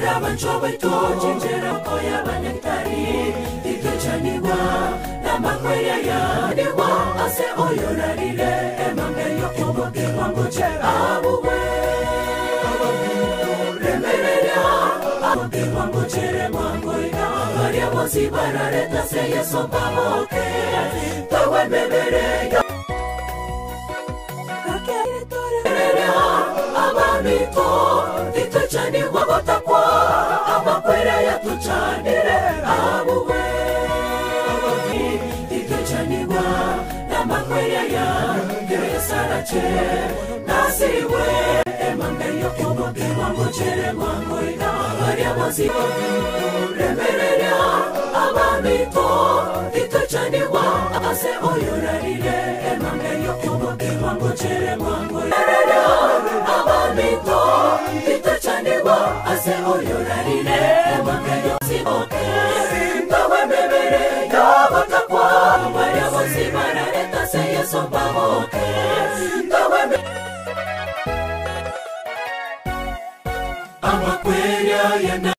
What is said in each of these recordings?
Aira bancho baito chinjera koya banyakitari Titochanigwa namakwera ya Niwa ase oyorarire emambe yokobokigwa ngoche abuwe Remereria abokigwa ngochere mwangoiga Baria bonsi barareta se Yesu baboke Tawe mebere ya Abamito tituchanigwa gotakwa amakwera yatuchanire abuwe tituchanigwa namakwera ya yesarache nasiwe emambe yokobokigwa ngochere mwangoiga baria bonsi remereria abamito tituchanigwa ase oyorarire emambe yokobokigwa ngochere mwangoiga abamito tituchanigwa ase oyorarire emambe yosiboke tawe mebere yabatakwa baria bonsi barareta se Yesu baboke tawe amakwera yana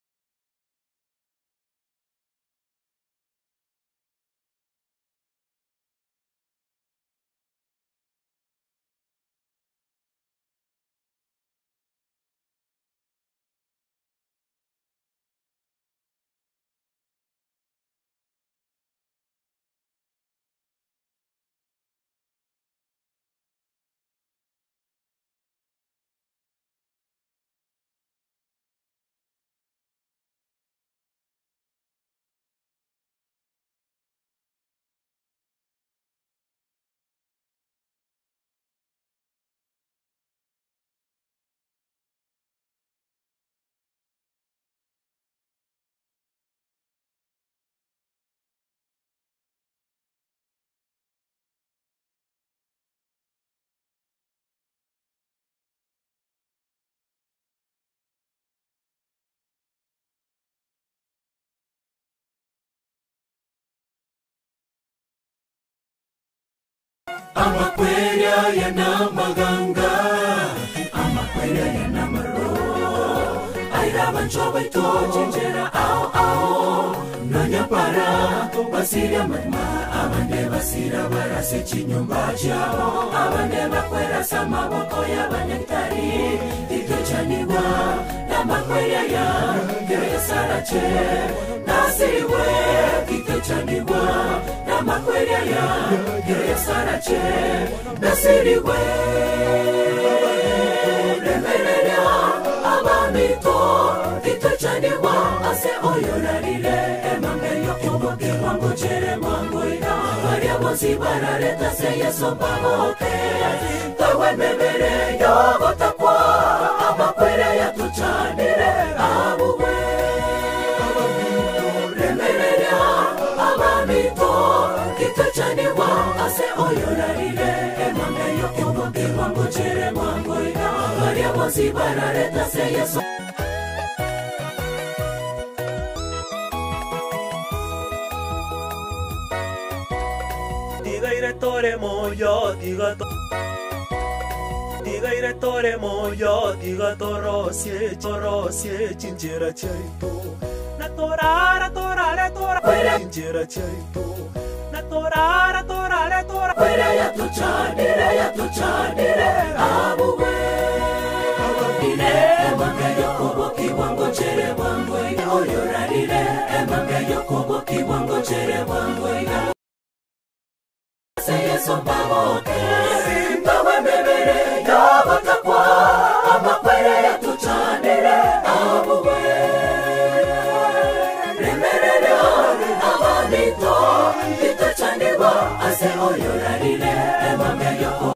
Amakwera yanamaganga amakwera yanamaro aira bancho baito chinjera ao ao nanyapara basira matma abande basira barase chinyumba chabo abande bakwera samaboko y'abanyakitari tituchanigwa namakwera ya yesarache nasiwe tituchanigwa namakwera ya yesarache nasiriwe remereria abamito tituchanigwa ase oyorarire emambe yokobokigwa ngochere mwangoiga baria bonsi barareta se Yesu baboke tawe mebere yogotakwa amakwera yatuchanire abuwe remereria abamito tituchanigwa ase oyorarire emambe yokobokigwa ngochere mwangoiga baria bonsi barareta se Yesu Diga moyo, diga to Diga iretore moyo, diga torosie, torosie, chinchera chaito. Na torara, torare, tora, chinchera chaito. Na torara, torare, tora, Kwera yatuchanire, yatuchanire, abuwe. Ire, emambe yokobokigwa ngochere bwangoiga, oyorarire, emambe yokobokigwa ngochere bwangoiga. Se Yesu baboke, tawe mebere yabatakwa, amakwera yatuchanire, abuwe. Remereria, abamito, tituchanigwa, ase oyorarire, emambe yoko.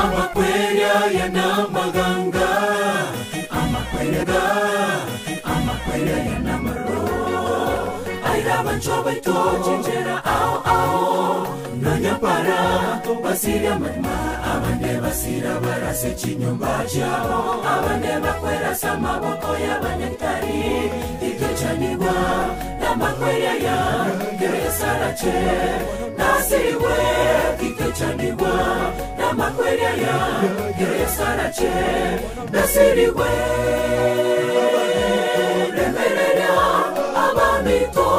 Amakwera yanamaganga amakwera amakwera Aira bancho baito chinjera ao ao Nanyapara basiria manima abande basira barase chinyumba chabo abande bakwera samaboko y'abanyagitari titochanigwa n'amakwera ya keresarache nasiriwe titochanigwa n'amakwera ya keresarache nasiriwe remerera abamito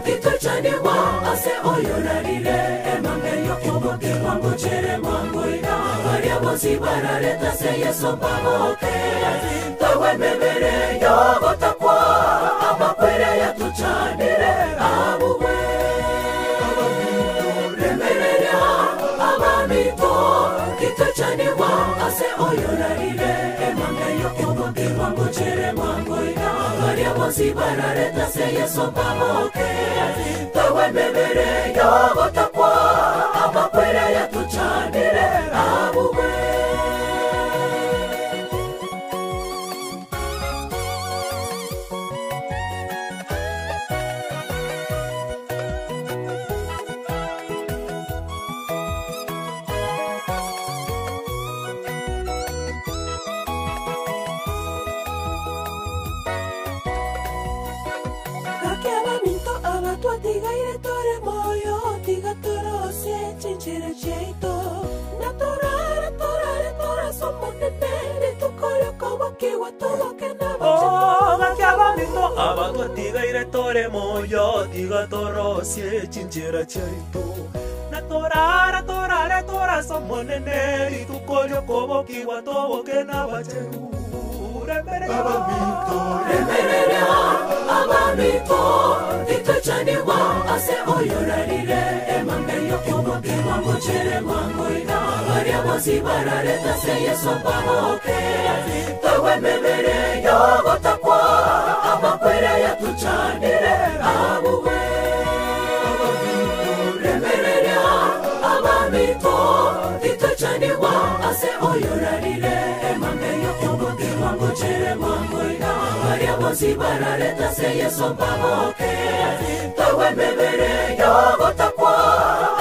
titochanigwa ase oyorarire emambe yokoboke mwango mwangoira baria bonsi barareta se Yesu baboke tawe mebere yogotakwa amakwere yatuchanire abuwe remerera abamito titochanigwa ase oyorarire emambe yokoboke mwango mwangoira baria bonsi barareta se Yesu baboke tawe mebere yogotakwa amakwere yatuchanire abuwe Abatwatigaire tore moyo tiga torosie chinchera chaito na torara torare toraso monene rituko ryokobokiwa toboke n'abacheru remerera abamito titochanigwa ase oyorarire emambe yokoboke mwango chere mwangoira baria bonsi barareta se Yesu baboke tawe mebere yogotakwa amakwere yatuchanire abuwe remerera abamito titochanigwa ase oyorarire emambe yokoboke mwango chere mwangoira baria bonsi barareta se Yesu baboke tawe mebere yogotakwa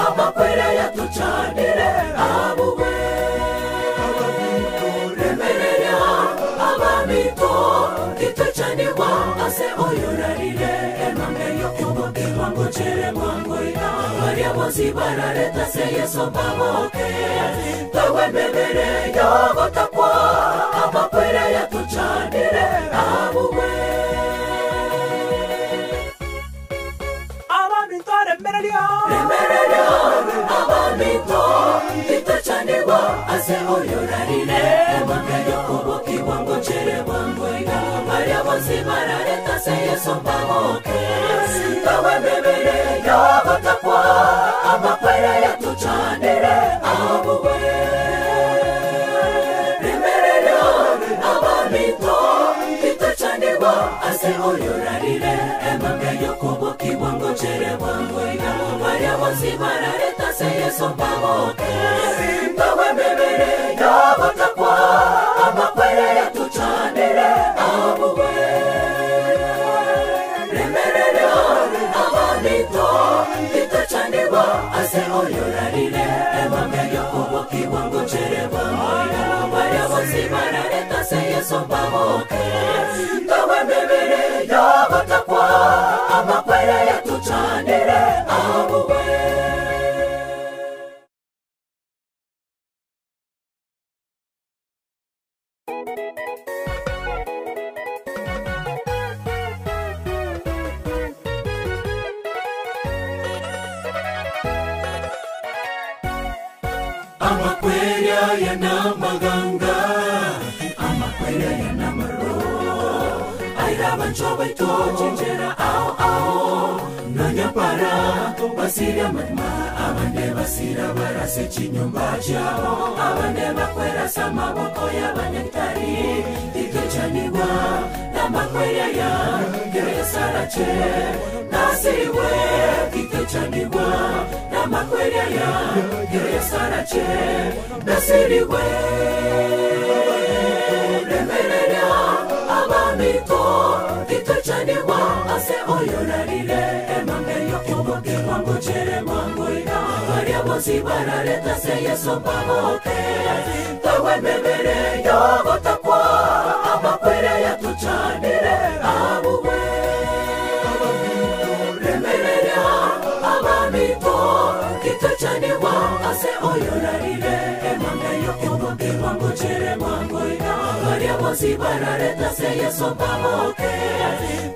amakwere yatuchanire abuwe remerera abamito titochanigwa ase oyorarire emambe yokoboke mwango chere mwangoira baria bonsi barareta se Yesu baboke tawe mebere yogotakwa amakwere yatuchanire abuwe abamito remereria remerera abamito titochanigwa ase oyorarire emambe yokoboki mwango chere mwangoira baria bonsi barareta se Yesu baboke tawe mebere yogotakwa amakwere yatuchanire abuwe remerera abamito titochanigwa ase oyorarire emambe yokoboki mwango chere mwangoira baria bonsi barareta se Yesu baboke tawe mebere yogotakwa amakwere yatuchanire abuwe remerera abamito titochanigwa ase oyorarire emambe yokoboki mwango chere mwangoira baria bonsi barareta se Yesu baboke tawe mebere yogotakwa amakwere yatuchanire abuwe Amakwera yanamaganga amakwera yanamaro aira bancho baito chinjera ao ao nanyapara basiria manima abande basira barase chinyumba chabo abande bakwera samaboko y'abanyagitari titochanigwa n'amakwera ya keresarache nasiriwe titochanigwa n'amakwera ya keresarache nasiriwe remerera abamito titochanigwa ase oyorarire emambe bonsi barareta se Yesu mbaboke Tawe mebere yogotakwa amakwere yatuchanire abuwe Remereria abamito kitachaniwa ase oyorarire emambe yokobokirwa ngochere mwangoiga baria bonsi barareta se Yesu mbaboke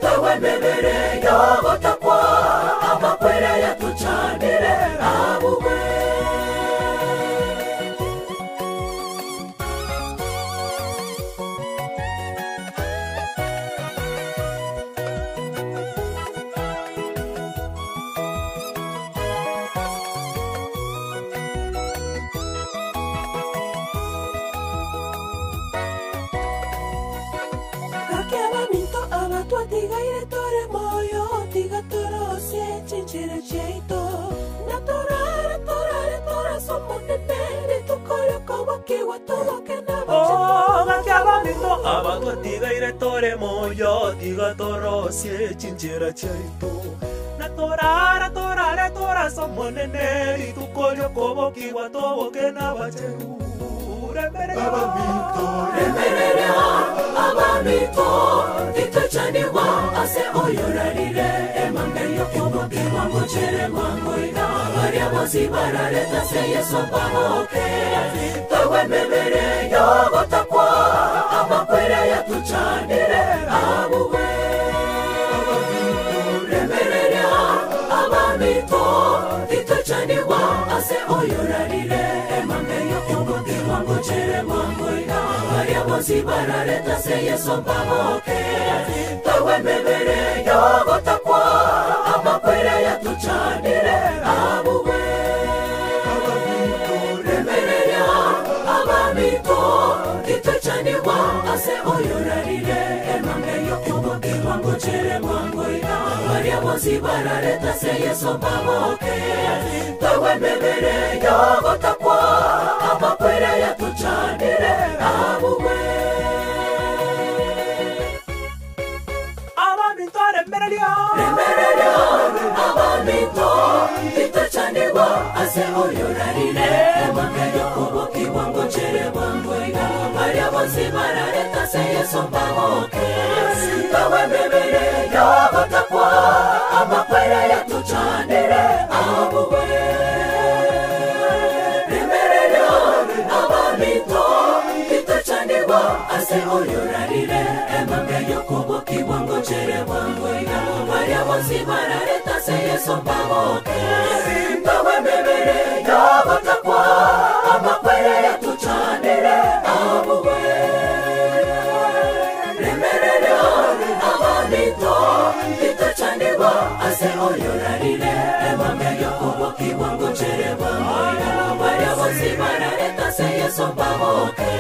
Tawe mebere yogotakwa amakwere yatuchanire abuwe Abatwatigaire tore moyo tiga torosie chinchera chiaito na torara torare torasomonene rituko riokobokiwa toboke n'abacheru Remereria abamito titachaniwa ase oyorarire emambe yokobokirwa ngochere mwangoiga baria bonsi barareta se Yesu mbaboke Tawe mebere yogotakwa amakwere yatuchanire abuwe Remereria abamito titachaniwa ase oyorarire emambe yokobokirwa ngochere mwangoiga baria bonsi barareta se Yesu mbaboke Tawe mebere yogotakwa amakwere yatuchanire abuwe Remereria abamito titachaniwa ase oyorarire emambe yokobokirwa ngochere mwangoiga baria bonsi barareta se Yesu mbaboke Tawe mebere yogotakwa amakwere yatuchanire abuwe Abamito remereria Remereria abamito titachaniwa ase oyorarire emambe yokobokirwa ngochere mwangoiga baria bonsi barareta se Yesu mbaboke Tawe mebere yogotakwa amakwere yatuchanire abuwe Remereria abamito titachaniwa ase oyorarire emambe yokobokirwa ngochere mwangoiga baria bonsi barareta se Yesu mbaboke Tawe mebere yogotakwa amakwere yatuchanire abuwe Remereria abamito titachaniwa ase oyorarire emambe yokobokirwa ngochere mwangoiga baria bonsi barareta se Yesu mbaboke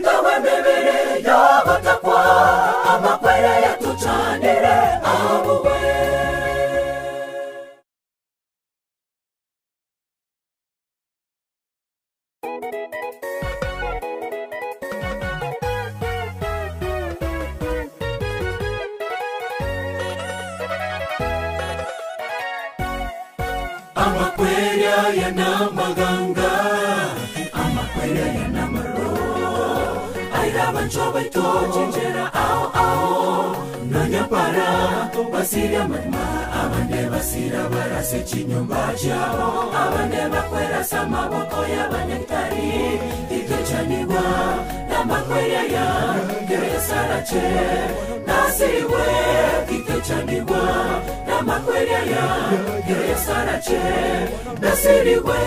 Tawe mebere yogotakwa amakwere yatuchanire abuwe Amakwere yanamaganga amakwere yanamaro aira bancho baito chinjera ao ao nanyapara basiria madma abande basira barase chinyumba chabo abande bakwera samaboko y'abanyagitari titochanigwa n'amakwere ya keresarache nasiriwe titochanigwa n'amakwere ya keresarache nasiriwe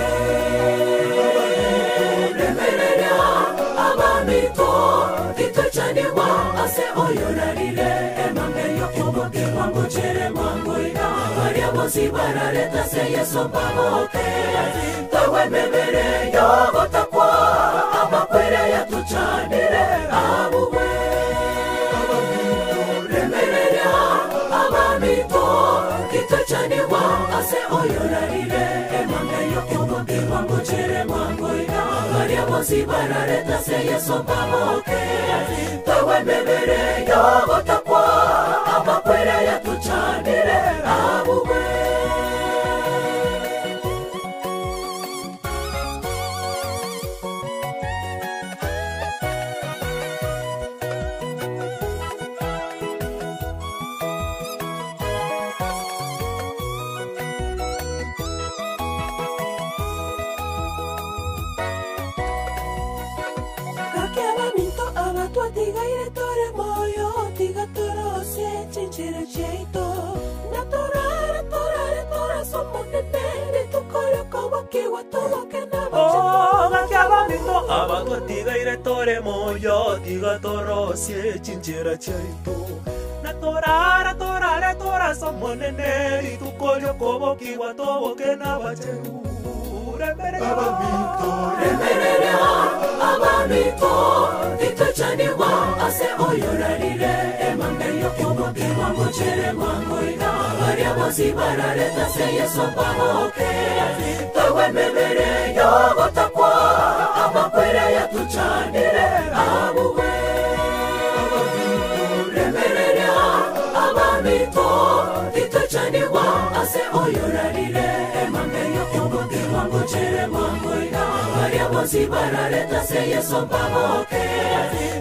Remereria abamito titochanigwa ase oyorarire emambe yokobokirwa ngochere mwangoiga baria bonsi barareta se Yesu mbaboke Tawe mebere yogotakwa amakwere yatuchanire abuwe Remereria abamito titochanigwa ase oyorarire emambe yokobokirwa ngochere mwangoiga baria bonsi barareta se Yesu mbaboke Tawe mebere yogotakwa amakwere yatuchanire abuwe. chinchera chiaito na torara torare torasomonene rituko riokobokiwa toboke Oh, gaki abaminto abatwatigaire tore moyo tiga torosie chinchera chiaito na torara torare torasomonene rituko riokobokiwa toboke n'abacheru remereria remereria abamito titochaniwa ase oyorarire emambe yokobokiwa ngochere mwangoiga baria bonsi barareta se Yesu baboke towe mebere yogotakwa amakwere yatuchanire abuwe remereria abamito titochaniwa ase oyorarire emambe yokobokiwa ngochere mwangoiga baria bonsi barareta se Yesu baboke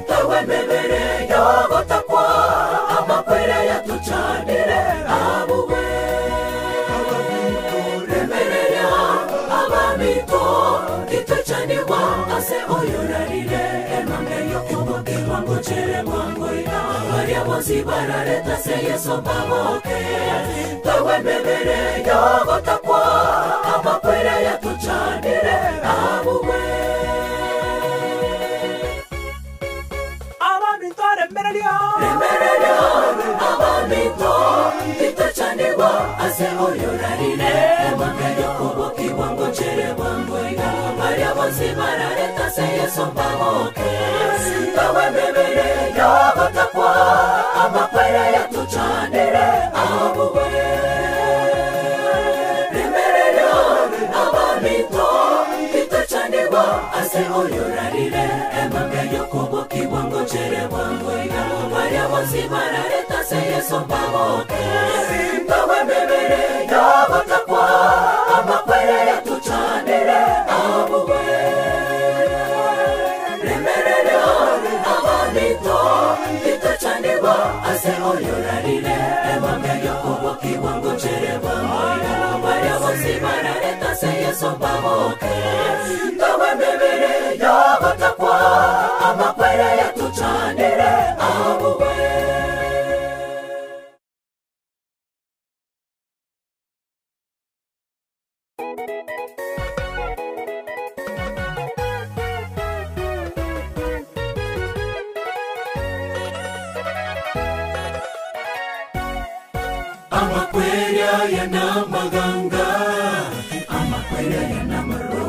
towe mebere yogotakwa amakwere yatuchanire abuwe remereria abamito titochaniwa ase oyorarire emambe yokobokiwa ngochere mwangoiga baria bonsi barareta se Yesu baboke towe mebere yogotakwa amakwere yatuchanire abuwe abaminto remereria remereria abamito titochaniwa ase oyorarire emambe yokobokiwa ngochere mwangoiga baria bonsi barareta se Yesu baboke towe mebere yogotakwa amakwere yatuchanire abuwe remereria abamito titochaniwa ase oyorarire emambe yokobokiwa ngochere mwangoiga baria bonsi barareta se Yesu baboke towe mebere yogotakwa amakwere yatuchanire abuwe remereria abamito titochaniwa ase oyorarire emambe yokobokiwa ngochere mwangoiga baria bonsi barareta se Yesu baboke towe mebere yogotakwa amakwere yatuchanire abuwe. Amakwerya yanamaganga amakwerya yanamaro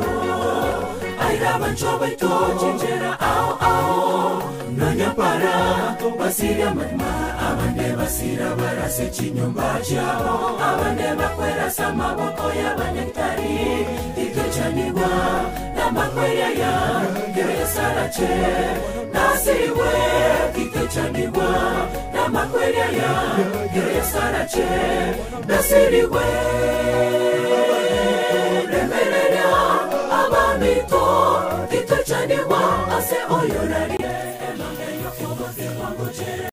aira bancho baito chinjera ao ao nanyapara basira matma abande basira barase chinyumba chabo abande bakwerasa maboko y'abanyagitari titochanigwa n'amakwerya ya geresarache nasiriwe titochanigwa n'amakwerya ya geresarache nasiriwe remereria abamito titochanigwa ase oyorarire emambe yokobokiwa ngochere.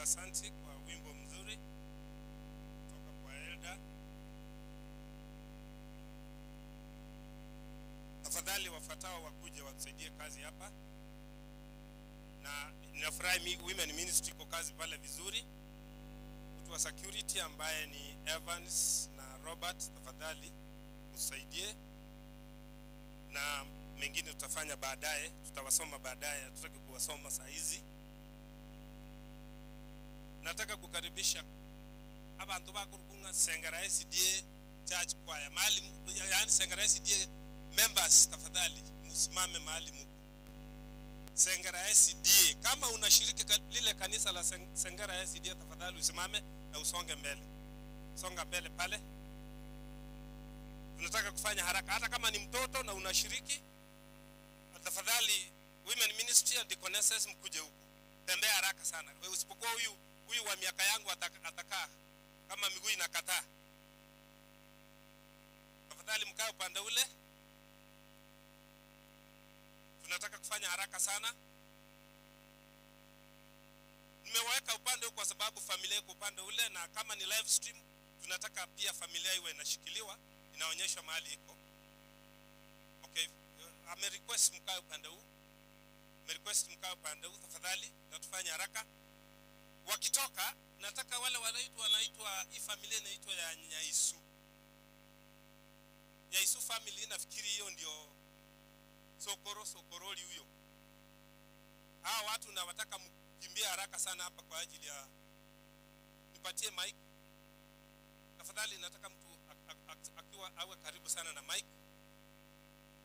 Asanti kwa wimbo mzuri kutoka kwa Elda. Tafadhali wafuatao wakuje watusaidie kazi hapa, na ninafurahi Women Ministry iko kazi pale vizuri. Mtu wa security ambaye ni Evans na Robert, tafadhali msaidie, na mengine tutafanya baadaye, tutawasoma baadaye, hatutaki kuwasoma saa hizi. Nataka kukaribisha abantu bakurukunga Sengera SDA Church Choir mahali, yaani Sengera SDA members, tafadhali msimame mahali muko. Sengera SDA, kama unashiriki lile kanisa la Sengera SDA, tafadhali usimame na usonge mbele, songa mbele pale. Tunataka kufanya haraka, hata kama ni mtoto na unashiriki, tafadhali Women Ministry and Deaconesses mkuje huku, tembea haraka sana. Wewe usipokuwa huyu wa miaka yangu atakaa kama miguu inakataa. Tafadhali mkae upande ule. Tunataka kufanya haraka sana. Nimeweka upande huu kwa sababu familia iko upande ule, na kama ni live stream tunataka pia familia iwe inashikiliwa, inaonyeshwa mahali iko. Okay, ame request mkae upande huu. Ame request mkae upande huu tafadhali, na tufanye haraka. Wakitoka nataka wale wanaitwa hii familia inaitwa ya Nyaisu. Nyaisu family, nafikiri hiyo ndio Sokoro Sokoroli huyo. Hawa watu nawataka mkimbie haraka sana hapa kwa ajili ya nipatie mic. Tafadhali nataka mtu akiwa awe karibu sana na mic.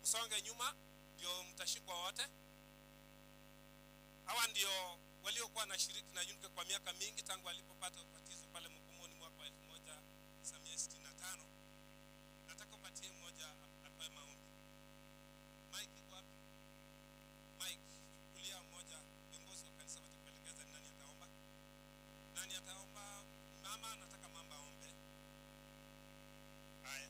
Msonge nyuma ndio mtashikwa wote. Hawa ndio waliokuwa wanashiriki na Yunike kwa miaka mingi tangu alipopata ubatizo pale Mukumoni mwaka wa 1965. Nataka upatie mmoja atoe maombi. Mike iko wapi? Mike, chukulia mmoja, viongozi wa kanisa watakuelekeza ni nani ataomba. Nani ataomba? Mama, nataka mama aombe. Haya.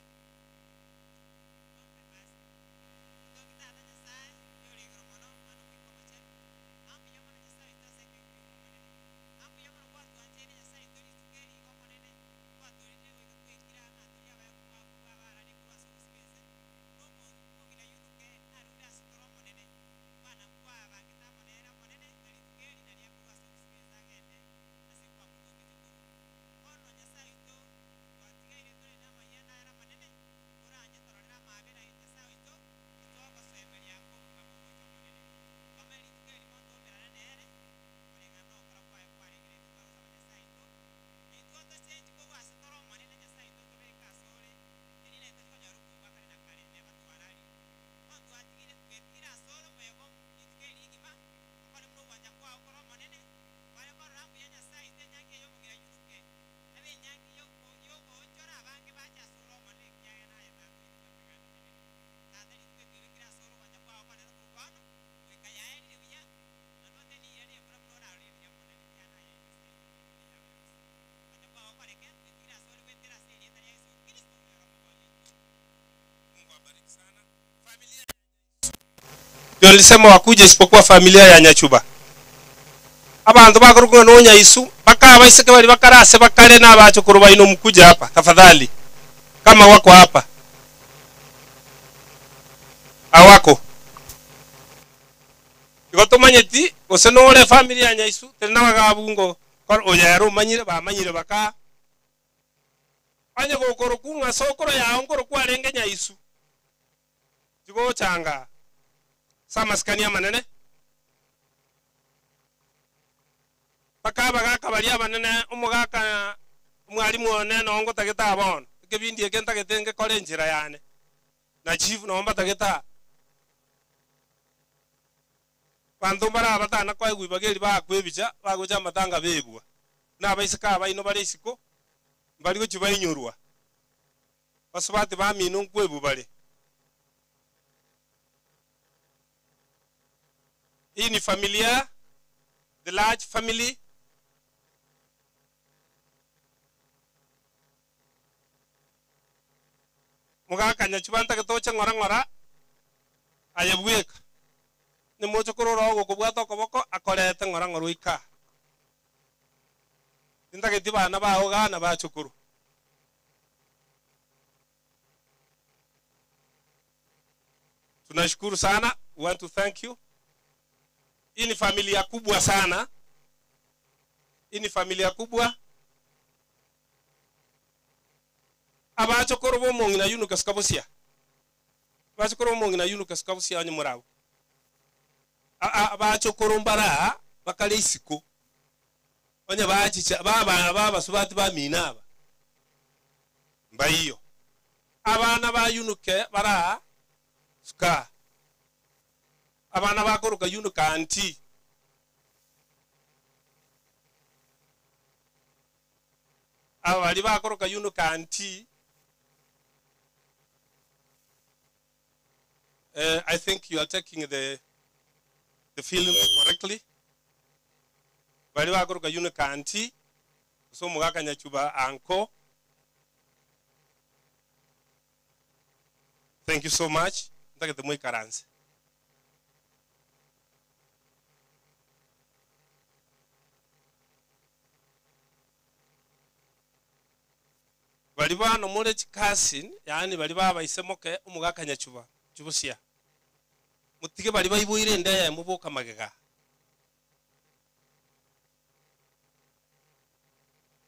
Ndio nilisema wakuje isipokuwa familia ya Nyachuba. Abantu bakorukunga no Nyaisu bakaba baiseke bali bakarase bakale na abachukuru baino mkuje hapa tafadhali. Kama wako hapa. Awako. Igo tumanyeti gose nore familia ya Nyaisu tena bagabungo kor oyero manyire bamanyire baka. Anye gokorokunga sokoro ya ngoro kwarenge Nyaisu. Tigochanga. Samaskania manene. Bakaba gakabaria banene omogaka mwalimu one nongo tageta bono. Ekebindi eke ntagete ngekore enchera yane. Na chief nomba tageta. Bantu bara batana kwa igwibageri bakwebicha bagocha amatanga bebwa. Na abaiseka abaino bare isiko bari gochi bainyorwa. Basubati bamino nkwebu bare. Hii ni familia, the large family. Mugaka Nyachuba ntagete oche ng'ora ng'ora, aye bweka. Ni mocho korora ogokobwata okoboko, akorete ng'ora ng'ora oika. Tintageti bana bao igaa na bachukuru. Tunashukuru sana, we want to thank you. Hii ni familia kubwa sana, hii ni familia kubwa. Abachukuru bomong'ina Eunuchus Kabusia, abachukuru bomong'ina Eunuchus Kabusia onye morabwo. Abachukuru mbara bakare isiko onye bachicha baba babasubati bamina aba mbaiyo abana ba Eunuch bara suka abana bakoroka Eunuch anti abari bakoroka Eunuch anti. I think you are taking the film correctly. Bari bakoroka Eunuch anti so mugaka nyachuba anko. Thank you so much. Ndagete mwikaranse. Bari bano mure chikasin, yani bari babaisemoke omugaka nyachuba chubusia. Mutige bari baibuire ndaya muboka magega.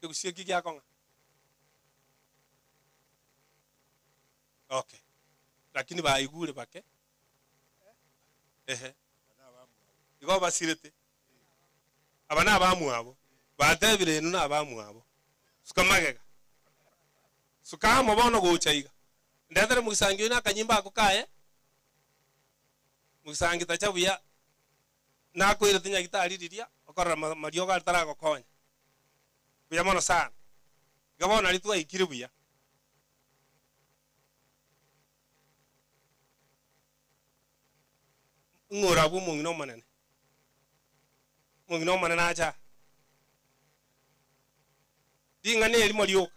Egusie ki gyakonga. Okay. Lakini baigure bake. Ehe. Igo basirete. Aba na abamu abo. Batebire enu na abamu abo. Suka magega. Suka amo bono gocha iga. Ndetere mugisangio na akanyimba ako kaye. Mugisangi tacha buya. Nakwire tinyagitari riria okorora marioga taragokonya. Buya mono sana. Iga bono ari twaikire buya. Ng'ora bwo omong'ina omonene. Omong'ina omonene acha. Ring'ana erimo rioka.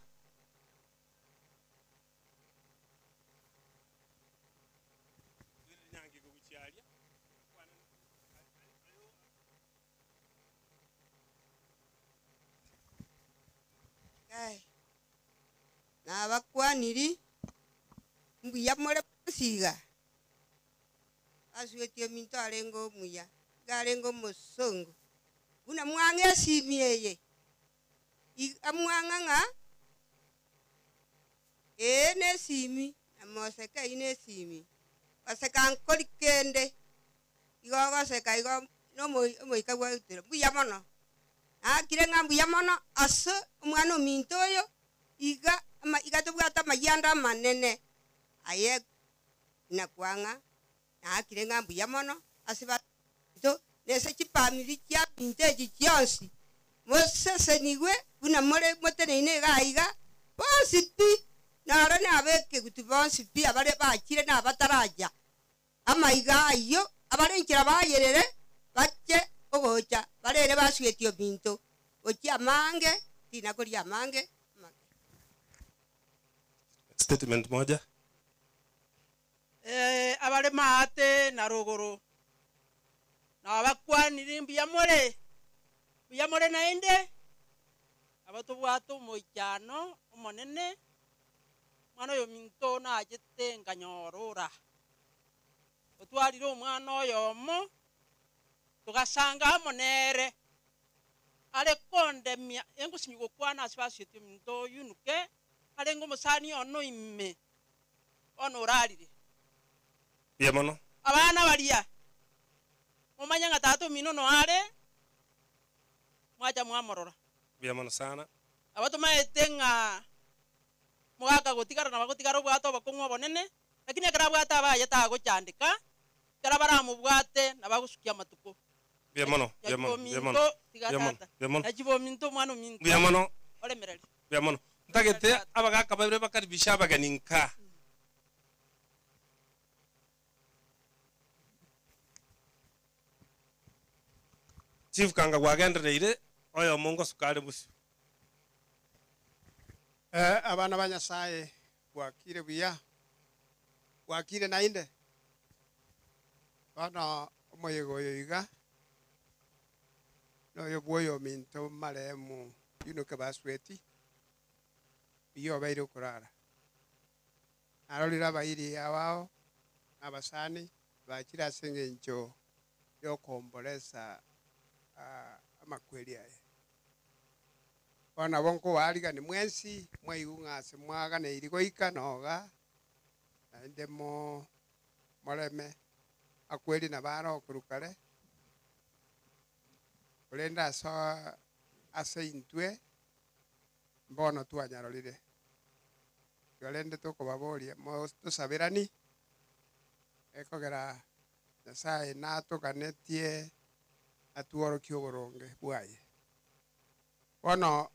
Nabakwaniri mbuya more siga. Aswetie minto arengo muya, garengo musongo. Una mwange asimieye. Amwanga nga e ne simi, amoseka ine simi. Oseka nkori kende. Igo goseka igo no moika gwa utero. Mbuya mono. Akire nga mbuya mono ase omwana ominto oyo iga ama iga tobwata amayanda amanene. Aye nakwanga nakire nga mbuya mono ase to nese chipamiri chia minteji chionsi. Mosesenigwe buna more moteneine iga iga bonsi pi naro nabeke gutu bonsi pi abare bakire nabataraja. Amaiga ayo abarenkera bayerere bache ogocha barere baswetio binto ochi amange tinakoria amange. Statement moja. Abare maate na rogoro. Na abakwanire mbuya more. Mbuya more naende. Abatobwato omoichano omonene. Mwana oyo minto nachete nkanyorora. Otwarire omwana oyomo tugasanga amo nere. Are kondemia engusinyi gokwana ase baswetio minto yunuke arengo omusani ono ime ono orarire. Mbuya mono. Abana baria mumanye ng'a tata omino no are mwacha mwamorora. Mbuya mono sana. Abatomaete ng'a mogaka gotigara na bagotigara obwate obokong'u obonene, lakini ekero abwate abaye tagochandeka, ekero baramobwate na bagosukia amatuko. Mbuya mono, mbuya mono, mbuya mono. Tiga Mbuya mono, tata. mbuya mono. Nachibo ominto omwana ominto. Mbuya mono. Oremereri. Mbuya mono. Ntagete abagaka babere bakaribisha abageni nka. Chief kanga gwagendereire oyo mongo sukari busu. Abana ba Nyasaye bwakire buya. Bwakire nainde. Bana omoyego oyo iga. Noyo bwoyo minto maremu Yunuke Basweti, mbuya obeire okorara. Narorire abairi abao na abasani bachire ase engencho y'okoomboresa amakweri aye. Bono nabo nkobaarigania mwensi, mwaigwe ng'a ase mwaganeiri goika noga, naende moreme akweri nabo are okorwa kare, korende ase intwe mbono twanyarorire. Igo rende tokobaboria tosaberani, ekogera Nyasaye natoganetie atworokie oboronge bwaye. Bono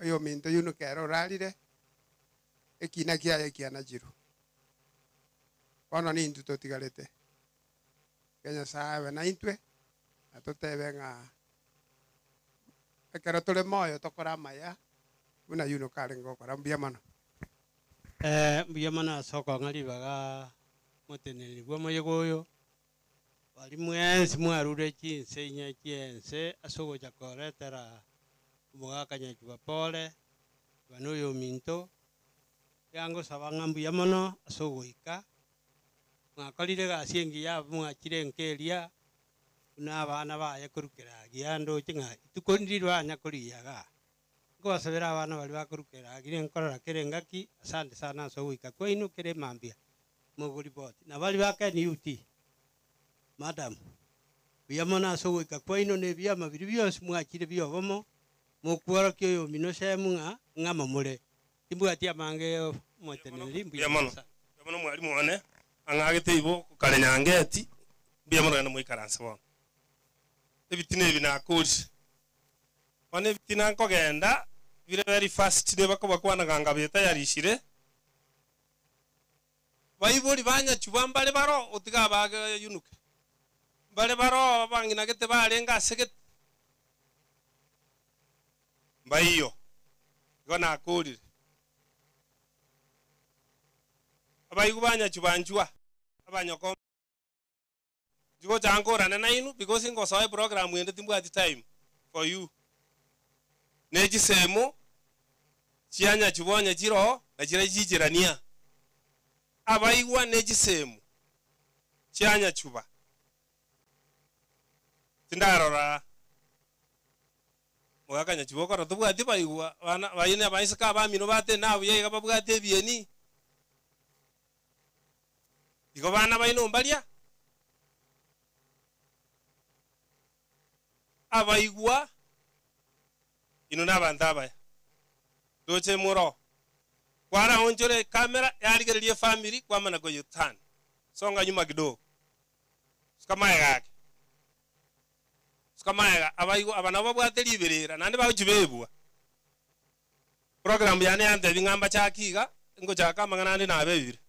oyominto Yunuka ere orarire, ekina kiaye kianachirwe. Bono nintwe totigarete. Tiga Nyasae abe naintwe, na totebe ng'a ekero tore moyo tokore amaya, buna Yunuka arenge gokora. Mbuya mono. Mbuya mono ase okong'a ribaga moteneneri bw'omoyega oyo. Baria mwensi mwarure chinse inye chi'ense ase ogocha koretera omogaka Nyachuba pore, iga noyominto, iga ngosaba ng'a mbuya mono ase ogoika, mwakorire egasi engiya abwo mwachire enka eria, buna abana baye korwa keragia ndoche ng'a ituko ndiro anya korigia igaa. Nkobasabera abana baria bakorwa keragia nkorora kera engaki, asante sana ase ogoika kwaino kera emambia. Mogoripoti, na baria ba KNUT, Madam, mbuya mono ase ogoika kwaino na ebiama biria bionsi mwachire biobomo, mokworokia oyomino Shemu ng'a ng'amo more. Timbwati amange omoteneneri, Mbuya mbuya mono. mono sana. Mbuya mono mwalimu one, ang'agete ibo kare Nyangeti, mbuya mono genda moikaranse bono. Ebitina ebi nakorire. Bono ebitina nkogenda, bire very fast nigo bakobakwana ng'a ngabetayarishire. Baibori ba Nyachuba mbare baroo, otiga abage Yunuke. Mbare baroo abang'ina gete barenge ase gete. Mbaiyo. Igo nakorire. Abaigwa ba Nyachuba nchwa, abanyoko. Nchigocha nkorane nainwe because ngosoa eprogram ende timbwati time for you. Ne chisemo chia Nyachuba onye chiroo na chiria chicherania. Abaigwa ne chisemo chia Nyachuba tindarora mogaka Nyachuba okora tobwati baigwa bana baine abaiseke abamino batene abuya iga babwate ebieni. Igo bana baino mbaria abaigwa inwe nabanto abaya. Ndoche moroo. Kwaraonchore ecamera yarigereria efamiri kwamana koyeturn. Songa nyuma kidogo. Suka magega ake. Suka magega abaigwa aba nabo babwate riberera naende bagochia bebua. Program yane yantebia ng'a mbachake iga, ngochaka amang'ana ande nabebire.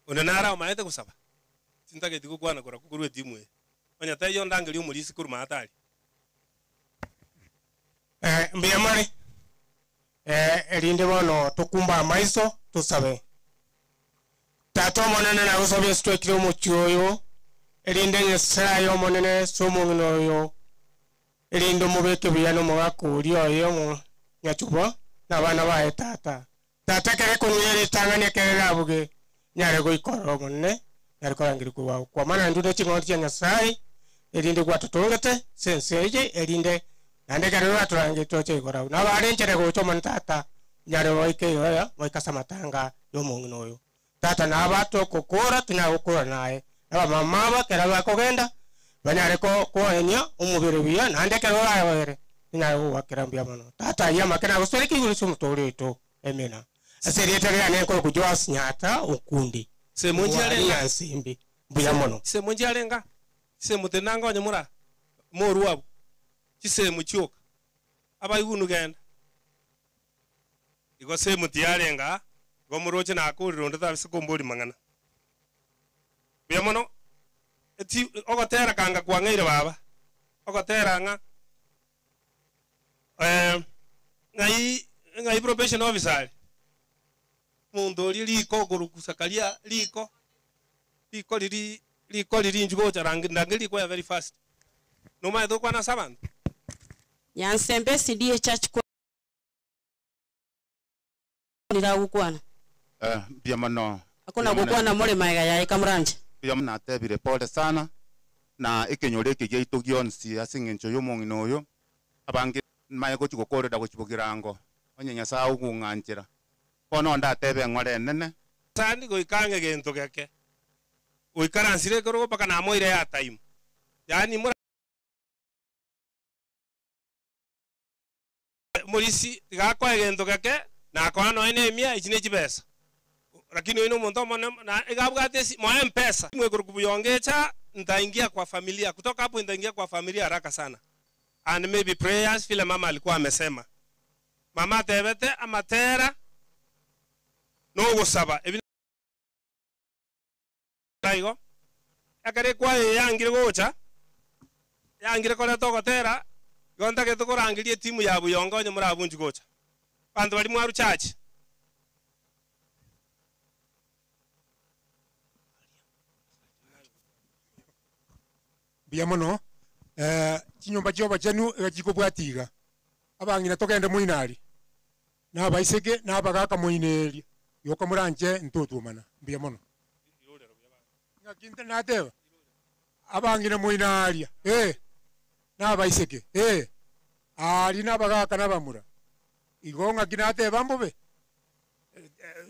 Onde nare omaete gosaba, tintageti gokwana korokwo korwa etimu eye. Onye taiyo ondangerie omorisi korwa maate aria. Mbuya more? Erinde bono tokumbe amaiso tosabe. Tata Omonene, nagosabie ase twekire omochie oyo, erinde Nyasae Omonene ase omong'ina oyo, erinde omobeke buya nomogaka oria oye omonyachubo, na abana baye Tata. Tata, ekero ekonywa ritang'ani ekero erabuge, nyare goika ororo Omonene, nyare korangeria korwa agwo. Kwamana intwe ne ching'ondi chia Nyasae, erinde gwatotongete ase ense eye, erinde naende ekero oratorangerie toche igoro agwo. Nabo are enchera egocha Omonene Tata, onyare goika igoro, goika ase amatanga y'omong'ina oyo. Tata naba togokora, tonyare gokora naye. Na abamama aba ekero bakogenda, banyare koenia omobere buya, naende ekero oragere, tonyare gogoakera mbuya mono. Tata ayio amake nagosoreke igoro ase omotooria oito. Amina. Ase erieta riane nkorokwa Joas Nyata Okundi, Semo Ngwari nchiarenga. ya Nsimbi. Mbuya mono. Chisemo nchiarenga, chisemo tenanga onye mora morue abwo, chisemo chioka, abaigunu genda. Igo semo tiyarenga, igo moroche nakorire onde tabisa komboria mang'ana. Mbuya mono, eti ogotera kanga kwang'eire baba, ogotera ng'a ng'ai ng'ai probation officer are? Omonto oria riko okorukusakaria riko riko riri riko riri inchu gocha rangi ndange riko ya very fast. Nomanyete gokwana ase abanto? Nyansembe SDA Church Niragokwana. Eh, mbuya mono. Akuna gokwana more maega yaye kamuranje. Mbuya mono natebire pole sana na ekenyoro eke giaito gionsi ase eng'encho ya omong'ina oyo abange manye gochi gokorera gochi bogirango onye Nyasaye ogong'anchera. Bono ndatebe eng'ora enene. Sani goika ang'e gento geke goikaransire ekero mpaka namoire ya time yaani mora morisi tiga akoe gento geke nakoa nonya na emia echi ne chibesa lakini oyo na omonto omonene na iga abwate esi moe mpesa mwekoroku buyonga nitaingia kwa familia kutoka hapo nitaingia kwa familia haraka sana and maybe prayers vile mama alikuwa amesema mama atebete amatera nogosaba ebi igo ekere kwaye yangire gocha yangire koreta ogotera igo ntagete korangeria etimu ya buyonga onye morabunchi gocha banto bari mwaru church Mbuya mono eh, chinyomba chia obachenu iga chikobwati iga abang'ina togende moino aria na abaiseke na abagaka moino eria yoka moranche ntotwomana mbuya mono. Ng'aki nte nateba abang'ina moino aria eh, na abaiseke eh, aria na abagaka na abamura igo ng'aki nateba mbobe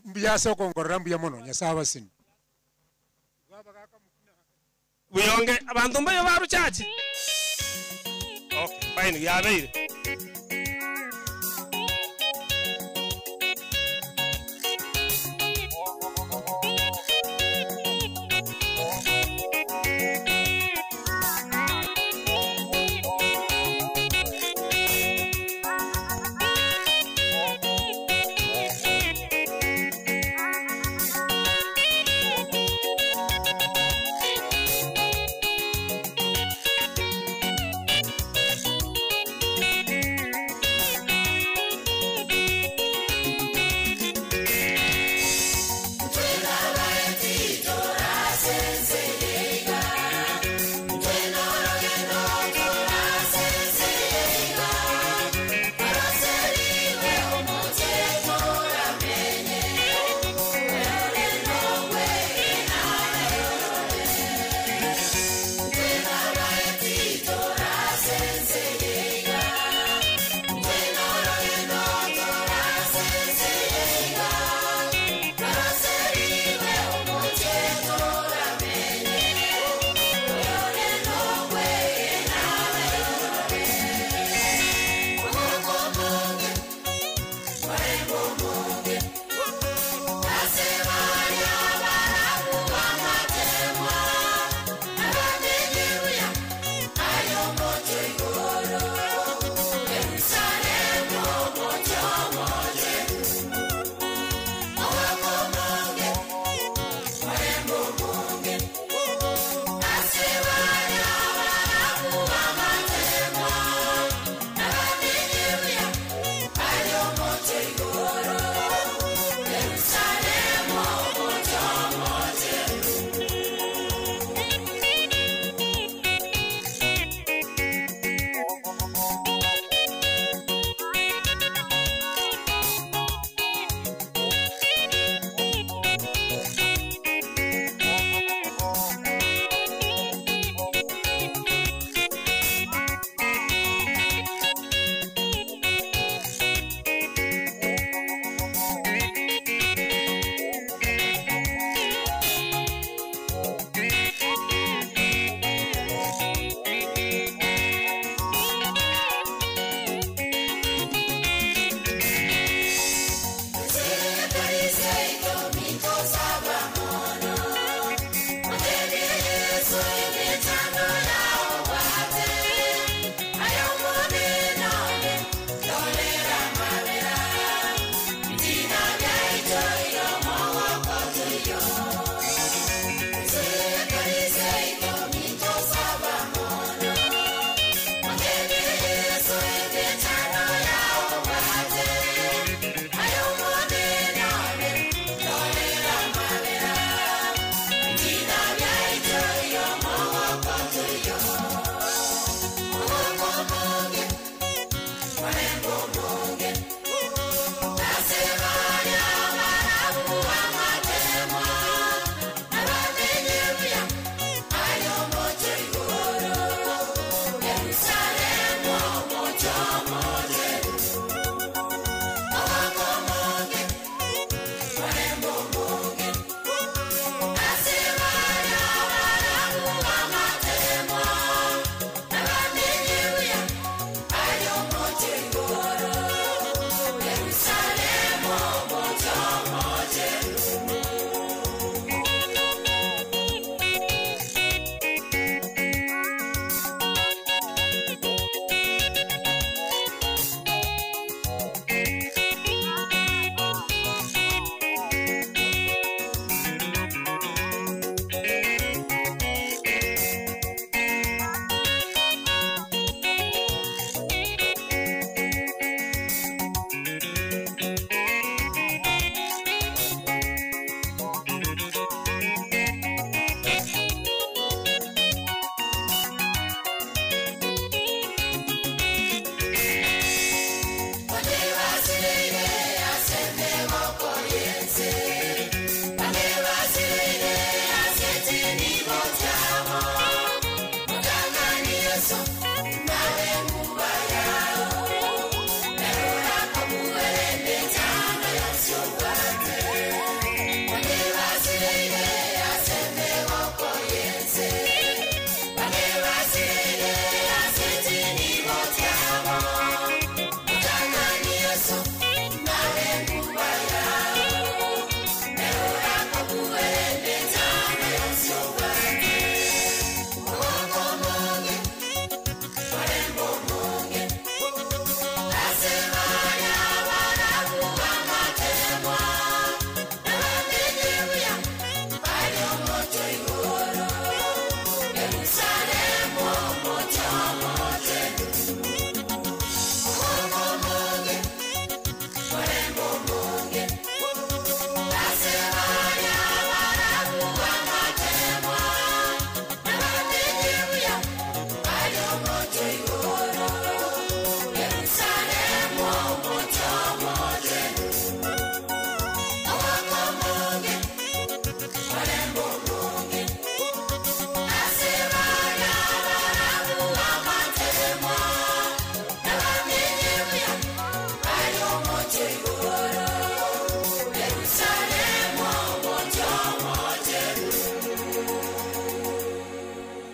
mbuya ase okongorora mbuya mono Nyasaye abasini. Buyonge abanto mbayo baru church. Okay, fine, yabeire. Thank you.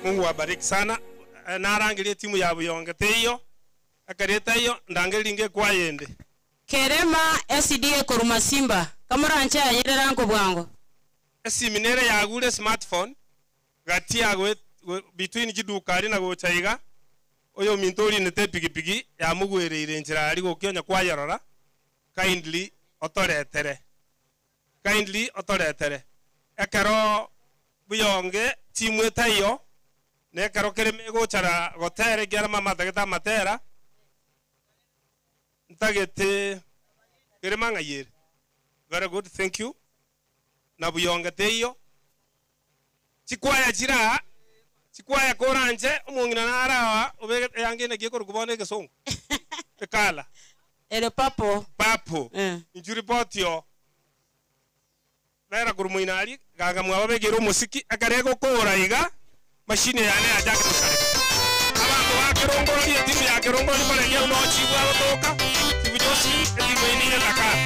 Mungu awabariki sana. Narangirie timu ya Buyonge teiyo akareta iyo ndangerie kwayende Kerema SDA koruma Simba kamuranche ayerera nko bwango esiminere yagure smartphone gati yagwe between jiduka ari na gochaiga oyo minto ori nete pikipiki yamugwereire njira ari gokionya kwayarora kindly otoretere kindly otoretere ekero Buyonge timu etaiyo nekero kereme gochara gotere kiara mama tageta matera ntagete kerema ng'ayere very good thank you na Buyonge teiyo chikwaya chira chikwaya koranje omong'ina narawa obege yange negie korokubona egesongo ekala ere papo papo inchu report yo bera kurumuinari ganga mwaba begere omusiki akare gokora iga mashine yane yajaka gusareka abantu bakerongorori etimu yakerongorori baregia nochibwa gotoka tibujosi etimu enire Dakar.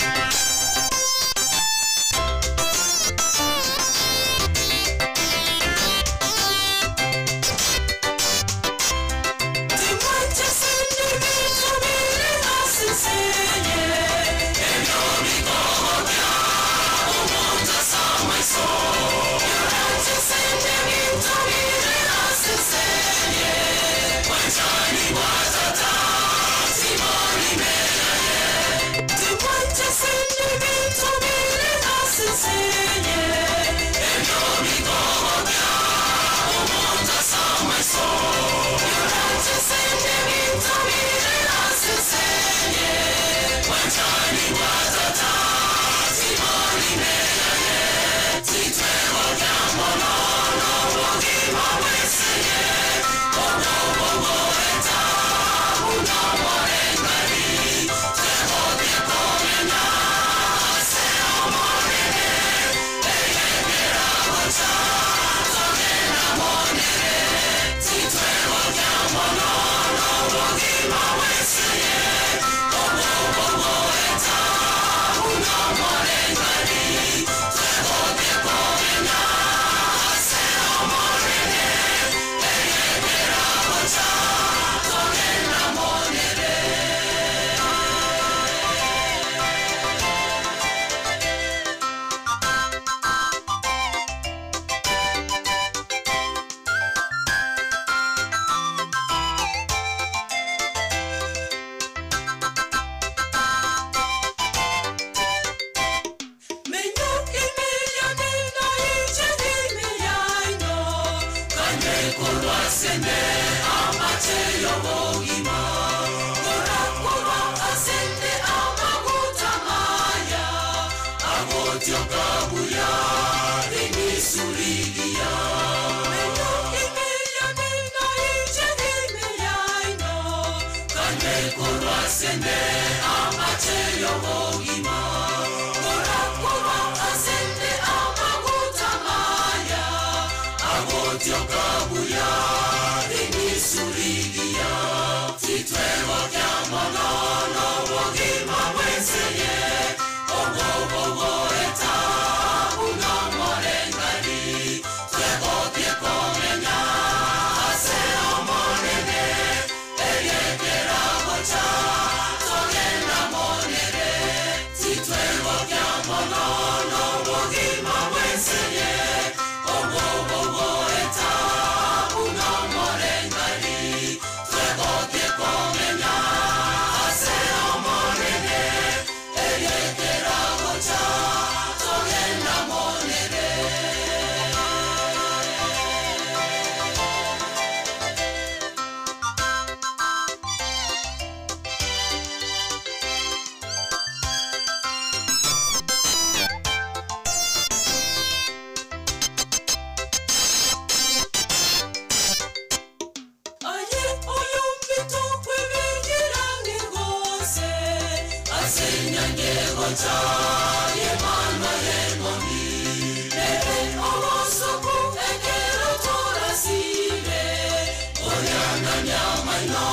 Nyama ino,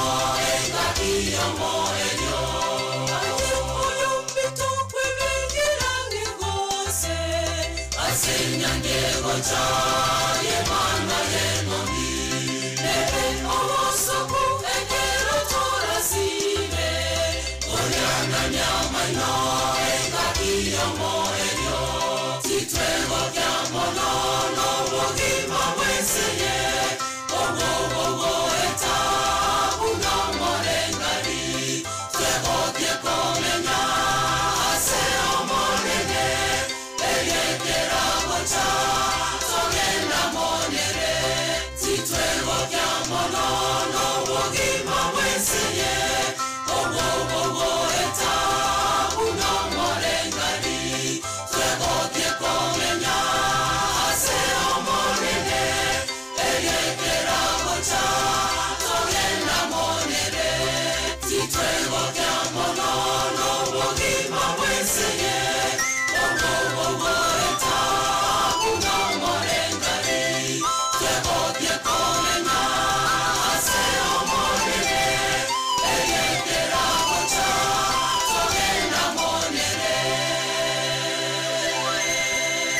enga iyo mo enyo. Aye, oyo.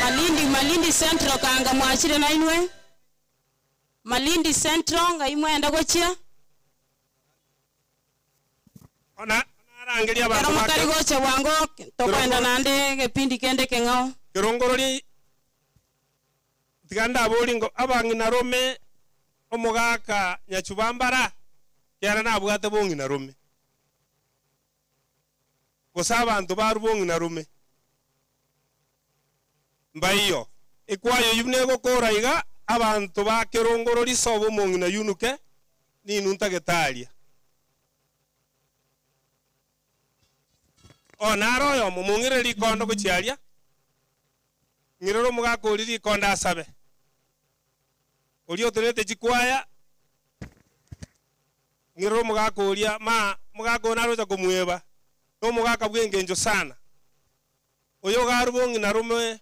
Malindi Malindi Central kanga mwachire nainwe Malindi Central ngai mwenda gochia Ona arangeria kero abantu mutari bake gocha bwango tokwenda nande gepindi kende keng'ao kirongorori tiga ndabori ngo abang'ina rome omogaka nyachubambara kiara nabwate bong'ina rome gose abanto baru bong'ina rome mbaiyo ekwayo yu negokora iga abanto bakerongorori sobo omong'ina yunuke ninu ntagetaria o naro oyomo mong'ire rikondo gochiaria ng'irero omogaka oria rikondo asabe oria otorete chikwaya ng'irero omogaka oria ma omogaka oyo narocha komweba na omogaka bwa eng'encho sana oyo garu bong'ina rome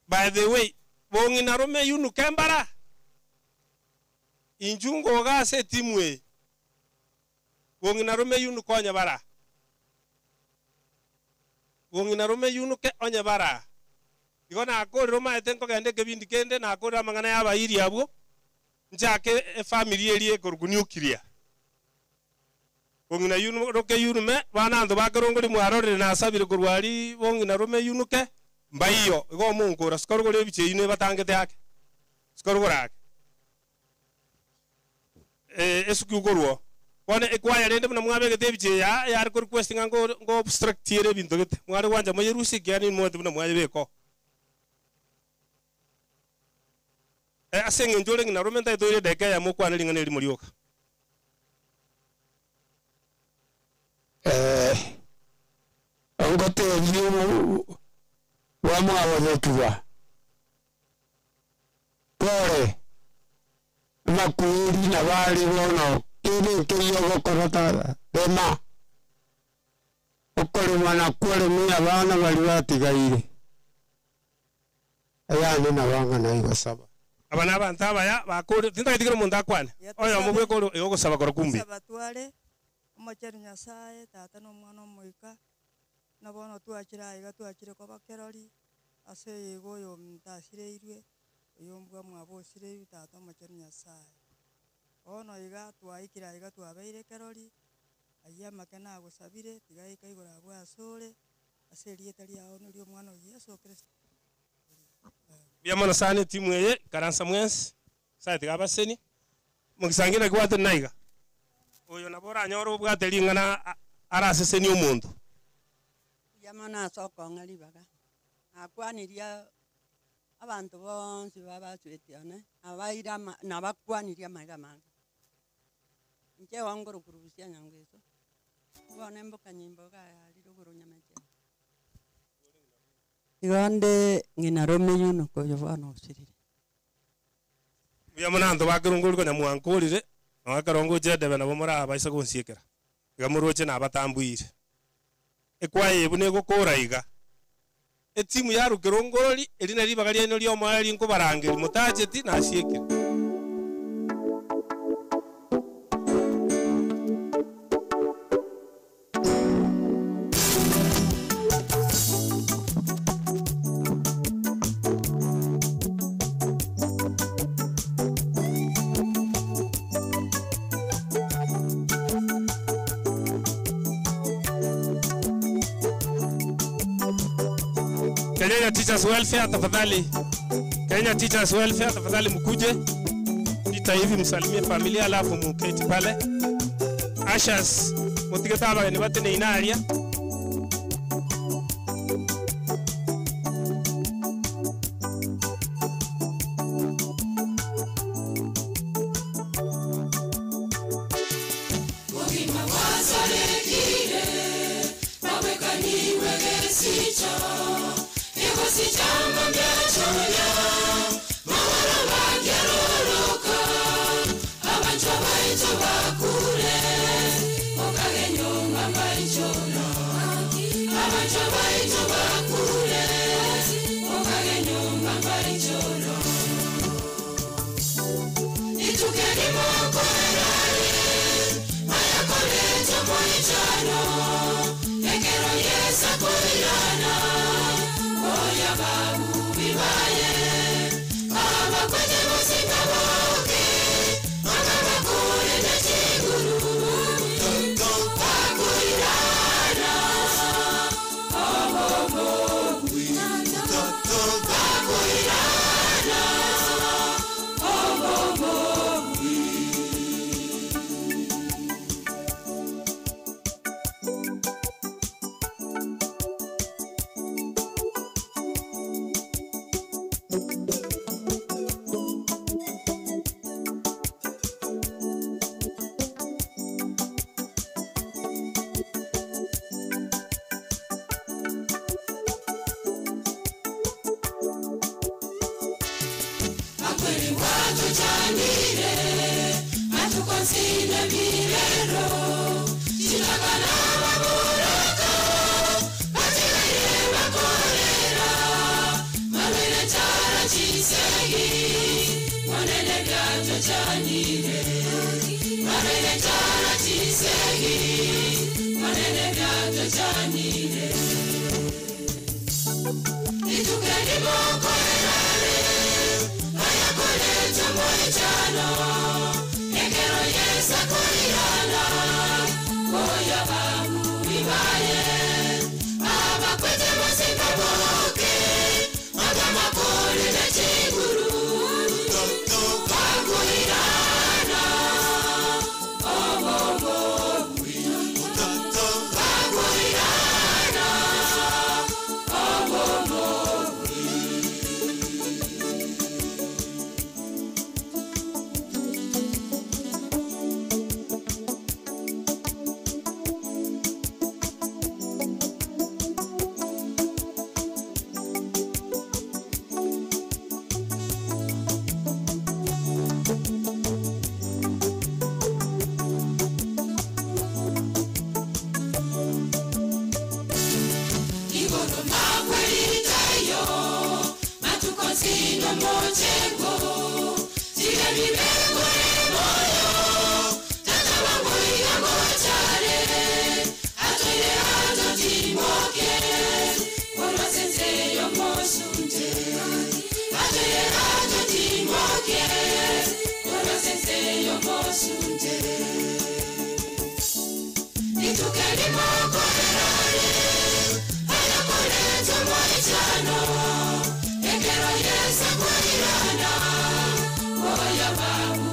by the way bong'ina rome yunuke mbara inchu ngoga ase etimu eye bong'ina rome yunuke onye bara bong'ina rome yunuke onye bara igo nakorire omaete nkogenda ekebindi kende nakorire amang'ana ya abairi abwo nchake efamily eria ekoruku nuclear bong'ina yunu roke yunume bana anto bakerongori mwarorire nasabire korwa aria bong'ina rome yunuke mbaiyo igo omonkora sikorogora ebicha eywo nebatangete ake sikorogora ake esuki okorwo bono ekwaya rende buna mwabegete ebicha eya yare korequest ng'a ngo ngo obstructiere ebinto gete mware gwancha moyerusie ekiagera nimwete buna mwayebeka ase eng'encho ore ng'ina rome ntaete oire edeka eyemo okwane ring'ana erimo rioka eh ongotebi wa mwabogekiwa pore makweri na bari bono kiri kiri ogokora tara rema okorema na kworemia abana bari batigaire ayande nabang'ana igosaba aba na abanto abaya bakore tintagatigire omonto akwane oyo omobweka ore ogosaba kora kumbi Gosaba tware omocheri nyasaye tata na omwana omoika na bono twachire aiga twachire koba kerori ase eyeiga oyo omonto asireirwe oyo mbwa mwabo osireirwe tata omocheri nyasaye. Bono iga twaikire aiga twabeire kerori aywo amake nagosabire tiga aike igoro abwo ase ore ase erieta riao nirio omwana o Yeso Kristo. Mbuya mono sana etimu eye ikaransa mwensi sae tiga abaseni mogisangi naki bwate naiga oyo nabo oranyore obwate ring'ana arasesenie omonto Mbuya mono ase okong'a ribaga nakwaniria abanto bonsi babasweti one nabaire ama nabakwanirie amaiga amange inche ongorokurusia nyangeso bono emboka nyimbo iga yarire igoro nyamecheo. Igo nde ng'ina rome yunuka oyo bono osirire. Mbuya mono abanto bakerongori konya mwankorire nonye ekero ngocha edebe nabo morabaisa gonsiekera iga moroche nabatambuire ekwaya eye buna egokora iga etimu yarukera ongorori eri nari ribaga riaino ria omoerio nkobarangeria motacheti nasiekire. Kenya Teachers Welfare tafadhali. Kenya Teachers Welfare tafadhali mkuje. Pita hivi msalimie familia alafu muketi pale. Ushers mutige tabageni batene inaria. Mugima wasarekire mawekaniwe gesicho egosichama byachunya mawara bagyaroroka abanjwa baicho bakure okagenyonga baichona abanjwa baicho bakure okagenyonga baichona itukeni mokorerari ayakoleto moichano ekero yesa koirana oya babu bibaye abakwete bosinga boke akabakure nechiguru bakuirana obobogwi bakuirana obobogwi. Akweli watuchanire atukonsine birero chitakana baburaka batigaire bakorera mabere chara chisegi monene byatuchanire mabere chara chisegi monene byatuchanire itukeni mokorerare ayakoleto moichano ekero yesa koirana oya babu bibaye abakwete bosinga boke agamakore nechiguru bakuirana obobogwi bakuirana obobogwi. Igoro makwelitayo matukonsino mochego tige bibegore moyo tata wangu iga mochare atoire atotimoke olwasenzeyo mosunte atoire atotimoke olwasenzeyo mosunte itukeni mokorerare ayakoleto moichano ekero yesa koirana oya babu.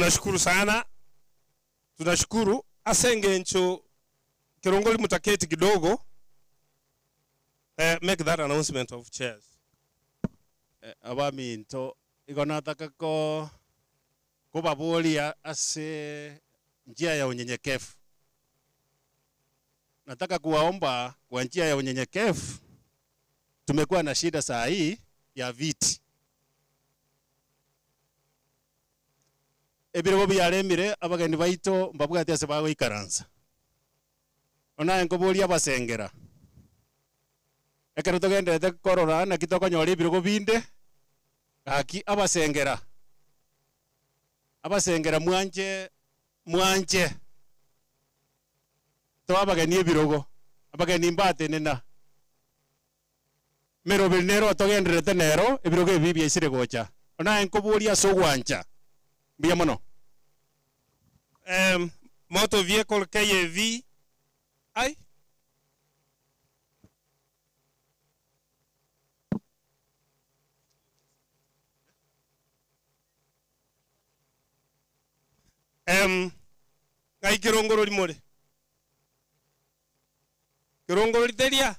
Tunashukuru sana, tunashukuru ase engencho kirongoli mutaketi kidogo. Eh, make that announcement of chairs. Eh, abaminto igo nataka ko kobaboria ase njia ya unyenyekevu. Nataka kuwaomba kwa njia ya unyenyekevu. Tumekuwa na shida saa hii ya viti ebirogo biaremire abageni baito mbabwate ase bagoikaransa onaye nkoboria abasengera ekero togenderete korora naki tokonyora ebirogo binde gaki abasengera abasengera mwanche mwanche to abageni ebirogo abageni mbatenena meroberi nero togenderete nero ebirogo ebi biaisire gocha onaye nkoboria ase ogwancha mbuya mono. Motor vehicle KAV ai ngai kirongorori more kirongorori teria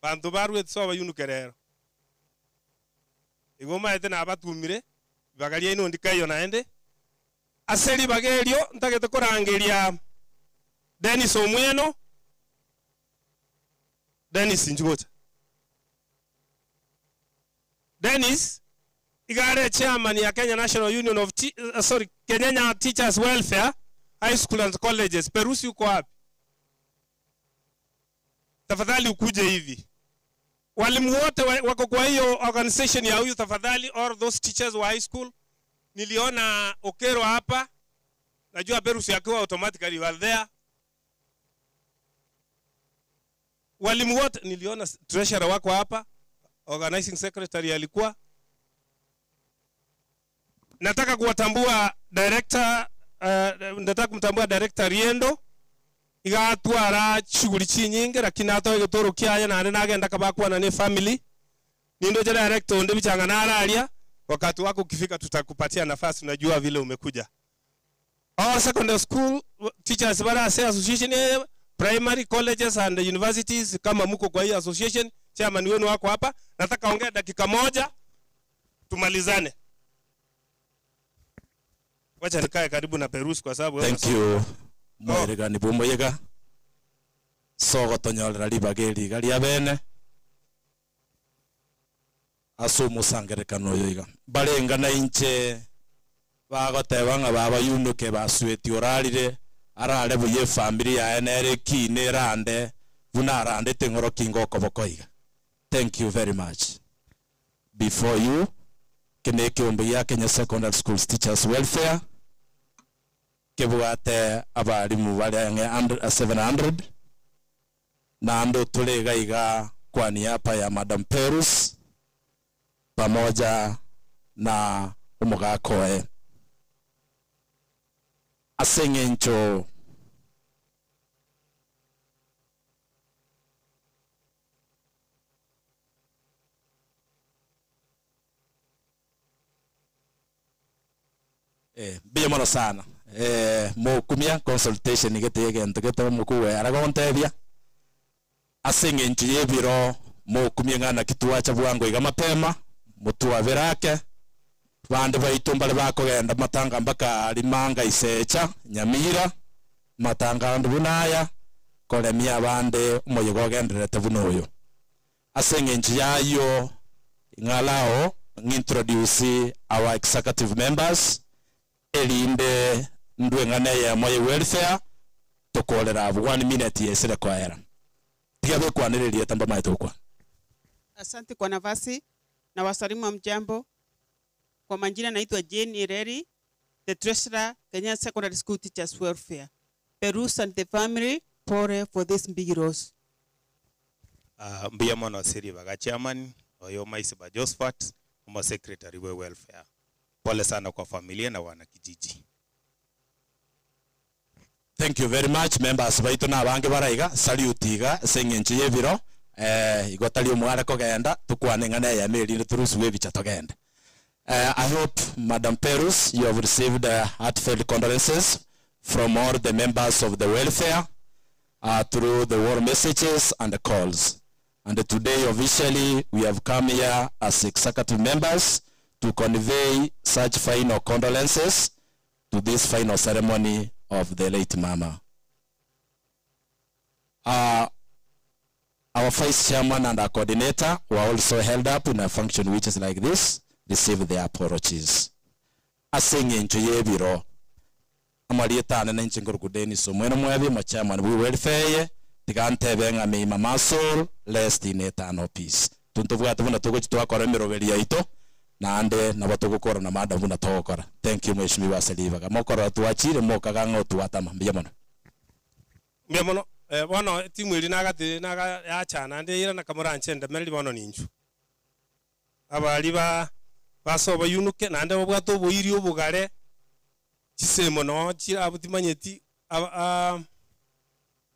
bantu barwete soba yunukerero igo maete nabatumire bagaria ino ndikaiyo naende ase ribaga erio ntagete korangeria Dennis Omweno. Dennis nchigocha Dennis igare chairman ya Kenya National Union of T sorry Kenya Teachers Welfare High School and Colleges. Perusi uko wapi? Tafadhali ukuje hivi. Walimu wote wako kwa hiyo organization ya huyu tafadhali, all those teachers wa high school. Niliona Okero hapa, najua Perusi akiwa automatically you are there. Walimu wote niliona treasurer wako hapa, organizing secretary alikuwa. Nataka kuwatambua director, nataka kumtambua director Riendo igatwara shughuli chinyinge lakini atoe gitoro kiaya nane nagenda kabakwana ni family nindo je director onde bichanga nararia wakati wako ukifika tutakupatia nafasi unajua vile umekuja. All secondary school teachers bara say association primary colleges and universities kama muko kwa hii association chairman wenu wako hapa nataka ongea dakika moja tumalizane. Wacha nikae karibu na Perus kwa sababu Thank you mwerega bumuyiga sogotonyorera ribaga eriga ria bene ase omosangerekano oyo iga barengana inche bagoteba ng'a babayunuke basueti orarire arare buya efamiri yaye nere ekine erande buna arandete eng'oro kinga okoboko iga. Thank you very much. Before you kene ekiombe gia Kenya Secondary Schools Teachers Welfare kebwate abarimu baria ng'e 700 na andu tuli iga iga kwa niaba ya Madam Perus pamoja na omogakoe ase eng'encho mbuya mono sana mokumia consultation gete egento gete mokuwe aragontebia ase eng'encho ya ebiro mokumia ng'ana kitwacha bwango iga mapema motwabirake bande baitu mbare bakogenda matanga mpaka rimanga isecha nyamira matanga andu bunaya koremia abande omoyega ogendererete buna oyo ase eng'encho yayo ng'alao ng'introduce our executive members erinde ndwe ng'ane yemo ye welfare tukorera abu 1 minute yesire kwaera tiga bekwanĩrĩria tamba maĩ tũkwa. Asante kwa nafasi na wasalimu wa mjambo. Kwa majina naitwa Jane Ireri, the treasurer Kenya Secondary School Teachers Welfare. Perus and the family, pole for this big loss. Mbuya mono siri baga chairman oyo maisi ba Josephat omo secretary we welfare. Pole sana kwa familia na wanakijiji. Thank you very much members baitu na abange baraiga salute iga ase eng'encho ya ebiro igo tari omware kogenda tukwane ng'ana eyemo erinde torusiwe ebicha togende. I hope, Madam Perus, you have received heartfelt condolences from all the members of the welfare through the war messages and the calls. And today, officially, we have come here as executive members to convey such final condolences to this final ceremony of the late mama. Our vice chairman and our coordinator were also held up in a function which is like this, receive their apologies. Ase eng'encho y'ebiro, amarieta ane ninche nkoruku Dennis Omwene Mwebi, mo chairman bwe welfare eye, tiga ntebe ng'a may mama soul rest in eternal peace. Intwe ntobwate buna togochi twakora emeroberi yaito, naende nabo togokora na madam buna togokora. Thank you mweshimiwa ase ribaga. Mokorora twachire mokaga ng'a otwatama. Mbuya mono. Mbuya mono. Bono etimu eria nagati naga yacha naende yairana kamoranche ndemereri bono ninchu. Abaria ba basobo yunuke naende babwate oboiri obogare chisemo noo chire abwo timanyeti aba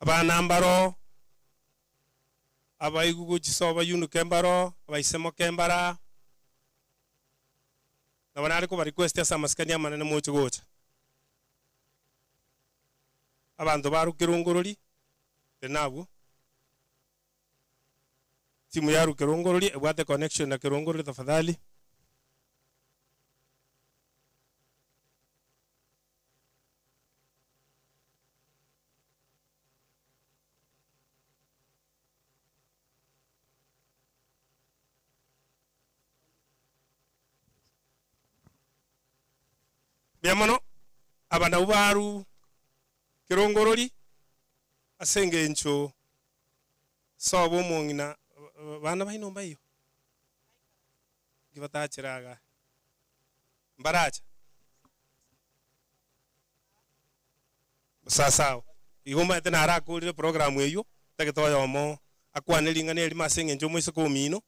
abana mbaro abaigugu chisobo yunuke mbaro abaisemoke mbara nabo nare koba request ase amasikani amanene moche gocha. Abanto barukire ongorori tari nabwo timu ya Kerongorori ebwate connection na Kerongorori tafadhali. Mbuya mono aba nabwo baru Kerongorori ase eng'encho sobo omong'ina bana baino mbaiyo nki batachera iga mbaracha sawasawa igo omanyete narakorire program eywo ntagete oyomo akwane ring'ana erimo ase eng'encho omoiseke omino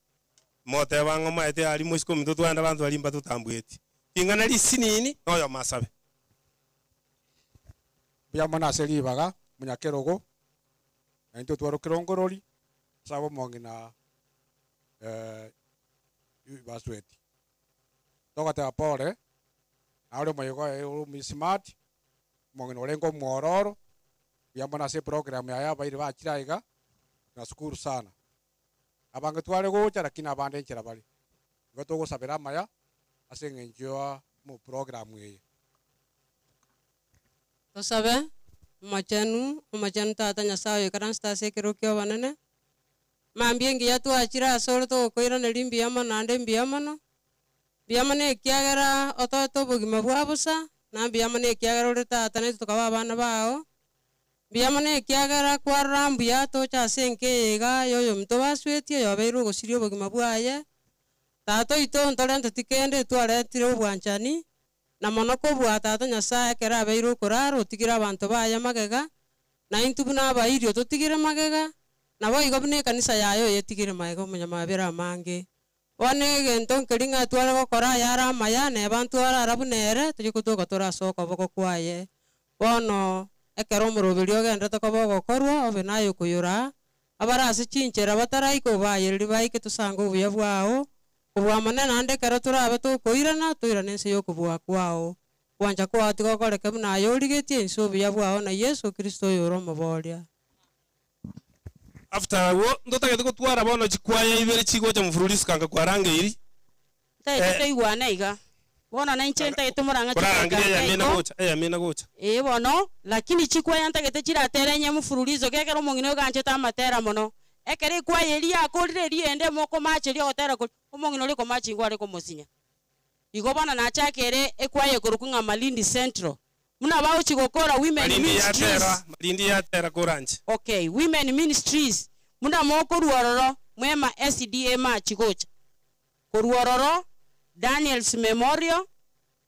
moteba ng'a omanyete aria moiseke ominto twaenda abanto baria mbatotambweti ring'ana risinini na oyomo asabe. Mbuya mono ase ribaga monyakerogo naintwe twarokire Kerongorori ase omong'ina basweti. Togoteba pole nare omoyega oye ore smart omong'ina orenge omwororo mbuya mono ase eprogram yaye abairi bachire iga nashukuru sana. Abange tware gocha lakini abande enchera bare. Igo togosabera amaya ase eng'encho ya program eye. Tosabe omachenu omachenu tata Nyasaye oikaranste ase ekero kia obonene mambia engiya twachire ase ore togokoiraneria mbuya mono naende mbuya mono mbuya mono ekiagera otoete obogima bwa bosa na mbuya mono ekiagera ore tata naintwe tokaba abana bao mbuya mono ekiagera kwarora mbuya tocha ase enka eye iga ya oyominto baswetie oyobeire ogosiria obogima bwaye tata oito ntorenteti kende twaretire obwanchani na mono kobua tata Nyasaye ekero abeire okorara otigire abanto baye magega na intwe buna abairi ototigire magega nabo igo buna ekanisa yaye oyetigire magega omonyamabere amange. Bono egento nkeri ng'a tware gokora yare amaya neba ntwarara buna ere tochi gotoka tore ase okoboko kwaye. Bono ekero omoroberi ogenderete koba ogokorwa obe naye okoyora abare ase chinchera bataraika obayereri baike tosange obuya bwao kobua monene naende ekero torabe tokoirana toirane ense ya okobua kwao. Gwancha kwao tigokoreke buna aye origetie ense obuya bwao na Yeso Kristo oyo ore omoboria. After abwo ntotagete gotwara bono chikwaya ibere chigocha mfululizo kanga kwarangeiri. Ntagete toigwane iga. Bono nainche ntagete morang'a Korarangeria chidakika eyamina igo. gocha, eyamina gocha. Ee bono, lakini chikwaya ntagete chiratere enye mfululizo gekero omong'ina oyo ganchete amatera mono. Ekero ekwaya eria yakorire eria ende mokomacheria ogotera kori, omong'ina oria okomachi nigo are komosinya. Igo bono nachakere ekwaya ekorokwa ng'a Malindi Central. Muna bagochi gokora women Malindi ministries. yatera, Malindi yatera koranche. Okay, women ministries. Muna mokorwa ororo, mwema SDA machi gocha. Korwa ororo, Daniels Memorial,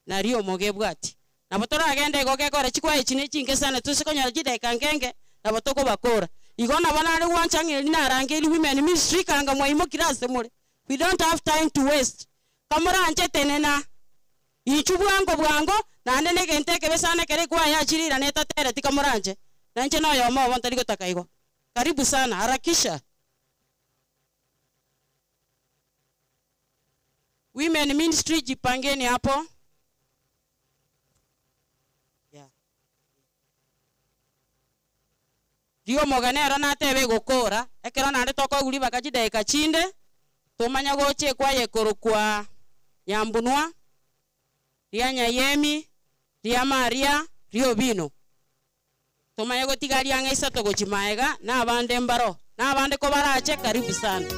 nario omogebwati. Nabo toragenda igo gekora chikwaya echi ne chinke sana tose konyora chidakika nkenge, nabo tokobakora. Igo nabo nare gwancha ng'a eri narangeri women ministry kanga mwaimokire ase more. We don't have time to waste. Kamoranche tenena. Inchu bwango bwango, naende na egento ekebe sana ekere ekwaya yachire irana etatere tikamoranche. Nainche na oyomo obo ntari gotaka igo. Karibu sana, harakisha. Women ministry jipangeni hapo. Yeah. Rio omogano ero natebe egokora, ekero naende tokoguri baka chidakika chinde, tomanya gocha ekwaye korokwa Nyambunwa, ria Nyayemi, ria Maria, rio Bino. Tomanye gotiga ria ng'a isato gochi maega, na abande mbaro, na abande kobarache, karibu sana.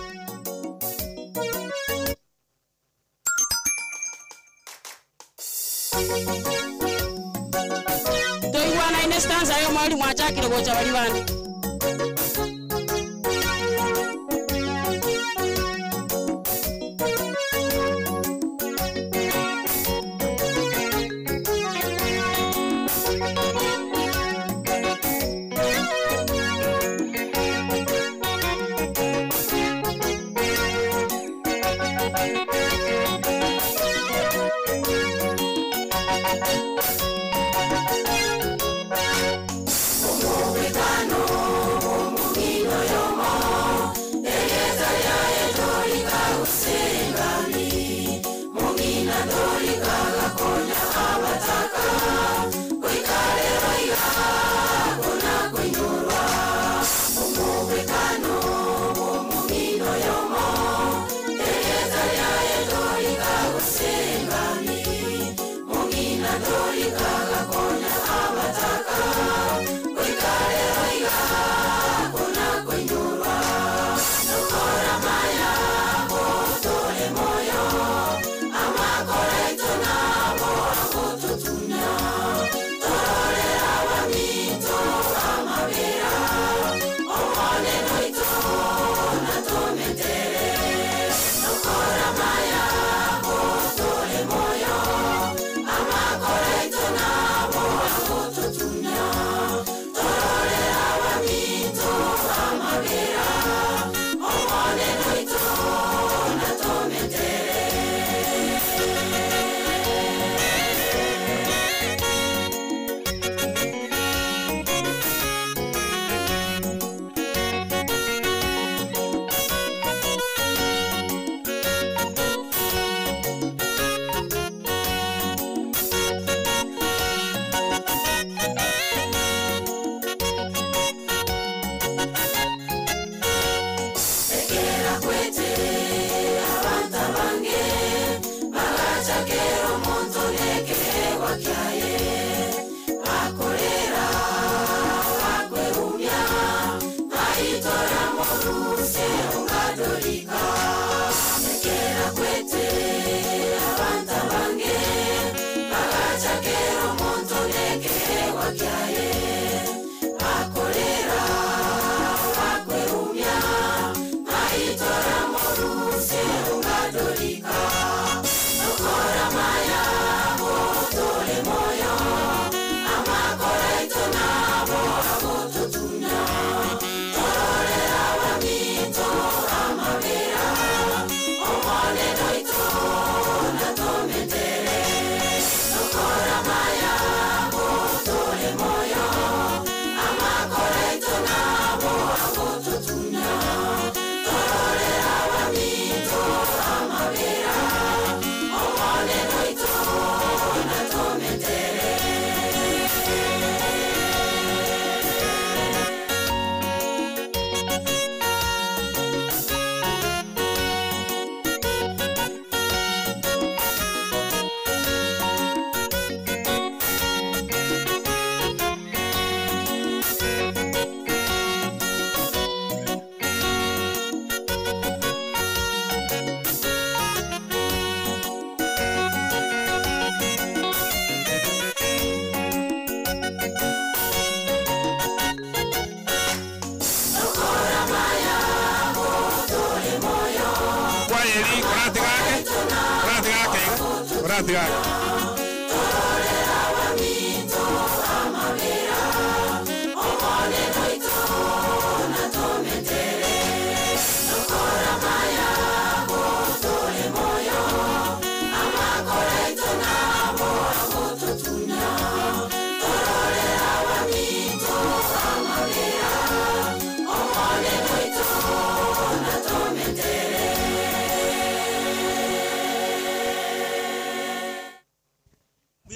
Toigwana ine stanza yo mwali mwachakire gocha bari bande.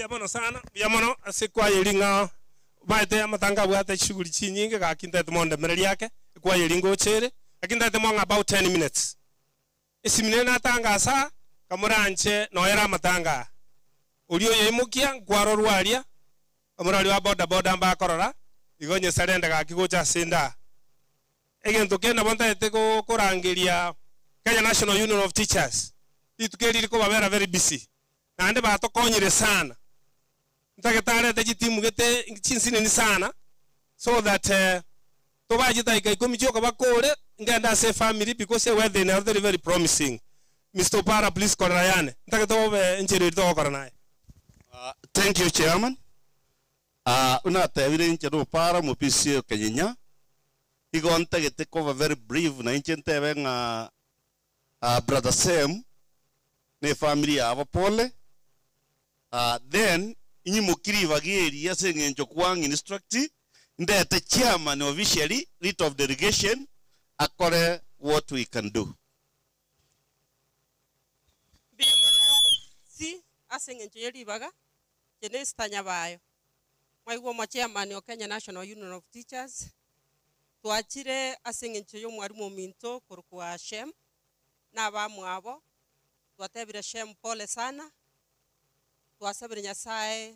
Mbuya mono sana, mbuya mono ase ekwaya eria ng'a omanyete amatanga abwate chishughuli chinyinge gaki ntaete mondemererie ake, ekwaya eria ngocha ere, lakini ntaete mong'e about ten minutes. Esimi nere natangasa aa, kamoranche noere amatanga aa. Oria oyoimokia nkwarorwa aria, omorwari wa boda boda mbakorora, igo nyesarende gaki gocha ase inde aa. Egento kende nabo ntaete korangeria Kenya National Union of Teachers, rituko eri rikobabera very busy, naende batokonyire sana. Ntagete arete chitimu gete chinsinini sana so that tobae chidakika ikomi chioka bakore, ngende ase efamily because eweather ere teri very promising. Mister Opara please korera yane, ntagete obe enchera eria togokora naye. Thank you chairman. Buna natebire inche nopara omopisi o Kenyenya, igo ntagete koba very brief na inche ntebe ng'a brother Sem na efamiri yabo pole, then inyimokie ribaga eri ase eng'encho kwang instruct ndete chairman officially writ of delegation akore what we can do. Mbuya mono si ase eng'encho ye ribaga, inche ne Esther Nyabayo, mwaigwa omochairman o Kenya National Union of Teachers, twachire ase eng'encho ya omwalimu ominto korokwa Shem, na abamwabo, twatebire Shem pole sana, twasabire Nyasaye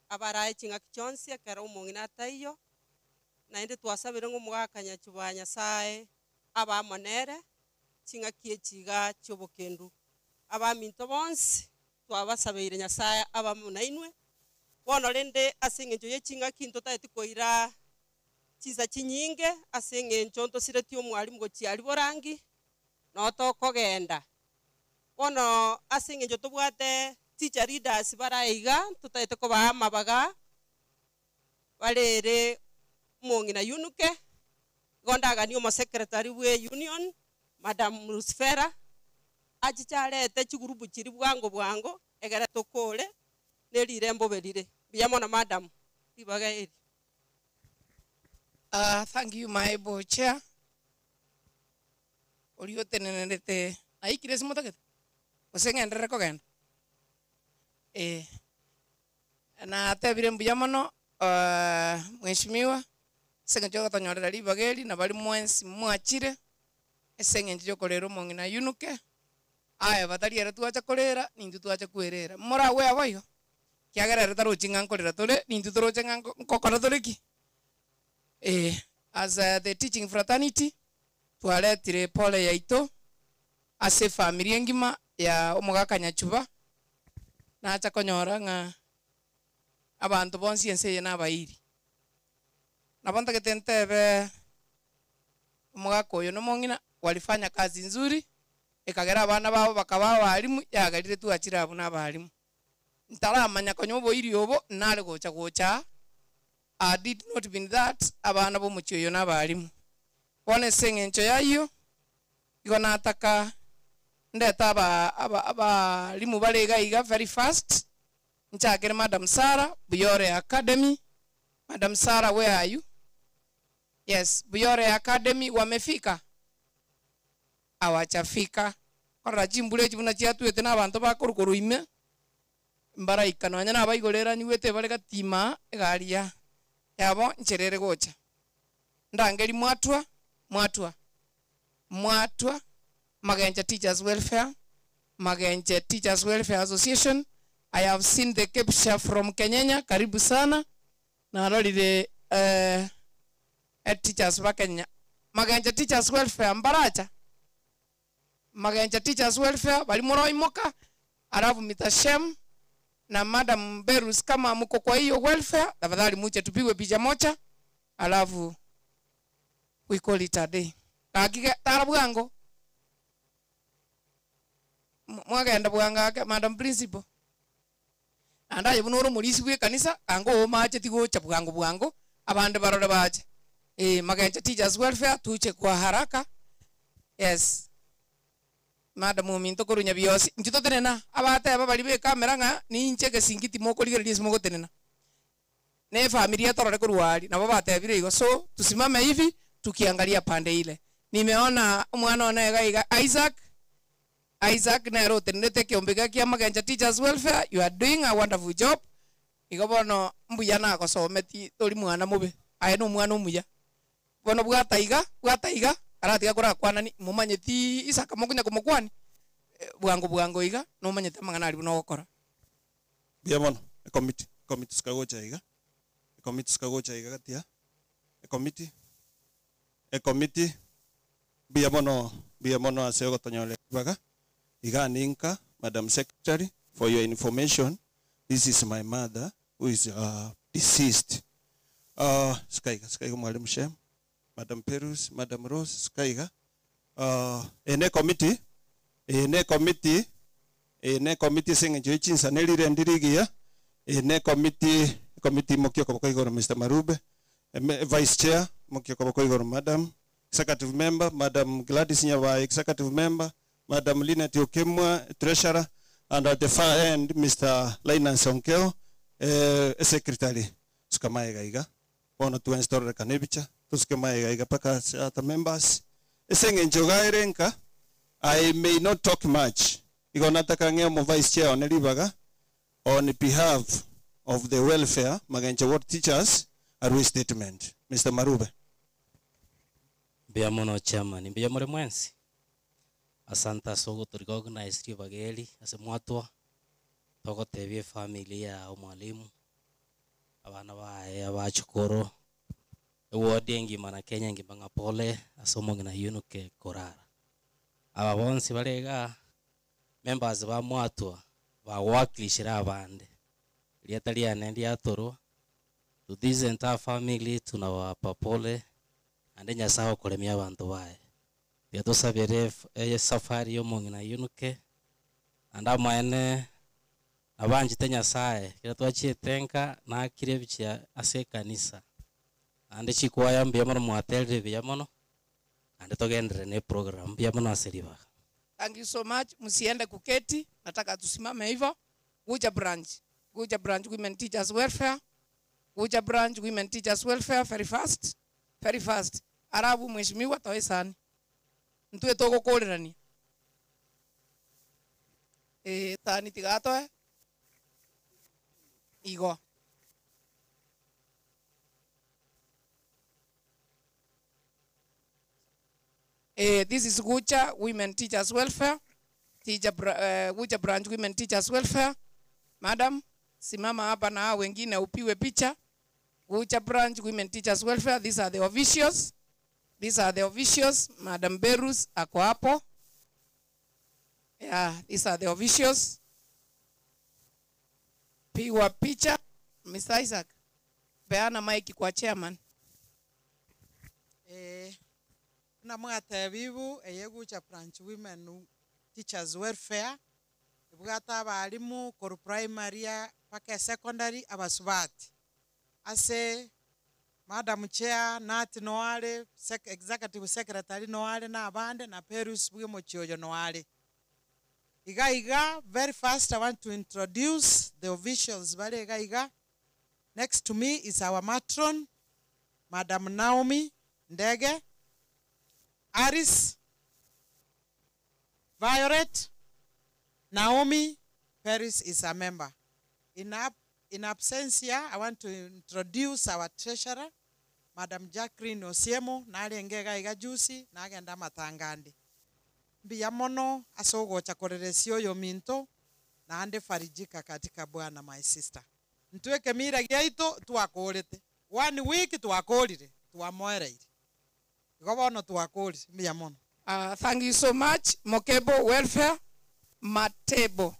abarae ching'aki chionsi ekero omong'ina ataiyo, naende twasabire ng'a omogaka Nyachuba Nyasaye abe amo nere, ching'aki echi iga chi'obokendu. Abaminto bonsi twabasabeire Nyasaye abe amo nainwe, bono rende ase eng'encho ye ching'aki ntotageti koira chinsa chinyinge ase eng'encho ntosiretie omwalimu gochia aria borangi, noo tokogenda. Bono ase eng'encho tobwate teacher leaders bare aiga, ntotagete kobaa amabaga bare ere omong'ina Yunuke, igo ndaganie omosecretary bwe union, Madam Lucifera, achiche arete chigurupu chiria bwango bwango, egere tokore, ne rirembo bobe rire. Mbuya mono madam, ribaga eri. Thank you my able chair. Oria otenenerete naikire ase motagete? Gose ng'enderere kogenda? Eh, natebire mbuya mono mheshimiwa, ase eng'encho yogotonyorera ribaga eri, na baria mwensi mwachire, ase eng'encho yokorera omong'ina ayunuke, aye batari ere twacha korera, nintwe twacha kwerera. Moragwe abo igo? Ekiagera ere tarochi ng'a nkorera tore, nintwe toroche ng'a nkokora tore ki? Eh, as the teaching fraternity, twaretire pole yaito ase efamiri engima ya omogaka Nyachuba, nacha konyora ng'a abanto bonsi ense eye nabairi. Nabo ntagete ntebe omogaka oyo na omong'ina walifanya kazi nzuri, ekagera abana babo bakaba abalimu, yagerire twachire abwo na abalimu. Ntaramanya konya oboiri obo, nare gocha gocha aa, I did not been that abana bomochie oyo na abalimu. Bono ase eng'encho yayio, igo nataka ndete aba aba abalimu bare iga iga very fast, nchakere Madam Sarah, Buyore Academy. Madam Sarah where are you? Yes, Buyore Academy wamefika? Hawajafika. Korora chimbura echi buna chiatwete na abanto bakorwa korwa ime, mbaraika nonya na abaigorera nyigwete bare gatima egari ya yabo nchera ere gocha. Ndangeri mwatwa, mwatwa, mwatwa, Magenche Teachers Welfare, Magenche Teachers Welfare Association. I have seen the capture from Kenyenya, karibu sana. Narorire eh, head teachers ba Kenya. Magenche Teachers Welfare mbaracha. Magenche Teachers Welfare bari moroimoka, alafu Mr. Shem na Madam Berus kama mko kwa hiyo welfare, tafadhali muje tupigwe picha moja, alafu we call it a day. Gaki tara bwango. Mwagenda bwango ake Madam Principal. Andaye buno oro morisi bwe kanisa ango omache tigocha bwango bwango abande barore bache. Magenche Teachers Welfare tuche kwa haraka. Yes. Madam ominto korunya biosi. Nchi totenena abateba bari be kamera ng'a ninche gesingiti mokorigereria ase mogotenena. Ne familia torore korwari nabo batebire igo, so tusimame hivi tukiangalia pande ile. Nimeona omwana one iga iga Isaac. Isaac nere otenenete ekiombe gia kia Magenche Teachers Welfare, you are doing a wonderful job. Igo bono mbuya nagosometi tori mwana mobe, aye na omwana omuya. Bono bwata iga, bwata iga, aratiga korakwanani, momanyeti Isaka mokonya komokwania, bwango bwango iga, nomanyete amang'ana aria buna ogokora. Mbuya mono, ekomiti, ekomiti suka gocha iga, ekomiti suka gocha iga gati aa, ekomiti, ekomiti, mbuya mono, mbuya mono ase ogotonyorera ribaga, iga ninka, Madam Secretary, for your information, this is my mother who is deceased. Suka iga, suka iga Mwalimu Shem, Madam Perus, Madam Rose, suka iga. Eye ne ekomiti, eye ne ekomiti, eye ne ekomiti ase eng'encho ya chinsa ne rirendi rigiya, eye ne ekomiti, ekomiti imokia okoboko igoro Mr. Marube, eme vice chair, imokia okoboko igoro Madam, executive member, Madam Gladys Nyabaye, executive member, Madam Linet Okemwa, treasurer, and at the far end, Mr. Linus Onkeo, eh, secretary. Suka maega iga. Bono twensi tororekane ebicha, tosuke maega iga mpaka ase other members. Ase eng'encho iga ere nka, I may not talk much. Igo nataka ng'e omo vice chair one ribaga on behalf of the welfare Magencho ward teachers arue statement. Mister Marube. Mbuya mono chairman, mbuya more mwensi? Asante ase ogoto recognize ribaga eri ase mwatwa, togotebia efamily ya omwalimu, abana baye, abachukuru, eward engima na Kenya engima ng'a pole ase omong'ina Yunuke korara. Aba bonsi bare igaa, members ba mwatwa, bawakilishire abande, rieta riane ndiatorwa, to this entire family tunawapa pole, naende Nyasaye okoremia abanto baye. Tiga tosabere esafari ya omong'ina Yunuke, naende amaene nabanchete Nyasaye, ekero twachiete nka, nakire ebichia ase ekanisa, naende chikwaya mbuya mono mwaterire buya mono, naende togenderere na eprogram mbuya mono ase ribaga. Thank you so much. Msiende kuketi, nataka tusimame hivyo. Gucha branch, Gucha branch Women Teachers Welfare, Gucha branch Women Teachers Welfare, very fast, very fast. Arabu mheshimiwa toe sani. Ntwe togokorerania. Sani tigatoe. Igo. This is Gucha Women Teachers Welfare, Teacher Gucha Branch Women Teachers Welfare. Madam, simama hapa na hao wengine upiwe picha. Gucha Branch Women Teachers Welfare, these are the officials. These are the officials. Madam Berus ako hapo. Yeah, these are the officials. Pigwa picha. Mr. Isaac, peana mic kwa chairman. Na mwate bibu eye Gucha Branch Women Teachers Welfare ibwata abarimu koru primary paka secondary abasubati ase Madam Chair Nati Noale Executive Secretary Noale na abande na Perus bwe mochioyo Noale. Iga iga very fast I want to introduce the officials bale iga iga. Next to me is our matron Madam Naomi Ndege, Aris, Violet, Naomi, Paris is a member. In absentia, I want to introduce our treasurer, Madam Jacqueline Osiemo, nari engega iga juicy, nagenda matangandi. Mbiya mono, asogocha koreresio yo minto, na ande farijika katika Bwana, my sister. Ntueke mira giaito, tuakorete. 1 week tuakorire, tuamoereire. Igo bono tuakorire, mbiya mono. Thank you so much. Mokebo Welfare, Matebo.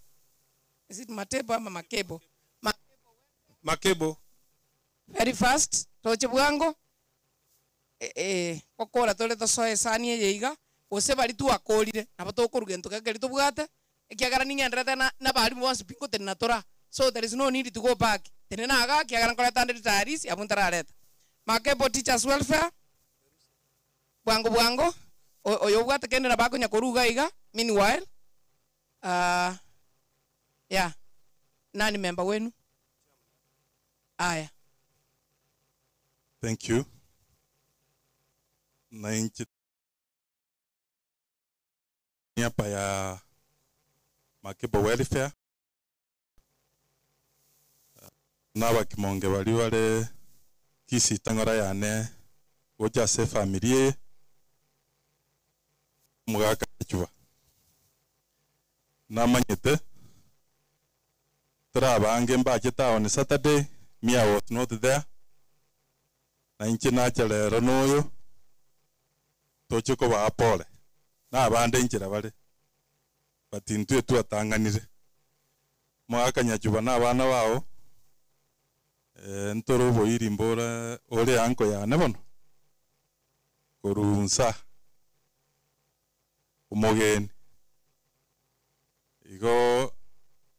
Is it Matebo ama Makebo? Makebo. Very fast. Toche bwango. Kokora tore tosoe sani eye iga. Gose bari tuakorire. Nabo tokoruga ento kekeri tobwate. Ekiagera ning'enderete na bari bonsi pi ngotenena tora. So there is no need to go back. Tenena aga kiagera nkoreta ndi retirees abwo ntarareta. Makebo Teachers Welfare. Bwango bwango. Oyo obwate kende nabo akonya koruga iga. Meanwhile. Yeah. Nani member wenu? Aya. Thank you. Nainchi niaba ya Makebo Welfare. Nabakimonge bari bare Kisii tang'ora yane gocha ase efamiri eye, omogaka Nyachuba. Namanyete tore abange mbachete on Saturday, me I was not there, na inche nacha rero na oyo, toche kobaa pole, na abande nchera bare, but intwe twatang'anire. Omogaka Nyachuba na abana bao, ntore oboiri mbore ore uncle yane bono, korwa nsa, omogeni. Igo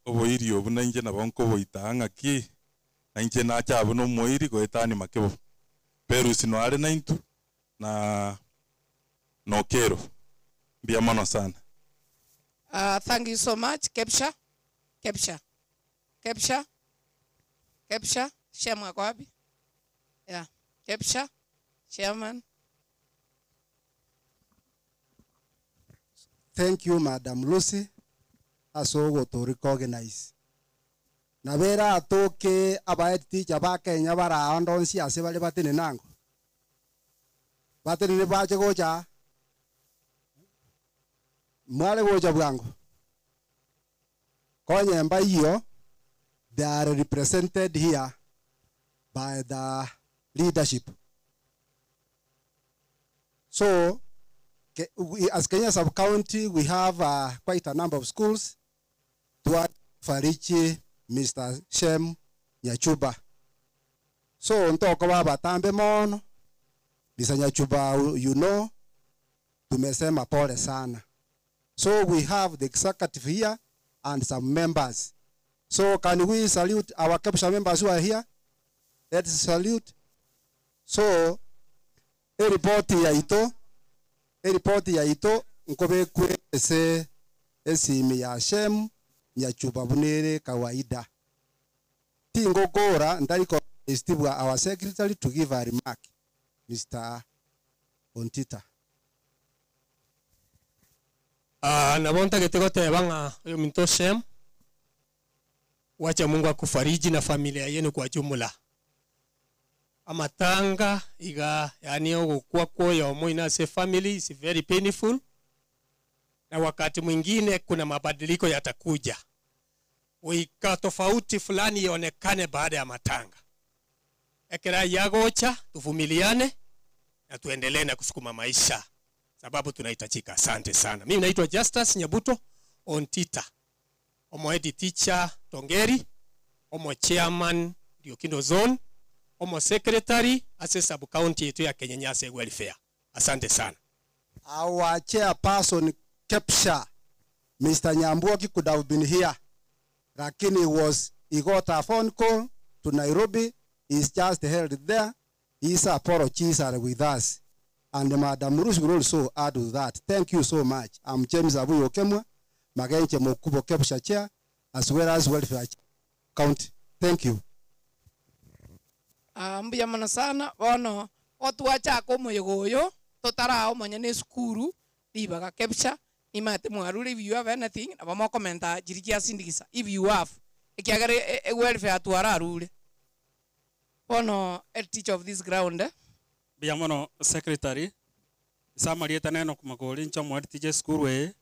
oboiri obu nainche nabo nkoboita ng'aki, nainche nacha abwo na omoiri goetania makebo. Perusi noare naintwe, na nokero. Mbuya mono sana. Thank you so much. Kepsha. Kepsha. Kepsha. Kepsha. Shem ako wapi? Yeah. Kepsha. Chairman. Thank you, Madam Lucy, ase ogoto recognize. Nabera atoke aba teacher ba Kenya bara ndonsi ase bari batene nango. Batene bache gocha. Mware gocha bwango. Konye mba iyo, they are represented here by the leadership. So, we, as Kenya sub-county, we have quite a number of schools. Farichi, Mr. Shem Nyachuba. So, ntoko baba tambe mono. Mr. Nyachuba, you know, tumesema pole sana. So, we have the executive here and some members. So, can we salute our KEPSHA members who are here? Let's salute. So, a report ya ito, a report ya ito, nkobe kwe ese esimi ya Shem Nyachuba bunere kawaida. Tingo gora ndariko istibwa our secretary to give a remark, Mr. Ontita. Nabo ntagete goteba ng'a oyo minto Shem, wacha Mungu akufariji na familia yenu kwa jumla. Amatanga iga yani ogokwa kwoyo moina ase family is very painful, na wakati mwingine kuna mabadiliko yatakuja, wika tofauti fulani ionekane baada ya matanga. Ekera yagocha tuvumiliane na tuendelee na kusukuma maisha, sababu tunahitajika. Asante sana. Mimi naitwa Justus Nyabuto Ontita, omo head teacher Tongeri, omo chairman Riokindo zone, omo secretary ase sub county yetu ya Kenyenya welfare. Asante sana. Our chairperson KEPSHA, Mr. Nyambuoki, could have been here, lakini he got a phone call to Nairobi. He's just held there. His apologies are with us. And Madam Ruth will also add to that. Thank you so much. I'm James Abuyo Okemwa, Magenche Mokubo KEPSHA Chair, as well as Welfare County. Thank you. Mbuya mono sana. Bono, otwachaka omoyega oyo, totara omonye na esukuru, ribaga KEPSHA, nimate mwarure if you have anything, nabo mokomenta chiri chiasindikisa, if you have. Ekiagera welfare atwara arure. Bono, a teacher of this ground. Mbuya mono secretary, samarieta neno kumagori ncho mwari teacher school we.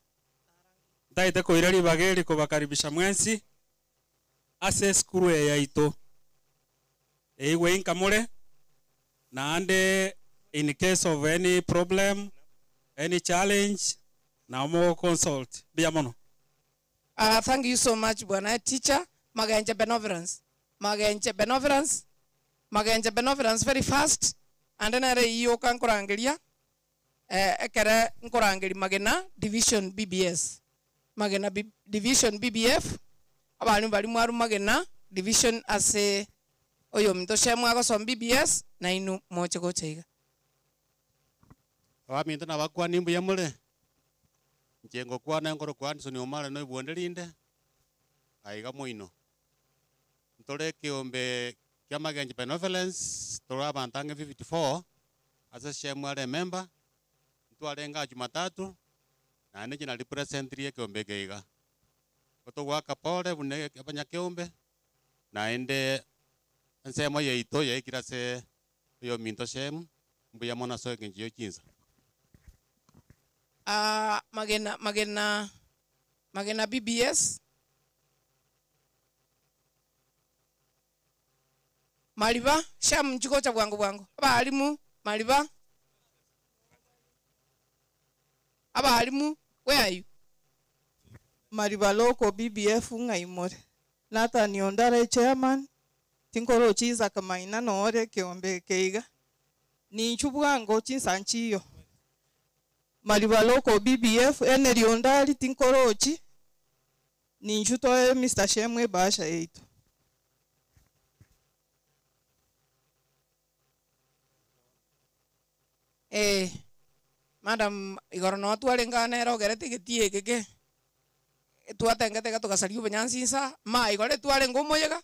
Ndaite koira ribaga eri kobakaribisha mwensi ase school e yaito. Eigwe inkamure naande in case of any problem, any challenge, na mo consult. Mbuya mono. Thank you so much bwana teacher. Magenche Benevolence. Magenche Benevolence. Magenche Benevolence very fast. And then are iyo kankorangeria. Ekere nkorangeri Magena Division BBS. Magena Division BBF. Abalimu bali mwaru Magena Division ase oyo minto shemu agosom BBS na inu moche gocheiga. Abaminto nabakwani mbuya mure. Nche ngokwana nkoro kwa Anderson Omare no ibwonde rinde. Aiga moino. Ntore kiombe kia Magenche Benevolence tore abantu ange 54 ase shemu are member. Ntwarenga Jumatatu na nje na represent kiombe keiga. Otogwaka pole bune abanyakiombe naende Ensemo yaito yaikire ase oyominto Shemu, mbuya mono ase engencho ya chinsa. Ah, magena magena magena BBS. Mariba, Shemu nchigocha bwango bwango. Abalimu, Mariba. Abalimu, where are you? Mariba Local BBF ng'aimore. Nathan Ondara chairman, tinkoro chinsa kamaina noore kiombe keiga. Ninchu bwango chinsa nchiyo. Mariba Local BBF Henry Ondari tinkorochi. Ninchu toe Mr. Shemwe basha yetu. Eh, madam igoro no twarengana ero ogerete egetie eke ke twatengete iga togasaria obonyansi nsa ma igoro twarenge omoyega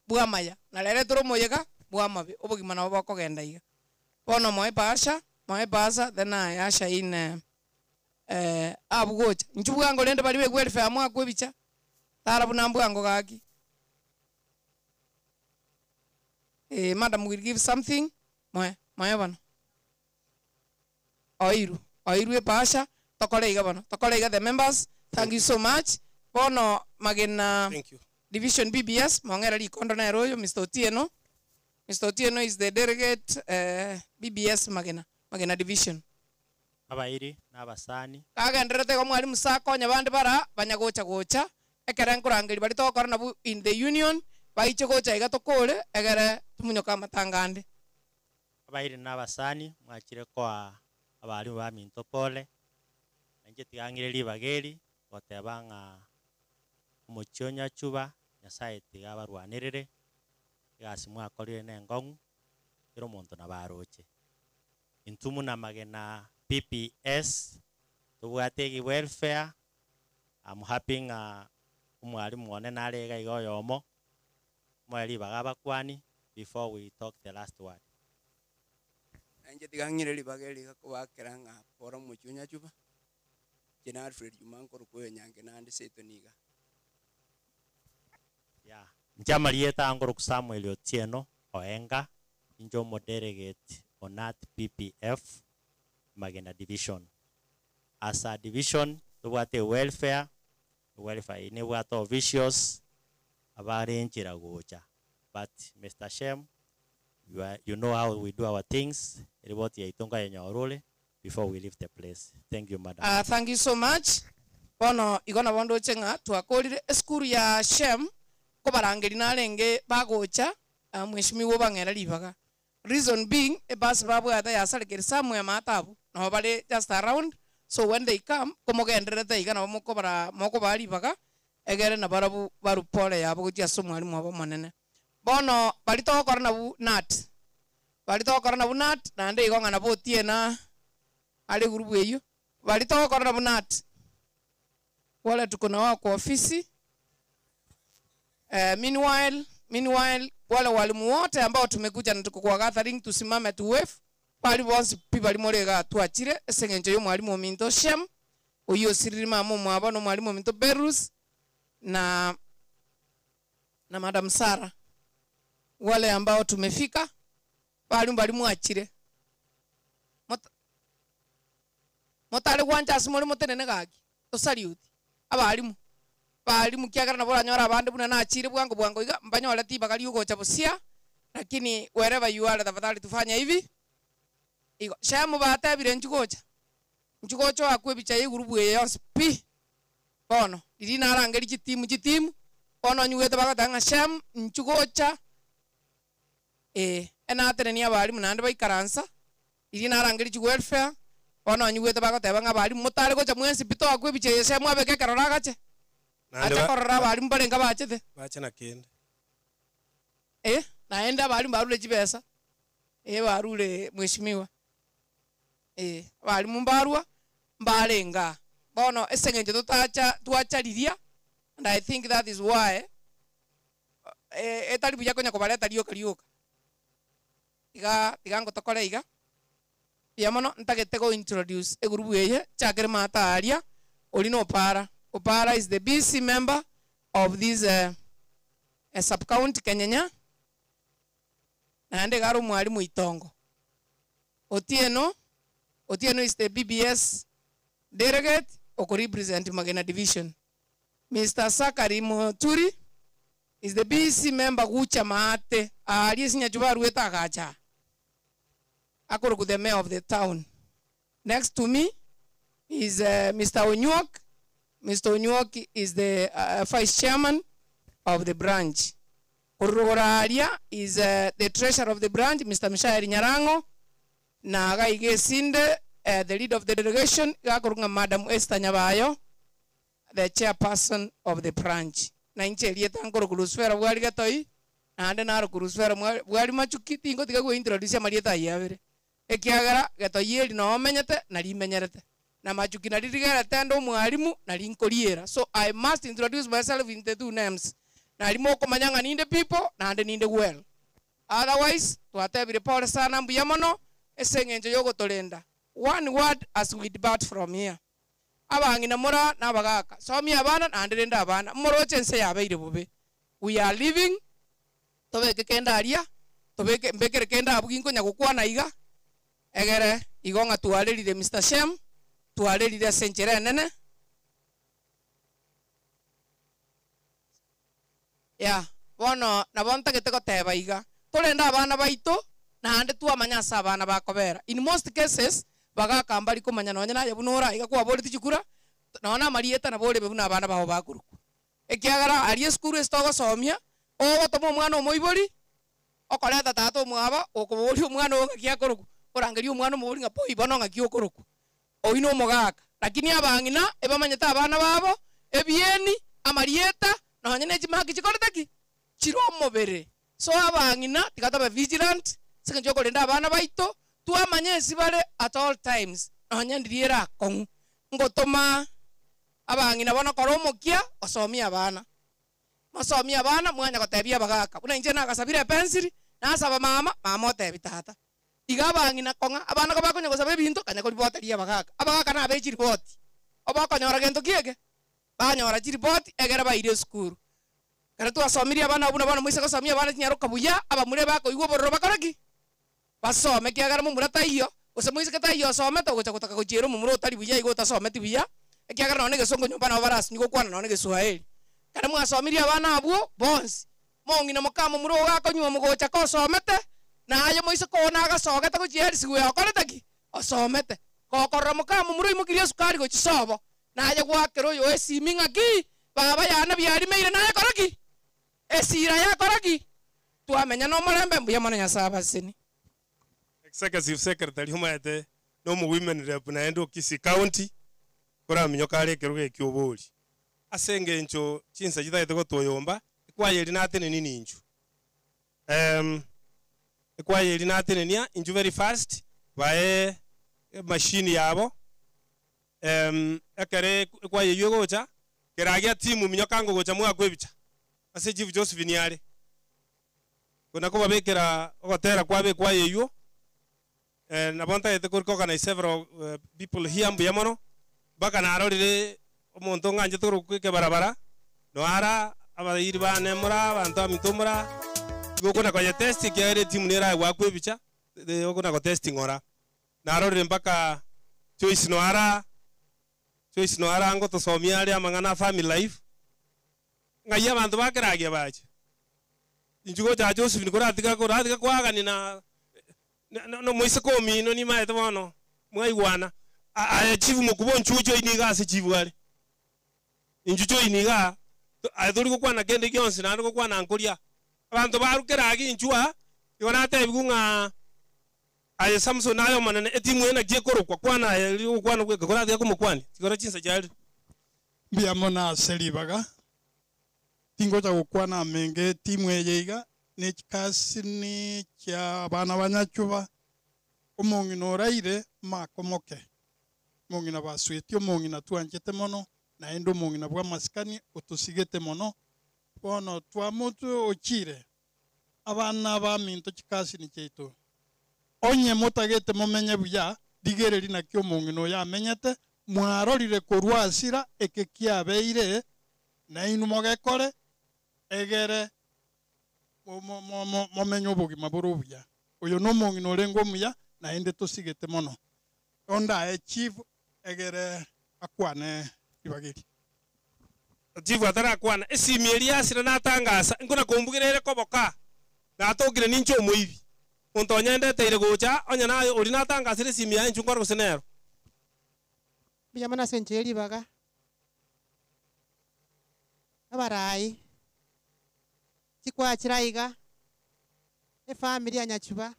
bwa amaya na rero tore omoyega bwa amabe obogima nabo bokogenda iga. Bono moe pasha moe pasa then aye asha in eh, abwo gocha inchu bwango rende baria ba welfare mwakwa ebicha tara buna mbwango gaki. Eh, madam will give something moe moe bono oiru oiru epasha tokore iga bono tokore iga the members thank you so much bono magena Thank you. division BBS mong'era rikondo nero oyo Mr. Otieno Mr. Otieno is the delegate BBS magena magena division abairi n'abasani kagenderete igo mwalimu sakonya bande bara banya gocha gocha ekere nkorangeri bari togokora nabwo in the union baiche gocha iga tokore egere tomonyoka amatanga ande. Abairi n'abasani mwachire koa abarimu ba minto pole nainche tigang'ire ribaga eri goteba ng'a omochie o Nyachuba Nyasaye tiga abarwanirire egasi mwakorire na engong'u kera omonto nabo aroche. Intwe muna magena PPS tobwate egi welfare I'm happy ng'a omwarimu one nare iga iga oyomo moe ribaga abakwani before we talk the last word. Nainche tiga ng'ire ribaga eri gakobakera ng'a pora omochie o Nyachuba, inche na Alfred Juma nkorokwa oyo Nyange naende seto niga. Yeah. Inche amarieta angoroku Samuel Otieno Oenga, inche omodelegate o NAT PPF Magena Division. As a division, tobwate welfare, welfare eye nebwate officials abare enchera gocha. But Mr. Shem, you, are, you know how we do our things, eripoti yaito nkayenyora ore before we leave the place. Thank you, madam. Thank you so much. Bono igo nabo ndoche ng'a twakorire esukuru ya Shem kobarangeri narenge bagocha mheshimiwa obang'era ribaga. Reason being ebus babwate yasarekire somewhere matabu nabo bare just around so when they come komogendererete iga nabo mokobara mokobaa ribaga egere nabarabu barupore yabo gochia ase omwarimu obo omonene. Bono bari togokora nabwo NAT bari togokora nabwo NAT naende igo ng'a nabo otiena are group eywo bari togokora nabwo NAT wale tuko na wao kwa ofisi. Meanwhile, meanwhile wale walimu wote ambao tumekuja na tuko kwa gathering tusimame tu wave bari bonsi pi bari morega twachire ase eng'encho ya omwarimu ominto Shem oyo osirire mama omwabo na omwarimu ominto Berus na na Madam Sara wale ambao tumefika bari bari mwachire motare gwancha ase more motenene gaki tosariuti abarimu barimu kiagera nabo oranyora abande buna nachire bwango bwango iga mbanyore tibaga riogocha busia lakini wherever you are tafadhali tufanye hivi igo Shemu batebire nchigocha nchigocha akwe ebicha ya egroup eye yonsi pi bono riri narangeri chitimu chitimu bono onyuete bagoteba ng'a Shem nchigocha enatenenia abarimu naende baikaransa riri narangeri chiwelfare bono onyuete bagoteba ng'a abarimu motare gocha mwensi pi toakwa ebicha eye Shemu abeke ekerora agache Naende ache korora abarimu barenga bachete bache na kende. Naende abarimu barure chibesa barure mheshimiwa abarimu mbarwa mbarenga bono ase eng'encho totacha twachariria and I think that is why etari buya konya kobareta rioka rioka iga tiga ngotokore iga buya mono ntagete go introduce egroup eye chakere mataria ori na Opara. Opara is the BC member of this sub-county Kenyenya. Naende iga are omwalimu Itongo. Otieno, Otieno is the BBS delegate okorepresent Magena division. Mister Zachary Moturi is the BEC member Gucha Maate, aaria esinyachu baruete agacha aa. Akorokwa the mayor of the town. Next to me is Mister Onyuok. Mister Onyuok is the vice chairman of the branch. Korwa rogoro aaria is the treasurer of the branch, Mister Mishael Nyarango, na iga iga esinde, the leader of the delegation, iga akorokwa ng'a Madam Esther Nyabayo, the chairperson of the branch. Na inche erieta nkorokwa Ruswera bwari Getoi, naende narokwa Ruswera bwari Machuki, tingotiga gointroduce amarieta ayio abere. Ekiagera Getoi eri noo omenyete, nari imenyerete. Na Machuki nari rigerete nde omwarimu, nari nkoriera. So I must introduce myself in the two names. Nari mokomanya ng'a ninde people, naende ninde well. Otherwise, twatebire pole sana mbuya mono, ase eng'encho yogotorenda. One word as we depart from here. Abang'ina mora na abagaka, somia abana naende rende abana, moroche ense yabeire bobe. We are living, tobeke kende aria, tobeke, mbekere kende abwo ginkonya gokwana iga, egere igo ng'a twarerire Mister Shem, twarerire ase enchera enene. Ya, bono nabo ntagete goteba iga, torende abana baito, naende twamanya ase abana bakobera. In most cases, bagaka mbari komanya nonye naye buna ora iga kwaboreti chikura, nonye na amarieta nabo orebe buna abana babo bakorokwa. Ekiagera aria esukuru ase togosomia, ogotoma omwana omoibori, okoreta tata omwabo, okoboria omwana oyo ng'aki akorokwa, orangeria omwana omobori ng'a boy bono ng'aki okorokwa. Oyio na omogaka. Lakini abang'ina, ebamanyete abana babo, ebieni, amarieta, nonye na echimaki chikorete ki? Chire omobere. So abang'ina, tiga tobe vigilant, ase eng'encho yokorenda abana baito, twamanye ensi bare at all times, nonye ndiria ere akong'u. Ngotoma abang'ina bono kora omokia, osomie abana. Mosomie abana, mwanya gotebia abagaka. Buna inche nagasabire epensiri, nasaba mama, mama otebi tata. Iga abang'ina kong'a, abana ko bakonya gosaba ebinto, kanya koriboteria abagaka. Abagaka nabe chiripoti. Obokonyora gento ki eke? Banyora chiripoti, egere baire esukuru. Ekero twasomirie abana abwo buna bono moise gosomia abana chinyaroka buya, abamura ebakoigwa obororo bakore ki? Basome, ekiagera momura taiyo, gose moiseke taiyo osomete, ogocha gotaka gochiera omomura otari buya igo otasometi buya, ekiagera nonye na egesongo nyomba nabo barasinye gokwana nonye na egeswahili. Ekero mwasomirie abana abwo bonsi, mong'ina moka momura ogo akonywa omogocha kosomete, naye moiseke oo nagasogete gochia erisigo eye okorete ki? Osomete. Gokorora moka momura oimokirie esukari gochia sobo, naye gwakera oyo esimi ng'aki, baba yana biarimeire naye kora ki? Esira yakora ki? Twamenya na omorembe mbuya mono Nyasaye abasesenie. Executive Secretary omanyete na omo women rep naende o Kisii County, koraminyoka are ekerogo ekio obori. Ase engencho chinsa chitagete gotoyomba, ekwaya eri nateneni ninchu. Ekwaya eri natenenia inchu very fast, bae emachine yabo, ekere ekwaya eywo egocha, keragia timu minyoka ngogocha mwakwa ebicha, ase Chief Josephine are. Kona kobabekera ogotera kwabo ekwaya eywo, nabo ntagete ko recognize several people here mbuya mono, mpaka narorire omonto ng'anchete korokwa ekebarabara, noara abairi bane mora, abanto aminto mora, igo okona koye test ekiagera etimu nere goakwa ebicha, okona gotesti ng'ora. Narorire mpaka Joyce noara, Joyce noara ngotosomia are amang'ana a family life, ng'ai abanto bakeragia bache. Inchu gocha Josephine koratiga koratiga koagani na na moiseke omino nimaete bono, mwaigwana. Aye chief mokuba onchuo join iga ase chief are. Inchu join iga, aye tori gokwana kende gionsi naende gokwana nkoria. Abanto barukera agi inchu aa, igo natebiwu ng'a aye Samson aye omonene, etimu eye naki ekorokwa, kwana aye eri gokwana bweka, koratiga komokwania, tigora chinsa chiarire. Mbuya mono ase ribaga, tingocha gokwana amenge etimu eye iga, na echikasini chia abana banyachuba, omong'ina oraire makomoke. Omong'ina basweti, omong'ina twanchete mono, naende omong'ina bwa amasikani otosigete mono, bono twamotu ochire, abana baminto chikasini chiaito. Onye motagete momenye buya, rigereri naki omong'ina oyo amenyete, mwarorire korwa asira eke kiabeire, nainwe mogekore, egere Momenye obogima bore obuya. Oyo na omong'ina orenge omuya, naende tosigete mono. Ondae chief egere akwane ribageri. Chief atarakwana, esimi eria asire natangasa, nkona kombugera ere koboka, natokire ninche omoibi. Monto onyendeteire gocha, onye naye ori natangasire esimi yaye inchu nkore gose nero. Mbuya mono ase enchera ribaga. Abarai, chikwachira iga, efamily ya Nyachuba,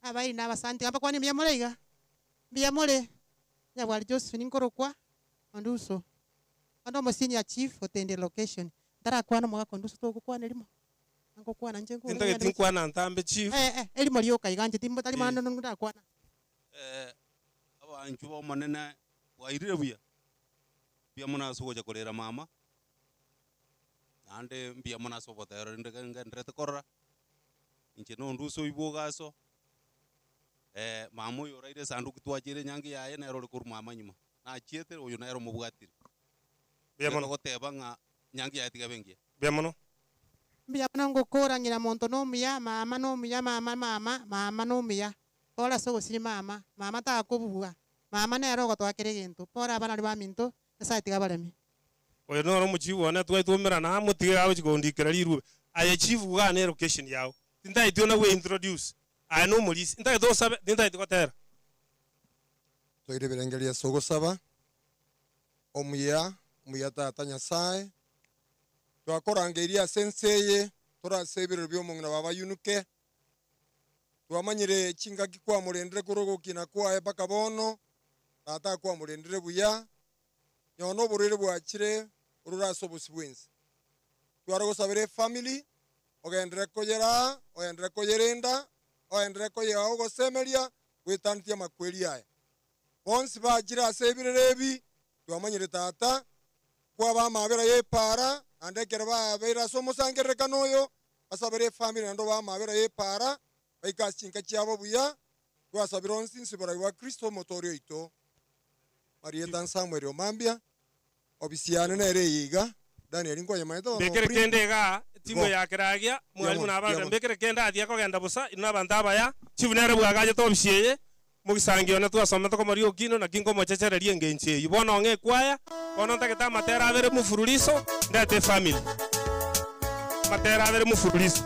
abairi na abasanti, abakwani mbuya more iga, mbuya more, Nyabwari Josephine nkorokwa, Onduso. Onde omo senior chief otende location. Ntarakwana omogaka Onduso togokwana erimo. Ngokwana nche nkore Tintageti nkwana ntambe chief. Eh eh erimo rioka iga nche timbo tari mano ndakwana. Abanchwa bomonene bwairire buya, mbuya mono ase ogocha korera mama, naende mbuya mono ase obotero rende ngenderete korora, inche na Onduso oywo bwogaso, mama oyo oraire esanduku twachire enyangi yaye nere ore korwa mama nyuma, nachiete oyo nere omobwatire. Mbuya mono. Togoteba ng'a enyangi yaye tiga ebe engiya. Mbuya mono. Mbuya mono ngokora ng'ina monto na omuya, mama na omuya, mama mama, mama na omuya. Pore ase ogosiria mama, mama takobua, mama nere ogotoakera egento. Pore abana baria baminto, Nyasaye tiga abaremie. Oyo noro omochief one twaitwomerana amo tiga agochi kondikera rirube. Aye chief igaa na elocation yago. Tintageti ona gwe introduce. Aye na omorisia. Ntagete osabe, tintageti gotera. Toire ebirengererio ase ogosaba, Omuya, omuya Tata Nyasae, twakorangeirie ase ense eye, tore ase ebirero bi'omong'ina baba Yunuke, twamanyire chingaki kwamorendire korwa ogokina kwaye mpaka bono, Tata kwamorendire buya, nonye na oborwaire bwachire orure ase obosio bw'ense. Tware gosabera efamily, ogenderere koyeraa, ogenderere koyerenda, ogenderere koyea ogosemeria, goetantia amakweri aya. Bonsi bachire ase ebirero ebi, twamanyire Tata, kwaba amabera y'epaara, naende ekero babeire ase omosangererekano oyo, basabere efamily naende obae amabera y'epaara, baike ase chinka chiabo buya, twasabire onsi inse borai bwa Kristo omotoori oito. Marieta Samuel Omambia, obisi yane nere eye iga, Daniel nkwanyemaete bono Mbekere oprint. kende igaa, etimu Igo. ya Keragia, mwalimu Mbuya mono, na mbuya abande, mono. mbekere kende atia kogenda bosa, inwe abanto abaya, chief nere bwagachete obisi eye, mogisangio one twasomete komoria okino naki nkomochechereria engencho eyio. Bono ong'e ekwaya, bono ntagete amatera abere mufululiso, ndete efamily. Amatera abere mufululiso.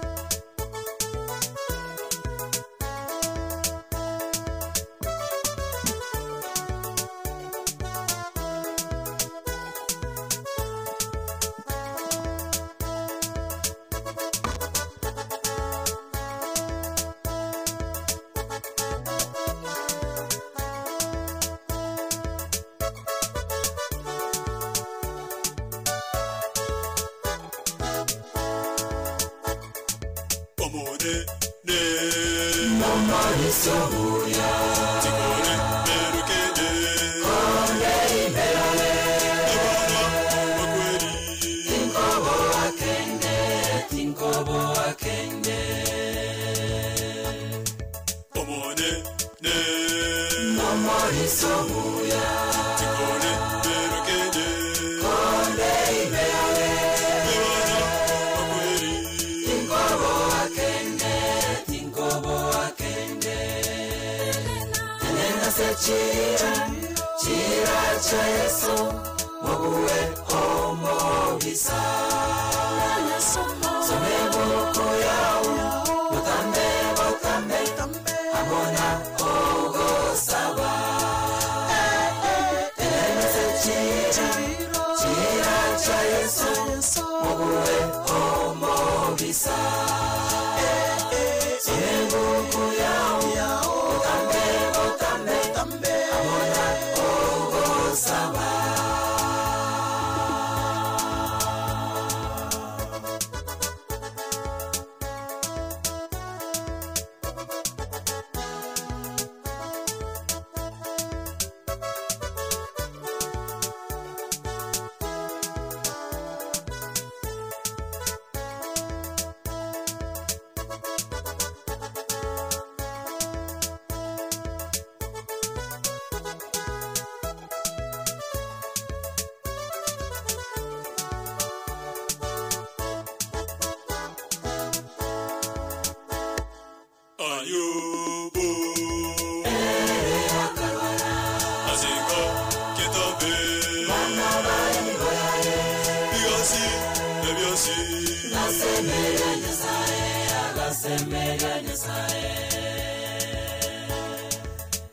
ebyosi Gasemeria Nyasaye, agasemeria Nyasaye.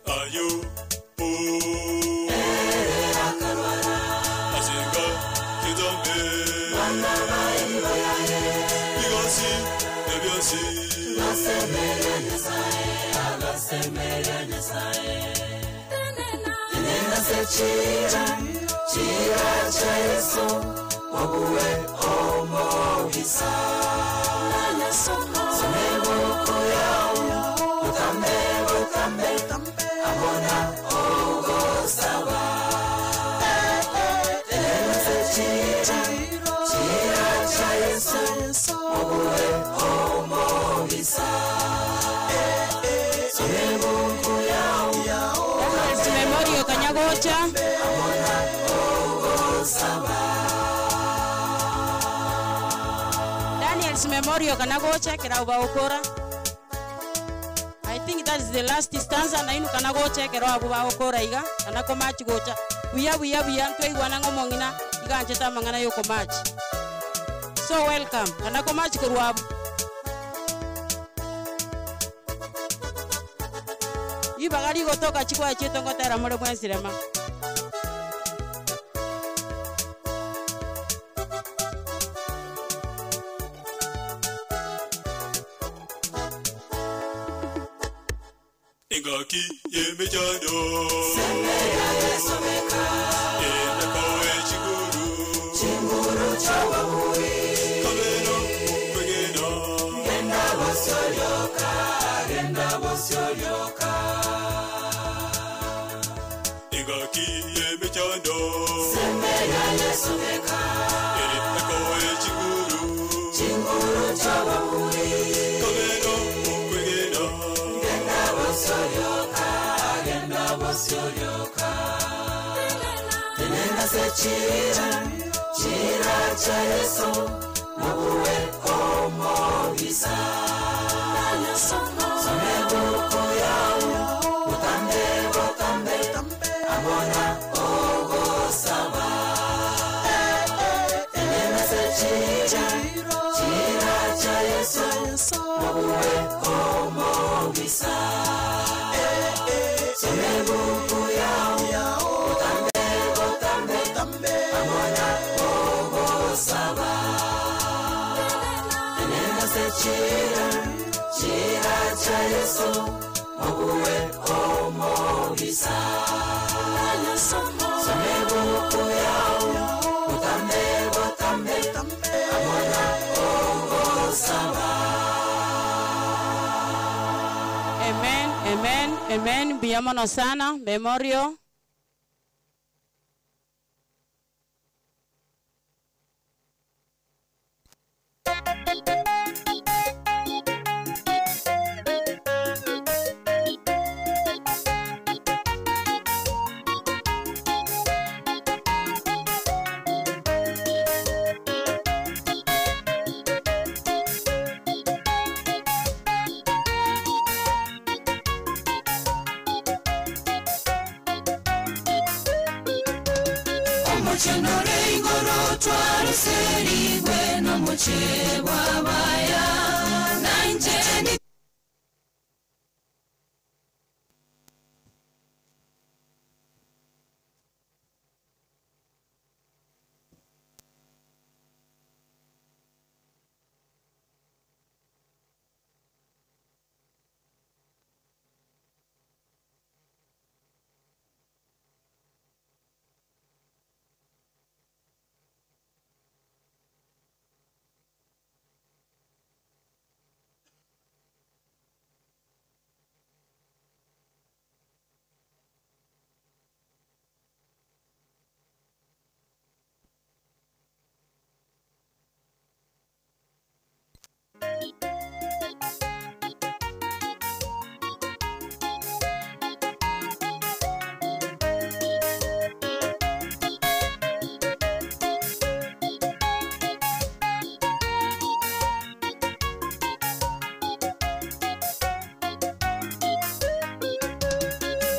Ayo po Ere akarwara asenga kizombe Bana bairi bayaye Bigosi ebyosi Gasemeria Nyasaye, agasemeria Nyasaye. Tenena se chira, chira cha Yesu, obuwe omobisa. Someboko yao, utambe, utambe, amona ogosaba. Tenena se chira, chira cha Yesu, obuwe omobisa. Someboko yao, Daniels Memorial Kanyagocha. Daniels Memorial Kanagocha kirauba ukora. I think that is the last stanza na inu kanagocha kero abu ba ukora iga kana komachi gocha. Buya buya buya ntwe igwana ng'omong'ina iga ncheta mang'ana yoko machi. So welcome kana komachi korwabu. Ibaga rigotoka chikwa cheto ngotera more mwensirema. Engaki yemijano Semeria Yesu meka Enakoe chiguru Chinguru chababui Kabero kwegena Genda bosolyoka Genda bosolyoka Engaki yemijano Semeria Yesu meka Enakoe chiguru Chinguru chababui Kabero kwegena Genda bosolyoka Genda bosolyoka Tenena se chira Chira cha Yesu Nobuwe omobisa Somebuko yao Utambe botambe Amona ogosaba Tenena se chira Chira cha Yesu Nobuwe omobisa Somebuko yao Utambe botambe Amona ogosaba Tenena se chira Chira cha Yesu Nobuwe omobisa Somebuko yao Utambe botambe Amona ogosaba Amen, amen, amen. Biyamono sana Memorial. Omochenore igoro twaruserigwe n'omuche gw'abaya nanje ni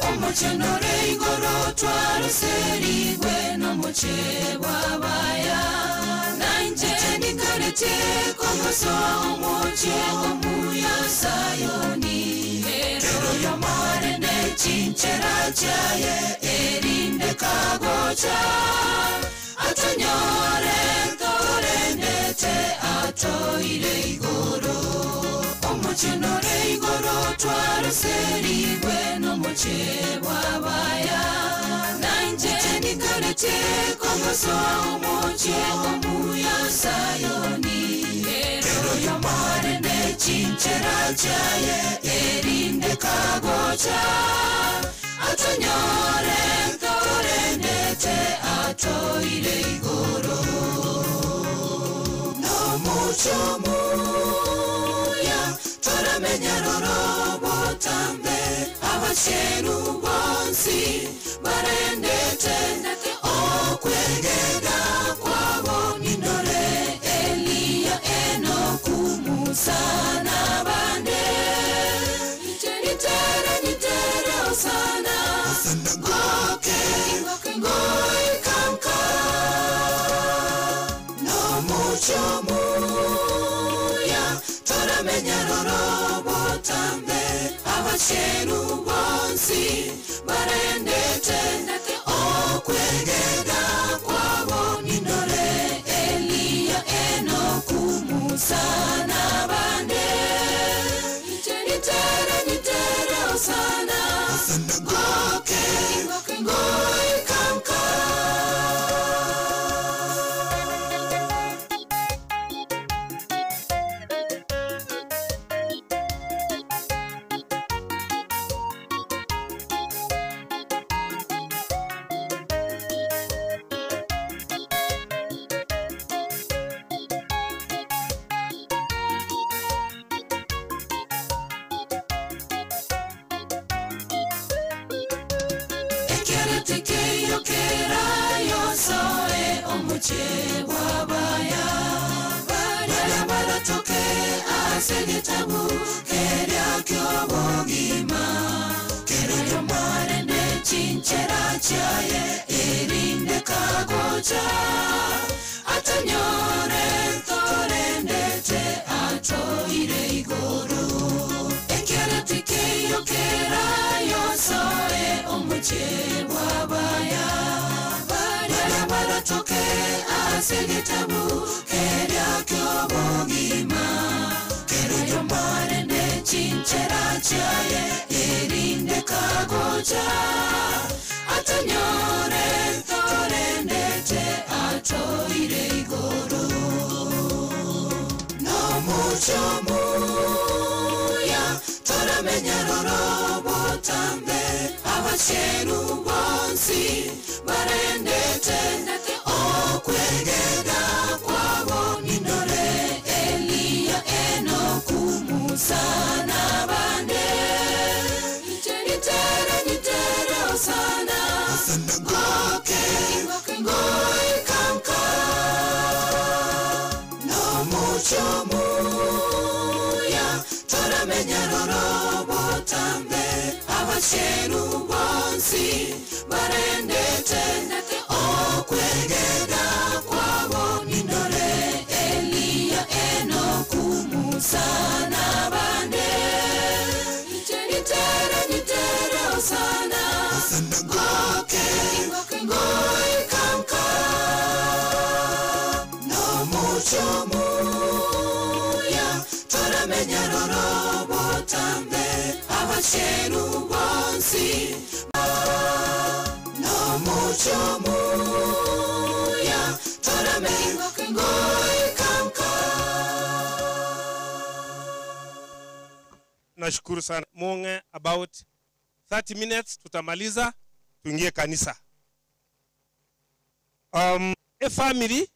Omochenore igoro twaruserigwe n'omuche gw'abaya nanje ni nikarete kogoso omoche omuya Sayoni Ero yomarende chinchera chaye erinde kagocha Atonyore torendete atoire igoro Omochenore igoro twaroserigwe n'omoche bwabaya Nanje nikarete kogoso omoche omuya Sayoni Ero yomarende chinchera chaye erinde kagocha Atonyore torendete atoire igoro Nomucho muya toramenya roro botambe Abasheru bonsi barendete okwegega kwabo nindore Eliya Enoku Musa n'abande Nitere nitere osana Ngoke ngoikanka Nomucho muya toramenya roro botambe Abasheru bonsi barendete okwegega kwabo nindore Eliya Enoku Musa n'abande Nitere nitere osana Ngoke ngoikanka Ekeretikeyo kerayo soe omuche wabaya Baria baratoke ase gitabu keria ky'obogima Kereyo marende chinchera chaye erinde kagocha Atonyore torendete atoire igoro Ekeretikeyo kerayo soe omuche wabaya Baria baratoke ase gitabu keria ky'obogima Kereyo marende chinchera chaye erinde kagocha Atonyore torendete atoire igoro Nomucho muya toramenya roro botambe Abasheru bonsi barendete okwegega kwabo nindore Eliya Enoku Musa n'abande Nitere nitere osana Ngoke ngoikanka Nomucho muya toramenya roro botambe Abasheru bonsi barendete okwegega kwabo nindore Eliya Enoku Musa n'abande Nitere nitere osana Ngoke ngoikanka Nomucho muya toramenya roro botambe Abasheru bonsi Nomucho muya toramenya ngoikanka Nashukuru sana Munge, about 30 minutes tutamaliza tuingie kanisa. A family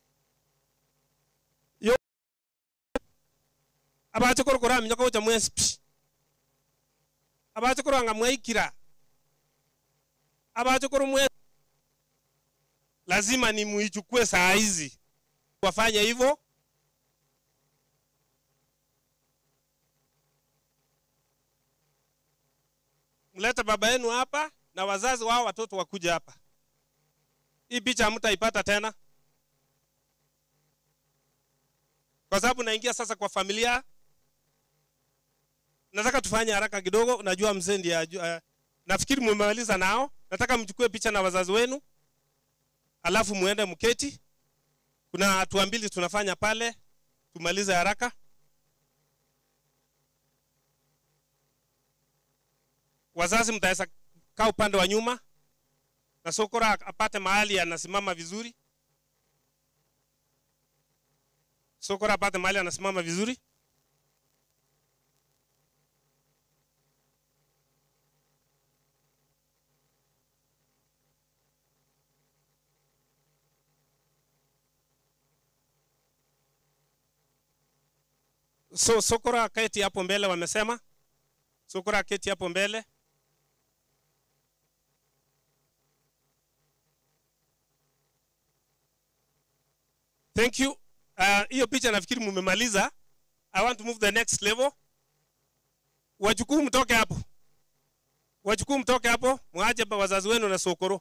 yo abache korokora minyoko gocha mwensi pi abache koranga mwaikira abache koro mwe lazima ni muichukue saa hizi wafanye hivyo. Mlete baba yenu hapa na wazazi wao watoto wakuja hapa. Hii picha hamtaipata tena. Kwa Kwa sababu naingia sasa kwa familia. Nataka tufanye haraka kidogo, najua mzee ndiye nafikiri mmemaliza nao. Nataka mchukue picha na wazazi wenu, alafu muende mketi. Kuna hatua mbili tunafanya pale, tumalize haraka. Wazazi mtaweza kaa upande wa nyuma na Sokora apate mahali anasimama vizuri. Sokora apate mahali anasimama vizuri. So Sokora keti hapo mbele, wamesema. Sokora keti hapo mbele. Thank you. Hiyo picha nafikiri mumemaliza. I want to move the next level. Wajukuu mtoke hapo. Wajukuu mtoke hapo, muache wazazi wenu na Sokoro.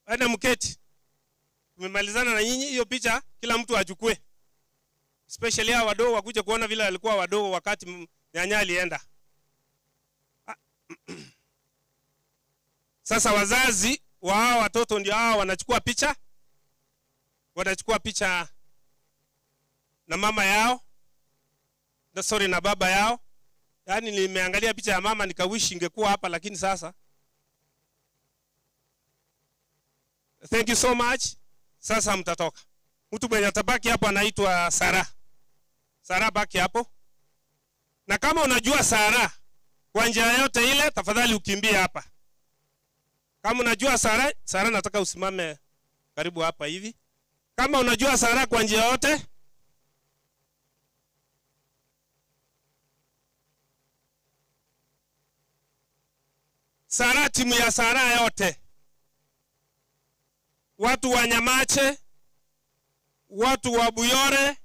Enda mketi. Tumemalizana na nyinyi hiyo picha, kila mtu achukue. Especially hao wadogo wakuje kuona vile walikuwa wadogo wakati nyanya alienda. Sasa wazazi wa hao watoto ndio hao wanachukua picha. Wanachukua picha na mama yao. Na sorry, na baba yao. Yaani nimeangalia picha ya mama nikawish ingekuwa hapa, lakini sasa. Thank you so much. Sasa mtatoka. Mtu mwenye atabaki hapo anaitwa Sara. Sara baki hapo. Na kama unajua Sara kwa njia yote ile, tafadhali ukimbie hapa. Kama unajua Sara, Sara nataka usimame karibu hapa hivi. Kama unajua Sara kwa njia yote, Sara, timu ya Sara yote, watu wa Nyamache, watu wa Buyore,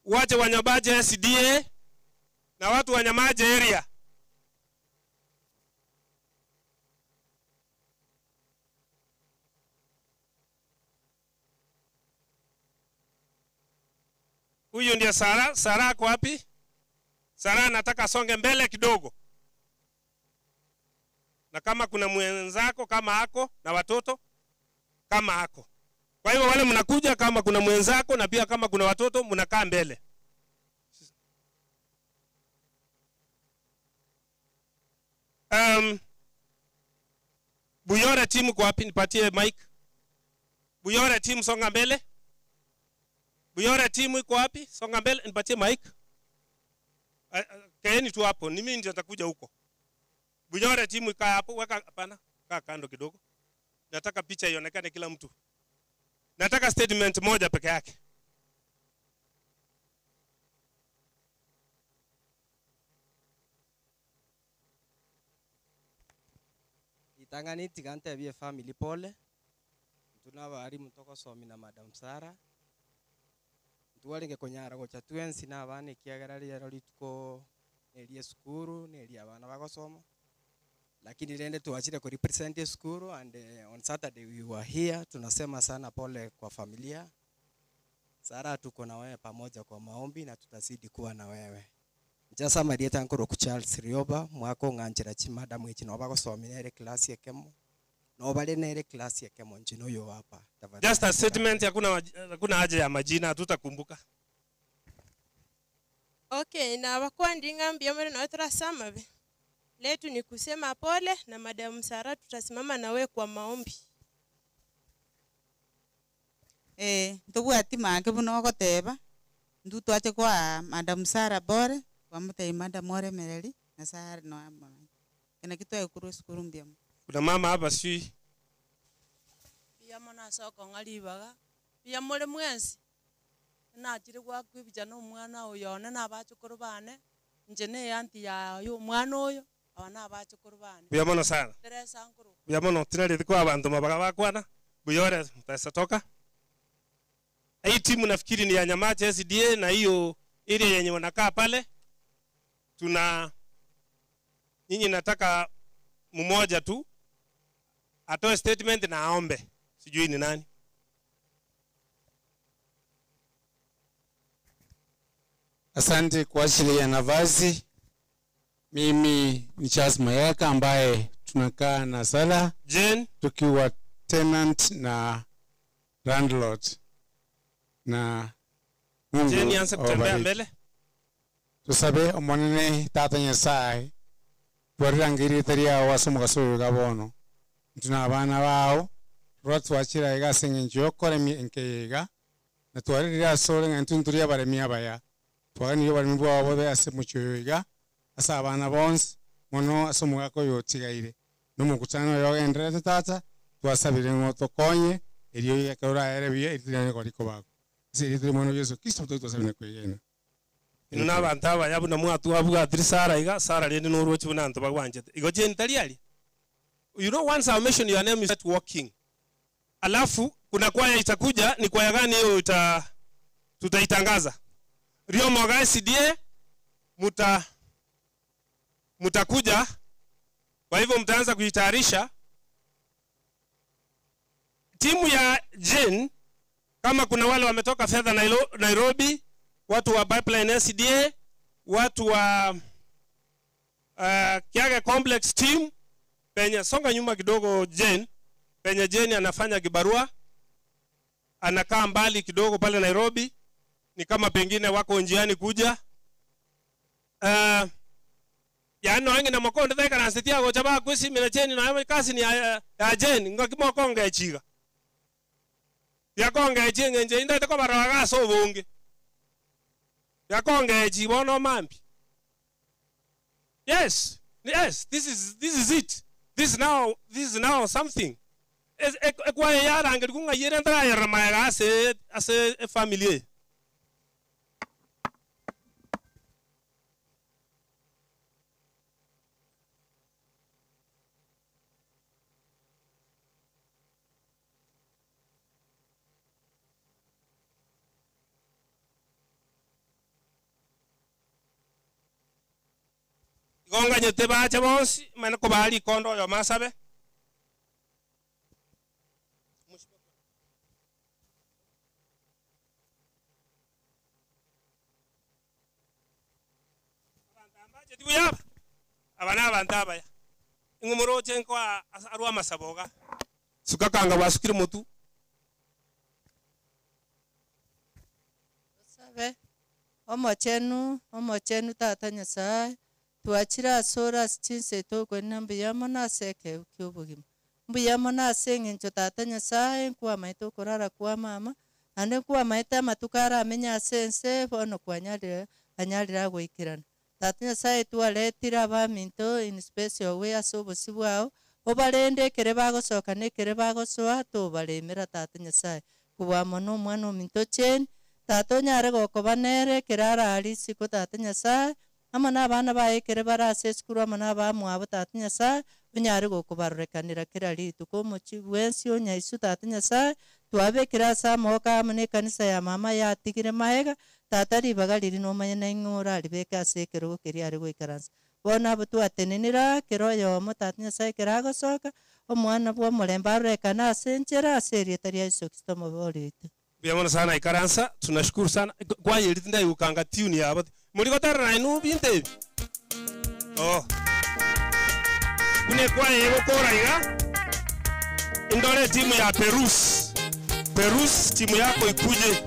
wache wa Nyamache SDA na watu wa Nyamache area. Huyu ndiye Sara. Sara ako wapi? Sara anataka asonge mbele kidogo. Na kama kuna mwenzako kama ako na watoto kama ako. Kwa hivyo wale mnakuja kama kuna mwenzako na pia kama kuna watoto mnakaa mbele. Buyore team kwa wapi? Nipatie mic. Buyore team songa mbele. Buyore team iko wapi? Songa mbele, nipatie mic. Kaeni tu hapo, ni mimi ndio nitakuja huko. Buyore team ikae hapo, weka hapana, kaa kando kidogo. Nataka picha ionekane kila mtu. Nataka statement moja peke yake. Itangani tigante bie family pole. Tuna bari mutoko somi na Madam Sara. Tuwaringe konyara gocha twensi na abana ekiagera riero rituko nerie sukuru nerie abana bagosoma. Lakini rende tuachire ku represent sukuru and on Saturday we were here. Tunasema sana pole kwa familia. Sara, tuko na wewe pamoja kwa maombi na tutazidi kuwa na wewe. Njasa Marieta nkoro ku Charles Rioba mwako nganjira chi madam echi no bagosomire ere class yekemo. No bale nere class yekemo njino yo hapa. Tafadhali. Just a statement, hakuna haja ya majina, hatutakumbuka. Okay, na wakwandi ngambia mwere na wetra samabe. Letu ni kusema pole na Madam Sara tutasimama na we kwa maombi. Ntobwati mange buno ogoteba. Ndu twache kwa Madam Sara bore, kwa mutei Madam Oremereri na Sara no amona. Kena kitu ekuru sukuru mbia. Kuna mama hapa si Bia mona soko ngalibaga. Bia mole mwensi. Na chiri gwa kwibija no mwana oyo one na abachukuru bane. Nje ne anti ya yo mwana oyo aba na abachukuru bane. Bia mono sana. Teresa nkuru. Bia mono tinari kwa abantu mabaga bakwana. Buyore mtasatoka. Hii timu nafikiri ni ya Nyamache SDA na hiyo ile yenye wanakaa pale. Tuna nyinyi nataka mmoja tu atoe statement na aombe. Sijui ni nani. Asante kwa ajili ya nafasi. Mimi ni Charles Mayaka ambaye tunakaa na Sala Jane, tukiwa tenant na landlord, na Mungu Jane anza kutembea awabariki. mbele. Tusabe omonene tata Nyasaye twarirangirite riao ase omogaso oyo iga bono intwe na abana bao rora twachira iga ase eng'encho ya okoremia enke iga na twarerire ase ore ng'a intwe nturi abaremi abaya twaganirie oboremi bwao bobe ase omochie oyo iga ase abana bonsi mono ase omogaka oyo otigaire na omokutano oyo ogenderete tata twasabire ng'a otokonye erio iga ekero oraere buya eritirane koriko bako ase erio turi mono Yesu Kristo twasabire kwegena. Ino na abantu abaya buna mwatwa bwatiri Sara iga Sara rende n'orwochi buna anto bagwanchete igo Jane tari aria. You know, once I mention your name you start walking. Alafu kuna kwaya itakuja, ni kwaya gani hiyo ita tutaitangaza. Rio Moga SDA mutakuja, kwa hivyo mtaanza kujitayarisha. Timu ya Jane, kama kuna wale wametoka fedha Nairobi, watu wa Pipeline SDA, watu wa Kiage Complex team, penye songa nyuma kidogo Jane, penye Jane anafanya kibarua, anakaa mbali kidogo pale Nairobi, ni kama pengine wako njiani kuja. Yani wangi na makonde theka na sitia go chaba kwisi mina Jane na kasi ni ya Jane ngakimo konge chiga. Ya konge chinge nje indete ko baraga so bunge. Ya konge chi bono mambi. Yes, yes, this is it. This is now something. Ekwa ya rangi kunga yere ndra ya ramaya ase family. Gonganyete bache bonsi mane ko bali kondo yo masabe. Abana abantu abaya ingumoroche nko arwa masaboga sukakanga basukire mutu sabe omochenu tata Nyasaye twachira asora chinse tokwenna mbuyamo naseke kyobogima mbuyamo naseng'encho tata Nyasaye nkwamaete okorara kwa mama ande nkwamaete amatuko aramenya ase ense bono kwanyarire anyarire agoikerana tata Nyasaye twaretire abaminto in special way ase obosi bwao obarende ekere bagosoka na ekere bagosoa tobaremera tata Nyasaye kobwamo na omwana ominto cheni tata onyare gokoba nere ekere arari isiko tata Nyasaye ama na abana baye ekere bare ase esukuru ama na abamwabo tata Nyasaye onyare gokobarorekanera kera rituko omochi bwensi onyaisu tata Nyasaye twabekere ase amagoko amo na ekanisa ya mama yatigire maega tata ribaga riri nomanye na ing'o oraribeke ase ekerogo keria are goikaransa bono abo twatenenera kero oyomo tata Nyasaye ekero agosoka omwana bwa omorembe arorekane ase enchera ase erieta ria Yesu Kristo omobori oito. Bia sana ikaransa, tunashukuru sana kwa yeri ndai ukanga tune ya abati muliko tarra inu binte ebi oh kune kwa yego kora iga indore timu ya Perus timu yako ikuje.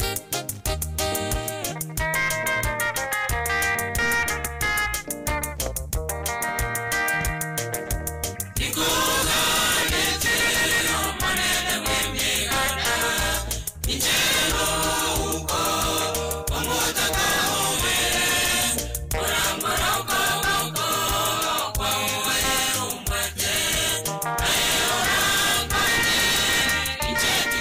Injeti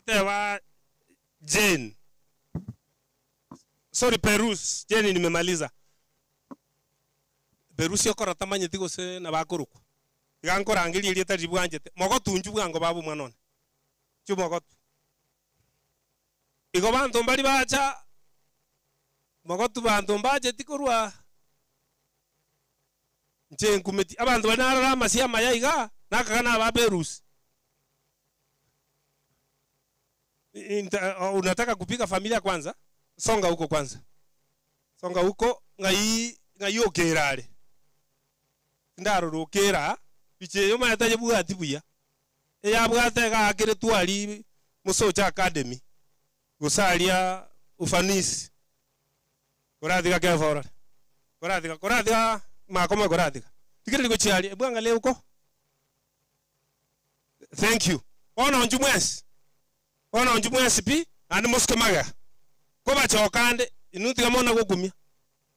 Twateba Jane. Sorry Perus, Jane nimemaliza. Perus okora tamanyeti gose nabakorokwa. Iga nkorangeria erieta riria bwanchete. Mogotu inchu bwango baba omwana one. Inchu mogotu. Igo banto mbari bacha, mogotu banto mbacheti korwa inche nkumeti. Abanto baria narora amasio amaya iga, nakaga naba Perus. Inta, unataka kupika familia kwanza? Songa huko kwanza. Songa huko ng'ai ng'ai okera are. Ndarora okera picha eyo omanyete yebwati buya. Eyabwate egakere twari Mosocho Academy. Gose aria ufanisi. Koratiga Kefa orore. Koratiga koratiga makoma koratiga. Tigereri gochia aria, ebu angalia huko. Thank you. Bono inchu mwensi. Bono inchu mwensi pi, naende mosuke magega. Kobachoka ande, inwe tiga mono gokumia.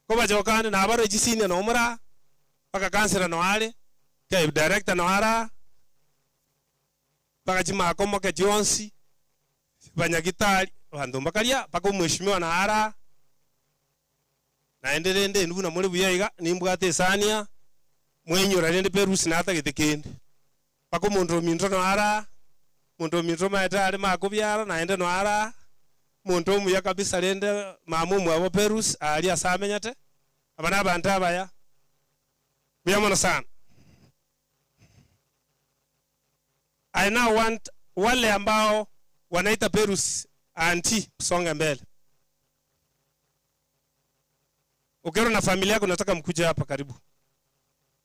Kobachoka ande, nabarore chisenior noo moraa, mpaka councillor noo are, ke director noo araa, mpaka chimakomoke chionsi, banyagitari, abanto mbakaria, mpaka omweshimiwa noo araa. Naende rende inwe buna more buya iga, nimbwate esani mwenyora rende Perus natagete kende. Mpaka omonto ominto noo araa, omonto ominto omanyete are makobiara, naende noo araa, omonto omuya kabisa rende mama omwabo Perus, aria ase amenyete, aba na abanto abaya. Mbuya mono sana. I now want wale ambao wanaita Perus auntie, msonge mbele. Okero na familia yako nataka mkuje hapa karibu.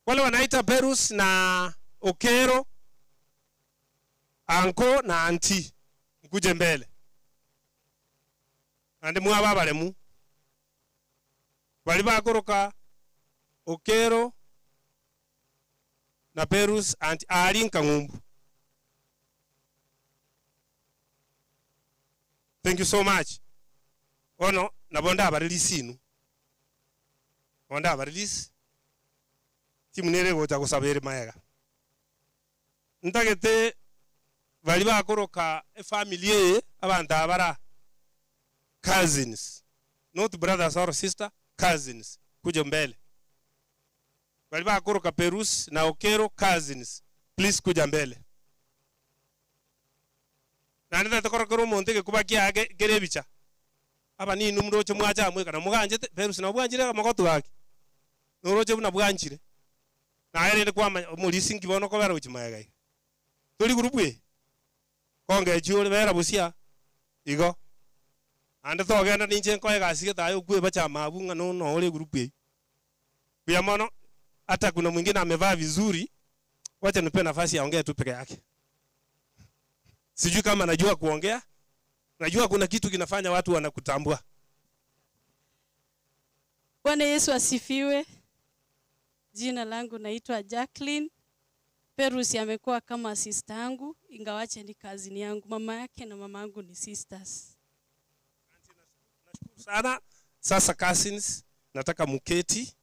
Wale wanaita Perus na Okero, anko na auntie, mkuje mbele. Ande mwaba baremu. Bali bakoroka Okero na Perus auntie ali nkangumbu. Thank you so much. Ono nabonda abarelease inu. Bonda abarelease. Timu nere gocha gosabere maega. Ntagete bali bakoroka e family eye abantu abara cousins, not brothers or sister, cousins kuja mbele. Bali bakoroka Perus na Okero cousins, please kuja mbele. Na nenda tokorokoro omonto egekuba kiage kere ebicha. Aba ninu mroche mwacha amwe kana muganchete Perus na bwanchire magotu gaki. Noroche buna bwanchire. Naye rende kwamanya omorisi nki bono kobera gochia maega iga. Tori group eye. Kongechi ore bera busia igo. Ande togenda ninche nkoe egasi gete aye okwe bacha mabu ng'a no no ore group eye. Buya mono hata kuna mwingine amevaa vizuri, wacha nipe nafasi aongee tu peke yake. Sijui kama najua kuongea. Najua kuna kitu kinafanya watu wanakutambua. Bwana Yesu asifiwe. Jina langu naitwa Jacqueline. Perus amekuwa kama sister yangu, ingawache ni cousin yangu. Mama yake na mama yangu ni sisters. Nashukuru sana. Sasa cousins, nataka muketi.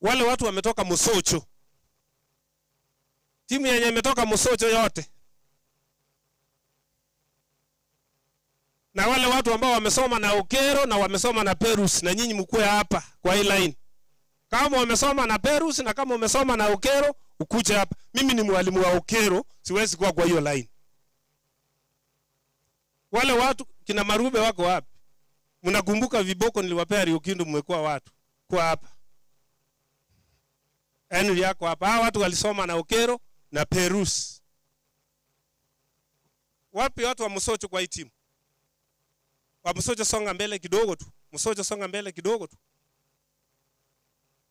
Wale watu wametoka Mosocho. Timu yenye imetoka Mosocho yote. Na wale watu ambao wamesoma na Okero na wamesoma na Perus, na nyinyi mkue hapa kwa hii line. Kama wamesoma na Perus na kama umesoma na Okero, ukuje hapa. Mimi ni mwalimu wa Okero, siwezi kuwa kwa hiyo line. Wale watu kina Marube wako wapi? Mnakumbuka viboko niliwapea Riokindu, mmekuwa watu kwa hapa. Henry yako hapa. Hawa watu walisoma na Okero na Perus. Wapi watu wa Mosocho kwa hii timu? Wa Mosocho songa mbele kidogo tu. Mosocho songa mbele kidogo tu.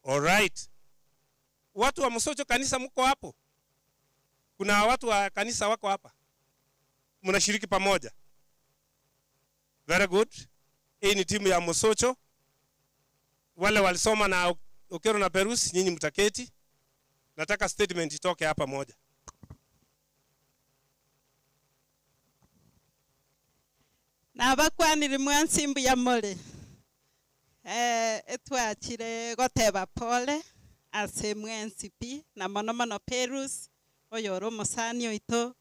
All right. Watu wa Mosocho kanisa mko hapo? Kuna watu wa kanisa wako hapa? Mnashiriki pamoja? Very good. Hii ni timu ya Mosocho. Wale walisoma na Okero na Perus, nyinyi mtaketi. Nataka statement itoke hapa moja. Na bakwanire mwansimbu ya more. Etwachire goteba pole ase mwensi pi na mono mono Perus oyoro omusani oito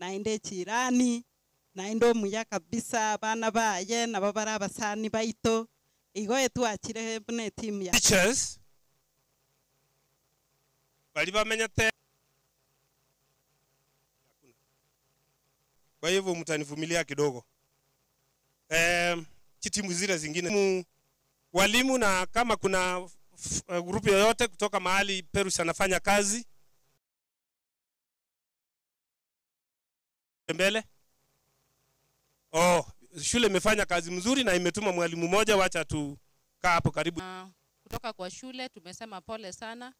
Naende echirani, naende omuya kabisa, abana baye, nabo bare abasani baito, igo etwachire buna etimu ya. Teachers baria bamenyete Kwa hivyo mtanivumilia kidogo. Chitimu zile zingine walimu, na kama kuna grupu yoyote kutoka mahali Perus anafanya kazi mbele. Oh, shule imefanya kazi mzuri na imetuma mwalimu mmoja, wacha tukaa hapo karibu. Kutoka kwa shule tumesema pole sana,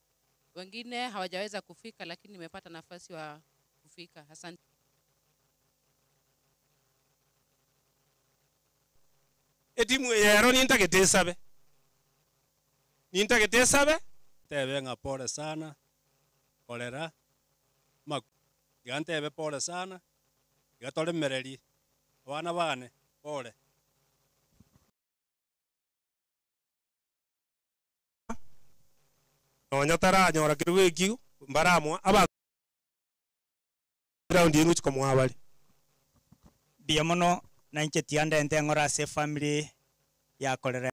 wengine hawajaweza kufika, lakini nimepata nafasi wa kufika. Asante. Etimu yero nintagete sabe. Nintagete sabe? Tebe nga pole sana. Kolera. Ma gantebe pole sana. Gatore mereri. Abana bane pole. Nonya taranyora kirugo ekio mbaramwa aba ground yenu chikomwa bari. Biya mono na inche tiandente ng'ora ase family yakorera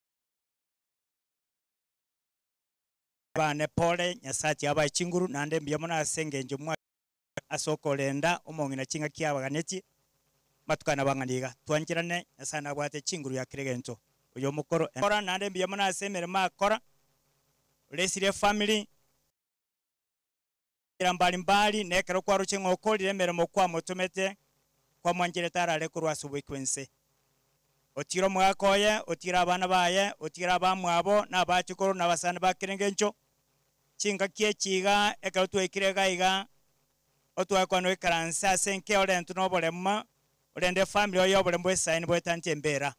bane pole nyasachi abae chinguru nande mbuya mono ase engencho mwa ase okorenda omong'ina ching'aki abaganechi matukana bang'aniga twancherane nyasaye nabwate chinguru yakire gento oyo omokoro kora nande mbuya mono ase emeremo akora oresire family ira mbalimbali nekero kwaruche ng'okorire emeremo kwamotomete kwamwancherete arare korwa ase obwekwense otire omogaka oye otire abana baye otire abamwabo na abachukuru na abasani bakere engencho chingaki echiga ekero twaikire iga iga otwakwana oikaranse ase enke orentwe na oboremo orende family oye oboremo bwa esaini bwetantie embera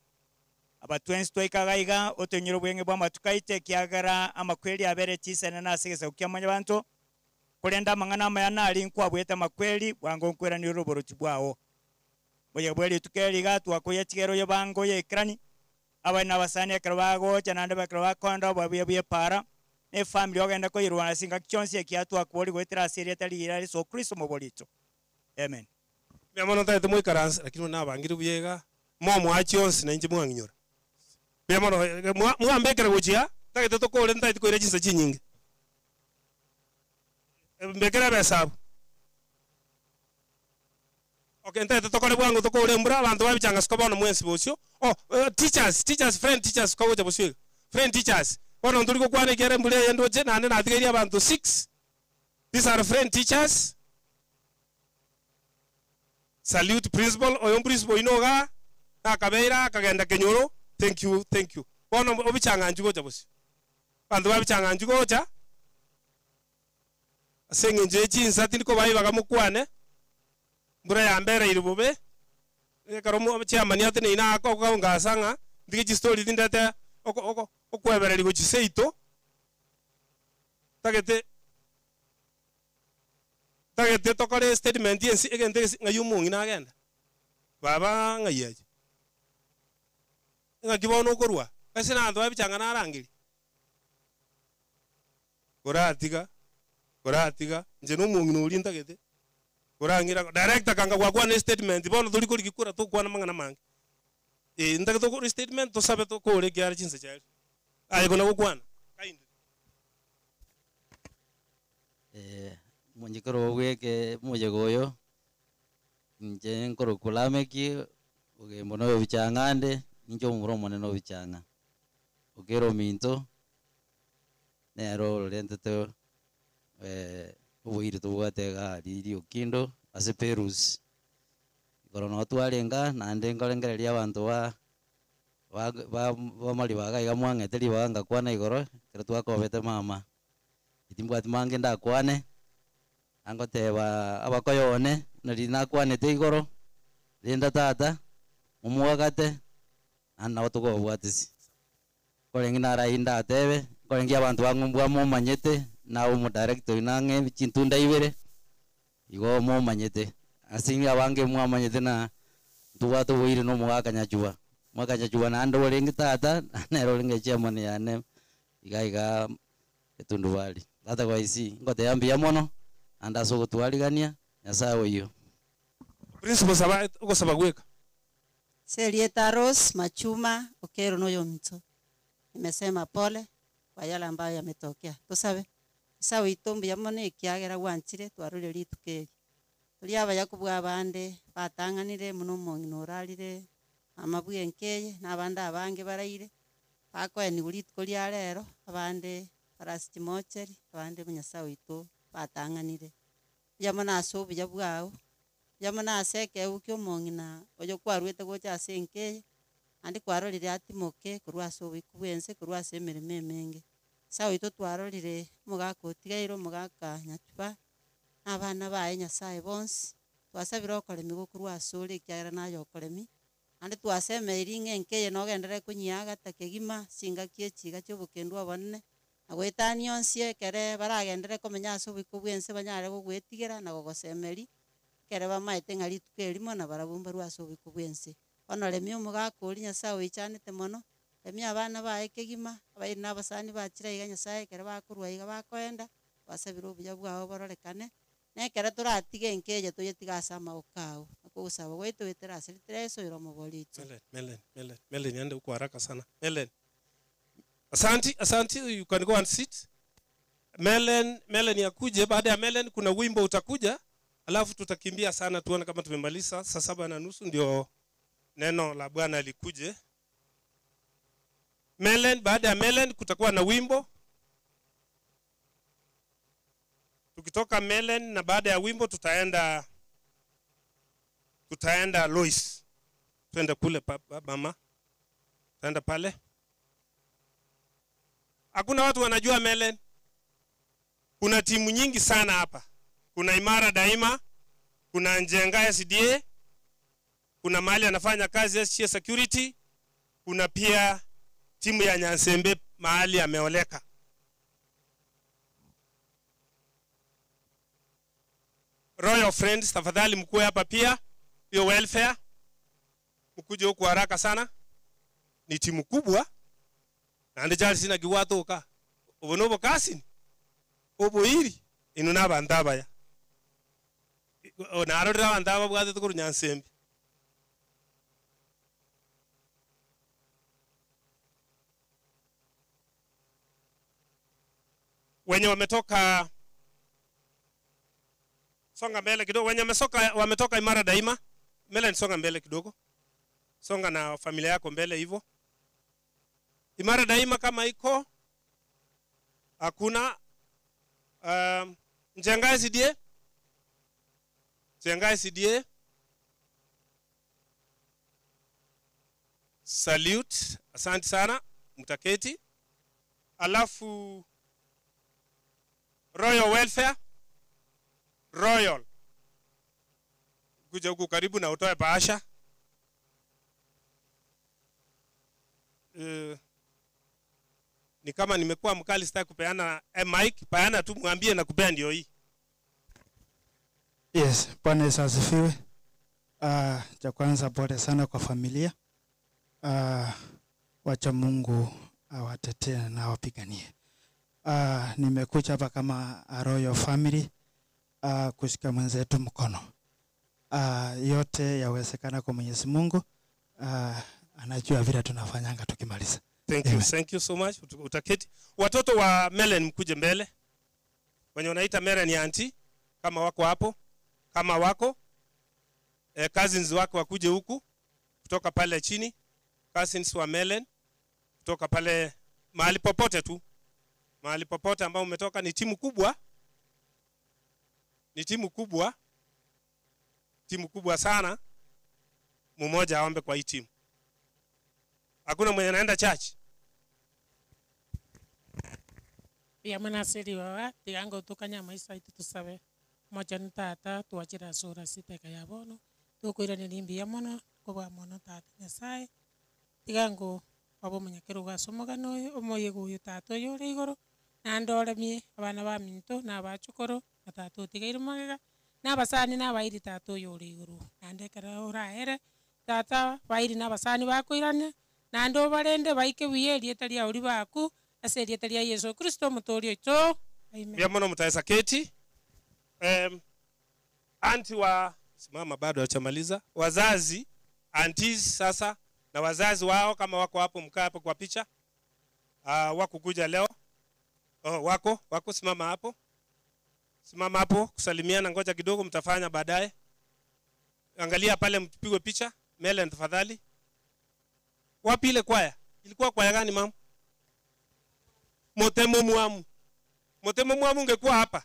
abatwensi twaikaga iga otonyire obwenge bwa amatuko aito ekiagera amakweri abere chisene na ase egesaku kia mwanyabanto korenda amang'ana amaya nari nkwabwete amakweri bwango nkweranire oboroti bwao boye bwa rituko eri iga twakoya chigero oye bango oye ekerani abaye na abasani ekero bagocha naende ekero bakoenda obobuya bwa epara na efamily ogenda koirwana ase engaki chionsi ekiagera twakobori goetera ase erieta rigiya Yeso Kristo moborito. Amen. Mbuya mono ntaete moikaranse lakini nabangire buya iga momwachi chionsi nainche mwang'inyora. Mbuya mono mwambekere gochia ntagete tokore ntaete koira chinsa chinyinge. Mbekere ebesabu. Okay, ntaete tokore bwango tokore embura abanto babichanga siko bono mwensi bosio. Oh, teachers, teachers, friend teachers kogocha bosio iga. Friend teachers. Bono ntori gokwana ekiagera embura eye ndoche naende natigeire abanto 6. These are friend teachers. Salute principal, oyo principal oino iga, nakabeira akagenda kenyoro. Thank you, thank you. Bono obichanga nchu gocha bosio. Abanto babichanga nchu gocha. Ase eng'encho ya chinsa tindi kobaibaga mokwane. Mbura yambereire bobe. Ekero chairman ateneine aka okongasa ng'a ntige chistori tindete okwebereria gochia seito. Tagete tagete tokore statement ensi egento egesi ng'ai omong'ina agenda. Baba ng'ai aye. Ng'aki bono okorwa ase na abanto babichanga narangeri. Koratiga, koratiga, inche na omong'ina oria ntagete. Korang'ira director kanga gwakwana statement bono tori korigi kura tokwana mang'ana mange. Ntagete okore statement tosabe tokore ekiara chinsa chiaria. Aye kona gokwana. Kindly. Monyekero obweke moyega oyo inche nkorokwa Lameki ogembo na obichang'a ande ninche omomura omonene obichang'a okere ominto nero orentete oboiri tobwate iga riria Okindo ase Perus igoro nabo twarenga naende nkorengereria abanto ba bamari baga iga mwang'ete ribaga ngakwana igoro ekero twakobete mama timbwati mange ndakwane angoteba abakoyone nari nakwanete igoro renda tata omwagate naende nabo tokobwatisi korenge narai ndatebe korenge abanto bang'umbwa momanyete nawe omodirector oyo nang'e chintunda ibere igo momanyete ase inwe abange mwamanyete na ntobwate oboire na omogaka Nyachuba omogaka Nyachuba naende orenge tata nere orenge chairman yane iga iga etundubari tata gwaisi ngoteba mbuya mono naende ase ogotwarigania nyasaye oyio. Principal saba ogosaba gweka. Serieta Rose Machuma Okero noyo ominto. Nimesema pole kwa yale ambayo yametokea. Tosabe. Nyasaye oito mbuya mono ekiagera gwanchire twarorire rituko eri. Tori abaya kobua abande batang'anire buna omong'ina orarire mama bwa enka eye na abande abange baraire, bakoeniwa rituko ria rero, abande bare ase chimochari, abande bu nyasaye oito batang'anire. Mbuya mono ase obuya bwao, mbuya mono ase ekeebu kia omong'ina oyo kwarwete gocha ase enka eye, naende kwarorire atimoke korwa ase oboiko bwa ense korwa ase emeremo emenge. Nyasaye oito twarorire omogaka otigaire omogaka nyachuba, na abana baye nyasaye bonsi, twasabire okoremi gokorwa asore ekiagera naye okoremi, naende twasemeiri ng'a enka eye nogenderere konyiagata kegima ase engaki echi iga chia obokendu obonene, na goetania onsi ekere baragenderere komenya ase oboiko bwa ense banyare gogoetigera na gogosemeria, ekere bamaete ng'a rituko erimo nabarabwo mbarwe ase oboiko bwa ense. Bono remia omogaka oria nyasaye oichanete mono, remia abana baye kegima, abairi na abasani bachire iga nyasaye ekere bakorwa iga bakoenda, twasabire obuya bwao bororekane, na ekero toratige enka eye toyetiga ase amagoko ao, nakwo ogosaba gwaito goetera ase ritera Yeso oyo omobori oito. Melen, Melen, Melen, Melen, ende huko haraka sana. Melen. Asanti, asanti, you can go and sit. Melen, Melen akuje. Baada ya Melen kuna wimbo utakuja, alafu tutakimbia sana tuone kama tumemaliza saa saba na nusu ndio neno la Bwana likuje. Melen, baada ya Melen kutakuwa na wimbo. Tukitoka Melen na baada ya wimbo tutaenda tutaenda Lois. Twende kule pa, pa, mama. Tutaenda pale. Hakuna watu wanajua Melen. Kuna timu nyingi sana hapa. Kuna Imara Daima, kuna Njenga SDA, kuna mahali anafanya kazi SHA Security, kuna pia timu ya Nyansembe mahali ameoleka. Royal Friends, tafadhali mkuwe hapa pia, hiyo welfare, mkuje huku haraka sana. Ni timu kubwa nandi Charles sina giwatuka ubu nubu kasini ubuiri inu n'abantu abaya narorire abantu aba bwatete korwa Nyansembe. Wenye wametoka songa mbele kidogo, wenye wamesoka, wametoka Imara Daima, Melen songa mbele kidogo, songa na familia yako mbele hivyo. Imara Daima kama iko hakuna. Njenga SDA, Njenga SDA, salute, asante sana, mtaketi. Alafu Royal Welfare, Royal, kuja huku karibu na utoe bahasha. Ni kama nimekuwa mkali, sitaki kupeana mic, peana tu mwambie na kupea ndio hii. Yes, Bwana Yesu asifiwe. Cha kwanza pole sana kwa familia. Wacha Mungu awatetee na awapiganie. Nimekuja hapa kama a Royal Family kushika mwenzetu mkono. Yote yawezekana kwa Mwenyezi Mungu. Anajua vile tunafanyanga tukimaliza. Thank you. Amen. Thank you so much. Utaketi. Watoto wa Melen mkuje mbele. Wenye wanaita Melen ya auntie kama wako hapo, kama wako cousins wako wakuje huku kutoka pale chini. Cousins wa Melen kutoka pale mahali popote tu. Mahali popote ambao umetoka, ni timu kubwa. Ni timu kubwa. Timu kubwa sana. Mmoja aombe kwa hii timu. Hakuna mwenye anaenda church. Pia mwana seri wawa tigango tukanya maisha itu tusabe mocha tata tuwachira sura siteka ya bono tukwiraniria mbuya mono kobua mono tata nyasaye tigango obo omonyakeru ase omogano oyo omoyega oyo tata oyo ore igoro naende oremie abana ba minto na abachukuru na tata otigaire magega na abasani na abairi tata oyo ore igoro naende ekero oraere tata bairi na abasani bakoirania naende obarende baike buya erieta riao ribaku ase erieta ria Yesu Kristo omotori oito. Amen. Mbuya mono mutaweza keti. Auntie wa Simama, bado hajamaliza. Wazazi, aunties sasa na wazazi wao kama wako hapo, mkaa hapo kwa picha. Wakukuja leo. Oh, wako simama hapo. Simama hapo kusalimiana, ngoja kidogo mtafanya baadaye. Angalia pale mpigwe picha. Melen tafadhali. Wapi ile kwaya? Ilikuwa kwaya gani mama? Motemo Mwamu. Motemo Mwamu ungekuwa hapa.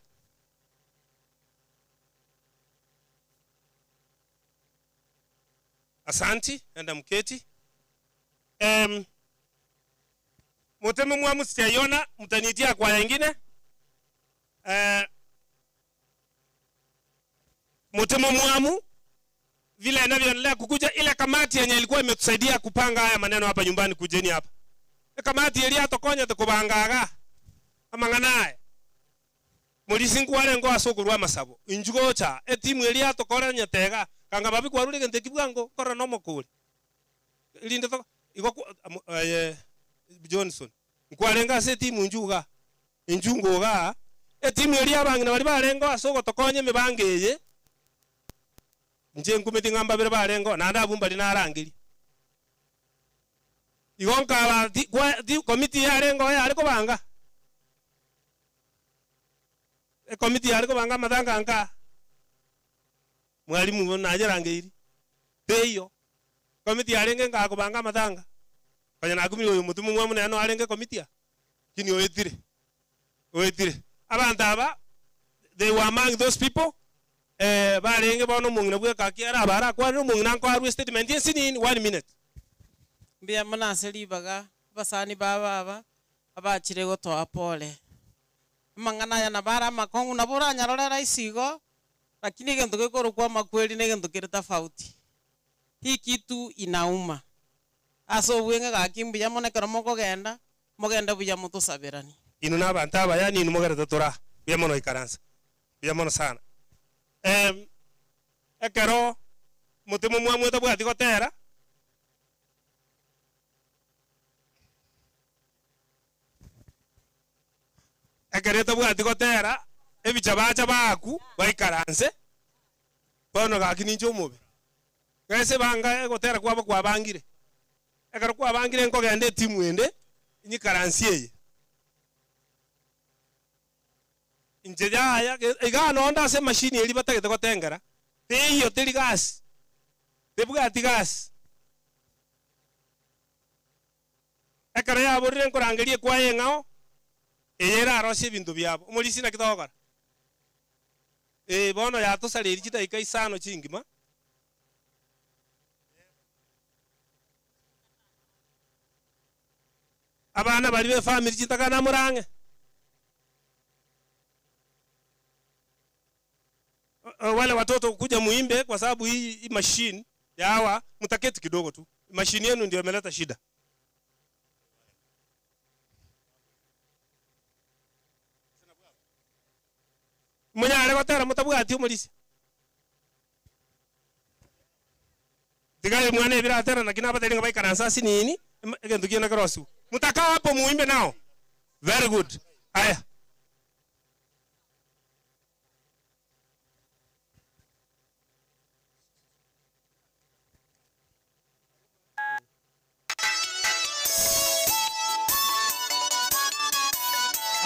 Asanti, enda mketi. Motemo Mwamu sijaiona, mtaniitia kwaya ingine. Motemo Mwamu vile inavyoendelea kukuja, ile kamati yenye ilikuwa imetusaidia kupanga haya maneno hapa nyumbani, kujeni hapa. Kamati ili atokonya tukubangaga amang'anaye mulisi nkware ngo asukurwa masabo injugocha etimu ili atokoranya tega kanga babi kwarure gente kibwango kora no mokuri ilinde to igo Johnson nkwarenga ase etimu njuga injungoga etimu ili abangina bari barengo asugo tokonye mibangeye nje nkumeti ngamba bere barengo na ndabumba linarangiri igonka ba di komiti yarengo yari kubanga e komiti yari kubanga matanga nka mwalimu najerangeiri teyo komiti yarenge nga kubanga matanga kanya nakumi uyu mutumu mwe munene arenge komiti ya kini oetire oetire abantu aba they were among those people barenge bono mungina bwe kakiara abara kwa no mungina nko arwe statement yensini 1 minute. Mbia manase libaga basani baba aba abachire gotoa pole mangana ya nabara makongu nabura nyarorera isigo lakini gento gekoro kwa makweli ne gento kere tofauti. Hii kitu inauma aso bwenge gakimbu ya monekero mokogenda mogenda buya mutusaberani inu nabantu aba yani inu mogerete tora buya mono ikaransa buya mono sana. Ekero mutimo mwamwete bwati gotera ekerete bwati gotera ebicha bacha baku baikaranse bono gaki ninche omobe gese banga egotera kwabo kwabangire ekero kwabangire nkogenda etimu ende nyikaransi eye inche yaya iga nonda ase machine eri batagete gotengera teiyo teri gasi tebwati gasi ekero yaborire nkorangerie kwaye ng'ao eyera arosie ebinto biabo omorisi naki togokora bono yatosareri chidaika isano chingima abana bari be family chitakana murange wale watoto kuja muimbe kwa sababu hii machine yawa mtaketi kidogo tu machine yenu ndio imeleta shida. Munyare gotera mutabwati omorisi tigaye mwana ebiratera lakini abateri baikaransa sinini egento kiena kerosu mutakaa hapo muimbe nao. Very good. Aya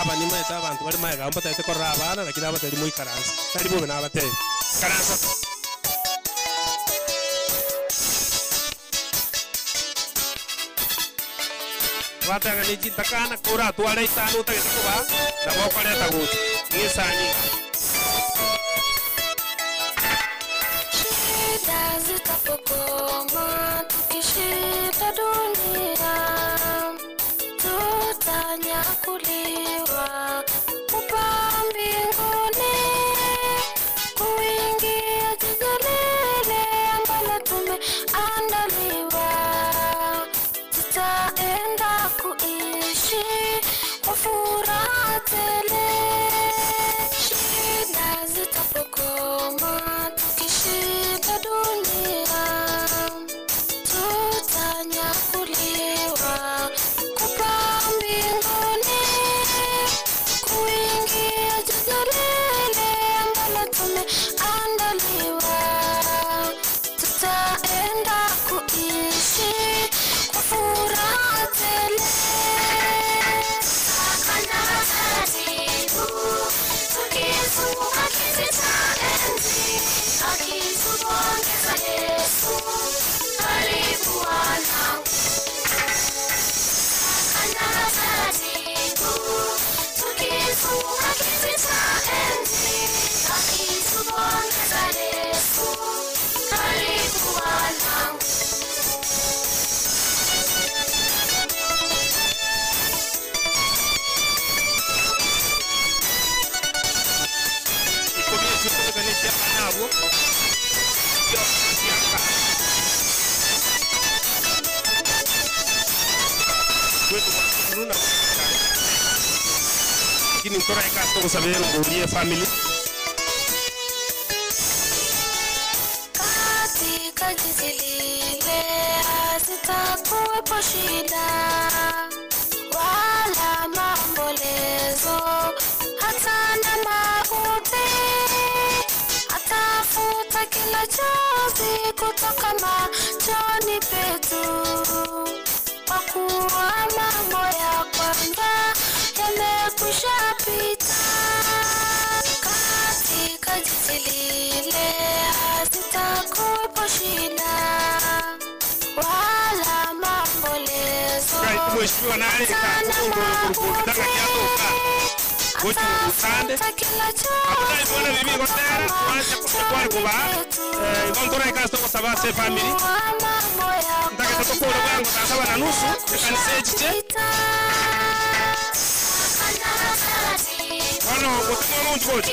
aba nimaete abantu bari maega mbatete korora abana lakini abateri moikaransa tari bobe nabateri karansa. Batanga ni chitakana kura tware itano utagete kuba na bokoreta gutu ngisani shida zitapokoma tukishinda dunia tutanyakuliwa kupa mbinguni kuingia jiji lile ambalo tumeandaliwa tutaenda kuishi kwa furaha tele. Lakini ntoraika ase togosabera ngori efamily. Katika jiji lile hazitakuwepo shida wala maombolezo, hata na mauti. Atafuta kila chozi kutoka machoni petu, kwa kuwa mambo ya kwanza yamekwisha pita. Katika jiji lile hazitakuwepo shida wala maombolezo, Mheshimiwa nare ka kutanga kiatoka gochi utande abona bibi gotera twacha kwari kuba igontora ikasto gosaba se family ndageta tokora bwango saa saba na nusu ekanisa echiche bono gotuma omonto gocha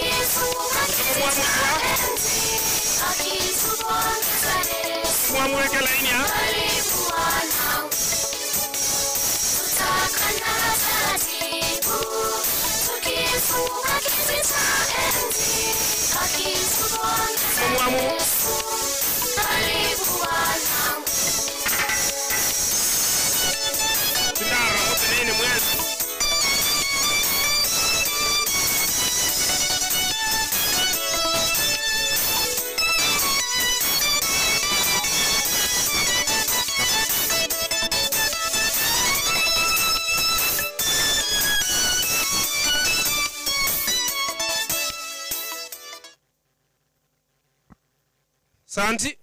mwamweke laini ha mwamu tindara mutenene mwezi Santi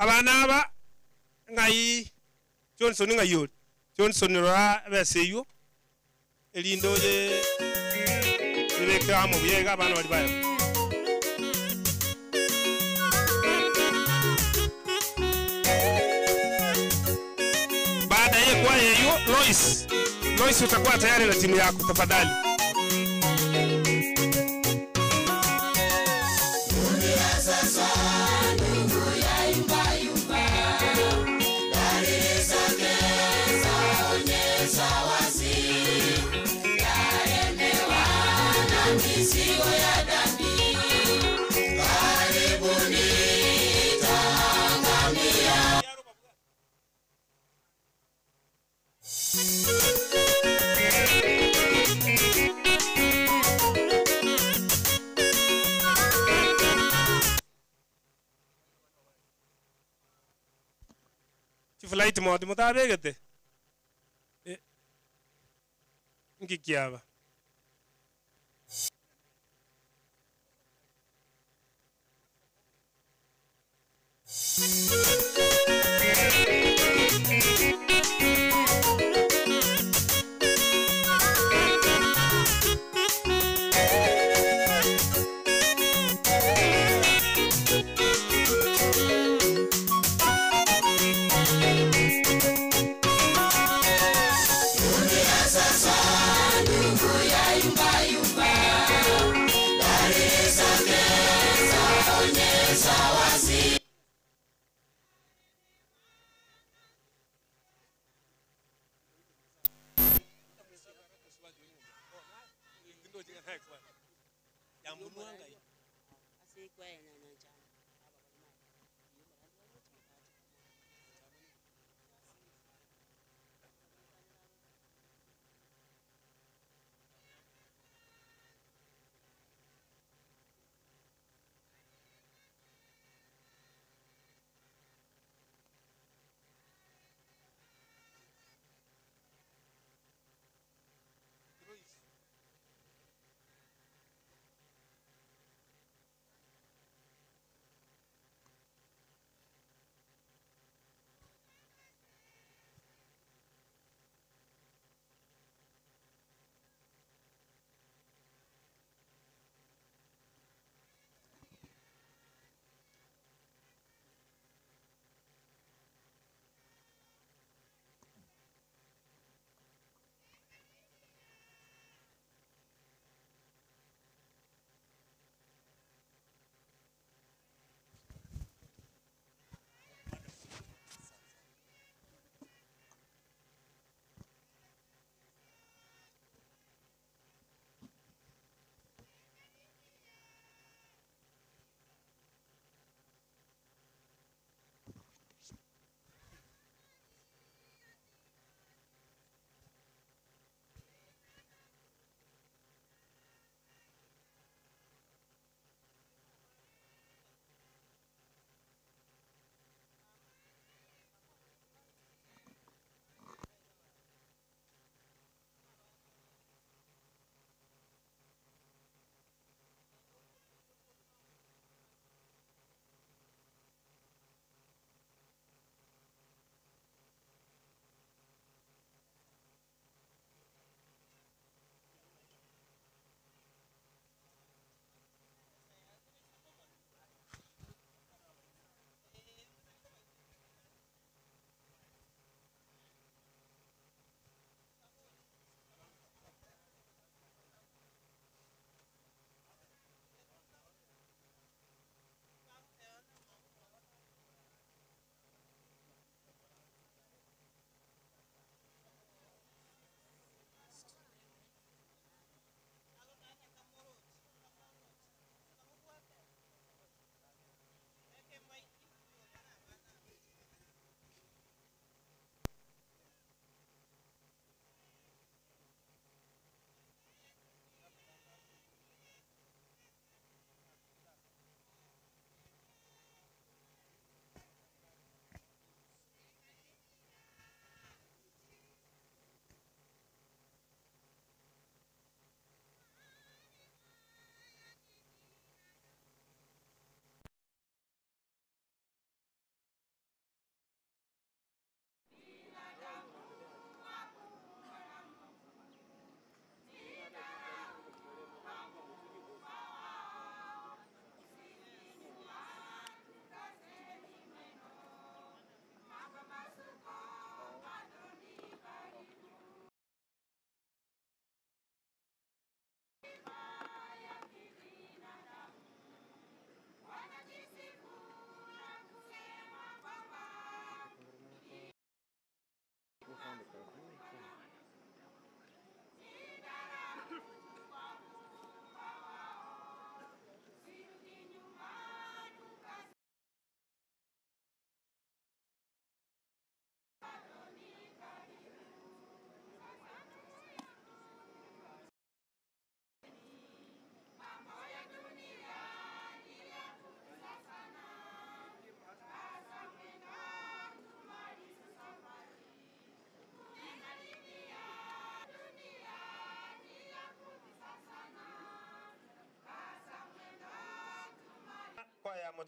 abana aba ngai Johnson ngai yori Johnson rora beseyo elindo ye ibeka amo buyega abana bali bayo. Baada ya kwa hiyo Lois Lois utakuwa tayari na timu yako tafadhali. Flight mode mutabegete ngikiaba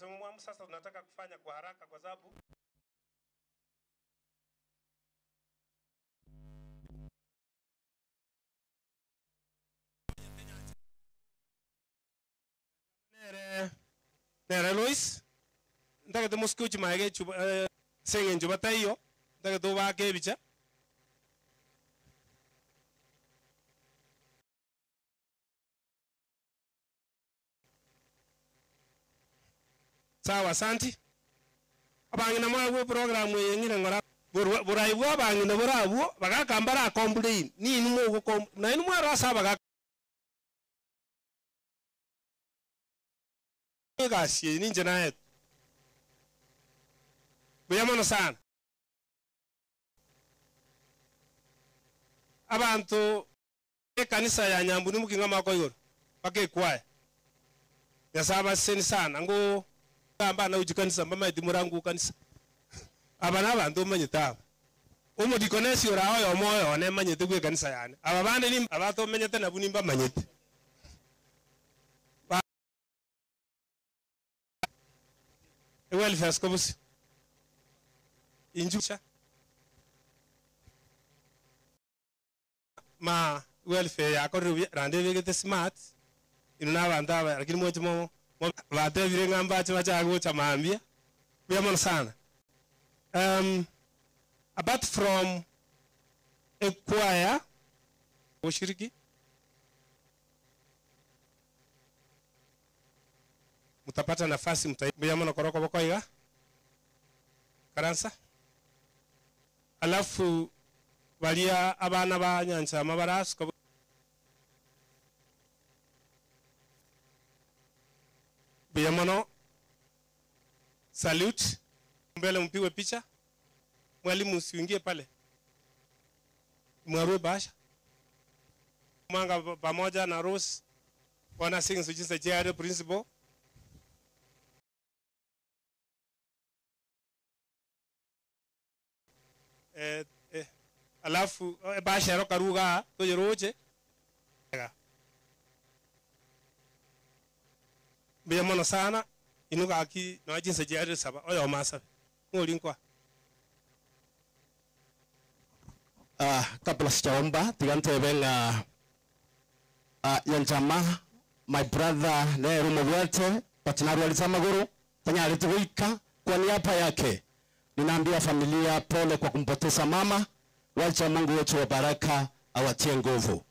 Mwamu sasa tunataka kufanya kwa haraka kwa sababu nere nere Lois ntagete mosike ochimaege chuba eh, seng'encho bataiyo ntagete obake ebicha sawa asanti abang'ina mwabwo program eye ng'ire ng'ora burai bwa abang'ina borabwo bagakamba barakomplain nini mogokom nainu mwarasa abagaka egasi eye ninche naetwe buya mono sana abantu ekanisa ya nyambuni mukinga mako igoro bakekwaya nyasaye abaseni sana ngo gamba na uji kanisa mbamaiti murangu kanisa aba nabantu omanyete aba omodikonesi ora oyomo oyo nemanyete gwe kanisa yane aba bande ni abatomenyete nabu nimbamanyete ewelfare sikobusi injucha ma welfare yakorire rande begete smart ino nabantu aba lakini mwochi mo batebire ng'a mbache bachaga gocha mambia buya mono sana apart from ekwaya ushiriki mutapata nafasi mbuya mono koroko bokoiga karansa alafu baria abana ba nyanchama barasuka buya mono salute mbele mpigwe picha mwalimu usiingie pale mwarue bahasha mwanga pamoja na Rose wana sing sujisa jare principal eh, eh, alafu eh, bahasha ero karuga toyeroche mbuya mono sana inu gaki noe chinsa chiarire saba oyo masabe ng'ori nkwa Ah, kabla sijaomba tigantebe ng'a ah, yanjama my brother nero mubwate patinarwalisa maguru tanyarete goika kwa niaba yake ninaambia familia pole kwa kumpoteza mama wacha Mungu wetu wa baraka awatie nguvu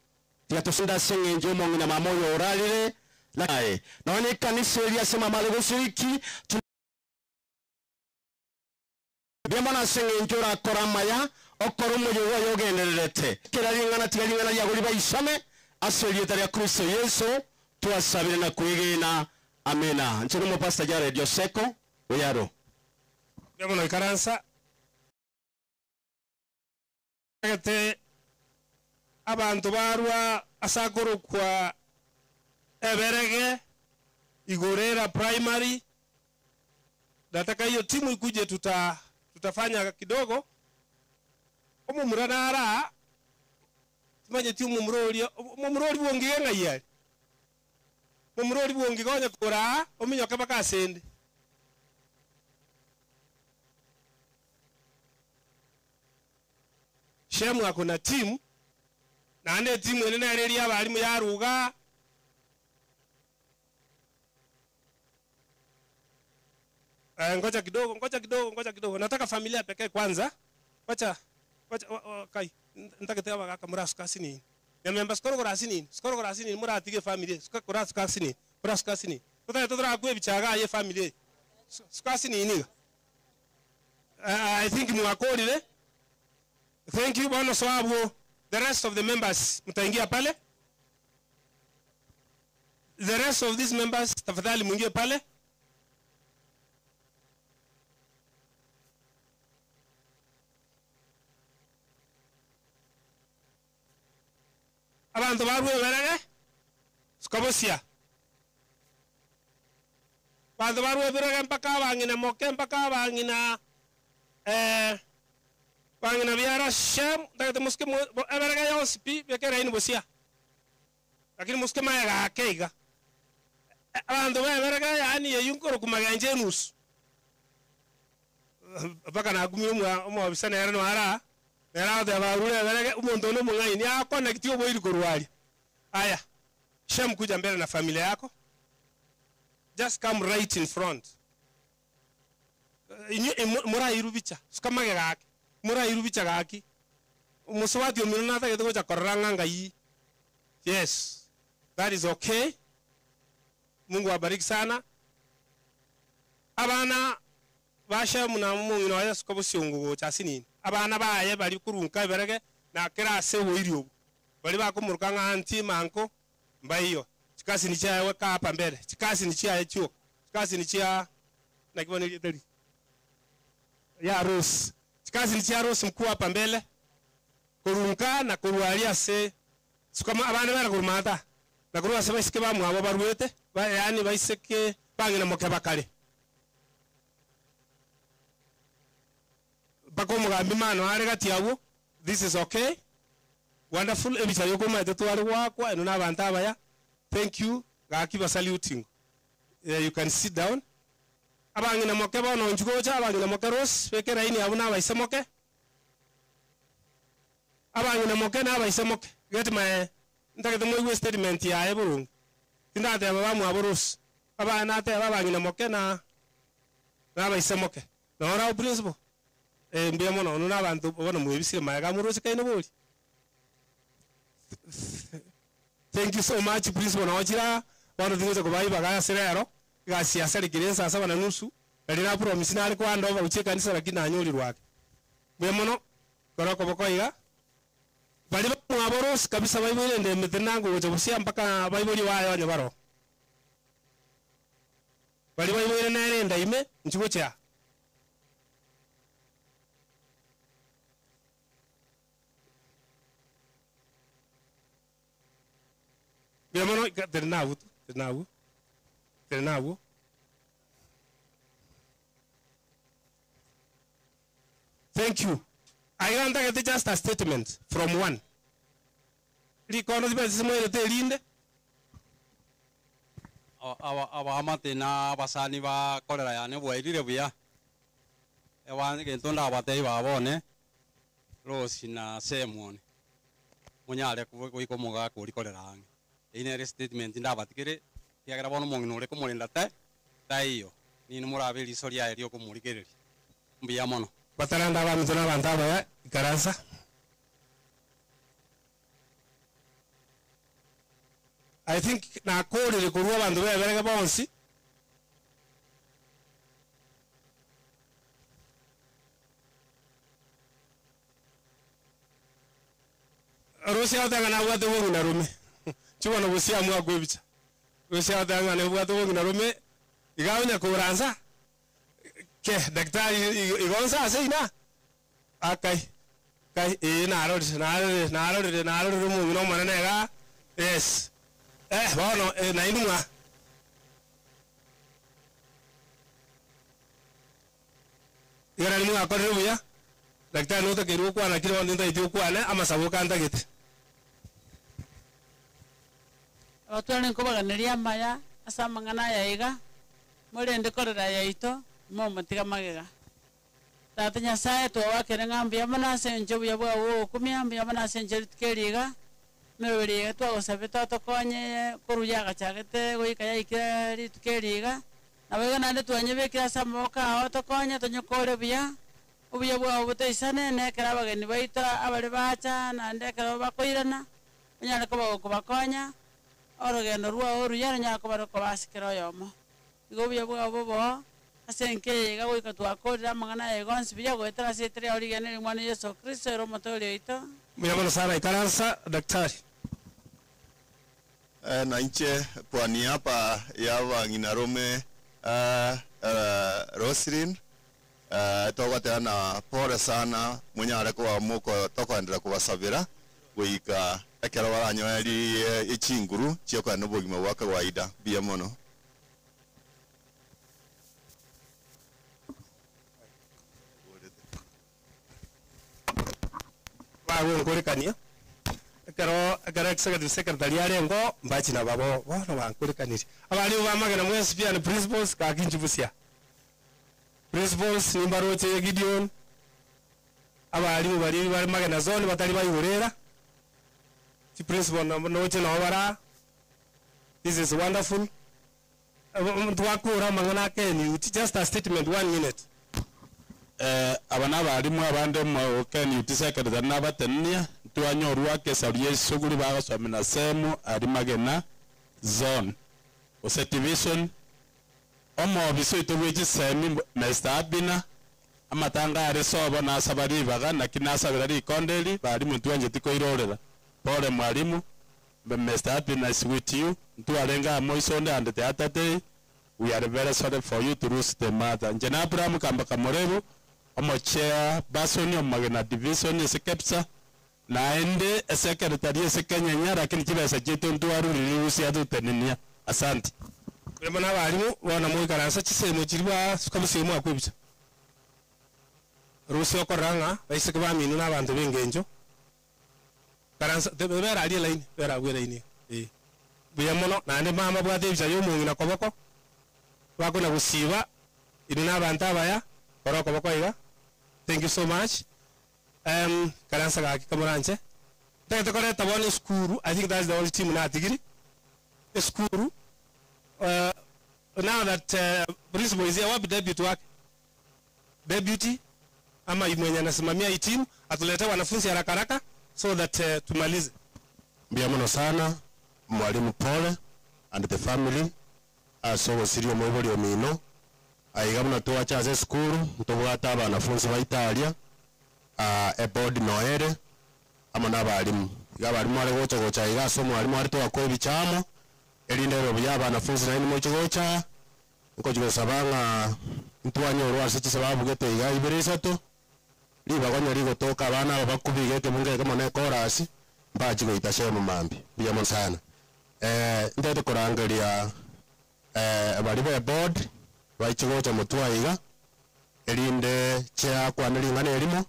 tigatushinda seng'enjo omong'ina mama oyo orarire naye naone ikanisa eria ase mama are goshiriki biamona seng'enjo orakora maya okora omoyo oyo ogendererete kera ring'ana tiga ring'ana riago ribaisane ase erieta ria kristo yesu twasabire na kwigina amina nche nomopasta jared oseko oyaro mbuya mono ikaransa gete abantu barwa asakorokwa eberege igorera primary nataka hiyo timu ikuje tuta tutafanya kidogo omomura nara timanyeti omomura oria omomura ori bwongige ng'ai ari momura ori bwongige onye koraa ominyoke mpaka asende shemu ako na timu naende etimu ene nere eria abarimu yaruga Eh, ngoja kidogo, ngoja kidogo, ngoja kidogo. Nataka familia pekee kwanza. Wacha wacha wa, wa, kai ntakete abagaka murasuka sinini. Nyamemba sikoro kora sinini, sikoro kora sinini muratige family, sikoro kora suka sinini, kora suka sinini. Tutale tutura kwe bichaga ye family. Suka sinini. I think mwakorire. Thank you bwana Swabu. The rest of the members mtaingia pale. The rest of these members tafadhali mwingie pale. Abantu barwe berere sikabosia bantu barwe berere mpaka abang'ina moke mpaka abang'ina eh, bang'ina biara shem ndagete musike eberege yonsi pi bekera ini bosia lakini musike maega ake iga Abanto bebereka yaani eywo nkoroku magencho enusu. Mpaka nakumia omwa omwofisa nere noyo ara aa, nere agoteba arure ebereke, omonto onde omong'aini aconnecti oboiri korwa aria. Aya, Shem kuja mbele na familia yako, just come right in front. Inwe imo morairwe bicha, suka magega ake, morairwe bicha gaki, omosubati omino natagete gocha korora ng'a ngai, yes, that is okay, Mungu awabariki sana. Abana ba Shemu na omong'ina oye suka bosiongo gocha ase nini, abana baye baria korunka eberege na kera ase oboiri obwo, baria bakomoroka ng'a aunty ma uncle, mbaiyo, chikasini chiaye weka hapa mbele, chikasini chiaye chioka, chikasini chia naki bono erieta ri ya Rose, chikasini chia Rose mkuu hapa mbele, korunka na korwa aria ase sukama abande bare korwa maata, na korwa ase baiseke bamwabo barwete, ba yaani baiseke bang'ina moke bakare. Mpaka omogambi mano are gati abwo, this is okay, wonderful, ebicha yokomaete tware goakwa, eno na abanto abaya, thank you, gaki ba saluting. You can sit down. Abang'ina moke bono inchuo gocha, abang'ina moke Rose, beka eraini abwo na abaise moke. Abang'ina moke na abaise moke, get my, ntagete moigwe estatement yaye boronge. Tindateba bamwabo Rose, aba nateba abang'ina moke na na abaise moke. Noro abwo principal? Eh, mbuya mono, onwe na abanto bono mwebisire magega morochekaine bori. Thank you so much principal nochire aa, bono tingocha kobaa ribaga ase rero, egasi yasarekire ensa saba na nusu, nari na promise nare ko hand over gochia ekanisa lakini nanyorirwe ake. Mbuya mono, kora okoboko iga, baria bamwabo Rose kabisa baiboire endemete nango gocha bosia mpaka baibori baye onye baroo. Baria baiboire nere enda ime, inchuo gochia aa. Mbuya mono, ika teri nabwo tu, teri nabwo, teri nabwo. Thank you. Aiga ntagete just a statement from one. Rikondo tibeti simoirete erinde. Abaamate na abasani ba korera yane bwairire buya, eba egento ndabatebie baba one, Rose na Shem one, monyare goika omogaka oria korera ang'e. Eyio nere estatement ndabatigere, ekiagera bono omong'ina ore komorenda te, taiyo, ninwe morabe eriso riaye ria okomorigereria. Mbuya mono. Bataranda abaminto na abanto abaya, ikaransa. I think nakorire korwa abanto beberege bonsi. Rosi agoteba ng'a nabwate bong'ina rome. Chibono bosia mwakwa ebicha. Rosi agoteba ng'a nabwate bong'ina rome, iga onya koransa, ke daktari igo nsa ase ina, akai, kai ee narorire narorire narorire narorire omong'ina omonene igaa, yes. Eh bono nainwe mwa. Iga nari mwakorire buya, daktari notakeirwe gokwana kire bono tintageti okwane, amasabo oka ntagete. Abatware nkobaganiria amaya ase amang'ana aya iga, morende korera yaito, momotiga magega. Tata Nyasaye twawakire ng'a mbuya mono ase engencho obuya bwao bwogokumia, mbuya mono ase engencho rituko eri iga, emeroberi iga twagosabete otokonye korwa yagachagete goika yaikire rituko eri iga, nabo igo naende twanyebekire ase amaboko ao otokonye tonyokore buya, obuya bwao botoisane, na ekero abageni baito abare bacha, naende ekero bakoirana, onyare koba gokobakonya, orogendo rwao oruya ronyare koba rokobasa kera oyomo. Igo obuya bwao bobe ase enka eye iga goika twakorire amang'ana aya iga onsi buya goetera ase etera yao rigena eri Omwana Yeso Kristo ere Omotoori oito. Mbuya mono sana, ikaransa daktari. Na inche kwa niaba ya abang'inarome Roslyn, togoteana pole sana, monyare koba moko tokoenderea kobasabera goika ekero baranyoerie chinguru chiokogenda obogima bwa kawaida. Mbuya mono. Bagonkorekania. Ekero ekero executive secretary arengo mbachi na babo bono bankorekaniri. Abarimu ba Magena mwensi pia ni principals gaki nchibusia. Principals nimbaroche Gideon, abarimu baria bare Magena zone batari baigorera, chiprincipal noche nabo bara. This is wonderful. Ntwakura amang'ana ake just a statement 1 minute. Aba na abarimu abande mo KNUT secretary nabatenia twanyorwa kesaria esuguri bagosomera semu ari Magena zone ose division omobisi oito bwa chisemi Mr. Abina amatanga are sobo nasaba ribaga naki nasabera rikonde eri barimu ntwancheti koirorera pole mwalimu Mr. Abina is with you ntwarenga amo isonde and the other day we are very sorry for you to lose the mother. Nje na Abraham Kamba Kamorebu omochea basoni omagena division ase KEPSA naende esecretary ase Kenyenya lakini chibesa chietu ntwarurire rusia tutenenia. Asante. Mbuya mono abarimu bono moikaransa chisemo chiri basuka busemo akwebicha. Rusia okorora ng'a baiseke bamino na abanto b'engencho. Karansa bera aria line bera abwo line eh. Mbuya mono naende mama bwate ebicha ya omong'ina koboko bakona gosiba iri na abanto abaya kora okoboko iga. Thank you so much. Karansa gaki kamoranche. Tagete koreta bono esukuru, I think that's the only team natigiri. Esukuru. Now that principal is here, wapi deputy wake? Deputy ama mwenye anasimamia hii team atuletee wanafunzi haraka haraka so that tumalize. Mbuya mono sana mwalimu pole and the family ase ogosiria omoibori omino aiga buna twacha ase esukuru ntobwate abanafunzi baitaria eboard noere amo na abarimu iga abarimu are gocha gocha iga ase omwarimu are twakwa ebichamo erinde ebe buya abanafunzi naende moche gocha nkochi gosaba ng'a ntwanyorwa ase chisababu gete iga ibere isato ribagonya rigotoka abana aba bakubigete bungeke mono ekorasi mbachi goita shemu mambi. Mbuya mono sana. Ndete korangeria bari be board baiche gocha motwa iga erinde chiakwana ring'ana erimo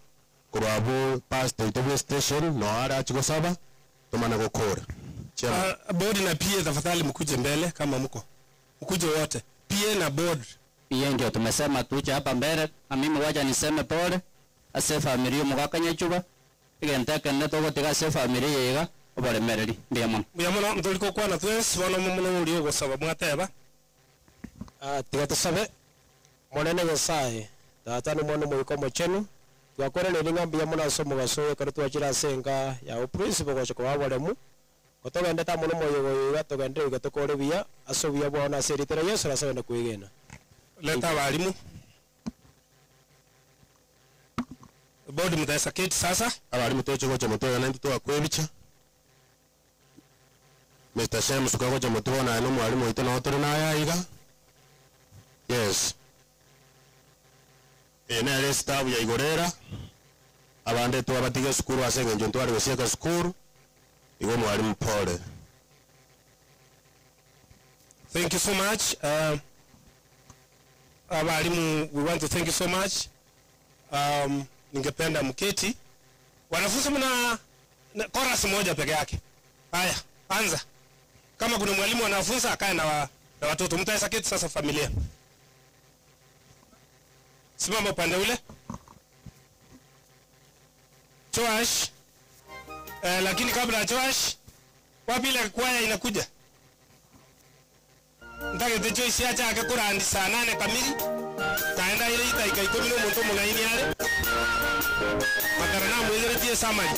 korwa abwo pastor oito bwa station no arachi gosaba tomana gokora. Board na PA tafadhali mkuje mbele kama mko. Mkuje wote. PA na board. PA ndio tumesema tuje hapa mbele na mimi wacha niseme pole ase familia mugakanya chuba igenteke ne togotiga ase familia yega obaremereri. Mbuya mono. Mbuya mono ntoliko kwana twes bono mono uri ogosaba mwateba. Tiga tusabe monene Nyasaye tata ni mwana moiko mochenu twakorera ng'a mbuya mono ase omogaso ekero twachire ase enka ya oprinciple gocha koba abaremu gotogendete amo nomoyogo iga togendere iga tokore buya ase obuya bwao na ase eritera Yesu nasabende kwegena. Leta abarimu. Board mutaweza keti sasa. Abarimu toche gocha motwe na ntitwakwa ebicha. Mr. Shems ukagocha motwe na no mwarimu oito no tore naye iga. Yes. Nere staff ya igorera abande twabatiga sukuru ase engencho ntware gosieka sukuru igo mwarimu pole. Thank you so much. Abalimu, we want to thank you so much. Ningependa mketi. Wanafunzi mna chorus moja peke yake. Haya, anza. Kama kuna mwalimu anafunza akae na watoto. Mtaweza keti sasa familia. Simama upande ule. Joash. Lakini kabla ya Joash, wapi ile kwaya inakuja? Ntagete Joyce acha akakurandi saa 8 kamili. Kaenda ile itaika 10 no muntu mung'aini are. Makarana mwezeretie samari.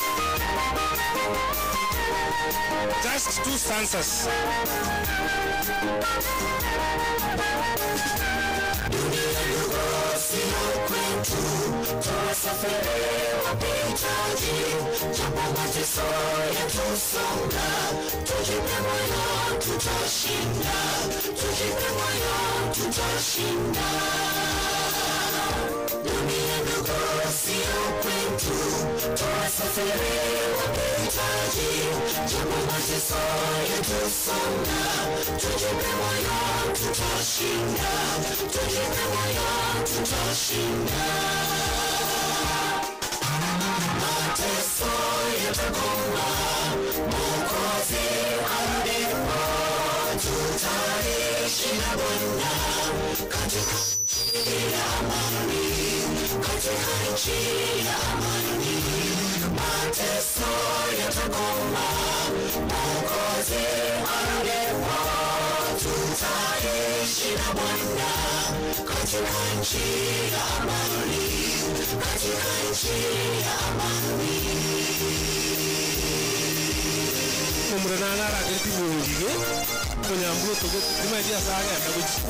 Just 2 stanzas. Dunia ndogo sio kwetu, tuwasafiri wapitaji, japo mateso yatusonga, tujipe moyo tutashinda, tujipe moyo tutashinda. Dunia ndogo sio kwetu, tuwasafiri wapitaji, japo mateso yatusonga, tujipe moyo tutashinda, tujipe moyo tutashinda. Mateso yatakoma, na Bwana katika nchi ya amani, katika nchi ya amani. Mateso yatakoma, Mwokozi arudipo, tutaishi na Bwana katika nchi ya amani, katika nchi ya amani. Omurana narageti bungige munyambu tumaithia sagenda guchi.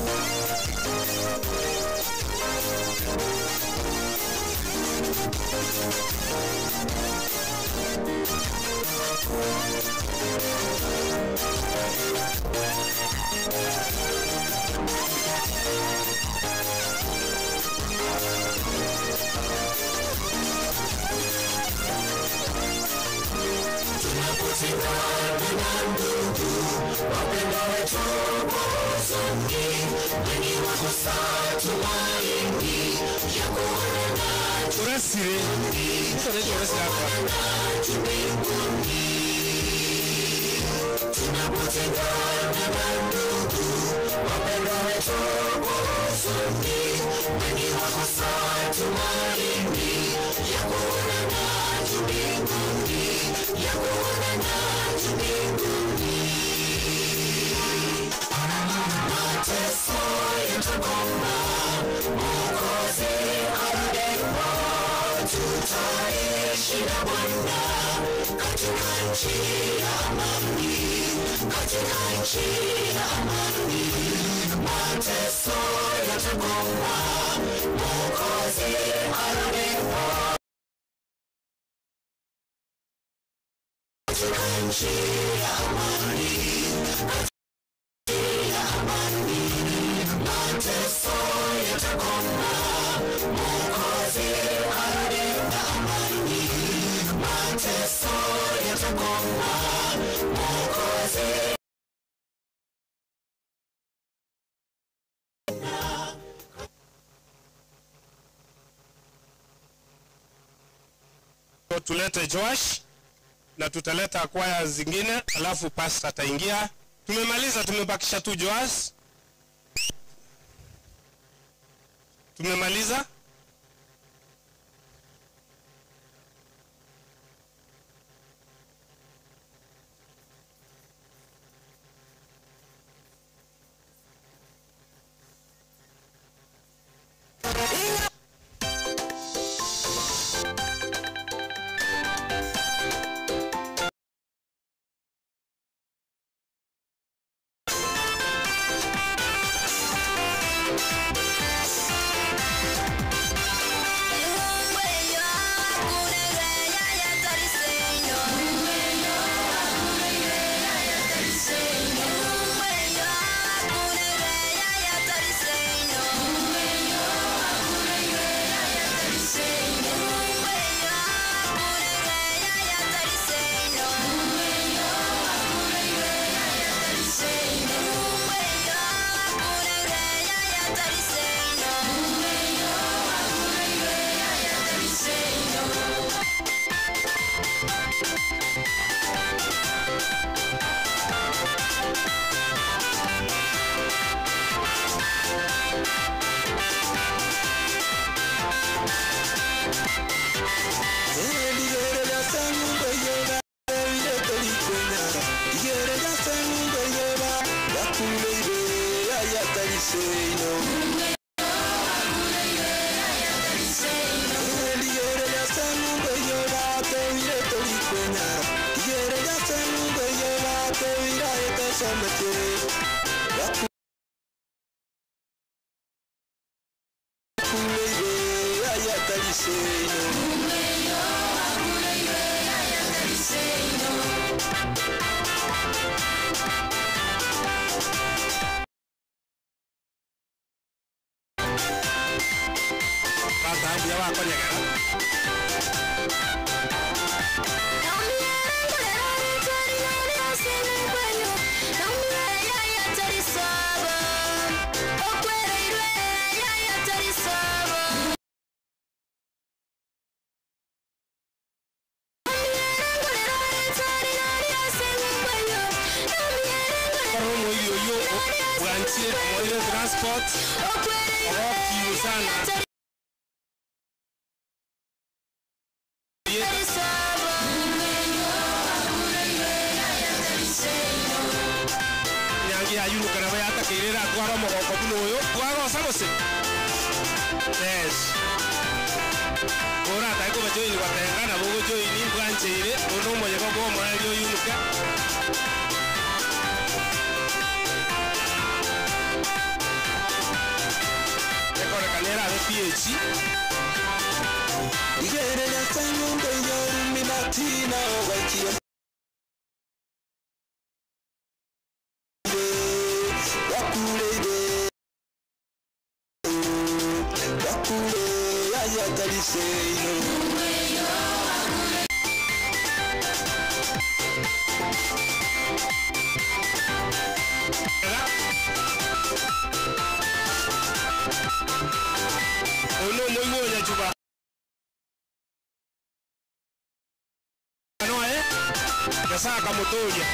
Tunapotengana na ndugu wapendwa wetu kwa huzuni, wengi wakosa tumaini ya kuonana Turesire mbinguni. Tunapotengana na ndugu wapendwa wetu kwa huzuni, wengi wakosa tumaini ya kuonana mbinguni, ya kuonana mbinguni. Mateso yatakoma, Mwokozi arudipo, tutaishi na Bwana katika nchi ya amani, katika nchi ya amani. Mateso yatakoma, Mwokozi arudipo, katika nchi ya amani, katika ya amani. Mateso yatakoma, Mwokozi arudi na amani. Mateso yatakoma, Mwokozi. Tulete Joash na tutaleta kwaya zingine, alafu pastor ataingia. Tumemaliza, tumebakisha tu Joash. Tumemaliza. Batambia bakonyegera. Bwanchie omoire transport ogokiu sana. Nyangi ya yunuka nabo yatakeire eratwara omogoko buna oyo twagosa gose yes oratake kobajoini gwatenga nabo ogojoini bwancheire oyo nomoyega bwa omoerio oyunuke ekorekana erabe ph oyo nomoigwa onyachuba noe nyasaye akamotoria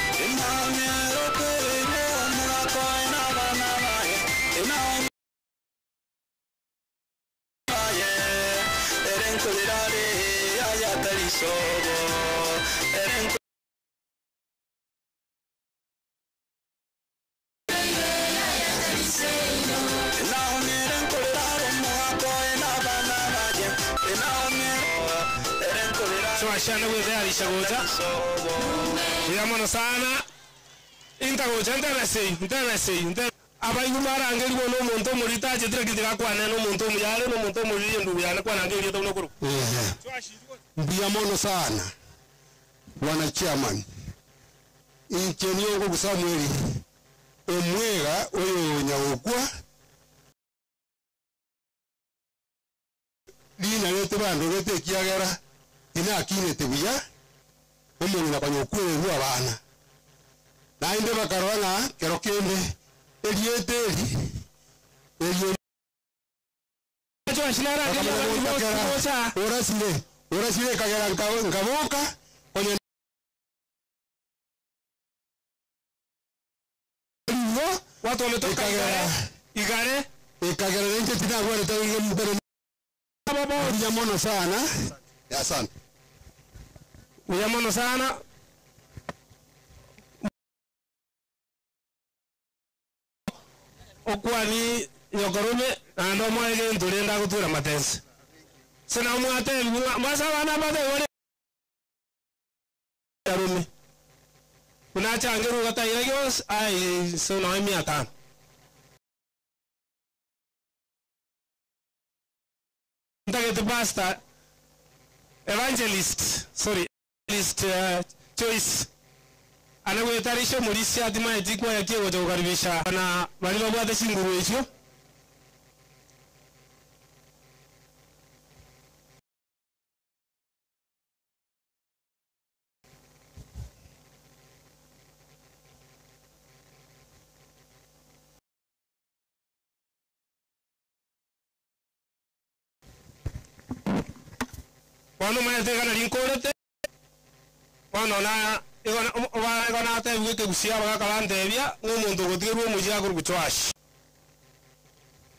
Sebastián gwethayarisha gocha buya mono sana intagocha ntebesei ntebesei nte abaigu barangerigwo na omonto omorito achetire kitigakwane na omonto omuyare na omonto omoriri endugu yane kwanangerie tauna korwa Mbuya mono sana bwana chairman inche niongo Samuel omwega oyo nyagokwa lina lete bandogete ekiagera tinakinete buya omong'ina konyokwererwa abana naende bakarora ng'a kero kende eriete eri erio orasire orasire kagera nkaboka konye watu wametoka igare igare ikagera nenche tinagwerete mbere buya mono sana asante buya mono sana okwani nyokorume naende omwae gento rende agotwera matense sina omwatebi mwasa abana batebore arume unachangerwa gataira gionsi ai so noe mia tano ntagete pastor evangelist sorry evangelist choice anagwetarisha omorisia atimaeti kwaya kiegocha gokaribisha na bari babwate chinguru echio bono maete igana rinkorete bono na igona atebiwe ekegusia bagakabantebia ng'a omonto ogotigerwa omochie akorwa chwashi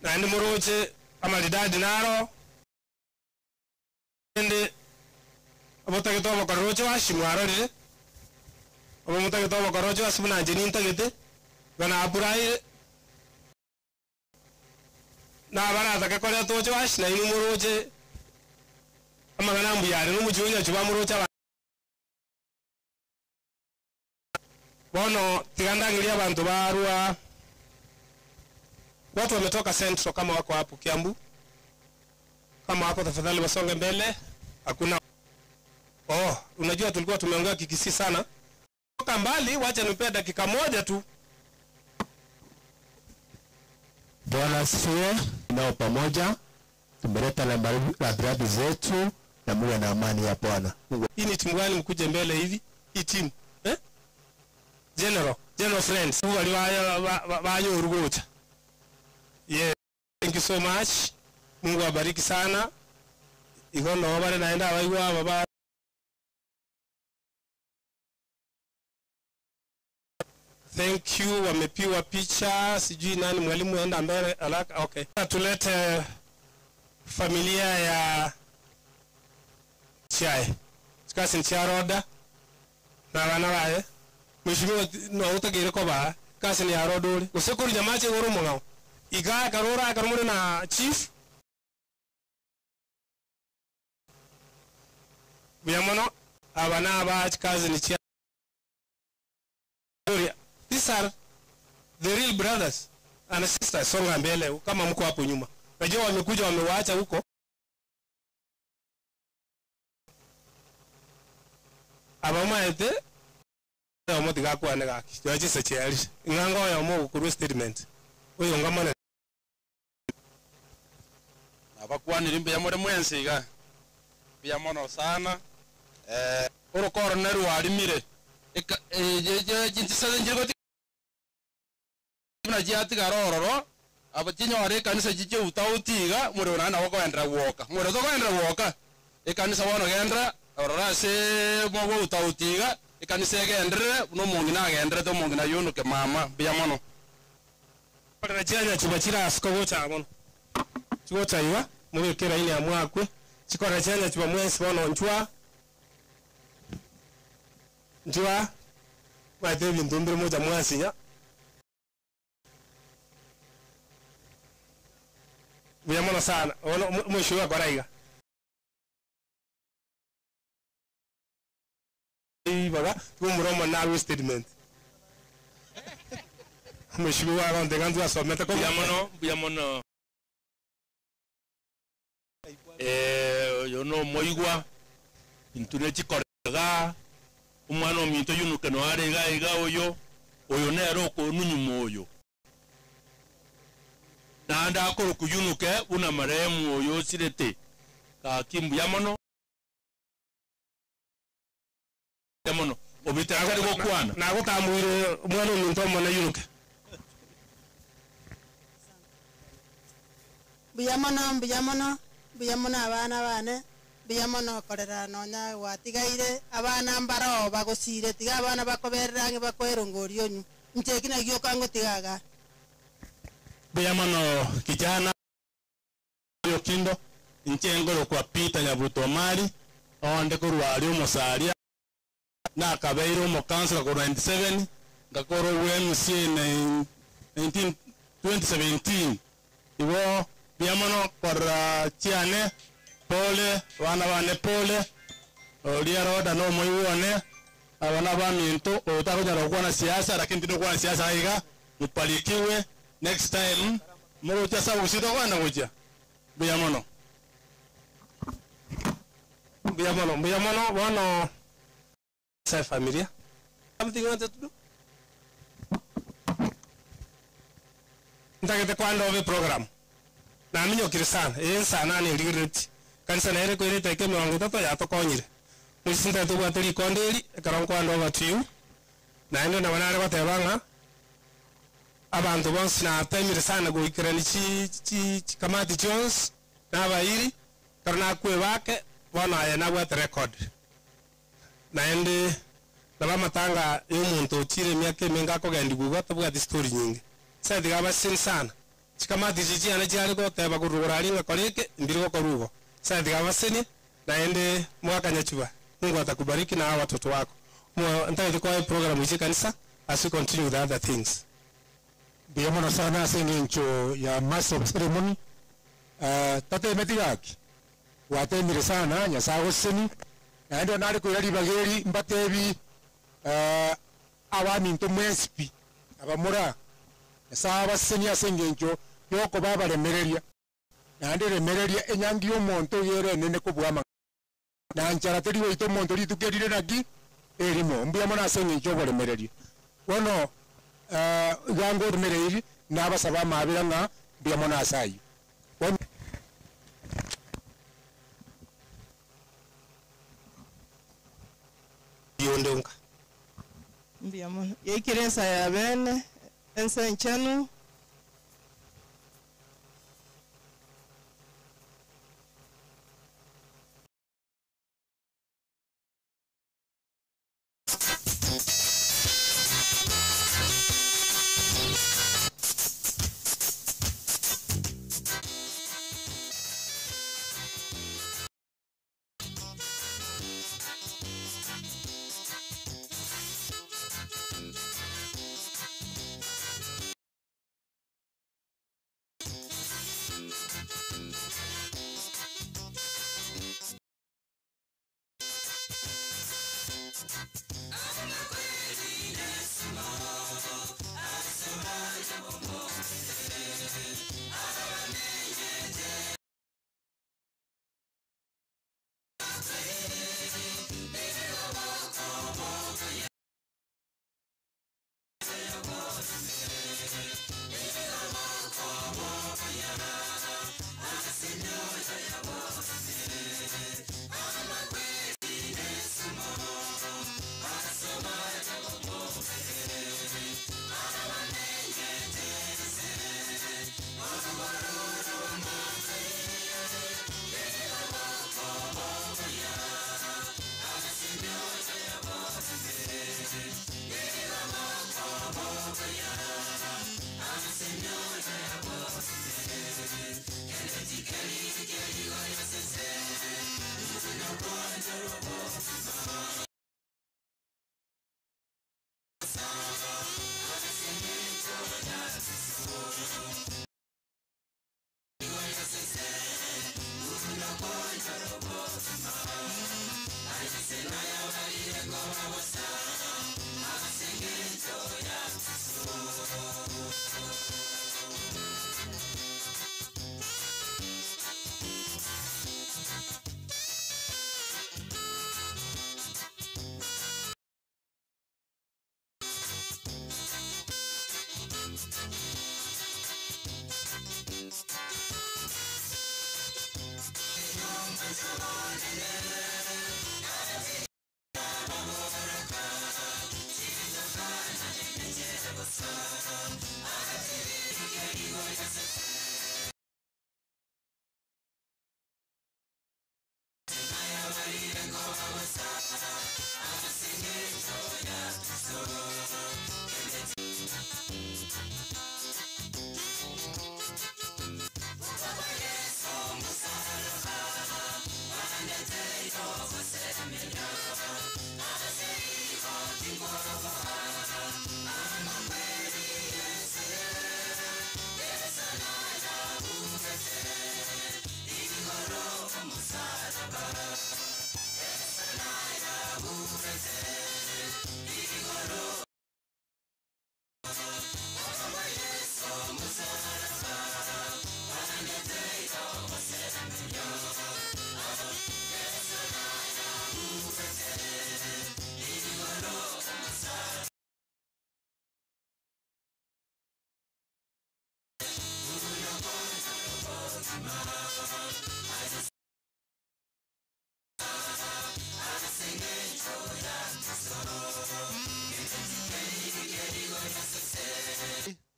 naende moroche amaridadi naro ende obotagete obokorero oche washi mwarorire obo motagete obokorero oche wasi buna inche nintagete igo napuraire nabaratake koreta oche washi nainwe moroche amang'ana mbuyare nomochie onyachu bamuroche aba bono tiga ndangeria abanto barwa watu wametoka central kama wako hapo Kiambu kama wako tafadhali wasonge mbele hakuna oh unajua tulikuwa tumeongea kikisi sana toka mbali wacha nipee dakika moja tu Bwana asifiwe. Nao pamoja tumeleta rambirambi zetu na muwe na amani ya Bwana. Mungu hii ni timu gani mkuje mbele hivi hii timu eh? general general friends wali banyorugocha yeah thank you so much Mungu abariki sana igo no bare naenda abaigwa aba ba Thank you, wamepigwa picha, sijui nani mwalimu enda mbele haraka. Okay, tulete familia ya chiae chikasi chiaroda na bana baye mweshimiwa no utagire koba kasi ni aroda uri gose kuri mache goro mung'ao iga karora karumuri na chief buya aba n'aba cousin chia these are the real brothers and sisters. Songa mbele kama mko hapo nyuma, najua wamekuja wamewaacha huko. Abamaete omo tigakwane gaki jwachise chiari ng'anga oyomo ogokorwa statement oyo ngamone Abakwanire mbuya muri mwensi iga mbuya mono sana orokoro nerwarimire chintisase nchirigoti buna chiatigara ororo abo chinyore ekanisa chichiutauti iga muri ona nabo koendera gwoka muri tokoendera gwoka ekanisa bono gendera ororo ase mogoutauti iga ekanisa egenderere buna omong'ina agenderete omong'ina yunuke mama mbuya mono. Korera chianya chiba chirasiko gocha mono chigocha iga mubekera ine amwakwe chikorera chianya chiba mwensi bono nchwa nchwa maete ebinto mbire mocha mwasinya mbuya mono sana ono mwishiwa kora iga ibaga tumuro nawe statement mwishiwa aronde gandu asomete ko mbuya mono mbuya mono oyo no moigwa inture chikorega omwana ominto yunuke no are iga iga oyo oyo nere okonunyuma oyo naende akoro kuyunuke buna marehemu oyo osirete gaki mbuya mono mono obitera gokwana nagotambwire omwana ominto omone yunuke. Mbuya mono mbuya mono mbuya mono abana bane mbuya mono korera nonya gwatigaire abana mbaro bagosire tiga abana bakoberera ang'e bakoerongori onyu inche eki nakio kangotigaga. Mbuya mono kijana okindo inche ngoro kwa Peter Nyabuto Mari onde korwa ari omosaria nakabeire omokansela korwa 97 ngakora obwa MCA 19 2017 igo mbuya mono korora chiane pole bana bane pole oria roda no moiwone abana ba minto otakonyara gokwana siasa lakini tindokwana siasa iga mupalikiwe next time mugocha sa gusita kwana gocha mbuya mono mbuya mono mbuya mono bono sa familia something you wanted to do ntagete kwanda ove program naminyokire sana ensana nerigerereti kanisa nere koirete eke emirongo etato yatokonyire mwisi ntagete obwate rikonde eri ekero nkwanda over to you naende nabo nare goteba ng'a abanto bonsi natemire sana goikerani chikamati chionsi nabairi ekero nakwebake bono aye nabwate record naende nabo amatanga ya omonto ochire emiaka emenge akogendigwa igo tabwati story nyinge setiga abasini sana chikamati ichi chiane chiare goteba korwa aria ng'akora eke mbiri gokora igo setiga abasini naende mwaka nyachuba Mungu atakubariki na hawa watoto wako. Ntagete kwa program ichi kanisa as we continue with other things. Mbuya mono sana ase eng'encho ya master of ceremony tatemeti gaki gwatemire sana nyasaye agoseseni naende nare koira ribaga eri mbatebi abaminto mwensi pi abamura nyasaye abaseseni ase eng'encho yokoba abaremereria naende remereria enyangi ya omonto yere enene kobua amang'ana na nchara teri goita omonto rituko erire naki erimo mbuya mono ase eng'encho ya oboremereria bono iga ngoremereiri nabasaba amabera ng'a mbuya mono ase aywo. Bono Yondonka Mbuya mono yaikire ensa ya bene ensa enchenu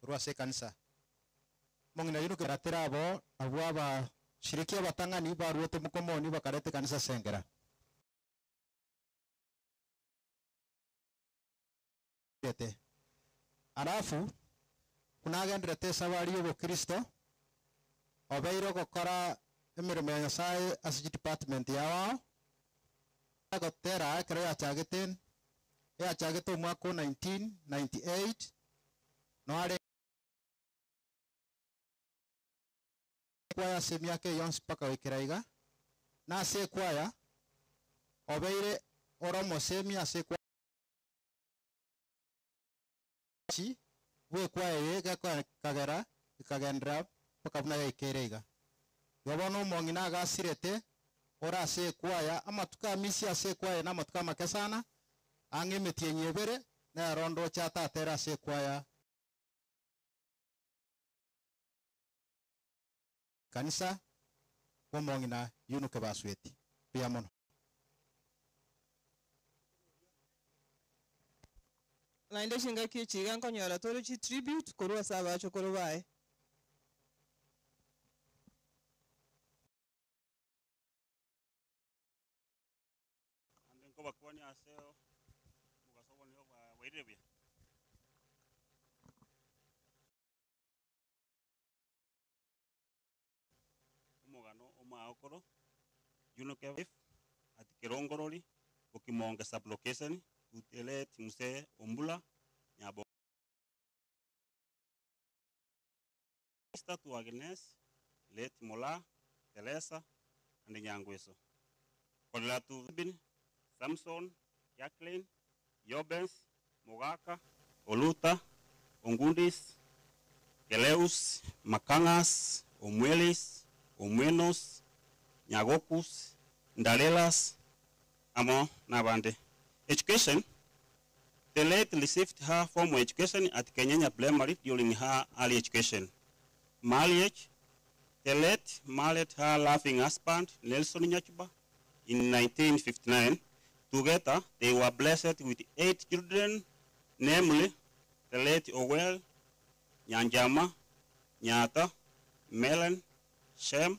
Korwa ase ekanisa. Omong'ina oyio nokeratera abo nabwo abashiriki abatang'ani baruete mokomoni bakareta ekanisa ase engera. Ete. Alafu, buna agenderete esabari y'obokristo, obeire ogokora emeremo ya Nyasaye ase chidepartment yao ao, agotera ekero yachagete, eyachagete omwaka o 1998, noare ekwaya ase emiaka eye yonsi mpaka goikera iga, na ase ekwaya, obeire ore omosemi ase ekwaya chi bwa ekwaya eye gekogera ekagenderera mpaka buna yaikeire iga. Igo bono omong'ina agasirete ore ase ekwaya, amatuko amisi ase ekwaya na amatuko amake sana, ang'e emetienyi ebere, nero ndoche atatere ase ekwaya kanisa bwa omong'ina Yunuke Basweti. Mbuya mono. Naende chingaki echi iga nkonyora tore chitribute korwa ase abachokoro baye. Naende nkobakwania ase omogaso one bwairire buya. Omogano omwagokoro, Yunuke wife at Kerongorori, Bokimonge sub-location, to the late Mzee Ombula Nyabo. Sister to Agnes, late Mola, Teresa, and Nyangweso. Kolera to Bin, Samson, Jacqueline, Yobens, Mogaka, Oluta, Ongundis, Keleus, Makangas, Omwelis, Omwenos, Nyagokus, Ndalelas, amo nabande. Education. The late received her formal education at Kenyenya Primary during her early education. Marriage. The late married her loving husband, Nelson Nyachuba, in 1959. Together, they were blessed with 8 children, namely the late Owel, Nyanjama, Nyata, Melen, Shem,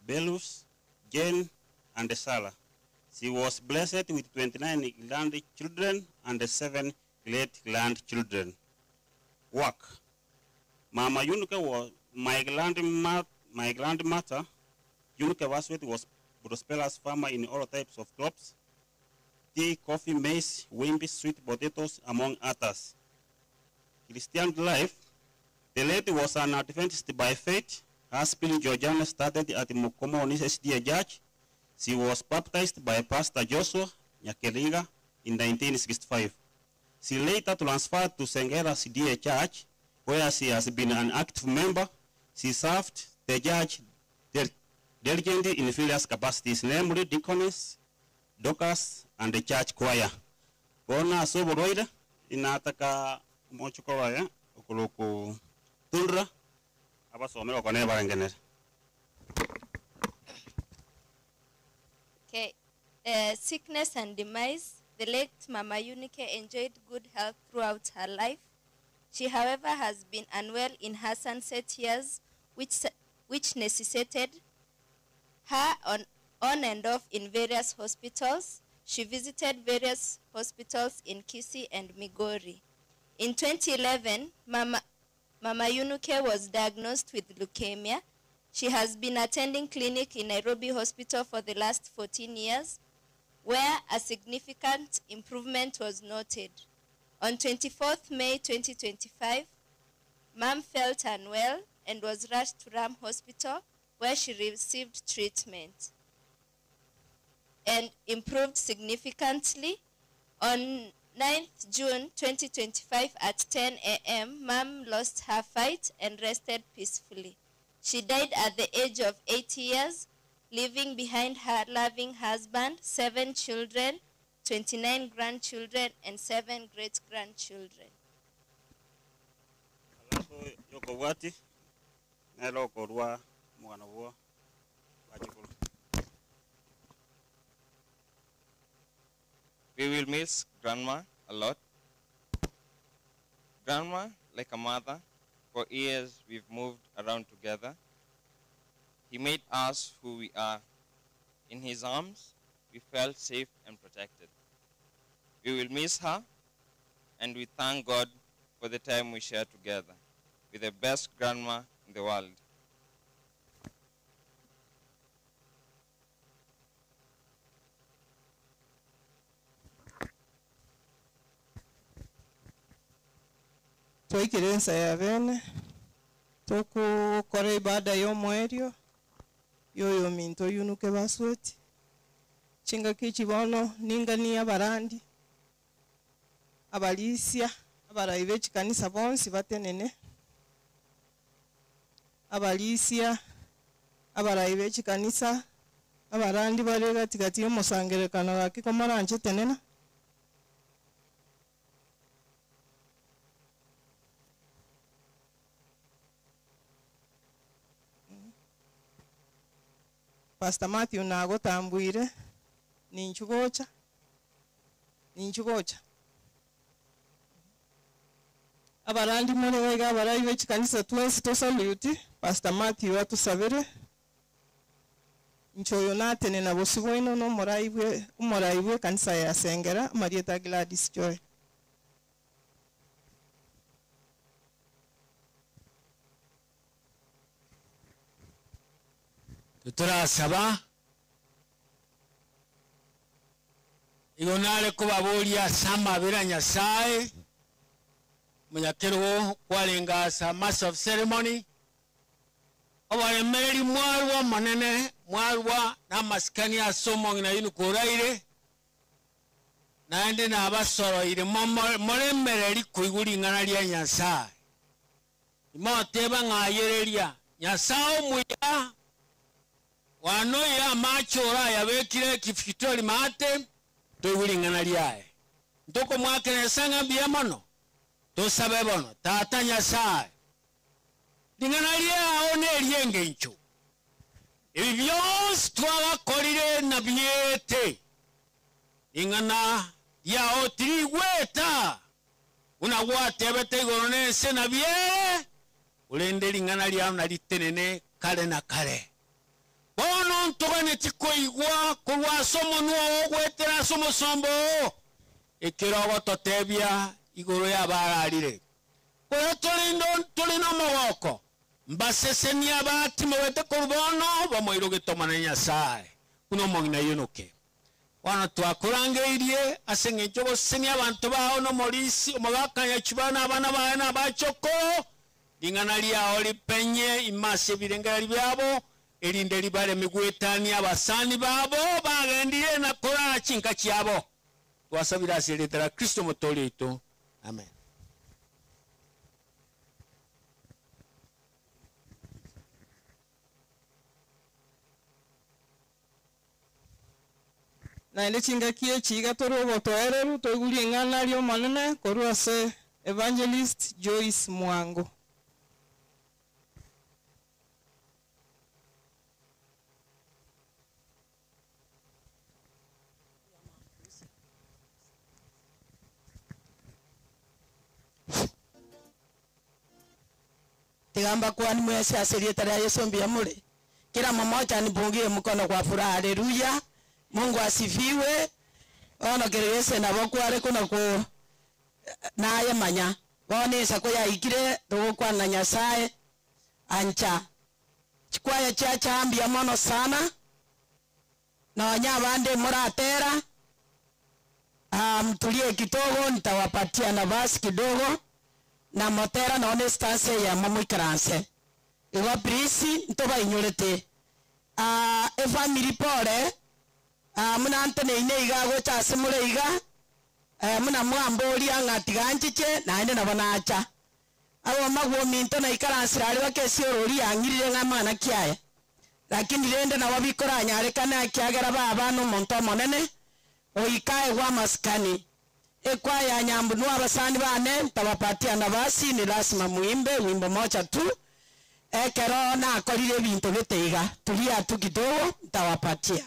Belus, Jane, and Sala. She was blessed with 29 grandchildren and 7 great-grandchildren. Work. Mama Yunuke was my grandma, my grandmother, Yunuke Basweti, was prosperous farmer in all types of crops, tea, coffee, maize, wimbi, sweet potatoes, among others. Christian life. The lady was an Adventist by faith. Her spiritual journey started at Mukomoni SDA Church. She was baptized by Pastor Joshua Nyakeriga in 1965. She later transferred to Sengera SDA Church, where she has been an active member. She served the church diligently in various capacities, namely deaconess, doctors, and the church choir. Bona asoborwaire inataka mochoko waye. Okoroku Tundra abasomere okone barengenere. Okay. Sickness and demise. The late Mama Eunike enjoyed good health throughout her life. She, however, has been unwell in her sunset years, which necessitated her on and off in various hospitals. She visited various hospitals in Kisii and Migori. In 2011, Mama Eunike was diagnosed with leukemia. She has been attending clinic in Nairobi Hospital for the last 14 years, where a significant improvement was noted. On 24th May 2025, Mom felt unwell and was rushed to Ram Hospital, where she received treatment and improved significantly. On 9th June 2025 at 10 a.m., Mom lost her fight and rested peacefully. She died at the age of 80 years, leaving behind her loving husband, 7 children, 29 grandchildren, and 7 great-grandchildren. Alafu yokobwati nero okorwa omogano bwo bachukuru. We will miss Grandma a lot. Grandma, like a mother, for years we've moved around together. He made us who we are. In his arms, we felt safe and protected. We will miss her, and we thank God for the time we share together with the best grandma in the world. Twaikire ensa ya bene tokukora ibada y'omwerio yoyo minto yunuke basweti chingaki chibono ningani abarandi abalisia abarayi b'echikanisa bonsi batenene abalisia abarayi b'echikanisa abarandi bare gatigati y'omosangerekano gaki komoranche tenena. Pastor Matthew nagotambwire ninchugocha ninchugocha abarandi more baiga abarayi b'echikanisa twensi tosalute Pastor Matthew atusabire nchoyo natenena bosi bwaino n'omorayi bwe omorayi bwe ekanisa ya Sengera Marieta Gladys Joy. Turasaba igo nare kubaburia samabira Nyasaye munyakerugo kwarengasa master of ceremony obaremereri mwarwa monene mwarwa n'amasikani ase omong'ina yinu kuraire naende nabasoroire moremereri koigwa ring'ana ria Nyasaye imoteba ng'ayereria Nyasaye omuya wanoya amachora yabekire kifikitori mate toigwa ring'ana riaye ntoko mwakeresa ng'a mbuya mono tosabe bono tata Nyasaye ring'ana riao nerieng'encho ebi byonsi twagakorire na biete ring'ana riao tirigweta unagwatebete igoro nense na biere orende ring'ana riao naritenene kare na kare bono ntogane tikoigwa korwa ase omonwa oo gwetera ase omosombo oo ekero ogototebia igoro yabararire koyo turi n'omogoko mbasesenia batimobete korwa bono bamoirogete omone Nyasaye buna omong'ina yonoke bono twakorangeirie ase eng'encho ogosesenia abanto bao n'omorisi omogakanya chibana abana baye na abachoko ring'ana riao ripenye imase ebirengeri biabo erinde ribare migwetania abasani babo bagendire na korara chinka chiabo twasabira ase erieta ria Kristo motori oito amen. Naende chingaki echi iga tore obotoereru toigure eng'ana ria omonene korwa ase Evangelist Joyce Mwango. Tigamba kwani mwese asirieta lya Yesu mbia mule. Kila mmoja nipungie mkono kwa furaha. Haleluya. Mungu asifiwe. Ono kerese nabo kware kuna ku naye manya. Bone sako ya ikire tugukwana na Nyasaye ancha. Chikwaya cha chambia mono sana. Na wanya bande muratera. Mtulie kidogo nitawapatia nafasi kidogo na motera none stance ya mamwikaranse igo please ntobainyurete efamily pole muna nteneine iga gocha ase more iga muna mwamboria ng'a tiga nchiche naende nabo nacha abo magwo minto naikaransire aria bakesi orori yang'irire ng'a mwana kiaye lakini rende nabo bikoranyarekana kiagera baba na omonto omonene oikae gwa maskani ekwaya Nyambu nwa abasani bane ntabapatia nafasi ni lazima muimbe wimbo moja tu ekero nakorire ebinto biteiga tulia tu kidogo ntawapatia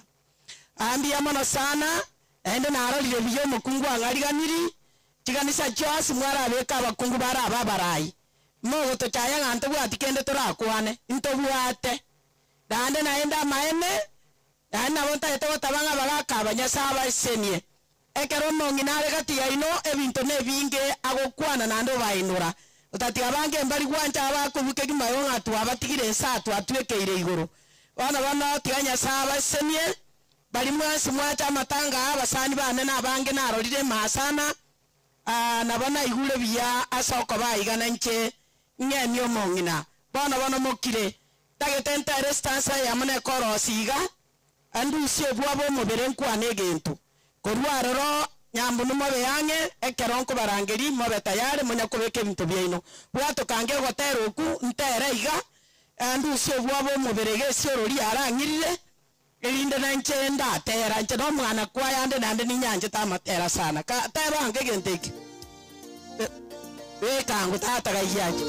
ambia mono sana ende narorire biyo omokungu ang'ariganiri chikanisa chionsi mwarabeka abakungu baraba abarai mogotochaya ng'a ntobwati kende torakwane ntobwate naende naende amaene naende nabo ntagete gotaba ng'a bagaka abanyasa abasenie ekero omong'ina are gati yaino ebinto na ebinge agokwana naende obainora otatiga bange mbari gwancha abakobuka ekimayo ng'a twabatigire ense twatwekeire igoro bono bono tiga Nyasaye abasenie bari mwensi mwacha amatanga abasani bane na abange narorire masana nabo naigure buya ase okobaigana inche ng'eni omong'ina bono bono mokire tagete ntere stansa yamo nekorosi iga andusie obwabo omobere nkwane egento korwa aroro Nyambu mobe yange ekero nkobarangeri mobe tayari munya kubeka ebinto biaino bwatokange ogotera oku ntere iga andusie obwabo omobere gesi orori arang'irire erinde nanche ndatera nche no omwana kwayande naende ninyanchete amatera sana ka tebange egento eke bekango tatagaiyache.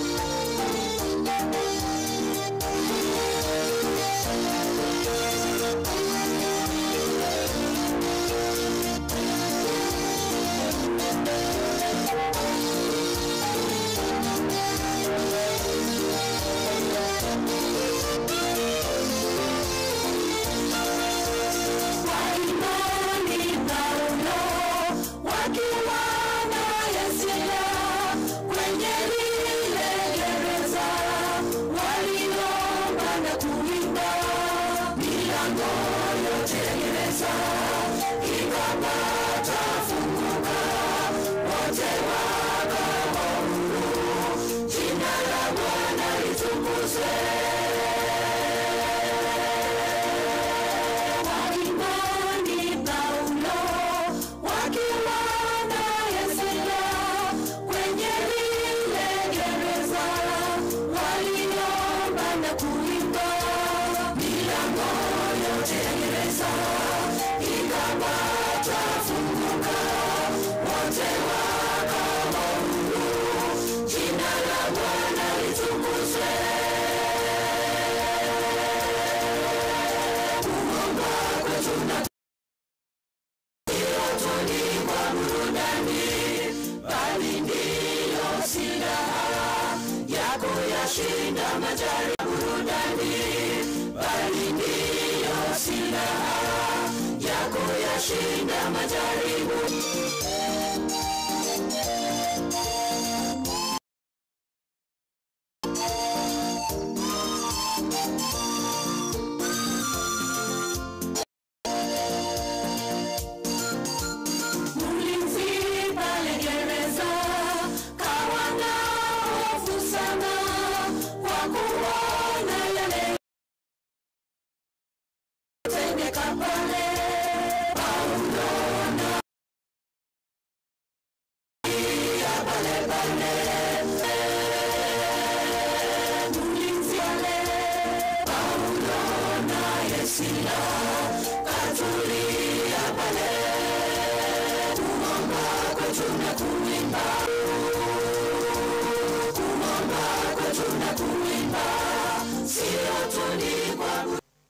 Shinda majaribu.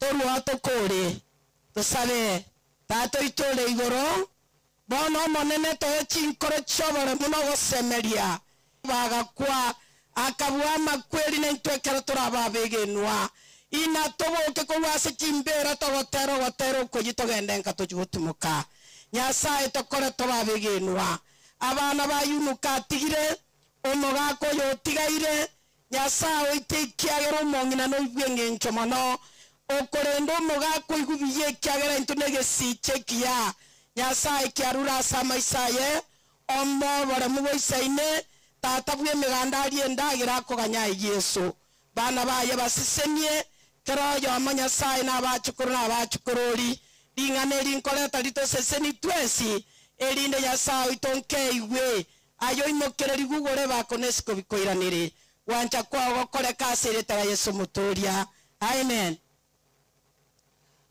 Torwa tokore, tosabe. Tata oito ore igoro, bono Omonene toe chinkoro chi'oboremu na ogosemeria. Bagakwa, akabua amakweri naintwe ekero torabe abegenwa. Ina toboke korwa ase chimbeera togotera ogotera okoyia togende nka tochie gotimoka. Nyasae tokore tobe abegenwa. Abana ba Yunuka atigire, omogaka oyo otigaire, Nyasae oite ekiagera omong'ina noigwe engencho mono, okorenda omogaka oigwe buya ekiagera intwe negesicha ekiya Nyasae kiarure ase amaiso aye, omoe oboremu boisaine, Tata bw'emeganda arie endagera akoganya aye Yeso. Bana baye basesenie, kera oyomo Nyasae nabachukuru na abachukururi. Ring'ana eri nkoreta ritoseseni twensi, erinde Nyasae oito nkeigwe Aye oimokereri gugore bako nesiko bikoiranere. Gwancha kwao gokoreke ase erieta ria Yeso Omotoria. Amen.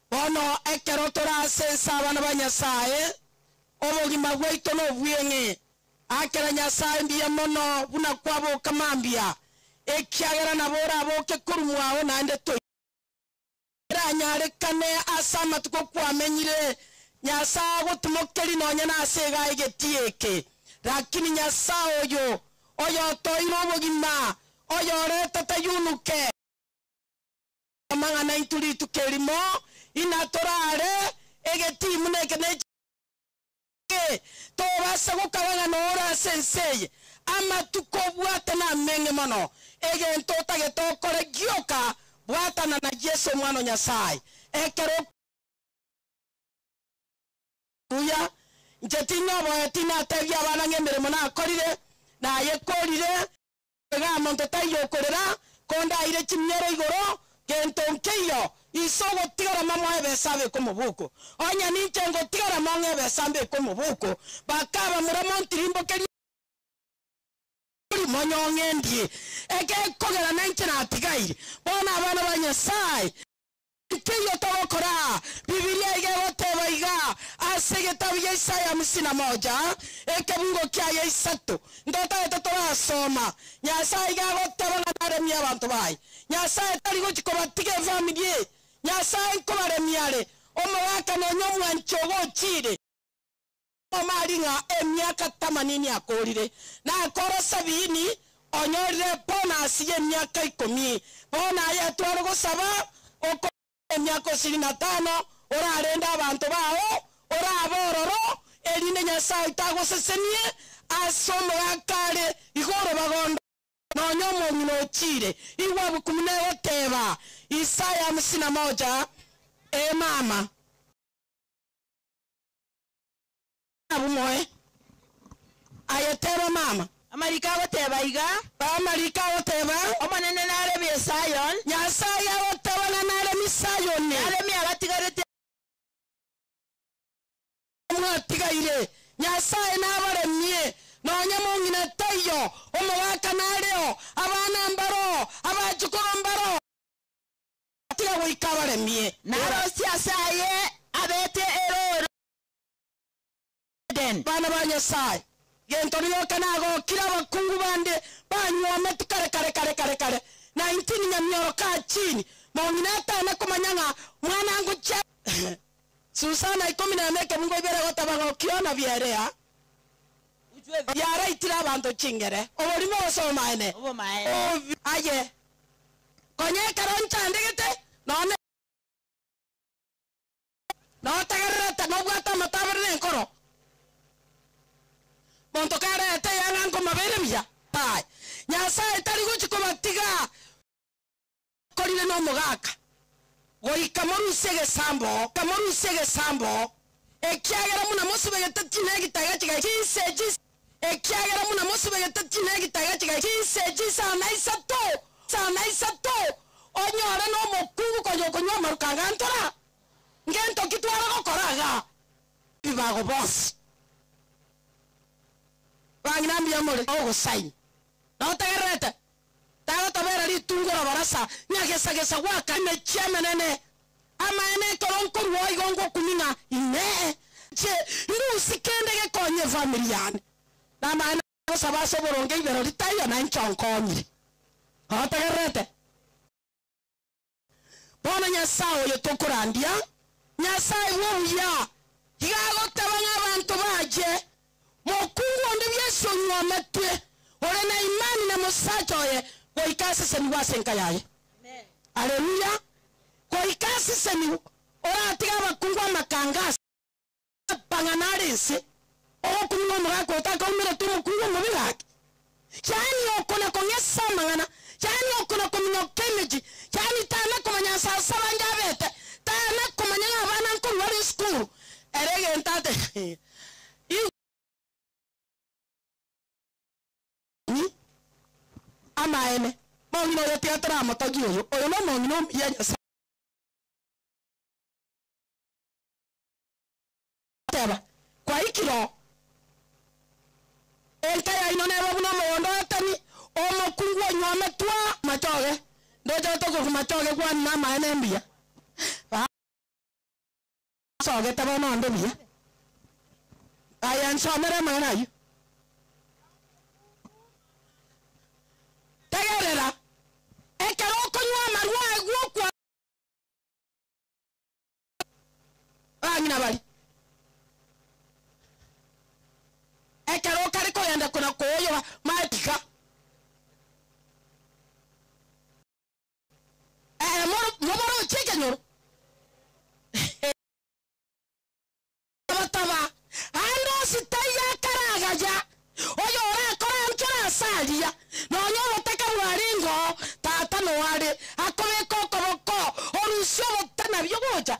Bono ekero tore ase ense abana ba Nyasae, obogima bwaito nobweng'e. Akera Nyasae mbuya mono buna kwaboka mambia, ekiagera nabo oraboke korwa mwao naende toi. Eranyarekane ase amatuko kwamenyire, Nyasae agotimokerie nonya nase iga egetii eke. Lakini Nyasae oyo, oyotoeire obogima, oyoretete yunuke. Amang'ana intwe rituko erimo, inatorare egetii buna eke ne. Eke, tobasa gokaba ng'a nore ase ense eye amatuko obwate nameng'e mono. Egento otagete okore gioka, bwatana na Yeso Omwana o Nyasae. Ekero. Buya, inche tinyoboeti natebie abana ng'a emeremo nakorire, nayekorire. Iga monto taiyo okorera, kondaire chimioro igoro, gento nkeiyo, ise ogotigara momoe ebesa abeke omobuko. Onye ninche ngotigara mong'e ebesa mbeke omobuko, bakaba mura montirimbokerie monyong'endie, egekogera nainche natigaire. Bono abana ba Nyasae. Nkeiyo togokora. Bibilia iga egoteba iga ase egetabu gia Isaya hamsini na moja, ekebungo kiaye isato, ntotagete torasoma. Nyasae iga agoteba ng'a naremie abanto baye. Nyasae tari gochia kobatiga efamiri eye. Nyasae nkobaremia are. Omogaka nonya omwanchi ogochiire. Omari ng'a emiaka tamanini akoorire, nakora sabini, onyorire ebonasi y'emiaka ikomi. Bono aye tware gosaba okore emiaka ishirini na tano, orarende abanto bao, orabe ororo, erinde Nyasae oito agosesenie ase omogaka are igoro bagondo. Nonya omong'ina ochiire, igwa bukumu negoteba, Isaya hamsini na moja, Ee mama. Abumoe. Aye teba mama. Amariko agoteba iga. Amariko agoteba. Omonene naremie Sayoni. Nyasae agoteba ng'a naremie Sayoni. Naremie abatigarete. Mwatigaire. Nyasae nabaremie. Nonya mong'ina taiyo, omogaka nareo, abana mbaroo, abachukuru mbaroo. Tiga goika abaremie. Narosie ase aye abete erooro. Eden. Bana ba Nyasae, gento rioka nagokire abakungu bande banyuometwe kare kare kare kare kare 19 nyamioro kaa chini mong'ina atana komanya ng'a mwana ngochia Susana ikomi na emo ekebungo ibere goteba ng'a okiona bierea biaraitire abanto chingere oborimo gose obomaene aye konya ekero nchandegete nonye Notegererete, nobwate amatabori na enkoro. Monto karete eyang'a nkomabeire buya. Aye, Nyasae tari gochia kobatiga. Korire nomogaka, goika morusie egesambo, goika morusie egesambo, ekiagera buna mosibegete chinegita chiga chinse chis, ekiagera buna mosibegete chinegita chiga chinse chisana isato, sana isato, onyore nomokungu konya okonywa amaruka angantora. Ngento ki tware gokora iga? Ebibago bonsi. Bang'ina mbuya more ogosaini. Notegererete? Tagotobera ritungo robarasa ng'a gesa-gesa gwaka emechie emenene. Amaene ekero nkorua igo ngokumia ng'a inee, inche ndusie kende gekonye efamiri yane? Namaene gosaba ase oboronge ibero ritaiyo na inche onkonyire. Notegererete? Bono Nyasae oyo tokorandia, Nyasae bw'obuya, iga agoteba ng'a abanto bache, Mokungu onde bwensi onyuometwe, ore na imani na mosacha oye, goika asesenigwe ase enka yaye. Aleluya! Goika asesenigwe, oratige abakungu amakanga ase amapang'ana are ense, ogokumia omogaka otakaumerete omokungu omobe gaki. Yaani okona kong'esa amang'ana, yaani okona kominyoka emechi, yaani tana komanya ase ase abange abete, tana komanya ng'a abana nkorwa bare esukuru, ere egento ate Amaene, mong'ina oyo tiga toramotogie oyo, oyo nomong'ina omuya Nyasae. Teba, Kwaikire oo. Enka yaino nebe buna omogondo o Eteni, omokungu onyuometwe amachoge. Ndoche gotokorwa machoge kwane namaene mbuya. Basogete bono onde buya. Aye nsomere amang'ana ayio. Tegerera, ekero okonywa amarwa agwo kwa. Abang'ina baria, ekero okare kogenda kona koyoba matiga. Ee, moboroche ekenyoro. Abataba, Ande onsi taiyo akaragaya, oyo orakore ankere ase aria, nonya obotaka bwarenge oo, tata noo are, akobeka okoboko, orusie obotaka nabio gocha.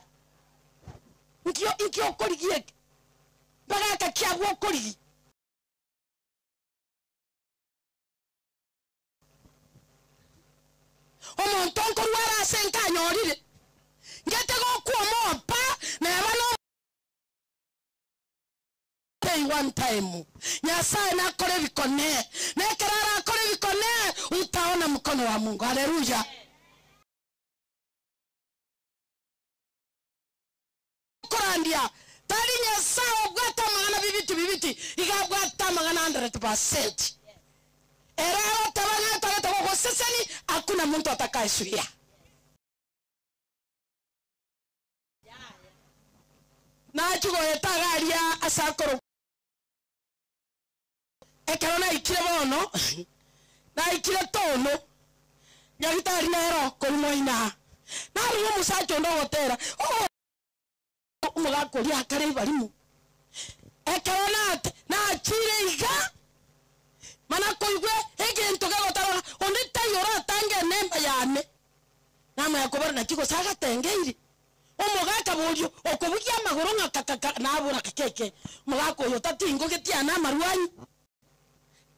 Nkio, inki okorigia eke? Mbagaka ki abwo okorigia? Omonto nkorwara ase enka anyorire, ngete gokwa omopa, neba no. Day one time Nyasaye nakore ebikone, na ekero arakore ebikone utaona mkono wa Mungu. Haleluya! Korandia tari Nyasaye obwate amang'ana bibiti bibiti, iga abwate amang'ana 100%. Ere agoteba ng'a tagete gogoseseni, hakuna muntu atakayesuia. Nachia goeta iga aria ase akorokwa. Ekero naikire bono, naikire tono, nyagitari nero korwa moino aa. Narora omosacha onde ogotera, Oh, omogaka oria akare ebarimo. Ekero nate nachire iga, mana koigwa egento kegotarora, onde taiyo oratange enemba yane. Namanya kobora naki gose agatengeire. Omogaka borio okobugia amagoro ng'a kakaka, nabora kakeke, Omogaka oyo tatingogetie ane amarwanyi.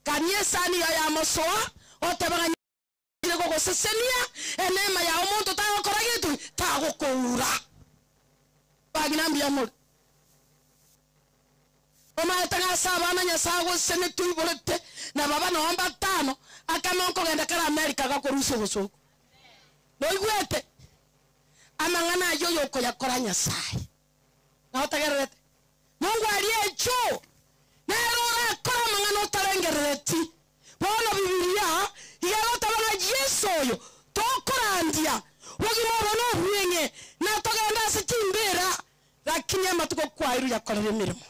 Kania esani yao yamosoa, otebe ng'a nyarire gogosesenia, eneema yao monto tagokora gento ki? Tagokoura. Bang'ina mbuya more. Omaete ng'a ase abana Nyasae agoseseneti oiborete na baba noo mbatano, akame okogenda kare America gakorusia obosooku. Noigwete? Amang'ana ayio oyokoyakora Nyasae. Na otegererete. Mungu aria echoo, nere orakore amang'ana otarengerereti. Bono Bibilia iga egoteba ng'a Yeso oyo tokorandia, bogima obo nobweng'e, na togende ase chimbera, lakini amatuko kwairwe yakorire emeremo.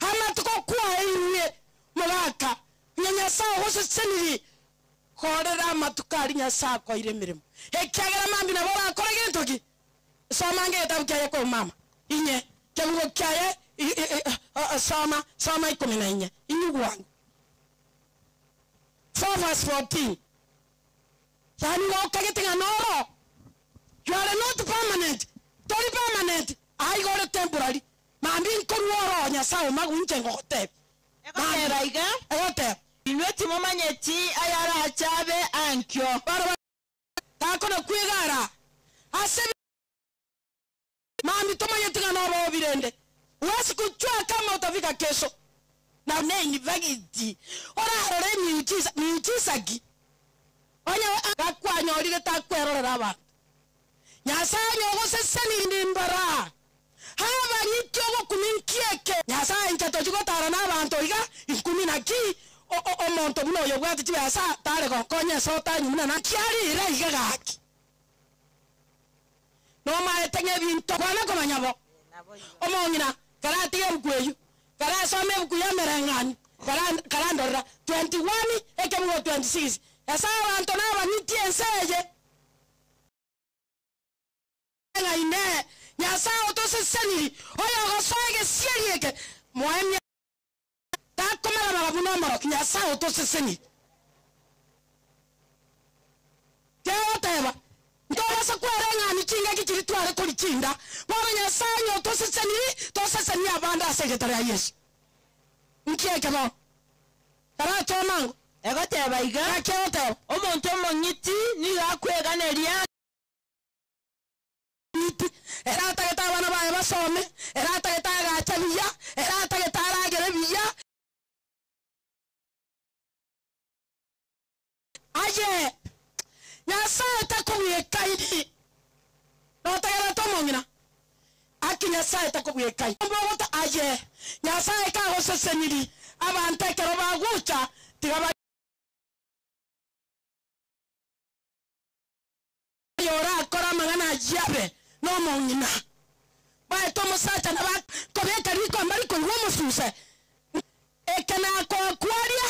Amatuko kwairwe mogaka, onye Nyasae ogoseseniri Korera amatuko aria Nyasae akoire emeremo, ekiagera mambia nabo orakore gento ki? Soma ange egetabu kiaye korwa mama inye, kebugo kiaye soma, soma ikomi na inye, inywe bwango. 4 verse 14. Yaani igo okagete ng'a noro, you are not permanent, tori permanent, aa igo ore temporary, mambia nkorwa oro Nyasae omagu inche ngogotebia. Egoteba iga. Egoteba. Inwe timomanyeti ayarache abe ankio. Barabwo takona kwegara ase. Mambia tomanyeti ng'a nobobe rende huwezi kujua kama utafika kesho. Na neinfagiti orarore emiujiza, miujiza ki? Onye gakwanyorire takwerorera abanto. Nyasae onye ogosesenirie ndimbara. Abanyiti ogokumi nki eke? Nyasae inche tochi gotara nabanto iga inkumi naki omonto buna oyo obwate chibesa tare gonkonya ase otanywa buna naki arire iga gaki. Nomaete ng'a ebinto kwana komanya bo. Omong'ina karatige ebuku eyio, karasome ebuku y'emereng'anio, kara karandorera 21 ekebugo 26, Nyasae abanto nabang'itie ense eye. Ng'a Inee, Nyasae otoseseniri, oyogosoa egesieri eke, moemia takomaramara buna omoroki, Nyasae otoseseniri. Kegoteba, Ntobasa kwereng'ania chingaki chiria tware koria chinda, bono Nyasae onye otoseseniri, tosesenie abande ase erieta ria Yeso. Nki eke bono? Karache omango. Egoteba iga, Naki egoteba? Omonto omong'iti nigo akweganeria. Ng'iti, ere atagete abana baye basome, ere atagete agache buya, ere atagete aragere buya. Aye, Nyasae takobwekaini. Notegererete omong'ina? Aki Nyasae takobwekaini. Mbogota aye, Nyasae kagoseseniri, abanto ekero bagocha tiga ba. Oyorakore amang'ana ayio abe nomong'ina. Baete omosacha na bakobeka rikomba rikoigwa omosuse. Eke nakoakwaria,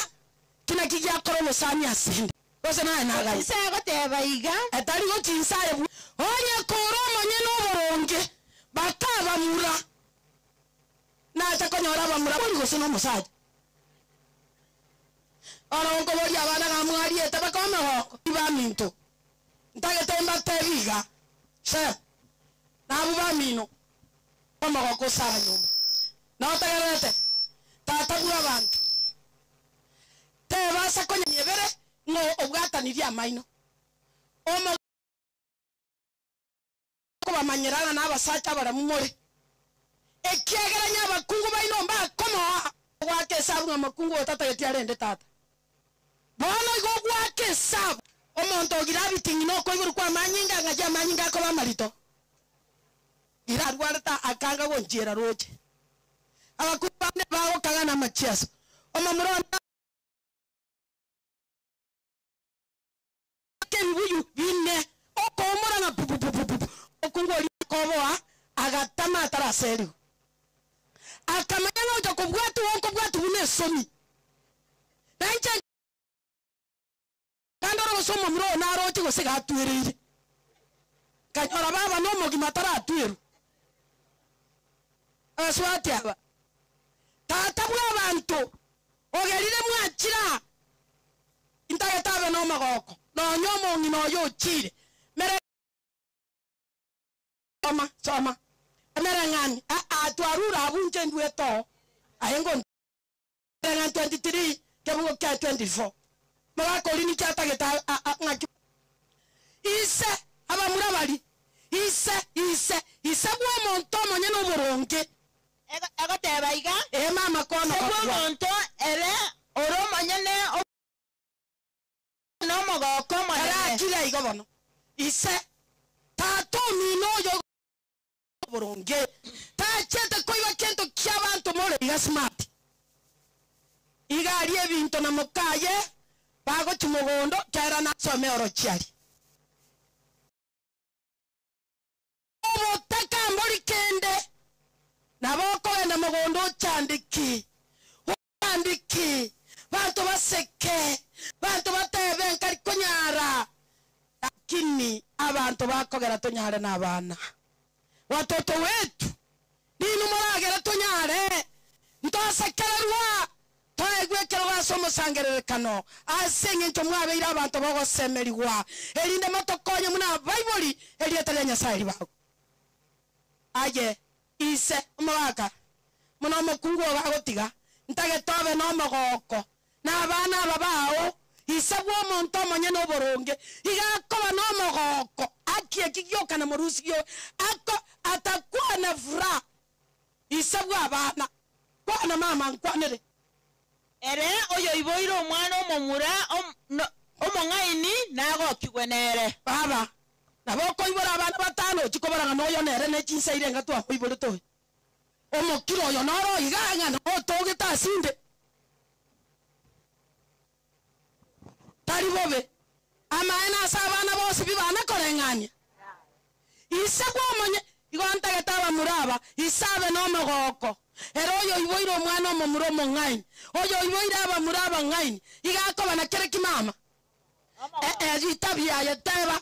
ki naki giakora obosani asende? Gose naye naganye? Inse agoteba iga. Etari gochia inse aye bwe. Onye kore omonyene oboronge, bakabamura. Nacha konyora abamura bori gose nomosacha. Bono nkoboria abana ng'a mwariete baka omogoko baminto. Ntagete mbatebi iga, Shem, na abwo bamino, omogoko ase abanyomba. Notegererete, tata bw'abanto, tebasa konyanya ebere ng'a obwatanirie amaino. Omo. Kobamanyera ng'a nabasacha abaremu more, ekiagera onye abakungu baino mbakomoa ogoaka esabu ng'a mokungu oyo tatageti arende tata. Bono igo ogoaka esabu omonto ogira abiting'ina okoiborwa kw'amanyinga ng'aki amanyinga akoba amarito. Ira arwarete akanga gonchiera roche. Abakungu bande bagokagana amachiaso. Omomura one. Ebibuyu bine, okoumora ng'a pupupupupu. Omokungu oria akoboa, agatama ataraserigwa. Akamanya ng'a ocha kobwatwa igo nkobwatwa buna esoni. Na inche nkandora gose omomura oyo naroche gose gatwereire. Nkanyora baba nomogima ataratwerwa. Abasubati aba, tata bw'abanto, ogerire mwachire aa. Intagete abe nomogoko, nonya omong'ina oyo ochiire. Mere Soma, soma. Emereng'ani, aa, twarure abwo inche ndwete oo, aye ngon Emereng'ani 23, kebugo kia 24. Mogaka oria ninki atagete a, a, a, ng'aki Ise, abamura baria, ise, ise, ise bw'omonto omonyene oboronge. Egoteba iga, Ee, mama, kono Ise gokwa. bw'omonto ere ore omonyene nomogooko omonene. Karakire igo bono, ise, tata omino oyo oboronge, tachete koiba kento ki'abanto more iga smart. Iga aria ebinto na mokaye bagochia mogondo, kera nasome orochia aria. Obotaka mbori kende, nabo okogenda mogondo ochandeki, ochandeki, banto baseke, banto batebe nkari konyara, lakini abanto bakogera tonyare nabana. Watoto wetu, ninwe moragere tonyare, ntosekererwa Toegwe ekerogo ase omosangererekano, ase engencho mwabeire abanto b'ogosemerigwa, erinde motokonye buna abaibori erieta ria Nyasae ribagwe. Aye, ise, omogaka, buna omokungu ogo agotiga, ntagete obe nomogooko nabana aba bao, ise bw'omonto omonyene oboronge, iga akoba nomogooko, aki eki gioka na morusi gio ako atakwana furaha. Ise bw'abana, kwana mama nkwanere. Ere oyoiboire omwana omomura omong'aini nagokigwe nere. Baba, nabo okoibora abana batano ochie kobora ng'a noyo nere ne chinsa irenga twamoiborete oyo. Omokiro oyo noro iga ng'a notogete asinde. Tari bobe. Amaene ase abana bonsi bi bana koreng'ania. Ise. Ise bw'omonye igo ntagete abamura aba, ise abe nomogoko. Ere oyoiboire omwana omomura omong'aini, oyoiboire abamura abang'aini, iga akoba na kere ki mama? Ee, ritabi yaye teba.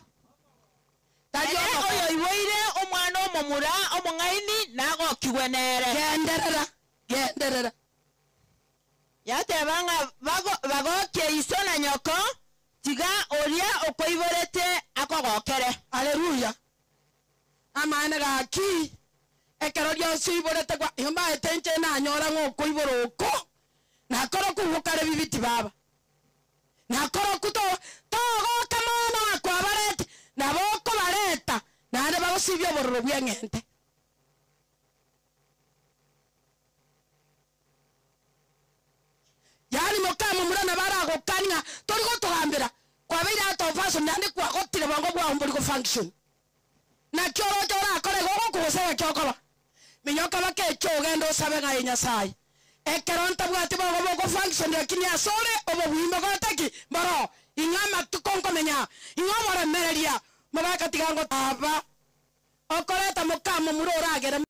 Tari Ere omogoko. oyoiboire omwana omomura omong'aini nagokigwe nere. Genderera, genderera. Yateba ng'a bagokie iso na nyoko, tiga oria okoiborete akogokere. Haleluya! Amaene gaki, ekero rionsi oiborete gwa, igo mbaete inche nanyora ng'a okoibora oko nakorokwo gokare bibi tibaba. Nakorokwo to, togoka mono ng'a kwabareti, nabo okobareta naende bagosibia obororo bw'eng'ente. Yaani mokamomura nabo aragokani ng'a tori gotogambera, kwabeire out of fashion naende kwagotire bongo bwao mbori go function. Naki oroche orakore igo ogokogosa egaki okoba. Minyoka baka echo ogende osabe ng'a aye Nyasaye, ekero ntabwati bongo bogo function lakini asore obobui mbogote ki? Mboroo. Ing'a amatuko nkomenya aa, ing'a oboremereria mogaka tiga ngotaba okoreta mokamomura oragere.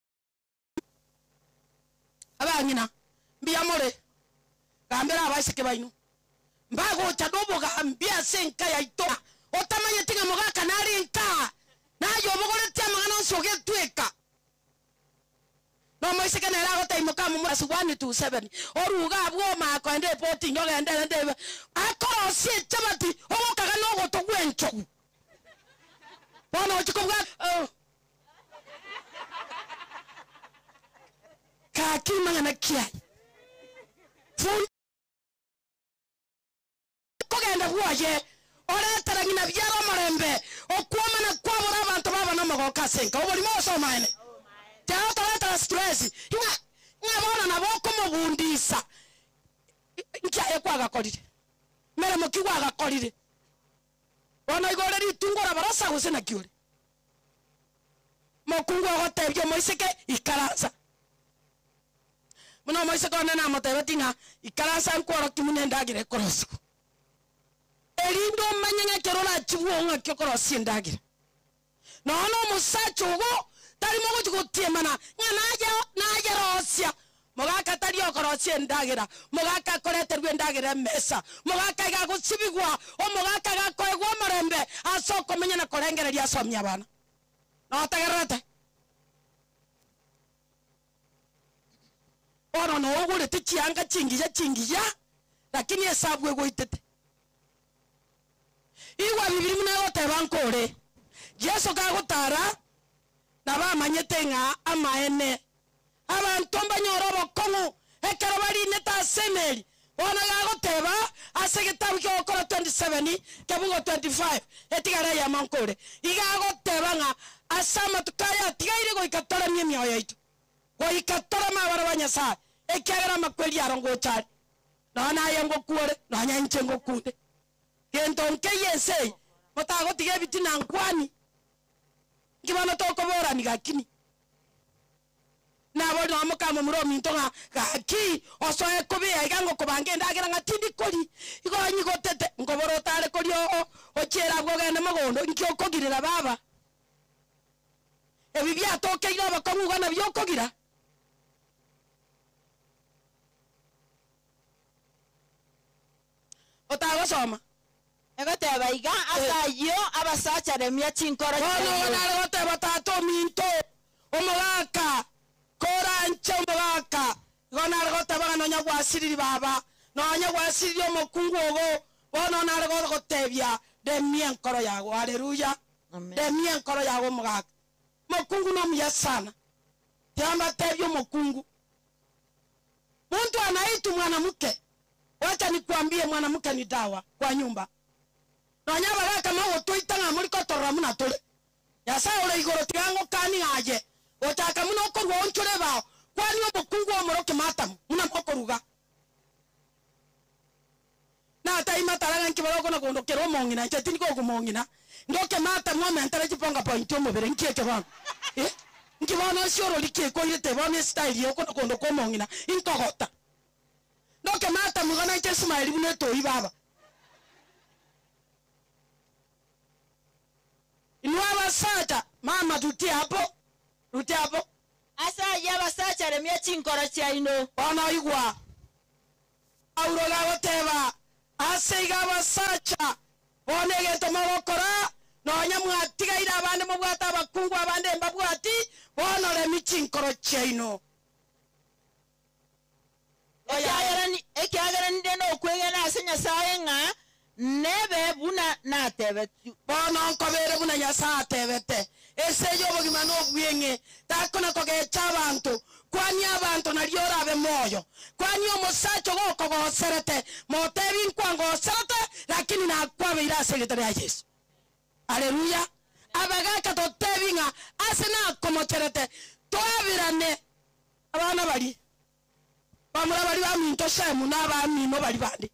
Abang'ina, mbuya more, gambera abaiseke baino, mbagocha nobogambi ase enka yaito. Otamanyeti ng'a mogaka nare enka, naye obogoretie amang'ana onsi ogetweka. Nomoiseke nere agotebia mokamomura ase 1 to 7, oruge abwo omanye koenda epoti inga ogende ere ndebe, akorosia echabati ogokaga nogoto gwenchogu. Bono ochia kobwata. Gaki mang'ana ki aya? Funda kogenda bwoye, oretere ng'ina biara omorembe, okwomana kwabora abanto baba nomogooko ase enka. Oborimo gose omaene? Tiagotoretera stress ng'a ng'a bono nabo okomobundisa nki aye kwagakorire? Meremo ki gwagakorire? Bono igo ore ritungo orabarasa gose naki ore? Mokungu ogotebia omoiseke, Ikaransa. Buna omoiseke one namotebetie ng'a, Ikaransa nkworokie buna endagera ekorosigwa, erinde omanye ng'a ekero orachibwe oo ng'aki okorosia endagera. Nonya na omosacha ogo tari mogochia gotiemana ng'a naye nayerosia. Mogaka tari okorosia endagera, mogaka akoreterwa endagera emesa, mogaka iga agosibigwa, omogaka iga akoegwa omorembe ase okomenya na korengereria asomie abana. Notegererete? Bono noogorete chianga chingiya chingiya, lakini esabu egoitete. Igwa Bibiri buna egoteba nkore. Yeso kagotara, nabo amanyete ng'a amaene Abanto mbanyore obokong'u ekero barinete ase emeri. Bono gagoteba ase egetabu ki'Ogokora 27, kebugo 25, etigare eyemo nkore. Iga agoteba ng'a ase amatuko aya atigaire goika toremie emioyo yaito, goika toreme abana ba Nyasae, ekiagera amakweri aro ngocha are. Nonya naye ngokwore, nonya inche ngokunde. Gento nkeiyo ense eye, motagotiga ebitina nkwani. Nki bono tokoborani gakini? Nabori nonya mokamomura ominto ng'a gaki osoe kobea iga ngokobanga endagera ng'a tindi kori, igo onyigotete, nkobora otare koria oo ochiere abwo ogende mogondo, inki okogirera baba? Ebi biatokeire obokong'u igo nabio okogira? Otagosoma. Egoteba iga, Ase ayio abasacha remia chinkoro Bono chiaino. igo nare goteba, Tata ominto, omogaka, koranche omogaka, igo nare goteba ng'a nonya gwasiriri baba, nonya gwasiriri omokungu ogo, bono nare gogotebia, remia enkoro yago. Haleluya! Remia enkoro yago omogaka. Mokungu nomuya sana. Tiga mbatebie omokungu. Muntu anaitu mwanamke, wacha nikuambie mwanamke ni dawa kwa nyumba. Nonya abagaka mogotoita ng'a mori kotorora buna tore. Nyasae ore igoro tiga ngokani ng'a aye gochaka buna okorua onchore ebao, kwani omokungu omoroke matamu buna mokoruga. Nataima tara ng'a nki bare okona kondokera omong'ina, inche tindi gokomong'ina, ndoke matamu omentere chiponga point omobere, nki eke bono? Eh? Nki bono ase orori ki ekoirete bono estyle eye okona kondoka omong'ina, inkogota. Ndoke matamu igo nainche nsmile buna etoi baba. Inwe abasacha. Mama rutia hapo, rutia hapo. Ase ayio abasacha remia chinkoro chiaino. Bono igwa Paulo gagoteba, Ase iga abasacha, bono egento mogokora, nonya mwatigaire abande mobwate abakungu abande mbabwati, bono remia chinkoro chiaino. Ekiagera ninde nokwegena ase Nyasae ng'a nebe buna natebetigwe. Bono nkobere buna Nyasae atebete, Ense y'obogima nobweng'e, takona kogecha abanto, kwania abanto nario orabe moyo. Kwania omosacha ogokogoserete, motebie nkwangoserete, lakini nakwabeire ase erieta ria Yeso. Haleluya! Abagaka totebie ng'a ase nakomocherete, toaberane abana baria. Bamura baria baminto Shemu na abamino baria bande,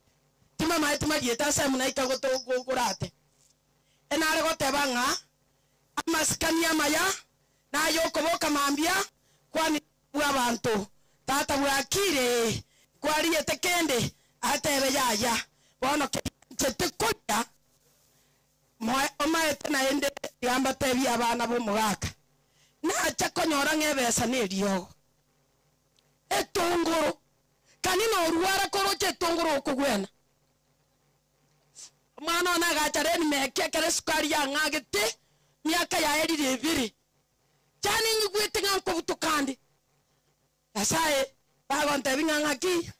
timamaeti marieta a Shemu naika gorate. Enare goteba ng'a amasikani amaya nayokoboka mambia kwani bw'abanto. Tata bwakire, kwariete kende? Atebe yaya. Bono keria nchete koria, moe omaete naende tiga mbatebie abana b'omogaka. Nacha konyora ng'a ebesa neriogo. Etongoro, kani norwara koroche etongoro okogwena. Omwana one agacha Renmeki ekero esukari yang'agete miaka yaye rire ebere. Chani nyigwete ng'a nkobutoka nde. Nyasaye bagontebia ng'a ng'aki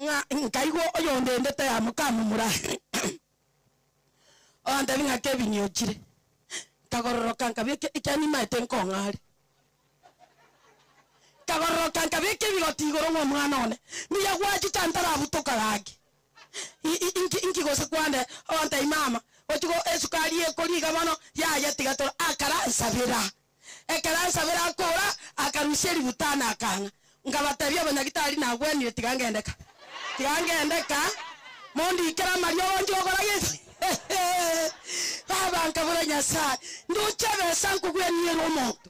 ng'a nkaigwa oyondendete ya mokamomura ogontebia ng'a Kevin ochire. Nkagororoka nkabeka ekiagera nimaete nkong'are. Nkagororoka nkabeka ebigoti igoro ng'a omwana one mbuya gwachicha ntarabutoka gaki. Inki inki gose kwande ogontebia mama gochi go esukari ekoria iga bono yaya tiga toro akaransabera. Ekero ansabera akora akarusia eributana akang'a. Nkabatebia abanyagitari nagwenire tiga ngende ka. Tiga ngende ka mondikere amariogo nche gokora gento Baba nkabora Nyasaye ndoche ebesa nkogweniere omonto.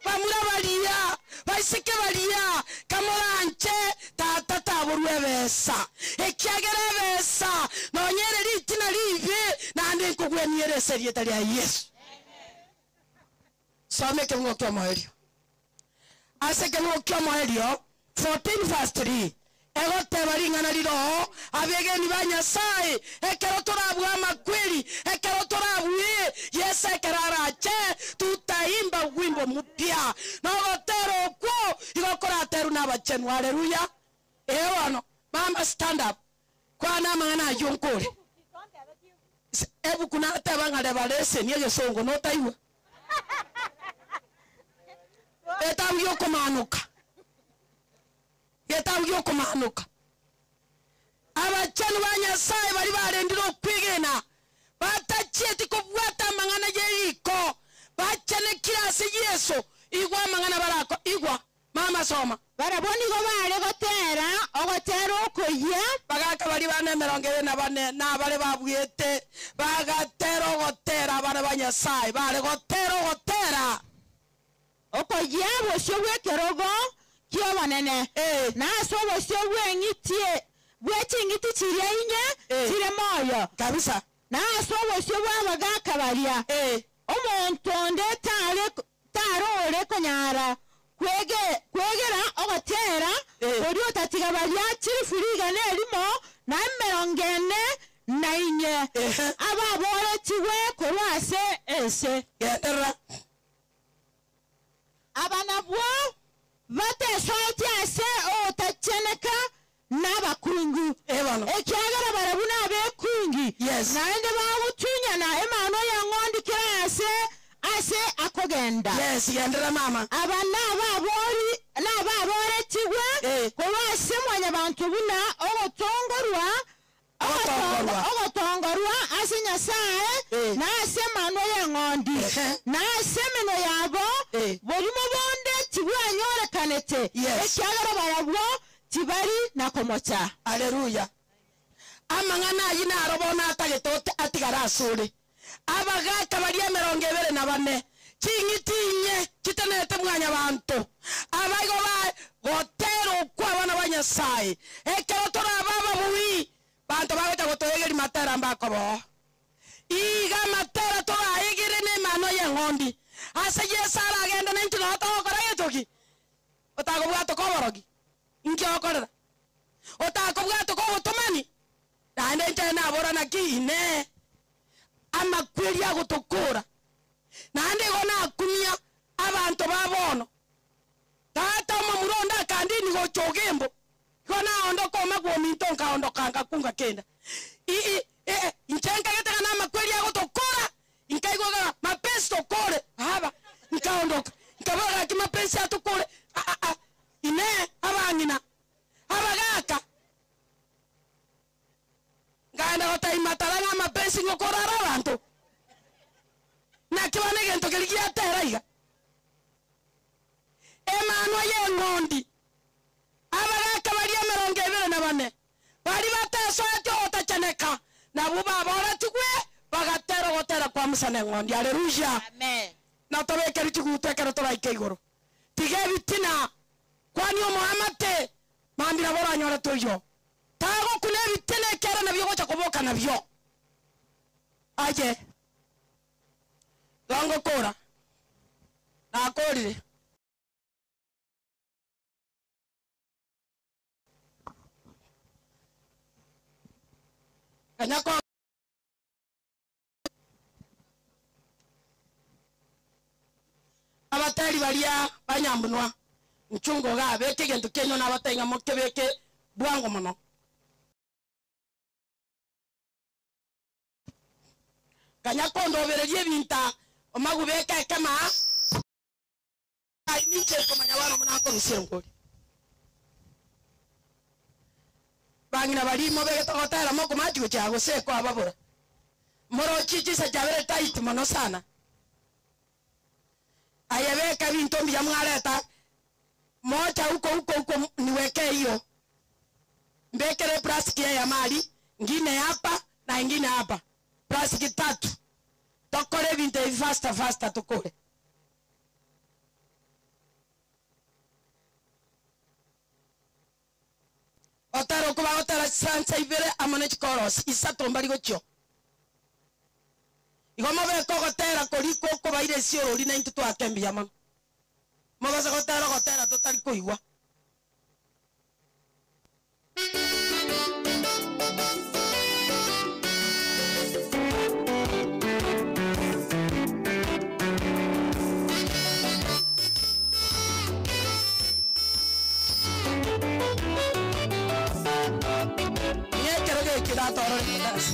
Bamura baria, baiseke baria, kamoranche tata taborwa ebesa, ekiagera ebesa nonya ere ritina ribe, naende nkogweniere ase erieta ria Yeso. Soma ekebungo ki'omoerio. Ase ekebungo ki'omoerio, 14 verse 3, egoteba ring'ana rire oo, Abegeni ba Nyasae, ekero torabue amakweri, ekero torabue Yeso ekero arache, tutaimba wimbo mupya. Nogotera okwo igo koraterwe nabachenu. Haleluya! Ee bono, mama stand up, kwana amang'ana ayio nkore. Ebuku nateba ng'a Revelation egesongo notaigwa. Getabu gi'okomaanoka, Getabu gi'okomaanoka. Abachenu ba Nyasae baria barendire okwegena, batachieti kobwata amang'ana y'eriko, bachenekire ase Yeso, igwa amang'ana barako, igwa. Mama soma. Barabwo nigo baare gotera ogotera okoyia. Bagaaka baria bane emerongo ebere na bane, na abare babuete, bagatera ogotera abana ba Nyasae baare gotera ogotera. Okoyia bosio bw'ekerogo ki'obonene, na ase obosio bw'eng'iti bwe ching'iti chiria inye chire moyo, Kabisa. na ase obosio bw'abagaaka baria, omonto onde tare Tari ore konyara kwegera ogotera koria otatiga baria chilifu rigana erimo na emerongo ene na inye, ababoretigwe korwa ase ense. Genderera. Aba nabwo batesoetie ase ogotacheneka nabakungu, ekiagera barabwo nabekungi, naende bagotunyana emanwa y'eng'ondi kera aase ase akogenda. Aba nababoretigwe korwa ase Mwanyabanto buna ogotongorwa ogotongorwa ase Nyasae, na ase emanwa y'eng'ondi, na ase emenwa yabo, borimo bonde tibwanyorekanete, ekiagera barabwo tibari na komocha. Haleluya! Amang'ana ayio naro bono atagete atigare asore. Abagaaka baria emerongo ebere na bane, ching'iti inye chitenenete mwanyabanto, abaigo ba gotera okwo abana ba Nyasae, ekero torabe ababui, banto bagocha gotoegeria matera mbakoboa. Iga amatera toraegere nemanwa y'eng'ondi. eng'ondi ase Yeso aragende na intwe nabo togokora gento ki? Otakobwatoka oborogi, inki okorera? Otakobwatoka obotomani, naende inche nabora naki Inee! Amakweri agotokora, naende igo nakumia abanto ba bono. Tata omomura onde akandini gocha ogembo, igo naondoka omagwa ominto nkaondoka ngakunga kenda. I, i, e, inche nkagete ng'a namakweri agotokora, nkaigwa ng'a mapensi tokore, aba, nkaondoka, nkabora gaki mapensi atokore, a, a, a, Inee, abang'ina, abagaaka, Nkaenda gotebia Matara ng'a amapensi ngokora are abanto. Naki bono egento keria giatera iga? Emanwa y'eng'ondi, abagaaka baria 24, baria batasoeti ogotacheneka, nabwo baboretigwe, bagatera ogotera kwa Musa na eng'ondi. Haleluya! Na tobekerwe chiguto ekero toraike igoro. Tiga ebitina, kwania omoamate, mambia nabo oranyore toiyo. Tagokuna ebitina ekiagera nabio ogocha koboka nabio. Aye, gongokora, nakorire. Kanya ko. Abateri baria banyambunwa, nchungo iga, beka egento kiaino nabatebie ng'a mokebeke bwango mono. Kanya kondobereria ebinto aa, omagu beka ekema aa, Aye ninche nkomanya bono buna nkorusia engori. Bang'ina baria mobegete gotera mokomachi gochia aa gose kwababora. Morochie chinsa chiabere tight mono sana. Aye beka ebinto mbuya mwareta mocha huko huko huko niwekee hiyo. Mbekere eplastiki eyemo aria, ngine hapa na ingine hapa. Plastiki tatu. Tokore ebinto ebi faster faster tokore. Otare okobagotera chisansa ibere amo ne chikorosi isato mbari gochio. Igo mobeke ogotera koria gokobaira esiorori naintwe twake mbuya mono. Mobase gotera ogotera totari koigwa. Ng'a ekero geke natorore Yudasi.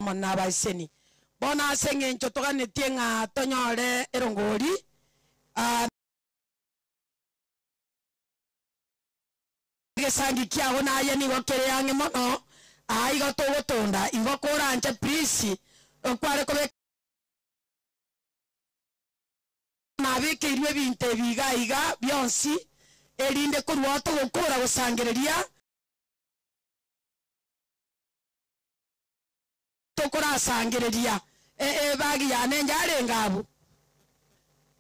Mono abaiseni bono ase eng'encho toganetie ng'a tonyore erongori ah, egesangi kiago naye nigo kere ang'e mono aa igo togotonda igo koranche please okware kobeka nabekeirwe ebinto ebi iga iga bionsi erinde korwa togokora gosangereria tokorasangereria ebagi yane njarenge abu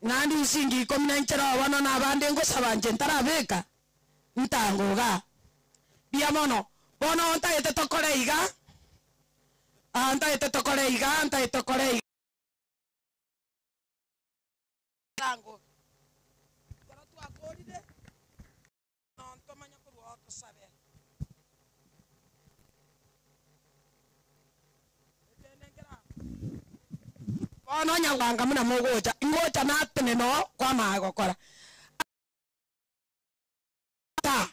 ng'andi nsingi ikomi na nchera bono na abande ngosaba nche ntarabeka ntangoga bia mono bono ntagete tokore iga ah, ntagete tokore iga ntagete tokore iga Tango. Ekero twakorire, nontomanye korwa oo tosabe. Bono nyagwanga muna mogocha, ngocha natene no kwamaya gokora. Ta.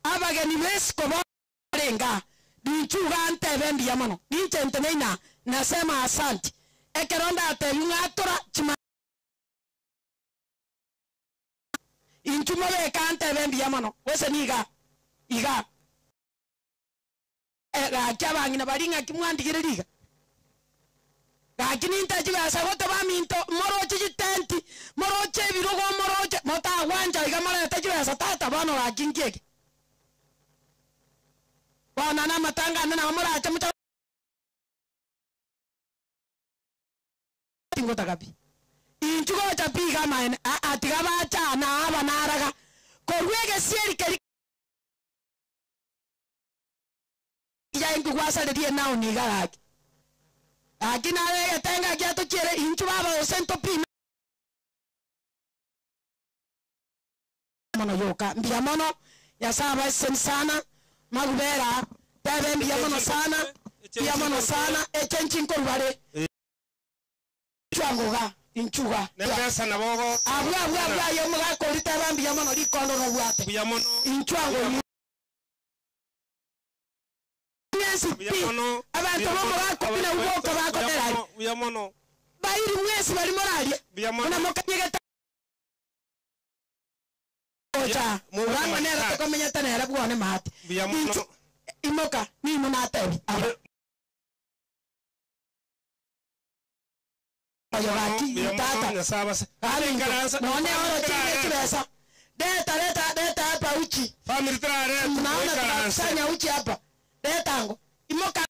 Abageni besiko barenga, ninchuga ntebe mbuya mono, ninche nteneina, nasema asante. Ekero ndatebi ng'atora chima inchu mobeka ntebe mbuya mono, gose niga, iga. Gaki abang'ina bari ng'aki mwandigire riga. Gaki ninte chibesa gote baminto moroche chitenti, moroche ebirogo moroche, motagwancha iga morete chibesa tata bono gaki nkieke. Bono na amatanga ane nabo morache mocha tingotaka pi. Inchu gocha pi iga amaene, aa tiga bachana aba naraga. Korwa egesieri keri yainki gwasarerie naoni iga gaki. Gaki nabe egetenga giatochiere inchu baba gose ntopime mono yoka mbuya mono Nyasaye abaseseni sana magubera tebe mbuya mono sana mbuya mono sana eche nchinkor bare chwangoga inchuga Nembesa nabogo abwo abwo abwo aye omogaka teba mbuya mono rikondo nobwate mbuya mono inchwango mwesi pi abantu bomogaka obi nabwo boka bakoterari mbuya mono bairi mwesi bari moraria mbuya mono muna mokanyegete ocha murangwa nera tokomenyete nere bwone mahati mbuya mono imoka nimo natebi oyo gaki mbuya mono tata Nyasaye abase none oro chine chibesa leta leta leta hapa uchi family trare naona tunakusanya uchi hapa leta ngo imoka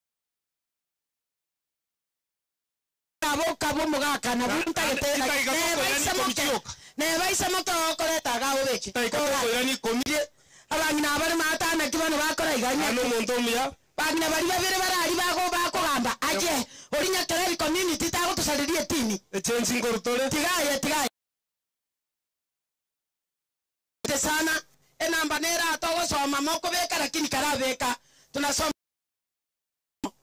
abo kabo mugaka na buntagete nebaisa moke nebaisa moke okoreta ga obeke koirani komirie abang'ina abare matana ki bano bakora iganya ano omonto omuya bang'ina bari babere barari bago bakogamba aje ori nyakerebi community tagotusaririe tini echensi nkorutore tigaye tigaye Te sana enamba nera togosoma mokobeka lakini karabeka tunasoma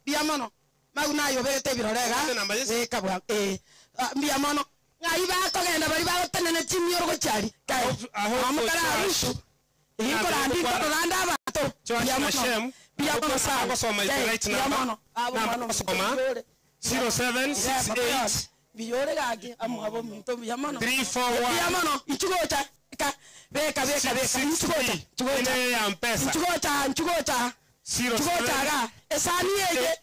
mbia mono mau nayo begete ebirorega beka bwa eh ah, mbia mono ng'ai bakogenda bari bagotenene chimioro gochari amukara arusu inkorandi nkororanda abanto mbia mono mbia mono sana Agosoma is the Eh, right mbia number. mono abo Number mono gosoma 0768 biyore gaki amuhabo minto mbia mono 341 mbia mono inchugocha ka beka beka beka inchugocha inchugocha Ine ya mpesa inchugocha inchugocha inchugocha ga esani eye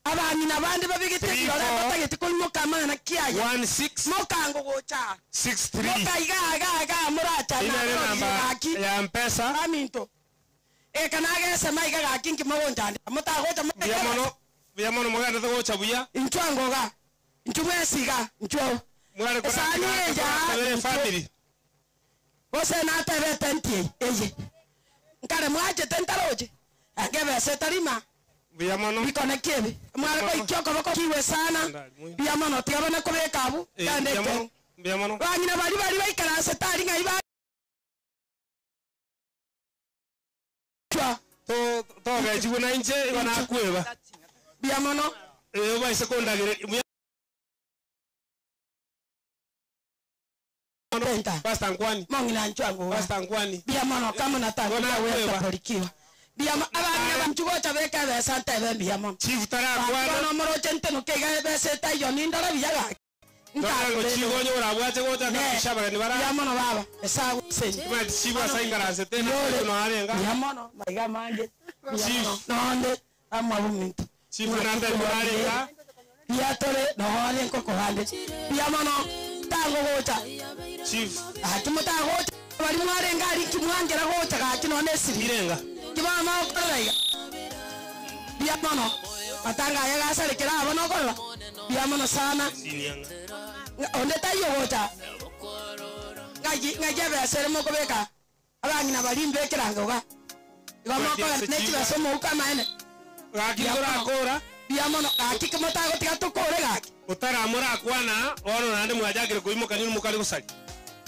abang'ina bande babigete Three, ebirore four, batagete koimoka amang'ana kiaye 16 mokango gocha 63 moka iga iga iga moracha Ine na namba gaki ya mpesa aminto eka nagesema iga gaki nkimogonchande motagocha mbuya mono mbuya mono mogendete gocha buya inchwangoga inchumwesiga inchwo mware esani eja family gose natebete ntie eye nkare mwachete ntaroche angebese tarima mbuya mono bikone kibi mware koikia okoboko kiwe sana mbuya mono tigabone kobeka abu Eh, mbuya gandete mono mbuya mono bang'ina bari bari baikaranse tari ng'ai ba chwa To togechigwe na inche igo nakweba. Mbuya mono. Eh obaise kondagereria. Penta. Pastor Nkwani. Mong'ina nchwangu. Pastor Nkwani. Mbuya mono kama natangulia wewe utabarikiwa. Mbuya mono abang'ina banchu gocha beka ebesa ntebe mbuya mono. Chief tarakwana. Bono moroche ntenoke iga ebesa etaiyo nindore buya gaki. Ntorango chief onye orabwache gocha kabisa abageni bara. Mbuya mono baba. Esagu senyi. Imati chief asaingaransete na no arenga. Mbuya mono maiga mange. Mbuya Chief. mono. Nonde amwabuminto. Chief nande arenga. Biatore nohore nkoko hande. Mbuya mono tango gocha. Chief. Gaki motagocha bari mwarenga ari kimwangera gocha gaki none esiri. Irenga. Kibama okorora iga. Mbuya mono. Matanga aya gasarekera abo nokorora. Mbuya mono sana. Onde taiyo gocha. Ng'aki ng'aki ebesa ere mokobeka abang'ina bari mbekeranga iga. Igo mokogenda ne chibesa omouko amaene. Gaki torakora. Mbuya mono gaki kimotagotiga tokore gaki. Otaramorakwana bono naende mwachakire koimoka nini mokari gosaria.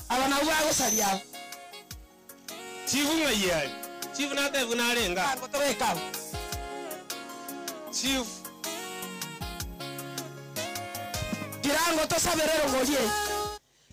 Aba nabwo bagosaria abo. Chief ng'ai ari? Chief natebu narenga. Tobeka abo. Chief. Kirango tosabere rongorie.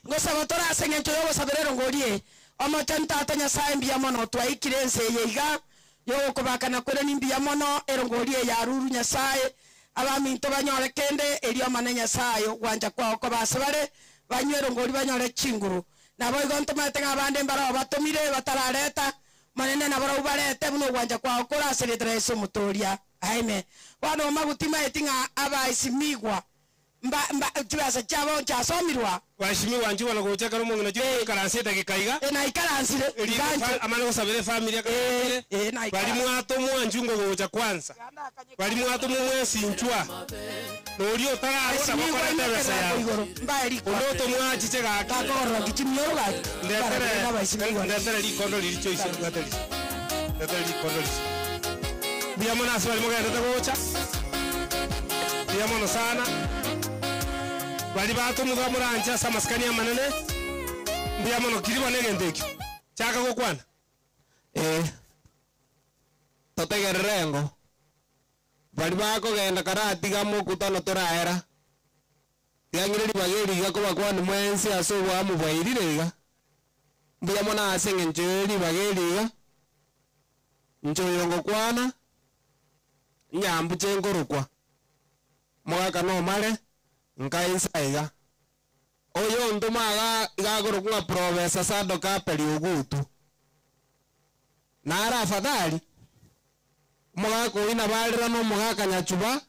Ngosaba torase ng'encho yogosabere rongorie. Omoche ntata Nyasaye mbuya mono twaikire ense eye iga yogokobakana kwere ni mbuya mono erongorie ya ruru Nyasaye abaminto banyore kende erio omane Nyasaye ogwancha kwao kobase bare banywe erongori banyore chinguru. Nabo igo ntomanyete ng'a abande mbarao batomire batarareta manene nabo barau barete buna ogwancha kwao koraseretera ase omotoria. Amen. Bono omaguti maeti ng'a abaisimigwa mba mba chibesa chiabo nchiasomirwa. Waheshimiwa nchu bana gocha karo mong'ina chief ikaranse edagika iga. Naikaransire. Eri amane gosabera efamily akaransire. Bari mwatomwa nchu ngogocha kwanza. Bari mwatomwa mwensi nchwa. Nori otararora bakorete ebesa yago. Onde otomwachiche gaki. Gakorora kichimioro gaki. Ndetere ndetere rikondo riri choice ndetere. Ndetere rikondo riri. Mbuya mono ase bari mogendete gocha. Mbuya mono sana. Bari batomwa moranche ase amasikani amanene. Mbuya mono kiri bono egento ekio. Chaka gokwana. Totegerere engo. Bari bakogenda karatiga mokutano toraera. Tiga ribaga eri iga kobakwani mwensi ase obwamu bwairire iga. Mbuya mono ase eng'encho ya ribaga eri iga. Inche oyo ngokwana, nyambuche nkorokwa. Mogaka nomare, nkainsa iga. Oyo ntoma iga igakorokwa ng'a Professor Sadok Aperi Ogutu. Nara afadhali, omogaka oyio nabarera na omogaka Nyachuba,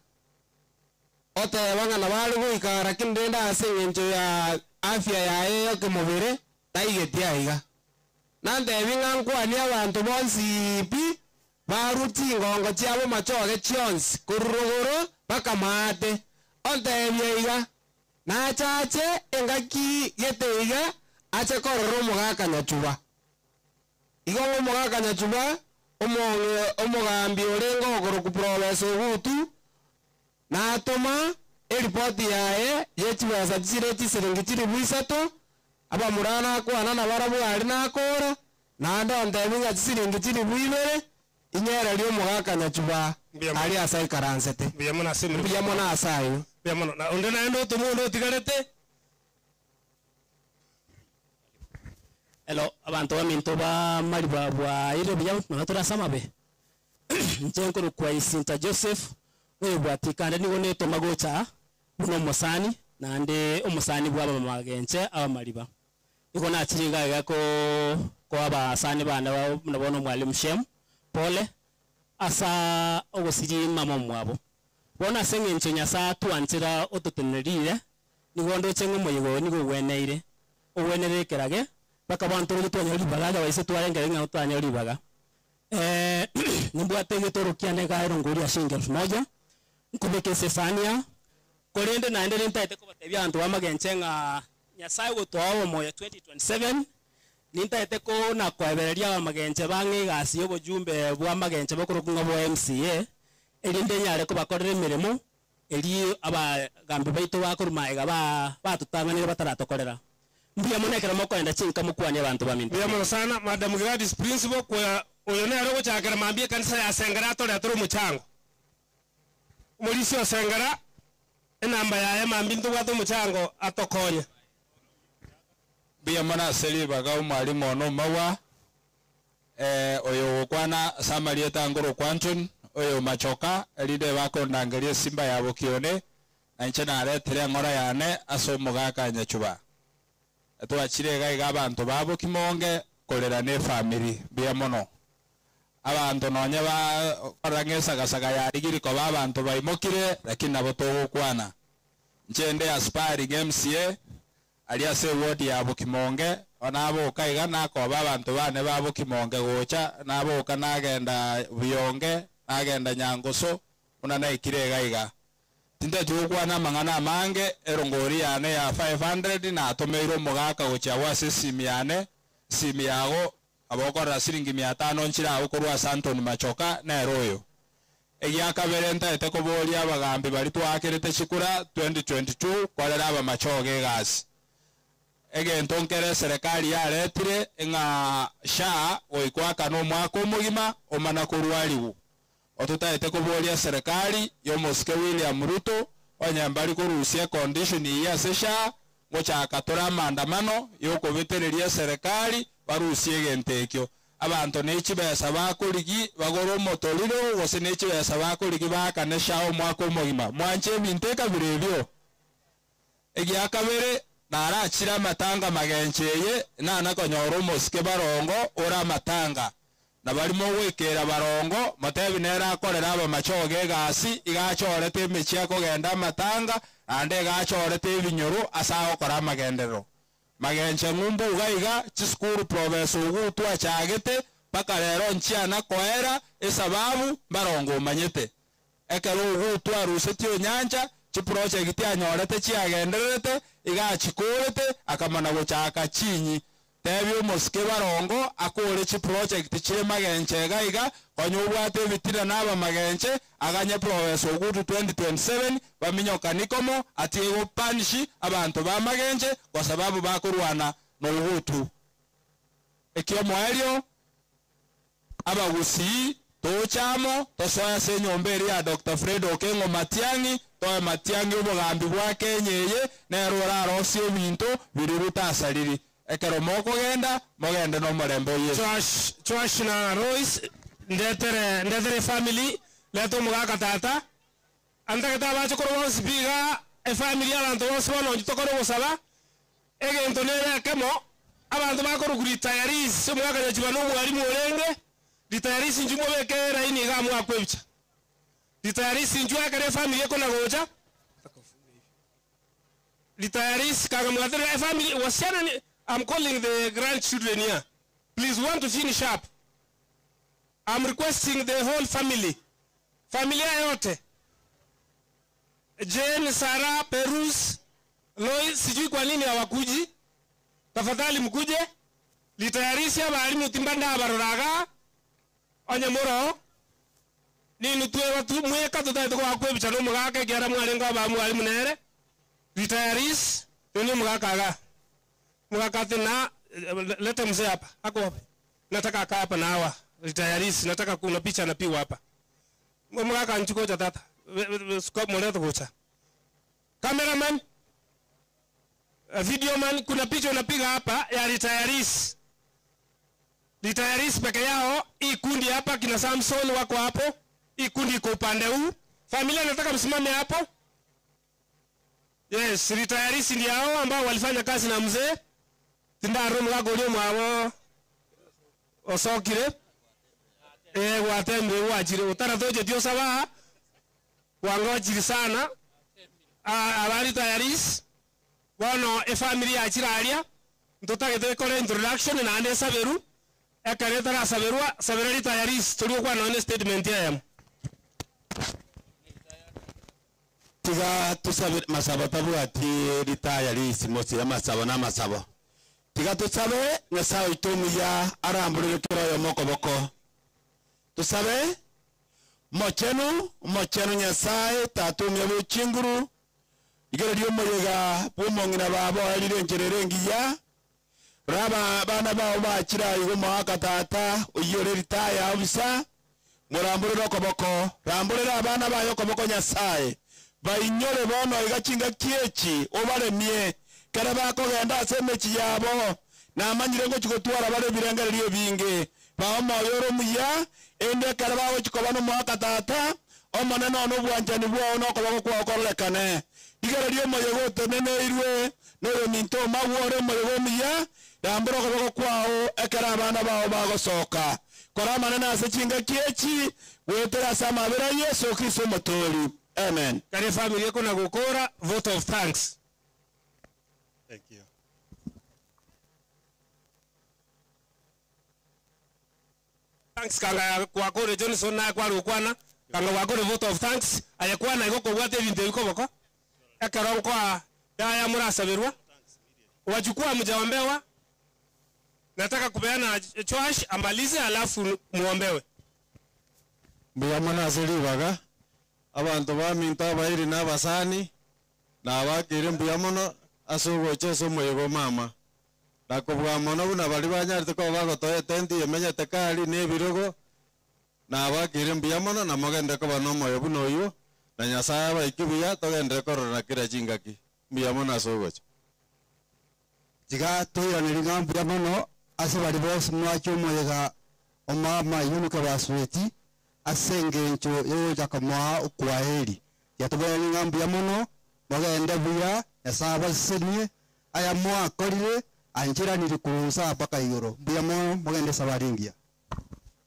oteba ng'a nabare goika lakini rende ase eng'encho ya afya yaye ya kemobere, taigetie aiga. Nantebi ng'a nkwani abanto bonsi pi, barwa chingongo chiabo machoge chionsi, korwa rogoro mpaka maate. Ontebia iga, nachache engaki gete iga, ache korora omogaka Nyachuba. Igo ng'a omogaka Nyachuba, omogambi orenge okorokwa Professor Ogutu, natoma eripoti yaye yechibesa chire chisiringi chiribu isato, abamura nakwana nabarabwo aria nakora, naende ontebi ng'a chisiringi chiribu ibere, inyereri omogaka Nyachuba aria ase aikaransete. Mbuya mono ase emirimo. Mbuya mono ase aywo. Mbuya mono. Na onde naende otomwa onde otigarete? Hello, abantu baminto ba mariba bwaire buya nonya torase amabe. Inche nkorokwa Isinta Joseph, oyobwati kande nigo netoma gocha buna omosani, naende omosani bwa abamagenche abamariba. Nigo nachire iga iga ko abasani bane buna bono Mwalimu Shem, pole, asa ogosiri mama omwabo. Bono ase eng'encho Nyasaye atwanchera ototenerire, nigo ndoche ng'a omoyega oyo nigo ogweneire, ogwenere ekerage, mpaka abanto baria twanyora ribaga, aye abaise twarengere ng'a twanyora ribaga. Nimbwate egetoro kiane iga erongori ya shilingi elfu moja, nkobeka ase esani aa, korende naende nintaete kobatebia abanto bamagenche ng'a Nyasaye ogotoa omoyo 2027, nintaete kona koebereria abamagenche bang'e egasi ya obojumbe bwa amagenche bokorokwa ng'a bwa MCA, erinde nyare kobakorera emeremo, eri abagambi baito bakoruma iga batotang'anire bataratokorera. Mbuya mono ekero mokoenda chinka mokwanie abanto baminto. Mbuya mono sana, Madam Gladys Principal, kwa Oyo nere ogochakera mambia ekanisa ya Sengera atoretere omochango. Omorisia o Sengera, enamba yaye mambia ntobwate omochango atokonye. Mbuya mono ase ribaga omwalimu one omagwa, eh, oyo ogokwana ase amarieta nkorokwa Anthony, oyo Machoka, erinde bakondangeria esimba ya Bokione, na inche naretire eng'ora yane ase omogaka Nyachuba. Twachire iga iga abanto ba Bokimonge korera ne efamiri, mbuya mono. Abanto nonye bakorora ng'a esagasaga yarigiri koba abanto baimokire, lakini nabo togokwana. Inche nde aspiring MCA, aria ase eward ya Bokimonge, naboka iga nakoba abanto bane ba Bokimonge gocha, naboka nagenda Buyonge, nagenda Nyangoso, buna naikire iga iga. Tinteti gokwana amang'ana amange, erongori yane ya 500 natomeire omogaka gochia agwo ase esimi yane, esimi yago nabo okorora siringi mia tano nchire agwo korwa ase Anthony Machoka nere oyo. Egia kabere ntaete koboria abagambi baria twaakerete chikura 2022 korera abamachoge egasi. Egento nkere eserekari yaretire ng'a SHA goikwa akana omwaka omogima omana korwariwu. Ototaete koboria eserekari y'omosike William Ruto onye mbari korusia econdition eye ase SHA ngochaka tore amaandamano yokobetereria eserekari barusie egento ekio. Abanto ne chibesa bakorigi bagore omotoriro gose ne chibesa bakorigi baakane SHA omwaka omogima. Mwanche ebinto ekabira ebio? Egia kabere, narachire amatanga magencho eye, nana konyora omosike barongo ore amatanga, na baria mogoikera barongo, motebi nere akorere abamachoge egasi, iga achorete emechie akogenda amatanga, naende iga achorete ebinyoro ase agokora amagenderero. Magencho ng'umbu iga iga, chisukuru Professor Ogutu achagete, mpaka rero nchiana koera, esababu mbarongo omanyete. Ekero Ogutu arusetie onyancha, chiprojekti anyorete chiagendererete, iga achikorete, akamana gochaka chinyi. Tebia omosike barongo akore chiprojekti chire magenche iga iga, konya obwate ebitina na abamagenche, aganye Professor Ogutu 2027 baminyokani komo, atige gopanish abanto ba magenche kwa sababu bakorwana na Ogutu. Ekiomoerio, Abagusii, toche amo, tosoe ase enyomba eria ya Doctor Fred Okengo Matiang'i, toe Matiang'i obogambi bwa Kenya eye, nere orarosie ebinto biria Ruto asariri. Ekero mokogenda, mogende nomorembe o Yeso. Joash, Joash na Lois, ndetere, ndetere efamily, leta omogaka tata, antagete abachokoro bonsi pi igaa, efamily abanto bonsi bono inche tokore ogosaba, egento nere ekemo, abanto bakorokwa retirees, omogaka Nyachiba na omwalimu orenge, retirees inchuo mobeke elaini igaa mwakwe ebicha. Retirees inchuo ekero efamily ekona gocha, retirees kanga mwaterera efamily, wasichana ni, I'm calling the grandchildren here, please we want to finish up. I'm requesting the whole family, familia yote, Jane, Sarah, Perus, Lois, sijui kwa nini hawakuji. Tafadhali mkuje. Litayarisha abalimu timbanda abaroraga onye muro ninu twe batu mweka tutaite kwa kwebicha no mugaka kiara mwarenga aba mwalimu nere retirees ni mugaka aga mugaka ati na leta mzee hapa ako wapi nataka akaa hapa na hawa retirees nataka kuna picha napigwa hapa mugaka nchuko cha tata scope mleta kucha cameraman video man kuna picha unapiga hapa ya retirees retirees peke yao. Hii kundi hapa kina Samson wako hapo, hii kundi iko upande huu. Familia nataka msimame hapo. Yes, retirees ndio hao ambao walifanya kazi na mzee tindaro mwago mwabo osokire gwatemire gwachire utaratoche tio saba wangojiri sana aba retirees bono efamily yachiraria ntotagete kore introduction naende esaberu ekere tarasaberwa sabera retirees tori gokwana nonye statement yayamo tiga tusabe masabo tabwati retirees mosi amasabo na amasabo tiga tusabe Nyasaye oito omuya aramburire kera oyomo okoboko tusabe mochenu mochenu Nyasaye tata omuya bwa chinguru igere ria omoyega bwa omong'ina babo oerire enchera ere engiya Raba abana bao bachire igo omogaka tata, oyio ore ritaya busa, moramborere okoboko, ramborera abana baye okoboko Nyasae. Bainyore bono iga chingaki echi, obaremie, kere bakogenda ase emechie yabo, namanyire ngochia gotwara bare ebirengererio ebinge. Bae omoyo ore omuya, erinde ekero bagochia koba nomogaka tata, Omonene one obwanchani bwao na okoboko kwao kororekane. Rigereria omoyega oteneneirwe noyominto omagwe ore omoyega omuya, rambora okoboko kwao ekero abana bao bagosoka. Kora amanene ase chingaki echi, goetera ase amabera a Yeso Kristo Omotoori. Amen. Kare efamiri ekona gokora vote of thanks. Thank you. Thanks kanga gwakore Johnson naye kware gokwana kanga gwakore vote of thanks aye kwana igo kobwate ebinto ebi koboko ekero nkoa yaya morasaberwa wachukua hamjaombewa nataka kupeana Joash amalize alafu muombewe. Mbuya mono ase ribaga, abanto baminto abairi na abasani, nabakeire mbuya mono ase ogocha ase omoyega o mama. Na kobua mono buna baria banyarete koba bagotoa etenti emenyete kari na ebirogo, nabakeire mbuya mono na mogenderere koba nomoyo buna oyio, na Nyasae abaike buya, togenderere kororana kera chingaki. Mbuya mono ase ogocha. Tiga toiranerie ng'a mbuya mono ase baria bonsi mwache omoyega o mama Eunice Basweti ase engencho y'ogocha komoa okwaheri. Tiga tobairanerie ng'a mbuya mono, mogende buya, Nyasae abasesenie, aya mwakorire ancheranirie korwa inse aa mpaka igoro. Mbuya mono, mogende esabari engiya.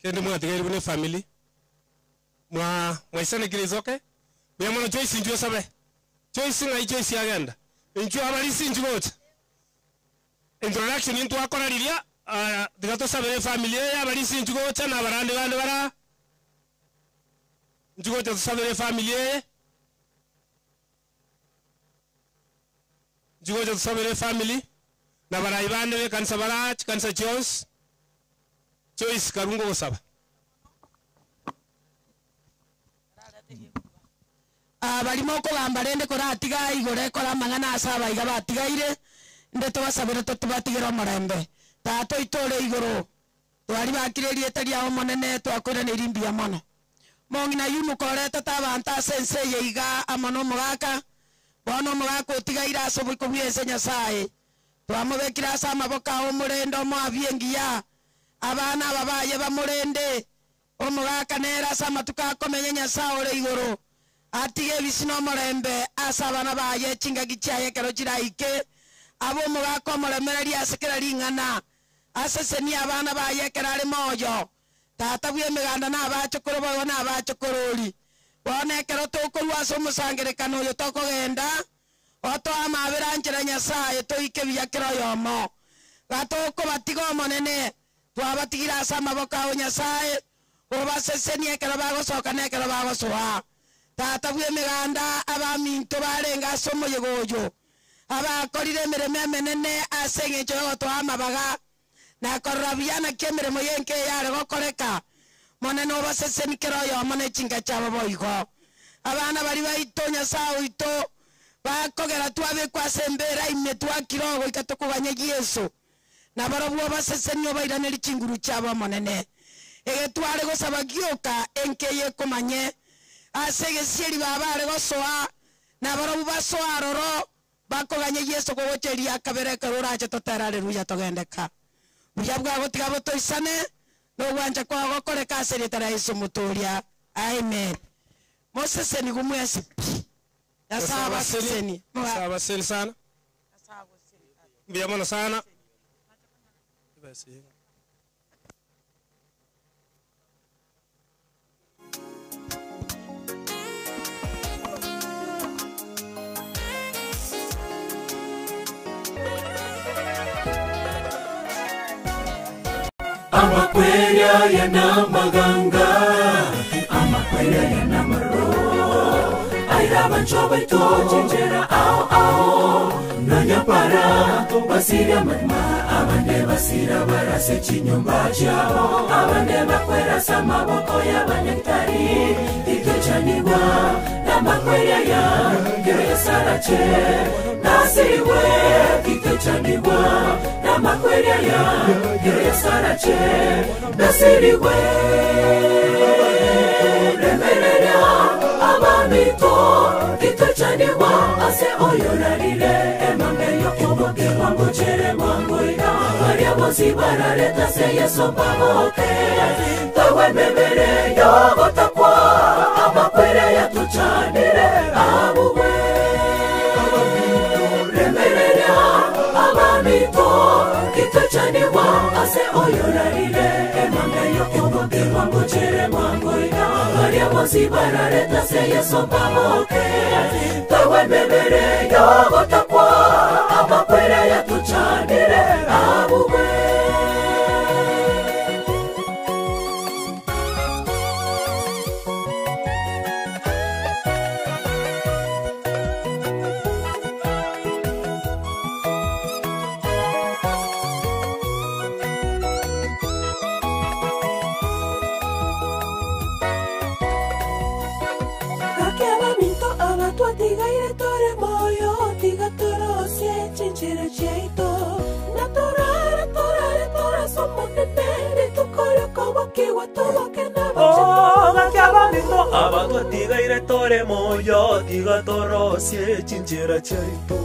Kende mwatigaire buna efamily, mwa mwaisanekire is okay? Mbuya mono Joyce inchuo osabe. Joyce ng'ai Joyce agenda? Inchuo abarisia inchuo gocha. Introduction intwakora riria, ah, tiga tosabere efamily eye abarisia inchuo gocha na abarandi bande bara inchuo gocha tosabere efamily eye. Inchuo gocha tosabere efamily na abarai bande be ekanisa bara chikanisa chionsi. Joyce Karungo ogosaba. Aa baria mokogamba rende koratiga igoro ekore amang'ana ase abaiga batigaire, inde tobasabere totibatigere omorembe. Tata oito ore igoro, twaribakire erieta riao Omonene, twakoiraneirie mbuya mono. Mong'ina Yunuka oretete abanto ase ense eye iga amo nomogaka, bono omogaka otigaire ase oboiko bw'ense Nyasae, twamobekire ase amaboko ao omorende omoabie engiya, abana aba baye bamorende, Omogaka nere ase amatuko akomenya Nyasae ore igoro, atige ebisi na omorembe ase abana baye chingaki chiaye ekero chiraike, abe omogaka omoremereria ase kera ring'ana, asesenie abana baye ekero are moyo. Tata bw'emeganda na abachokoro boigo na abachokorori. Bono ekero tokorua ase omosangererekano oyo tokogenda, otoe amabera anchera Nyasae toike buya kera oyomo. Gatokobatiga Omonene, Twabatigire ase amaboko ao Nyasae, obasesenie ekero bagosoka na ekero bagosoa. Tata bw'emeganda, abaminto barenge ase omoyega oyo, abakorire emeremo emenene ase engencho y'ogotoa amabaga, na korora buya naki emeremo y'enka eye yare gokoreka, Monene obasesenie kera oyomo ne chinka chiabo boigo. Abana baria baito, Nyasae oito, bakogera twabekwa ase embeera ime twakire ogoika tokoganye Yeso. Na barobwo obasesenie obairanerie chinguru chiabo Omonene. Egetware gosaba gioka enka eye ekomanye ase egesieri baba are gosoa, na barobwo basoe aroro, bakoganye Yeso kogocha eria kabere ekero orache totere Aleluya togende ka. Buya bwago tiga botoisane, na ogwancha kwao gokoreke ase erieta ria Yeso Omotoria. Amen. Mosesenigwe mwensi pi. Nyasae abasesenie. Nyasae abasesenie sana. Mbuya mono sana. Amakweria yana maganga, amakweria yana maro, aira bancho baito chinjera ao ao, nanyapara basiria manma, abande basira barase chinyumba chabo, abande bakwera samaboko y'abanyatari, titochanigwa n'amakweria ya kero yasarache, nasiriwe titochanigwa. Amakweri aya kero Yesu arache nasirigwe. Remereria abamito titochanigwa ase oyorarire emambe yokoboke bwango chere bwango iga baria bonsi barareta se Yesu baboke tawe mebere yogotakwa amakwere yatuchanire abugwe. Remereria abamito titochanigwa ase oyorarire emambe yokoboke bwango chere bwango iga baria bonsi barareta se Yesu baboke tawe mebere yogotakwa amakwere yatuchanire abugwe. Gake abaminto abatwatigaire tore moyo tiga torosie chinchera chiaito na torare torare torasomonene ritukoryokobokiwa toboke Oh, gake abaminto abatwatigaire tore moyo tiga torosie chinchera chiaito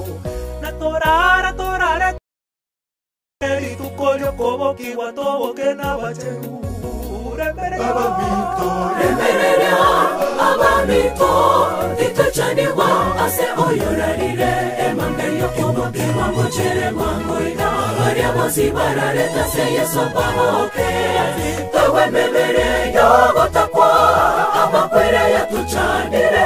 na torara torare ritukoryokobokiwa toboke n'abacheru. Remereria abamito titochanigwa ase oyorarire emambe yokoboke bwango chere bwango iga baria bonsi barareta se Yesu baboke tawe mebere yogotakwa amakwere yatuchanire.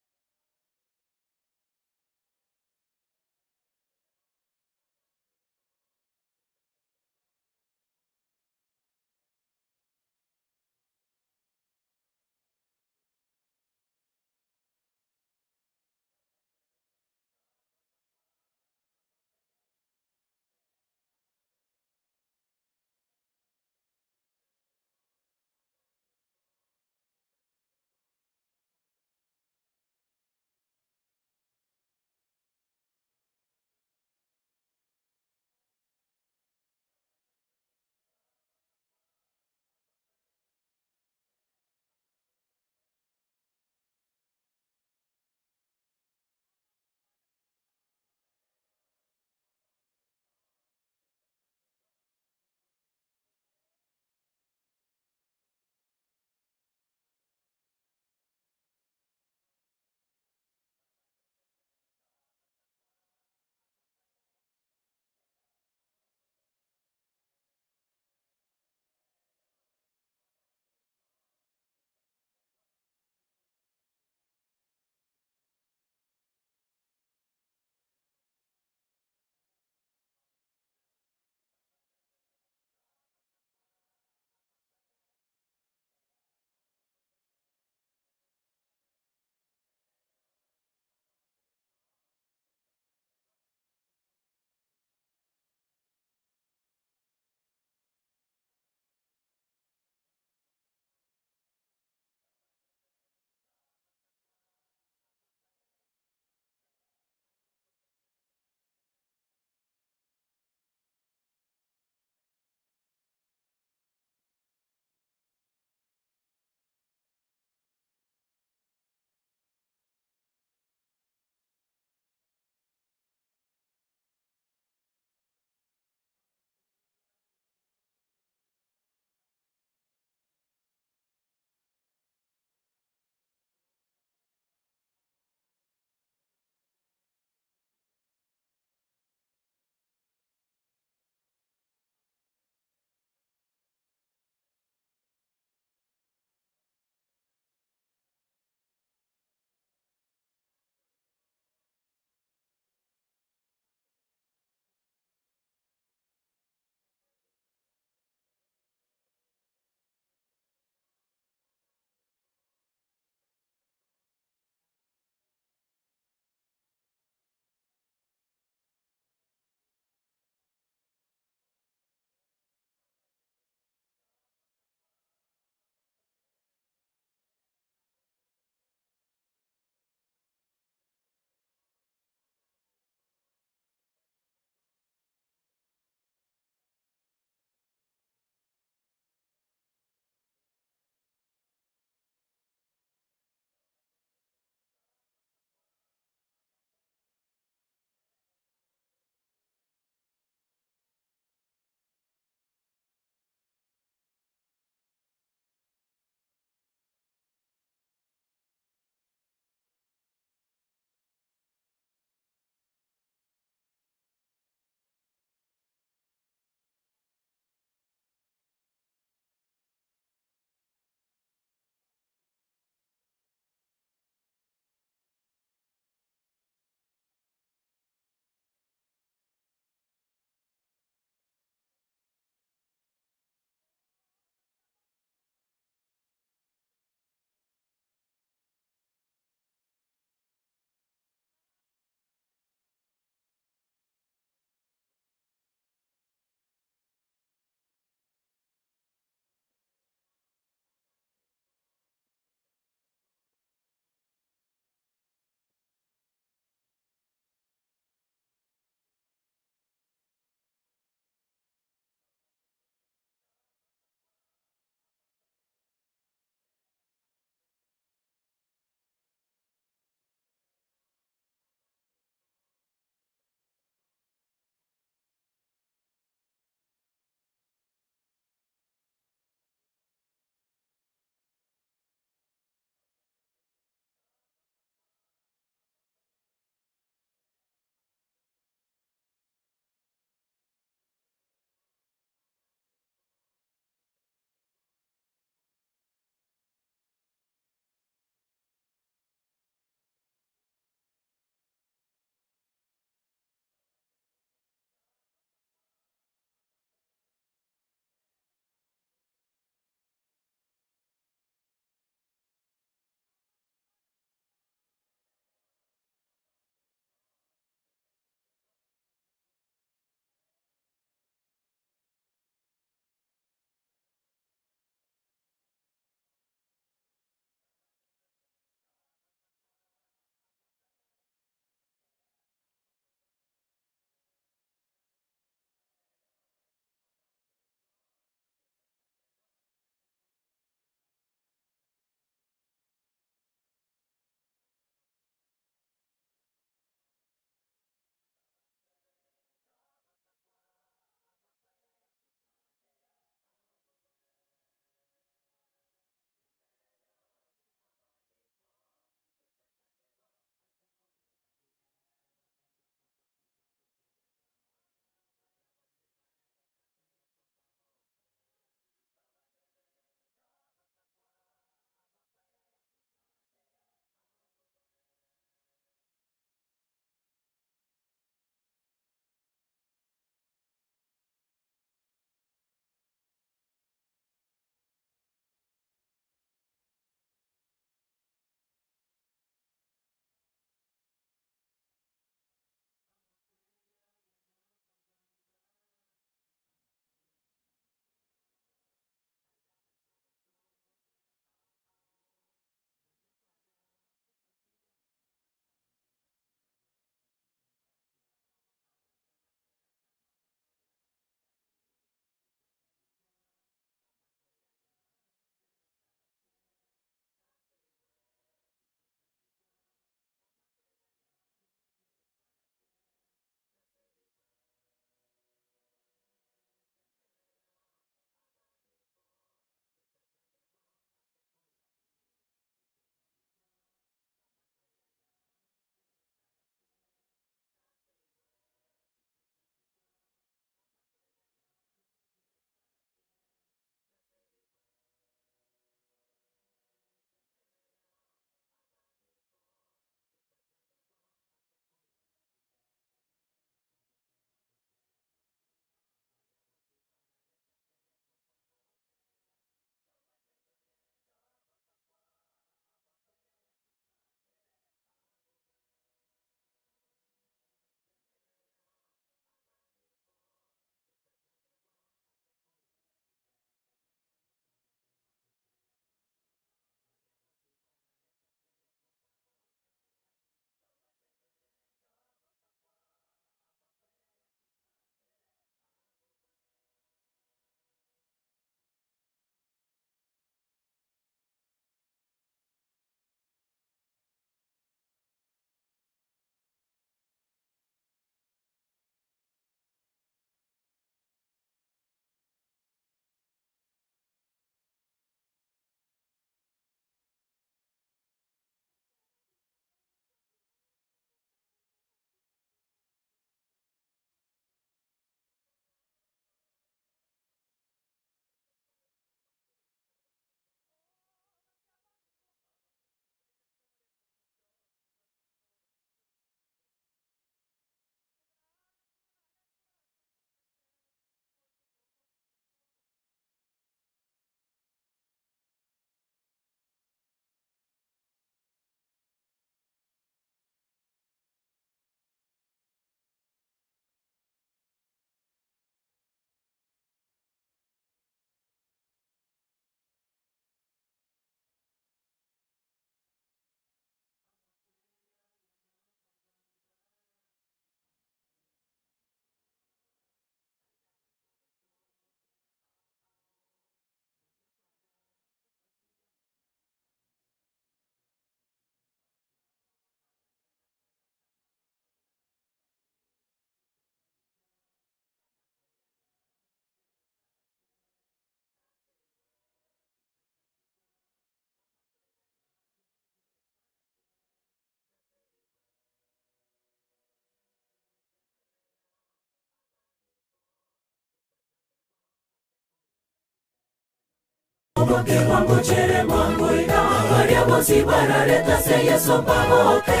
yokobokigwa ngochere mwangoiga baria bonsi barareta se Yesu mbaboke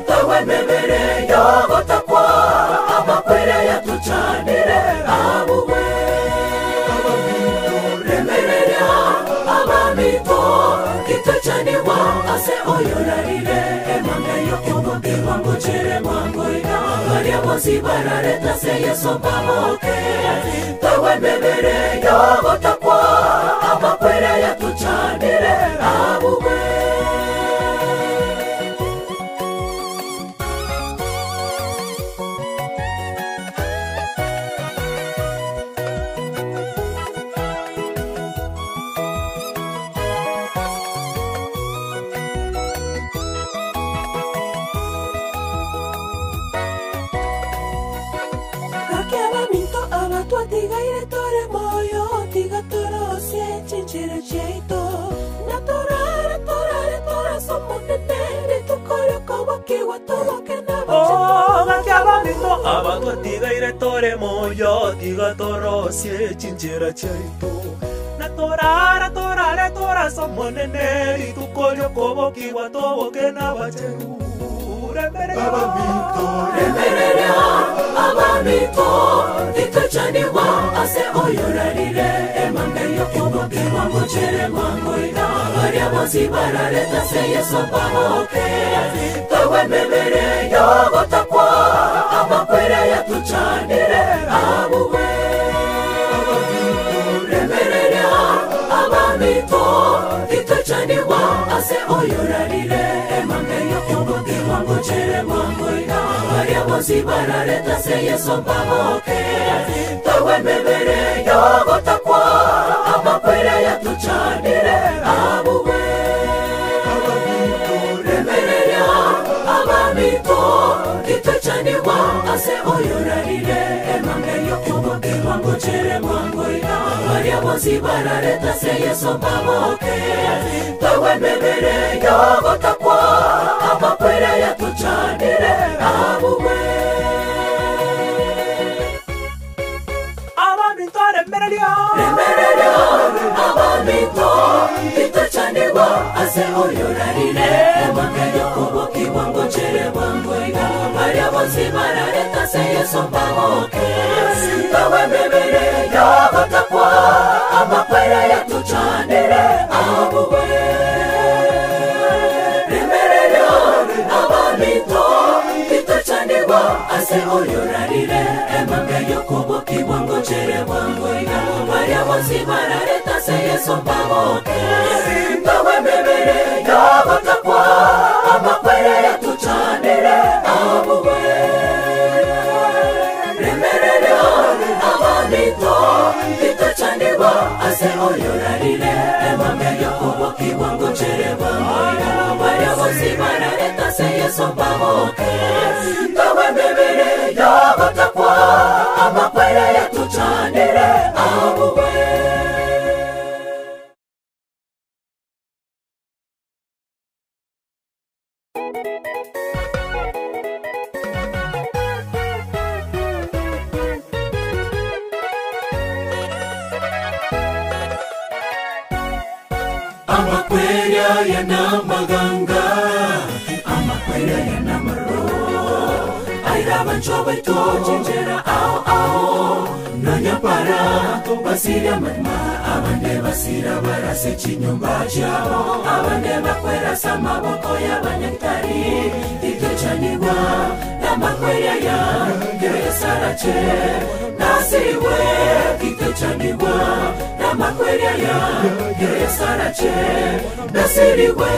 tawe mebere yogotakwa amakwere yatuchanire abuwe remereria abamito kitachaniwa ase oyorarire emambe yokobokigwa ngochere mwangoiga baria bonsi barareta se Yesu mbaboke tawe mebere yogotakwa amakwere yatuchanire abuwe. Kakiabaminto abatwatigaire tore moyo tigatorosie chinchera chiaito na torare torare torasomonene ritukorokobokigwa toboke Oh, gakiabaminto abatwatigaire tore moyo tigatorosie chinchera chiaito na torara torare torasomonene ritukorokobokigwa toboke nabacheru. Remereria abamito titachaniwa ase oyorarire emambe yokobokigwa ngochere mwangoiga baria bonsi barareta se Yesu mbaboke tawe mebere yogotakwa amakwere yatuchanire abuwe. Remereria abamito titachaniwa ase oyorarire emambe yokobokigwa ngochere mwangoiga baria bonsi barareta se Yesu mbaboke tawe mebere yogotakwa amakwere yatuchanire abuwe. Remereria abamito titachaniwa ase oyorarire emambe yokobokigwa ngochere mwangoiga baria bonsi barareta se Yesu mbaboke tawe mebere yogotakwa amakwere yatuchanire abuwe. Abaminto remereria remereria abamito titachaniwa ase oyorarire emambe yokobokigwa ngochere mwangoiga baria bonsi barareta se Yesu mbaboke tawe mebere yogotakwa amakwere yatuchanire abuwe. Remereria abamito titachaniwa ase oyorarire emambe yokobokigwa ngochere mwangoiga baria bonsi barareta se Yesu mbaboke tawe mebere yogotakwa amakwere yatuchanire abuwe. Remereria abamito titachaniwa ase oyorarire emambe yokobokigwa ngochere mwangoiga baria bonsi barareta se Yesu mbaboke tawe mebere yogotakwa amakwere yatuchanire abuwe. Amakwere yanamaganga amakwere yanamaro airabancho baito chinjera ao ao nanyapara basira matma abande basira barase chinyumba chabo abande bakwerasa maboko y'abanyagitari titochanigwa n'amakwere ya keresarache nasiwe titochanigwa n'amakwere ya keresarache nasiriwe.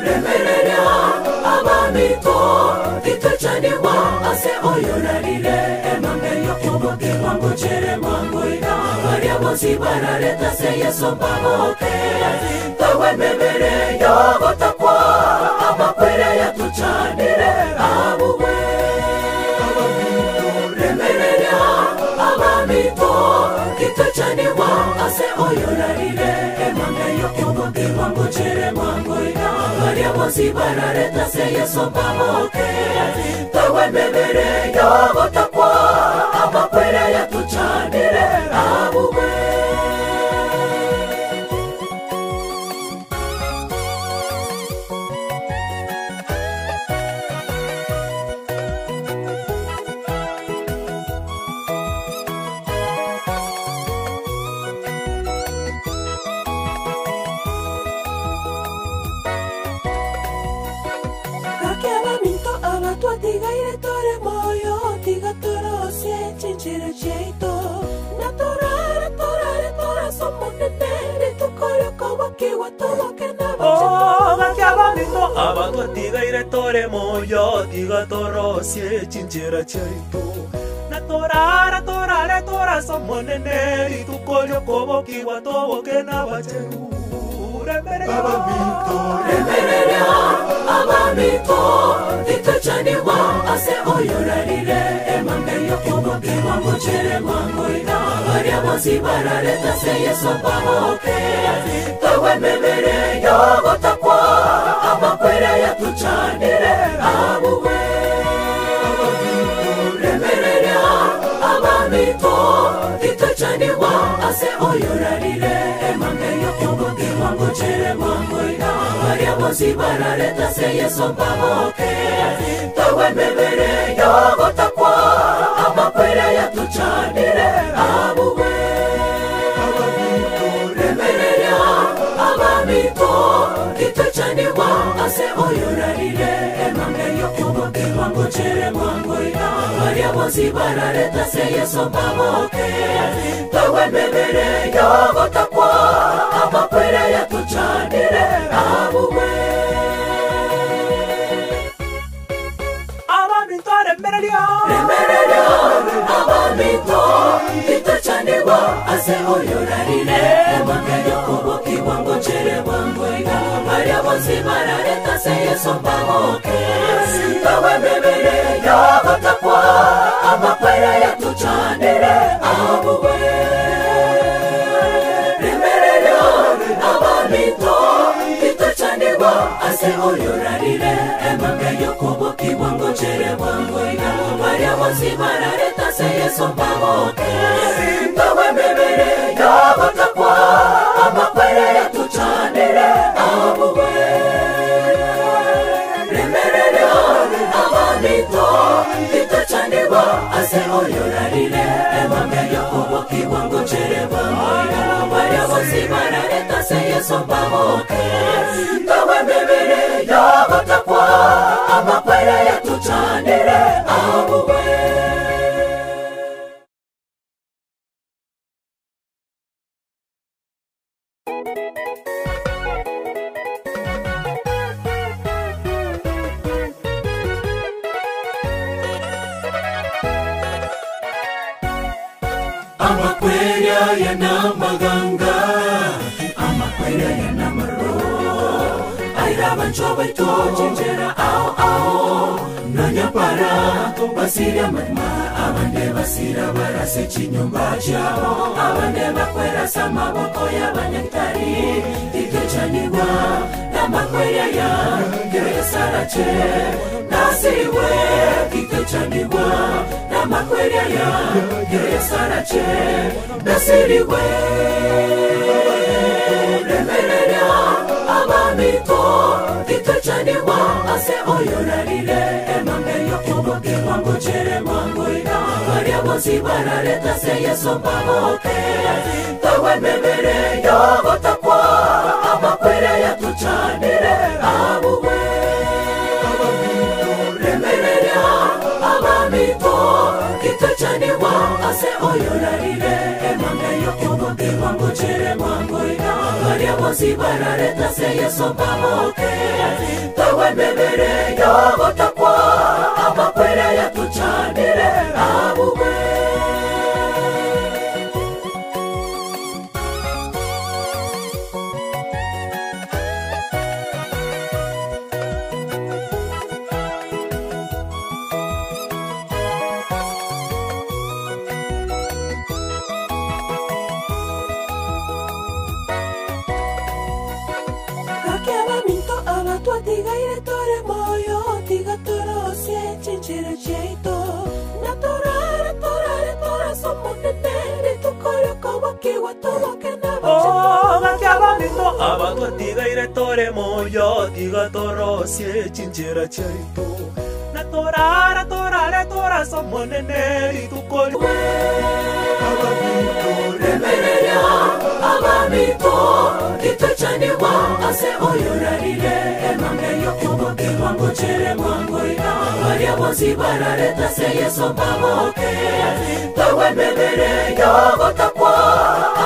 Remereria abamito titochanigwa ase oyorarire emambe yokobokigwa ngochere mwangoiga baria bonsi barareta se Yesu mbaboke tawe mebere yogotakwa amakwere yatuchanire abuwe. Remereria abamito titochanigwa ase oyorarire emambe yokobokigwa ngochere mwangoiga baria bonsi barareta se Yesu mbaboke tawe mebere yogotakwa amakwere yatuchanire abuwe. Gakiabamito abatwatigaire tore moyo tiga torosie chinchera chiaitu na torara torare toraso monene rituko riokobokiwa toboke n'abacheru Remereria abamito titochanigwa ase oyorarire emambe yokobokigwa ngochere mwangoiga baria bonsi barareta se Yesu baboke tawe mebere yogotakwa amakwera yatuchanire abuwe Remereria abamito titochanigwa ase oyorarire emambe yokobokigwa ngochere mwangoiga baria bonsi barareta se Yesu baboke tawe mebere yogotakwa amakwera yatuchanire abuwe Remereria abamito titochanigwa ase oyorarire emambe yokobokigwa ngochere mwangoiga baria bonsi barareta se Yesu baboke tawe mebere yogotakwa amakwera yatuchanire abuwe Abamito remereria Remereria abamito titochanigwa ase oyorarire emambe yokobokigwa ngochere mwangoiga baria bonsi barareta se Yesu baboke tawe mebere yogotakwa amakwera yatuchanire abuwe Remereria abamito titochanigwa ase oyorarire emambe yokobokigwa ngochere mwangoiga baria bonsi barareta se Yesu baboke tawe mebere yogotakwa amakwera yatuchanire abuwe Remereria abamito titochanigwa ase oyorarire emambe yokobokigwa ngochere mwangoiga baria bonsi barareta se Yesu baboke tawe mebere yogotakwa amakwera yatuchanire abuwe Amakwerya yanamaganga amakwerya yanamaro airabancho baito chinjera ao ao nanyapara basira matma abande basira barase chinyumba chabo abande bakwerasa maboko y'abanyatari titochanigwa namakwerya ya keresarache nasiriwe titochanigwa namakwerya ya keresarache nasiriwe Remereria abamito titochanigwa ase oyorarire emambe yokobokigwa ngochere mwangoiga baria bonsi barareta se Yesu baboke tawe mebere yogotakwa amakwera yatuchanire abuwe Remereria abamito titochanigwa ase oyorarire emambe yokobokigwa ngochere mwangoiga baria bonsi barareta se Yesu baboke tawe mebere yogotakwa amakwera yatuchanire abuwe Gakiabaminto abatwatigaire tore moyo tiga torosie chinchera chiaito na torara torare toraso monene rituko riokobokiwa toboke Gakiabamito abatwatigaire tore moyo tiga torosie chinchera chiaitu na torara torare toraso monene rituko Remereria abamito titochanigwa ase oyorarire emambe yokobokigwa ngochere mwangoiga baria bonsi barareta se Yesu baboke tawe mebere yogotakwa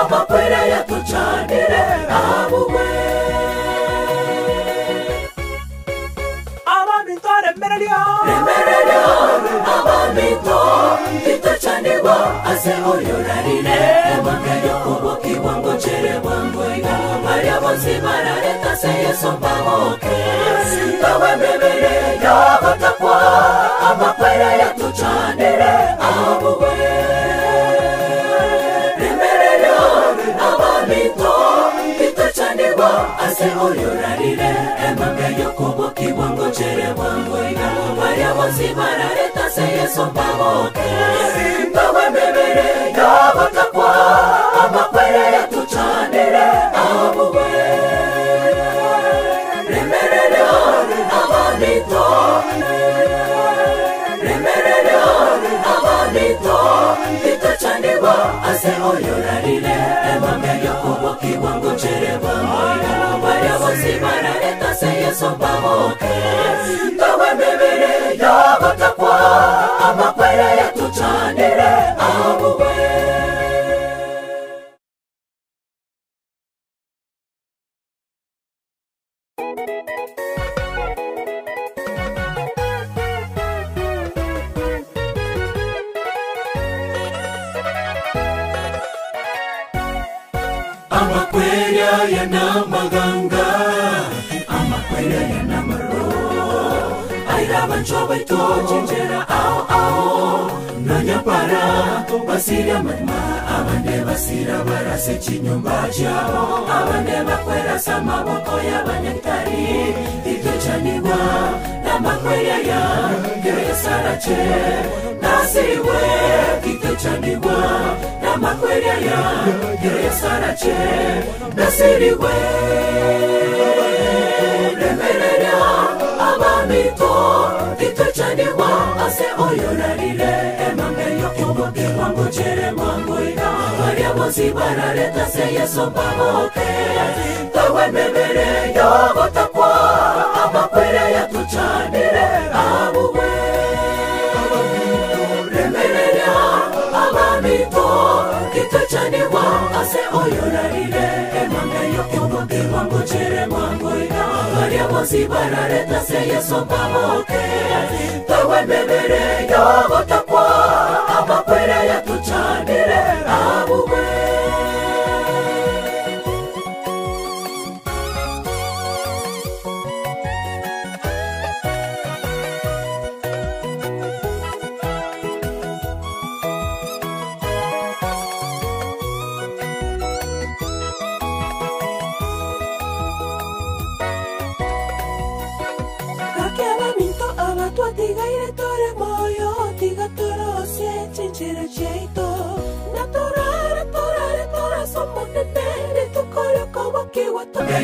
amakwera yatuchanire abuwe ase oyorarire emambe yokobokibwa ngochere bwangoiga baria bonsi barareta se Yesu mbaboke tawe mebere yagotakwa amakwera yatuchanire abuwe remerero abamito itochanirwa ase oyorarire emambe yokobokibwa ngochere bwangoiga baria bonsi barareta se Yesu mbaboke tawe mebere yagotakwa amakwera yatuchanire abuwe remerero abamito remerero abamito itochanirwa ase oyorarire emambe yokobokibwa ngochere bwangoiga baria bonsi barareta se Yesu mbaboke tawe mebere yagotakwa amakwera yatuchanire abuwe. Amakwera yanamaganga amakwera yanamaro aira bancho baito chinjera ao ao nanyapara basira matma abande basira barase chinyumba chabo abande bakwera samaboko y'abanyatari itochanirwa n'amakwera ya keresarache nasiriwe kitochanirwa n'amakwera ya keresarache nasiriwe remerera abamito itochanirwa ase oyorarire emambe yokobokibwa ngochere mwangoiga baria bonsi barareta se Yesu mbaboke tawe mebere yogotakwa amakwera yatuchanire abuwe remerera abamito itochanirwa ase oyorarire emambe yokobokibwa ngochere mwangoiga baria bonsi barareta se Yesu mbaboke tawe mebere yogotakwa amakwera yatuchanire abuwe.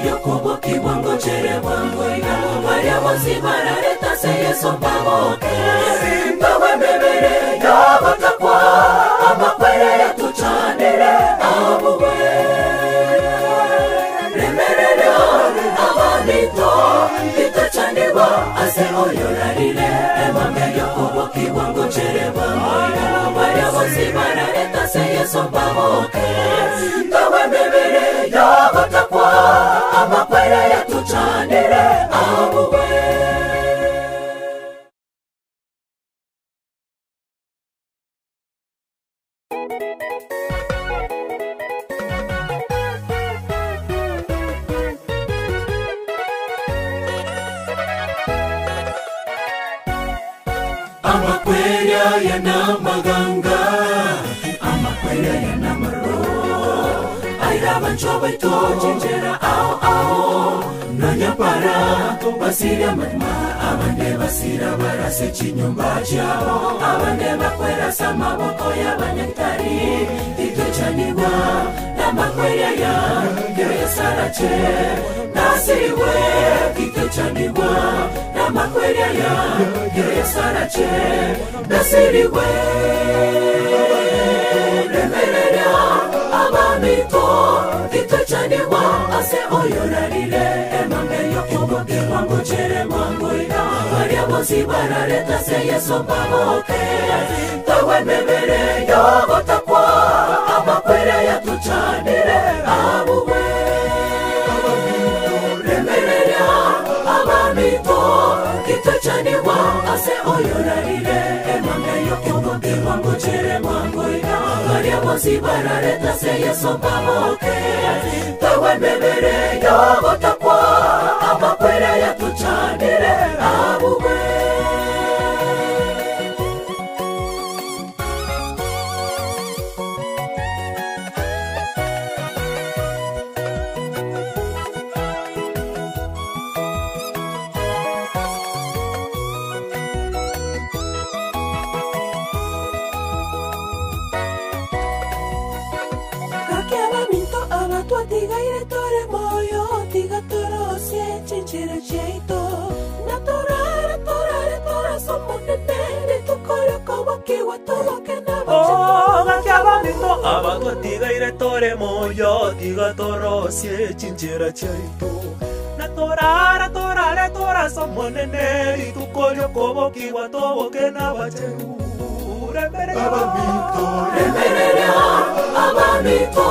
Yokobokibwa ngochere bwangoiga baria bonsi barareta se Yesu mbaboke tawe mebere yagotakwa amakwera yatuchanire abuwe remerero abamito itochanirwa ase oyorarire emambe yokobokibwa ngochere bwangoiga baria bonsi barareta se Yesu mbaboke tawe mebere yagotakwa amakwera yatuchanire abuwe. Amakwera yanamaganga amakwera yanamaro aira bancho baito chinjera ao ao nanyapara basira matma abande basira barase chinyumba chabo abande bakwera samaboko y'abanyatari itochanirwa n'amakwera ya keresarache nasiriwe kitochanirwa n'amakwera ya keresarache nasiriwe remerera abamito itochanirwa ase oyorarire emambe yokobokibwa ngochere mwangoiga baria bonsi barareta se Yesu mbaboke tawe mebere yogotakwa amakwera yatuchanire abuwe remerera abamito itochanirwa ase oyorarire emambe yokobokibwa ngochere mwangoiga bonsi barareta se Yesu mpaboke Tawe mebere yogotakwa amakwere yatuchanire abuwe Kakiaba minto abatwa tigaire tore moyo tigatorosie chinchira cheito Naturare torare tora somonene tukoroko wakiwa toboke na Oh, gakiabaminto abatwa tigaire tore moyo tigatorosie chinchera chiaito na torara torare toraso monene rituko riokobokiwa toboke n'abacheru Remereria abamito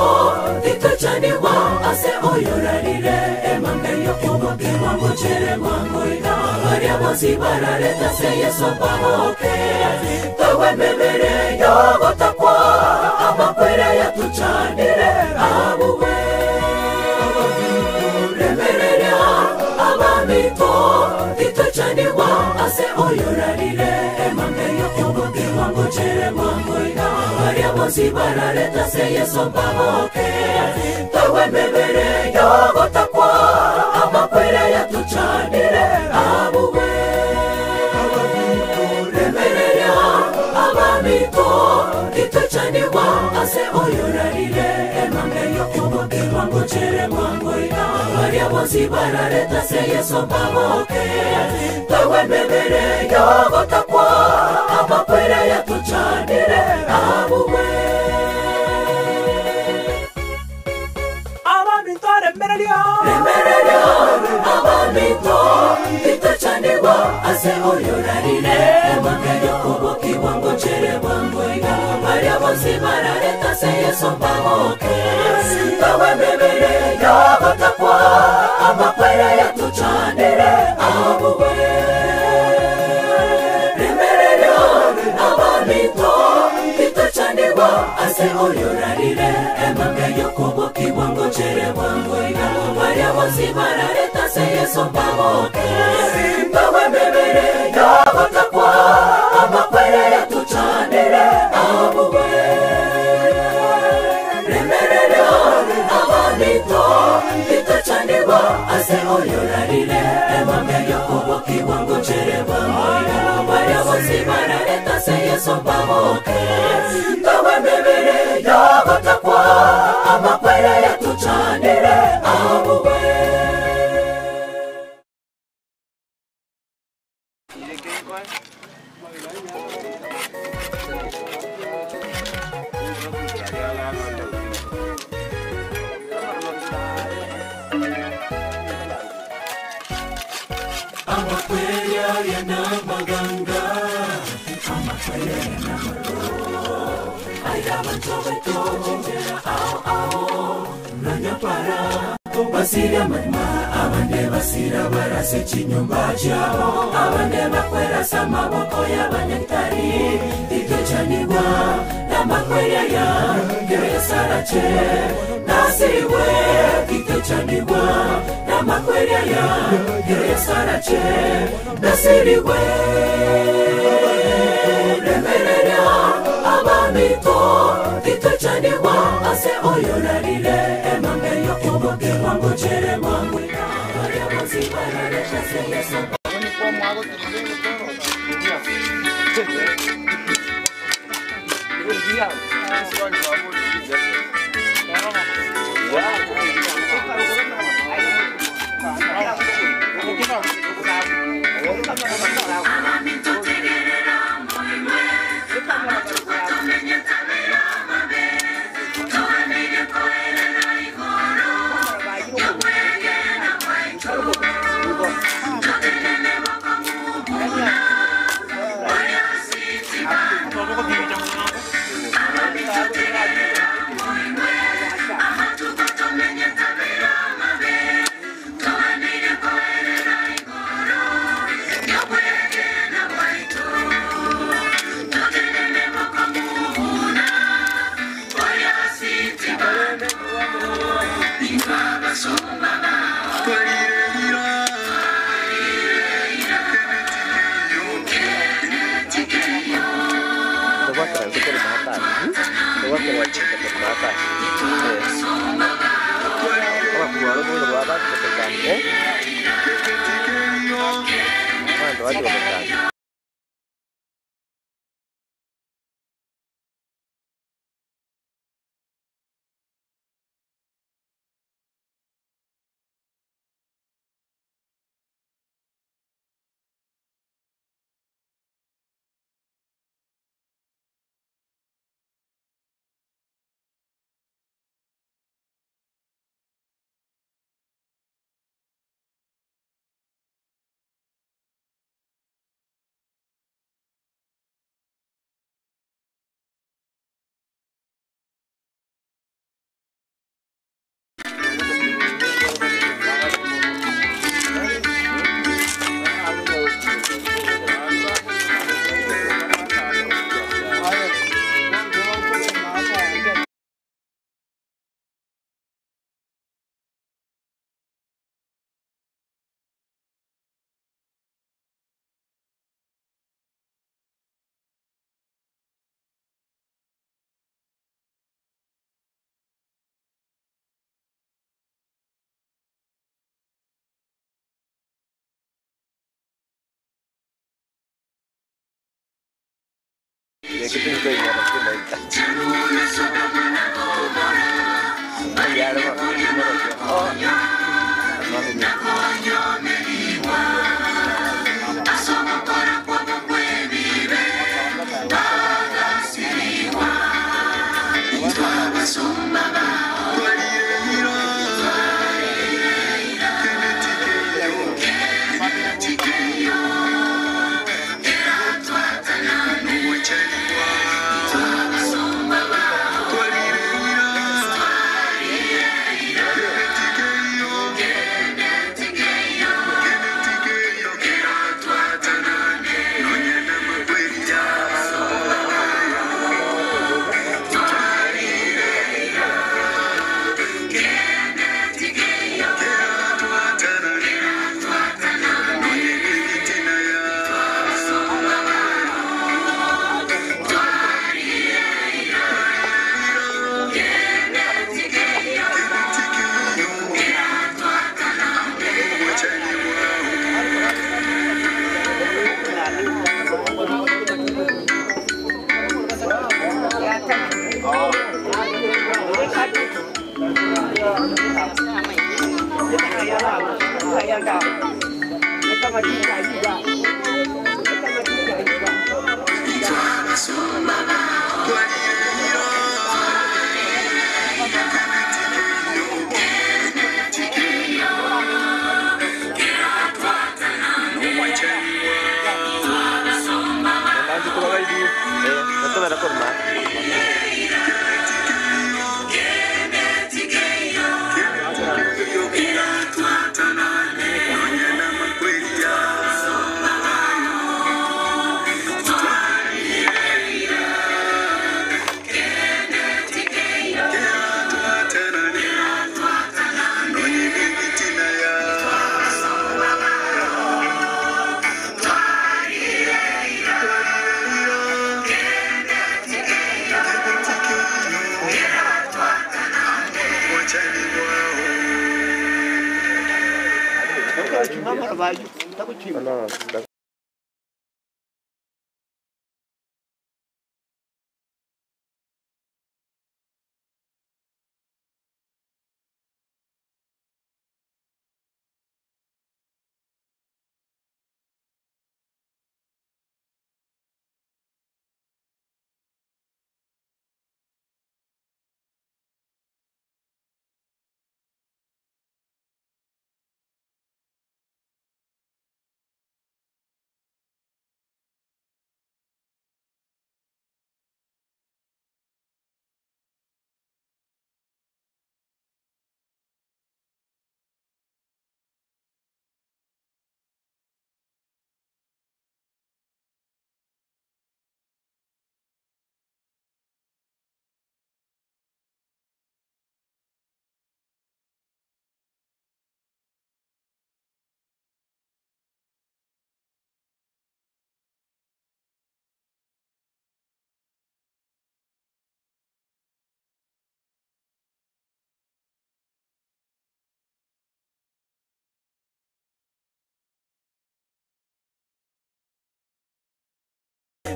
titochanigwa ase oyorarire emambe yokobokerwa ngochere mwangoiga baria bonsi barareta se Yesu mpaboke tawe mebere yogotakwa amakwere yatuchanire abuwe Remereria abamito titochanigwa ase oyorarire emambe yokobokerwa ngochere mwangoiga baria bonsi barareta se Yesu mpaboke tawe mebere yogotakwa amakwere yatuchanire abuwe Remereria abamito titochanigwa ase oyorarire emambe yokobokerwa ngochere mwangoiga baria bonsi barareta se Yesu mpaboke tawe mebere yogotakwa amakwere yatuchanire abuwe abaminto remereria Remereria abamito titochanigwa ase oyorarire emambe yokobokiwa ngochere bwangoiga baria bonsi barareta se Yesu mpaboke tawe mebere yogotakwa amakwere yatuchanire abuwe Remereria abamito titochanigwa ase oyorarire emambe yokobokiwa ngochere bwangoiga baria bonsi barareta se Yesu mpaboke tawe mebere yogotakwa amakwere yatuchanire abuwe Remereria abamito titochanigwa ase oyorarire emambe yokobokiwa ngochere bwangoiga baria bonsi barareta se Yesu mpaboke tawe mebere yogotakwa amakwere yatuchanire abuwe Amakwere yanamaganga amakwere yanamaro ayabantu ao ao nanyapara basira manyuma abande basira barase chinyumba chabo abande bakwerasa amaboko y'abanyagitari titochanigwa n'amakwere ya keresarache nasiriwe titochanigwa n'amakwere ya keresarache nasiriwe remereria abamito titochanigwa ase oyorarire emambe yokobokerwa ngochere mwangoiga baria bonsi barareta se Yesu Thank you. No, no.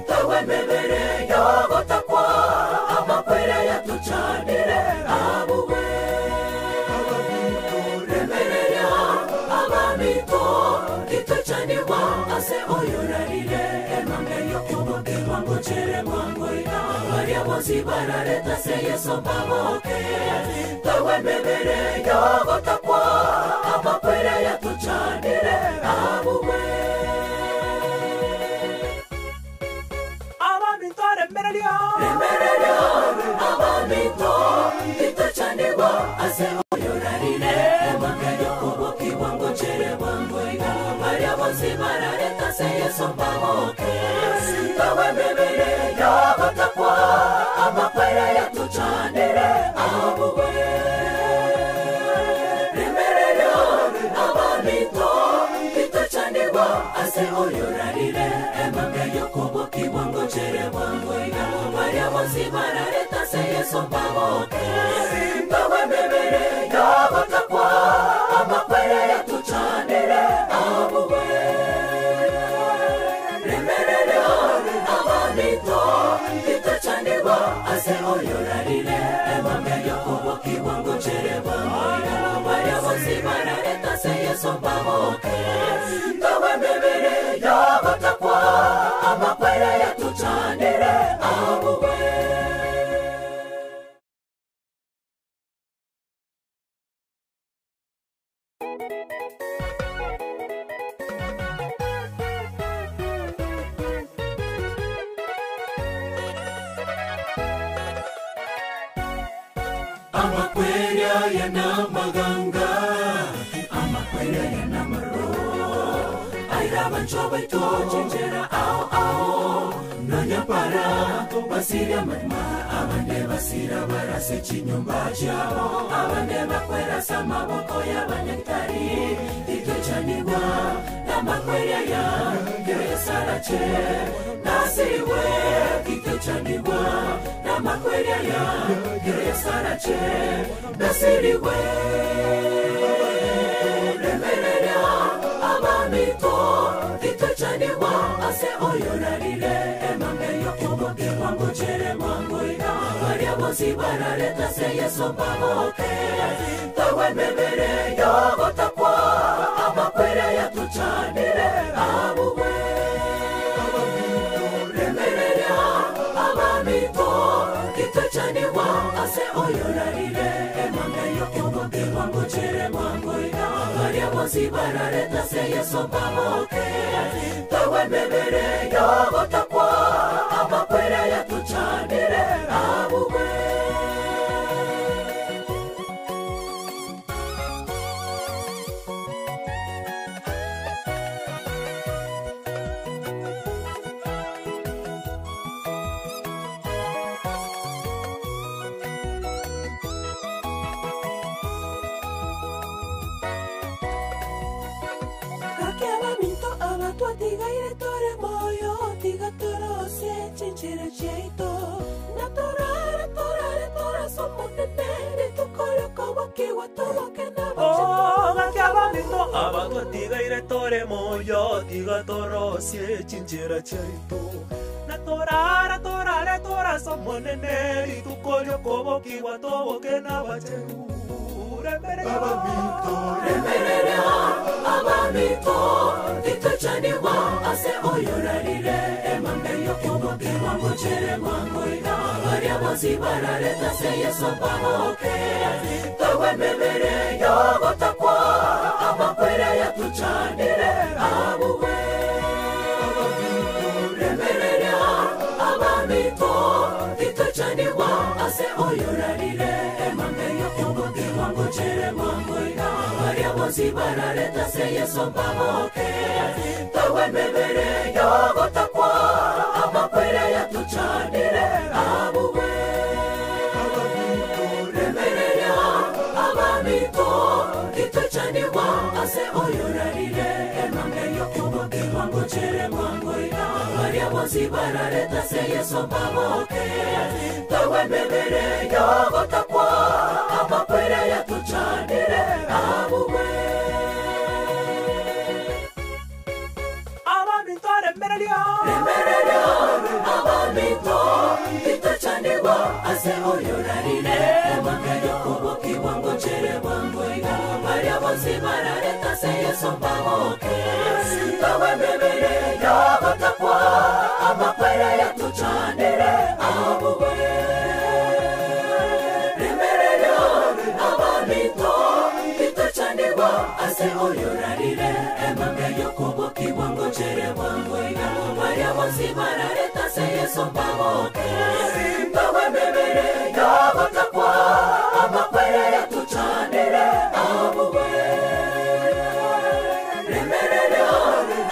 Tawe mebere yogotakwa amakwere yatuchanire abuwe Remereria abamito tituchanirwa ase oyorarire emambe yokubokirwa ngochere mwangoiga baria bonsi barareta se Yesu mbaboke tawe mebere yogotakwa amakwere yatuchanire abuwe Abamito remereria Remereria abamito tituchanirwa ase oyorarire emambe yokubokirwa ngochere mwangoiga baria bonsi barareta se Yesu mbaboke tawe mebere yogotakwa amakwere yatuchanire abuwe Remereria abamito tituchanirwa ase oyorarire emambe yokubokirwa ngochere mwangoiga baria bonsi barareta se Yesu mbaboke tawe mebere yogotakwa amakwere yatuchanire abuwe Remereria abamito tituchanirwa ase oyorarire emambe yokubokirwa ngochere mwangoiga baria bonsi barareta se Yesu mbaboke tawe mebere yogotakwa amakwere yatuchanire abuwe Amakwerya yanamaganga amakwerya yanamaro airabancho baitochenjera ao ao nonyapara basira marima abande basira barase chinyumba chabo abande bakwerasa maboko y'abanyatari titochanigwa namakwerya ya keresarache nasiriwe titochanigwa namakwerya ya keresarache nasiriwe remereria abamito titochanigwa ase oyorarire emambe yokubokirwa ngochere mwangoiga baria bonsi barareta se Yesu mbaboke tawe mebere yogotakwa amakwere yatuchanire abuwe Remereria abamito titochanigwa ase oyorarire emambe yokubokirwa ngochere mwangoiga baria bonsi barareta se Yesu mbaboke tawe mebere yogotakwa amakwere yatuchanire abuwe Kakiabaminto abatwatigaire tore moyo tigatorose chinchira cheito natorare torare torasomonene tukorokobokiwa toboke Oh, gakiabaminto abatwatigaire tore moyo tigatorosie chinchira cheito natorara torare torasomonene ritukoriokobokiwa toboke nabacheru Remereria abamito tituchanirwa ase oyorarire emambe yokubokirwa ngochere mwangoiga baria bonsi barareta se Yesu mbaboke tawe mebere yogotakwa amakwere yatuchanire abuwe Remereria abamito tituchanirwa ase oyorarire emambe yokubokirwa ngochere mwangoiga baria bonsi barareta se Yesu mbaboke tawe mebere yogotakwa amakwere yatuchanire abuwe Remereria abamito tituchanirwa ase oyorarire emambe yokubokirwa ngochere mwangoiga baria bonsi barareta se Yesu mbaboke tawe mebere yogotakwa amakwere yatuchanire abuwe Abaminto remereria Remereria Emambia yokubokibwa ngochere bwangu iga Baria bonsi barareta se Yesu mbaboke Tawe mebere yagotakwa Amakwere yatuchanire abuwe Remerero abamito Titochanirwa ase oyorarire Emambia yokubokibwa ngochere bwangu iga Baria bonsi barareta se Yesu mbaboke Tawe mebere yagotakwa Amakwere yatuchanire abuwe Remerero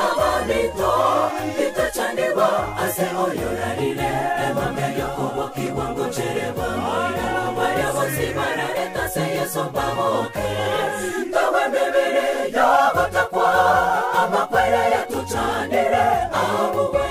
abamito Titochanirwa ase oyorarire Emambia yokubokibwa ngochere bwangu iga Baria bonsi barareta se Yesu mbaboke Tawe mebere yagotakwa Amakwere yatuchanire abuwe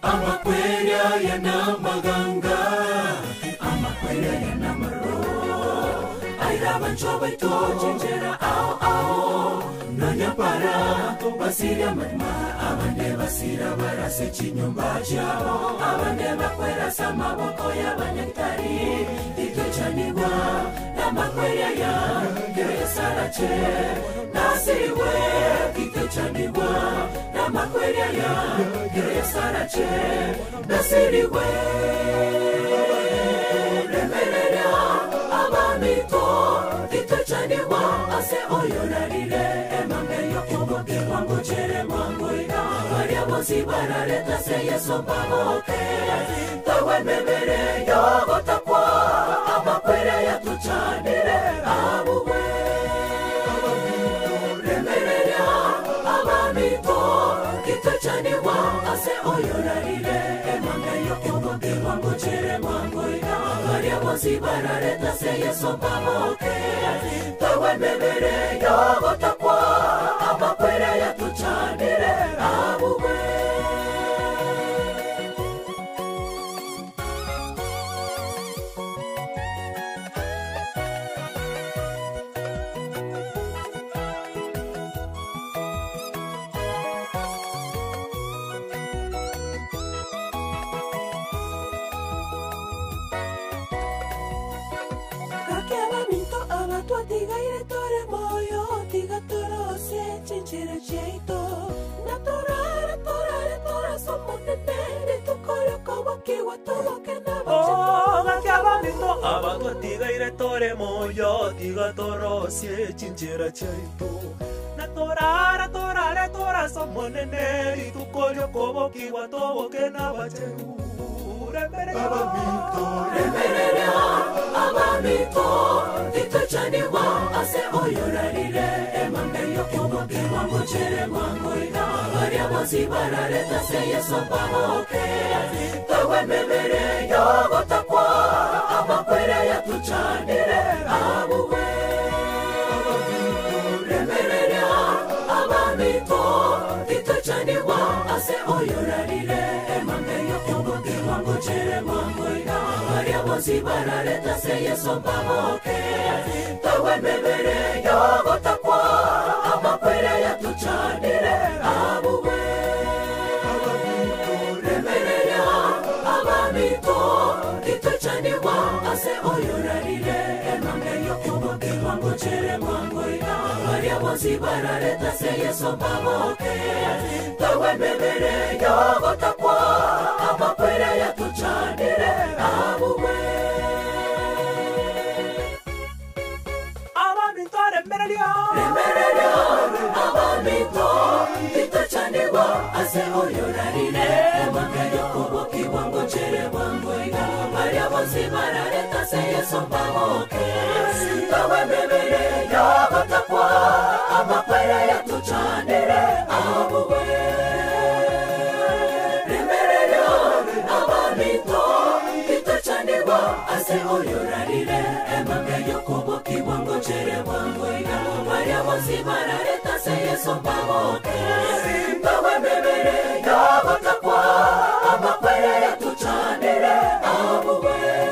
Amakwerya yanamaganga Amakwerya yanamaro Aira bancho baito chenjera ao ao Nanyapara basiria madma Abande basira barase chinyumba chabo Abande bakwera samaboko ya banyakitari Titochanigwa namakwerya ya Keresarache Nasiriwe Titochanigwa namakwerya ya Keresarache Nasiriwe Remerera abamito Titochanigwa ase oyorarire Emambe yokubokibwa ngochere mwangu iga Baria bonsi barareta se Yesu mbaboke Tawe mebere yogotakwa Amakwere yatuchanire abuwe Remerera abamito Titochanigwa ase oyorarire Emambe yokubokibwa ngochere mwangu iga Baria bonsi barareta se Yesu mbaboke Tawe mebere yogotakwa Amakwere yatuchanire abuwe Tigaire tore moyo, tiga toro se chinchera cheito. Natorara torare tora somo tenere tu koro kobo kiwa tobo ke na Oh, gakiabamito abatwa tigaire tore moyo, tiga toro se chinchera cheito. Natorara torare tora somo neneri tu koro kobo kiwa tobo ke na bacheru. Remerera abamito Titochanigwa ase oyorarire Emambe yokubokibwa ngochere mwangu iga Baria bonsi barareta se Yesu mbaboke Tawe mebere yogotakwa Amakwere yatuchanire abuwe Remerera abamito Titochanigwa ase oyorarire Emambe yokubokibwa ngochere mwangu iga Baria bonsi barareta se Yesu mbaboke Tawe mebere yogotakwa Amakwere yatuchanire abuwe Remerera abamito Titochanigwa ase oyorarire Emambe yokubokibwa ngochere mwangu iga Baria bonsi barareta se Yesu mbaboke Tawe mebere yogotakwa Amakwere yatuchanire abuwe Abamito remereria Remereria abamito Titochanigwa ase oyorarire Emambe yokubokibwa ngochere mwangu iga Baria bonsi barareta se Yesu mbaboke Tawe mebere yogotakwa Amakwere yatuchanire abuwe Remerera abamito Titochanigwa ase oyorarire Emambe yokubokibwa ngochere mwangu iga Baria bonsi barareta se Yesu mbaboke Tawe mebere yogotakwa Amakwere yatuchanire abuwe.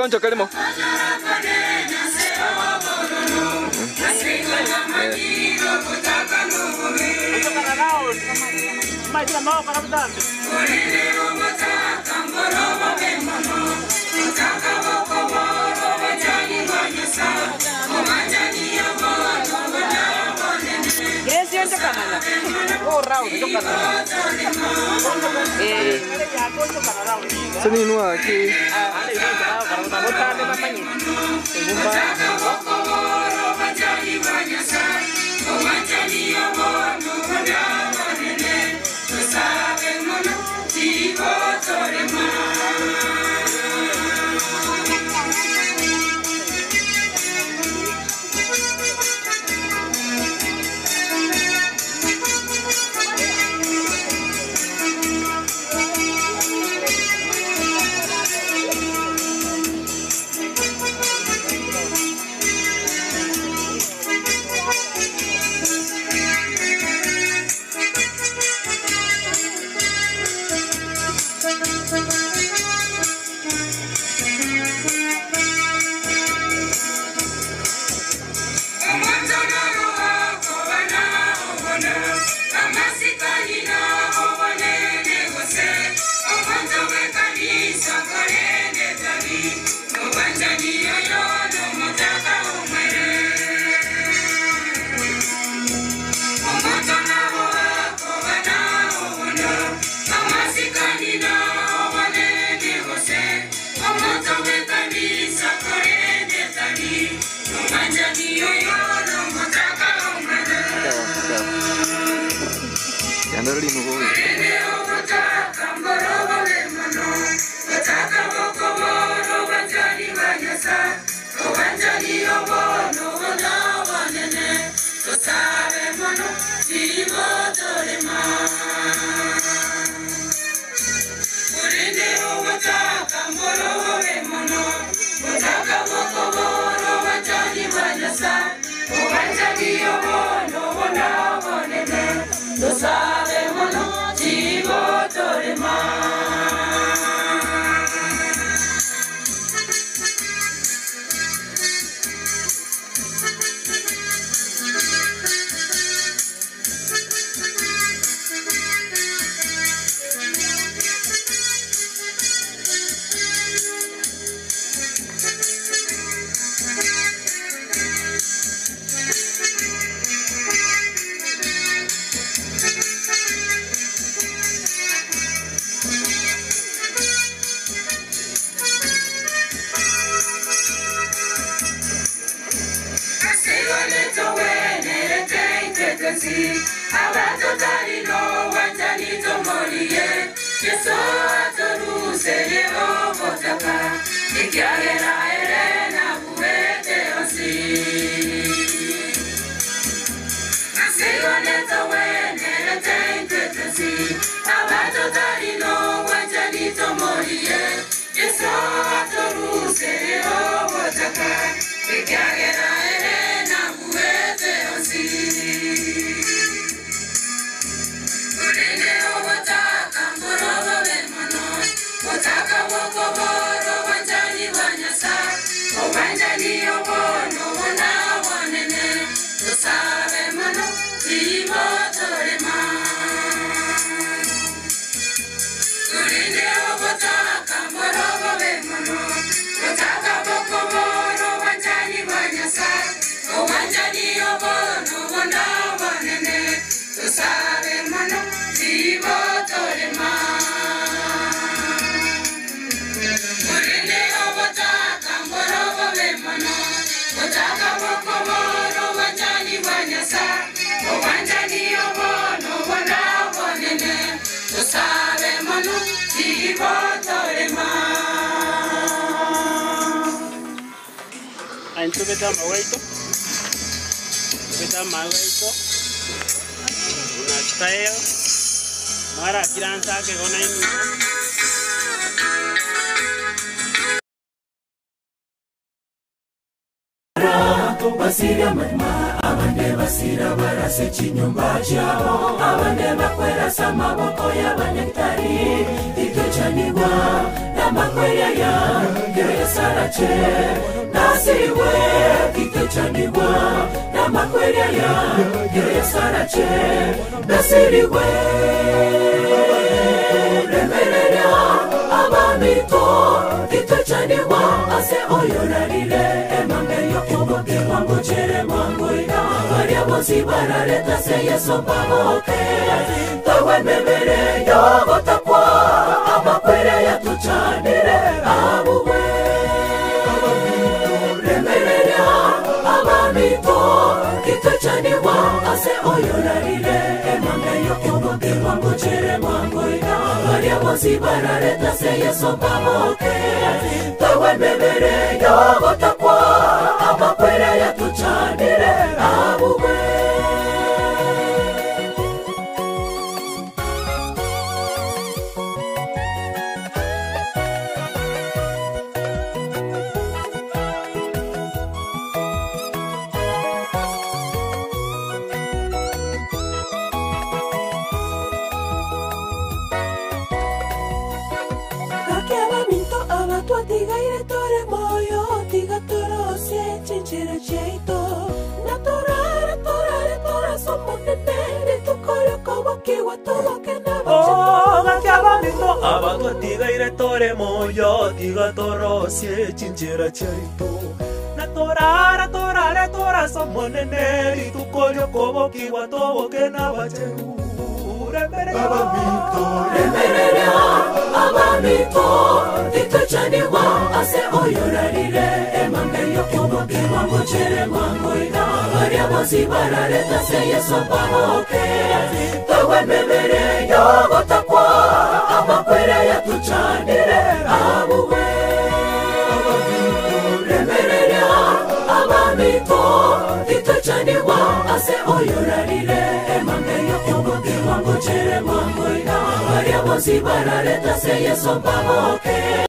Onchoka rimo. Grace onchokanana. Oh, round, onchokanana. Eh. Seninwa ki. Yandoro linu gogo. Tubeta mawaito tubeta mawaito una style mara kiransa ke gona inu Basira manyuma abande basira barase chinyumba chabo abande bakwerasa maboko y'abanyatari icyo chanigwa. Namakweryaya Keresarache Nasiriwe Kitechanigwa Namakweryaya Keresarache Nasiriwe Remerera Abamito Kitechanigwa Ase oyorarire Emambe yokoboke Wango chere mwango ina Baria bosi barareta se Yesu pamoke Tawe mebere yogotakwa Amakwere yatuchanire Abuwe Remerera Abamito Kitechanigwa Ase oyorarire Emambe yokoboke Wango chere mwango ina Baria bosi barareta se Yesu pamoke Tawe mebere yogotakwa Amakwere yatuchanire Abuwe Gake abaminto abatwatigaire tore moyo tigatorosie chinchira chiaito natorare torare torasomonene ritukoryokobokiwa toboke Oh, gake abaminto abatwatigaire tore moyo tigatorosie chinchira chiaito natorara torare torasomonene ritukoryokobokiwa toboke n'abacheru Remerera abamito Titochanigwa ase oyorarire Emambe yokoboke wango chere mwango ina Baria bosi barareta se Yesu pamoke Tawe mebere yogotakwa Amakwere yatuchanire abuwe Remerera abamito Titochanigwa ase oyorarire Emambe yokoboke wango chere mwango ina Baria bosi barareta se Yesu pamoke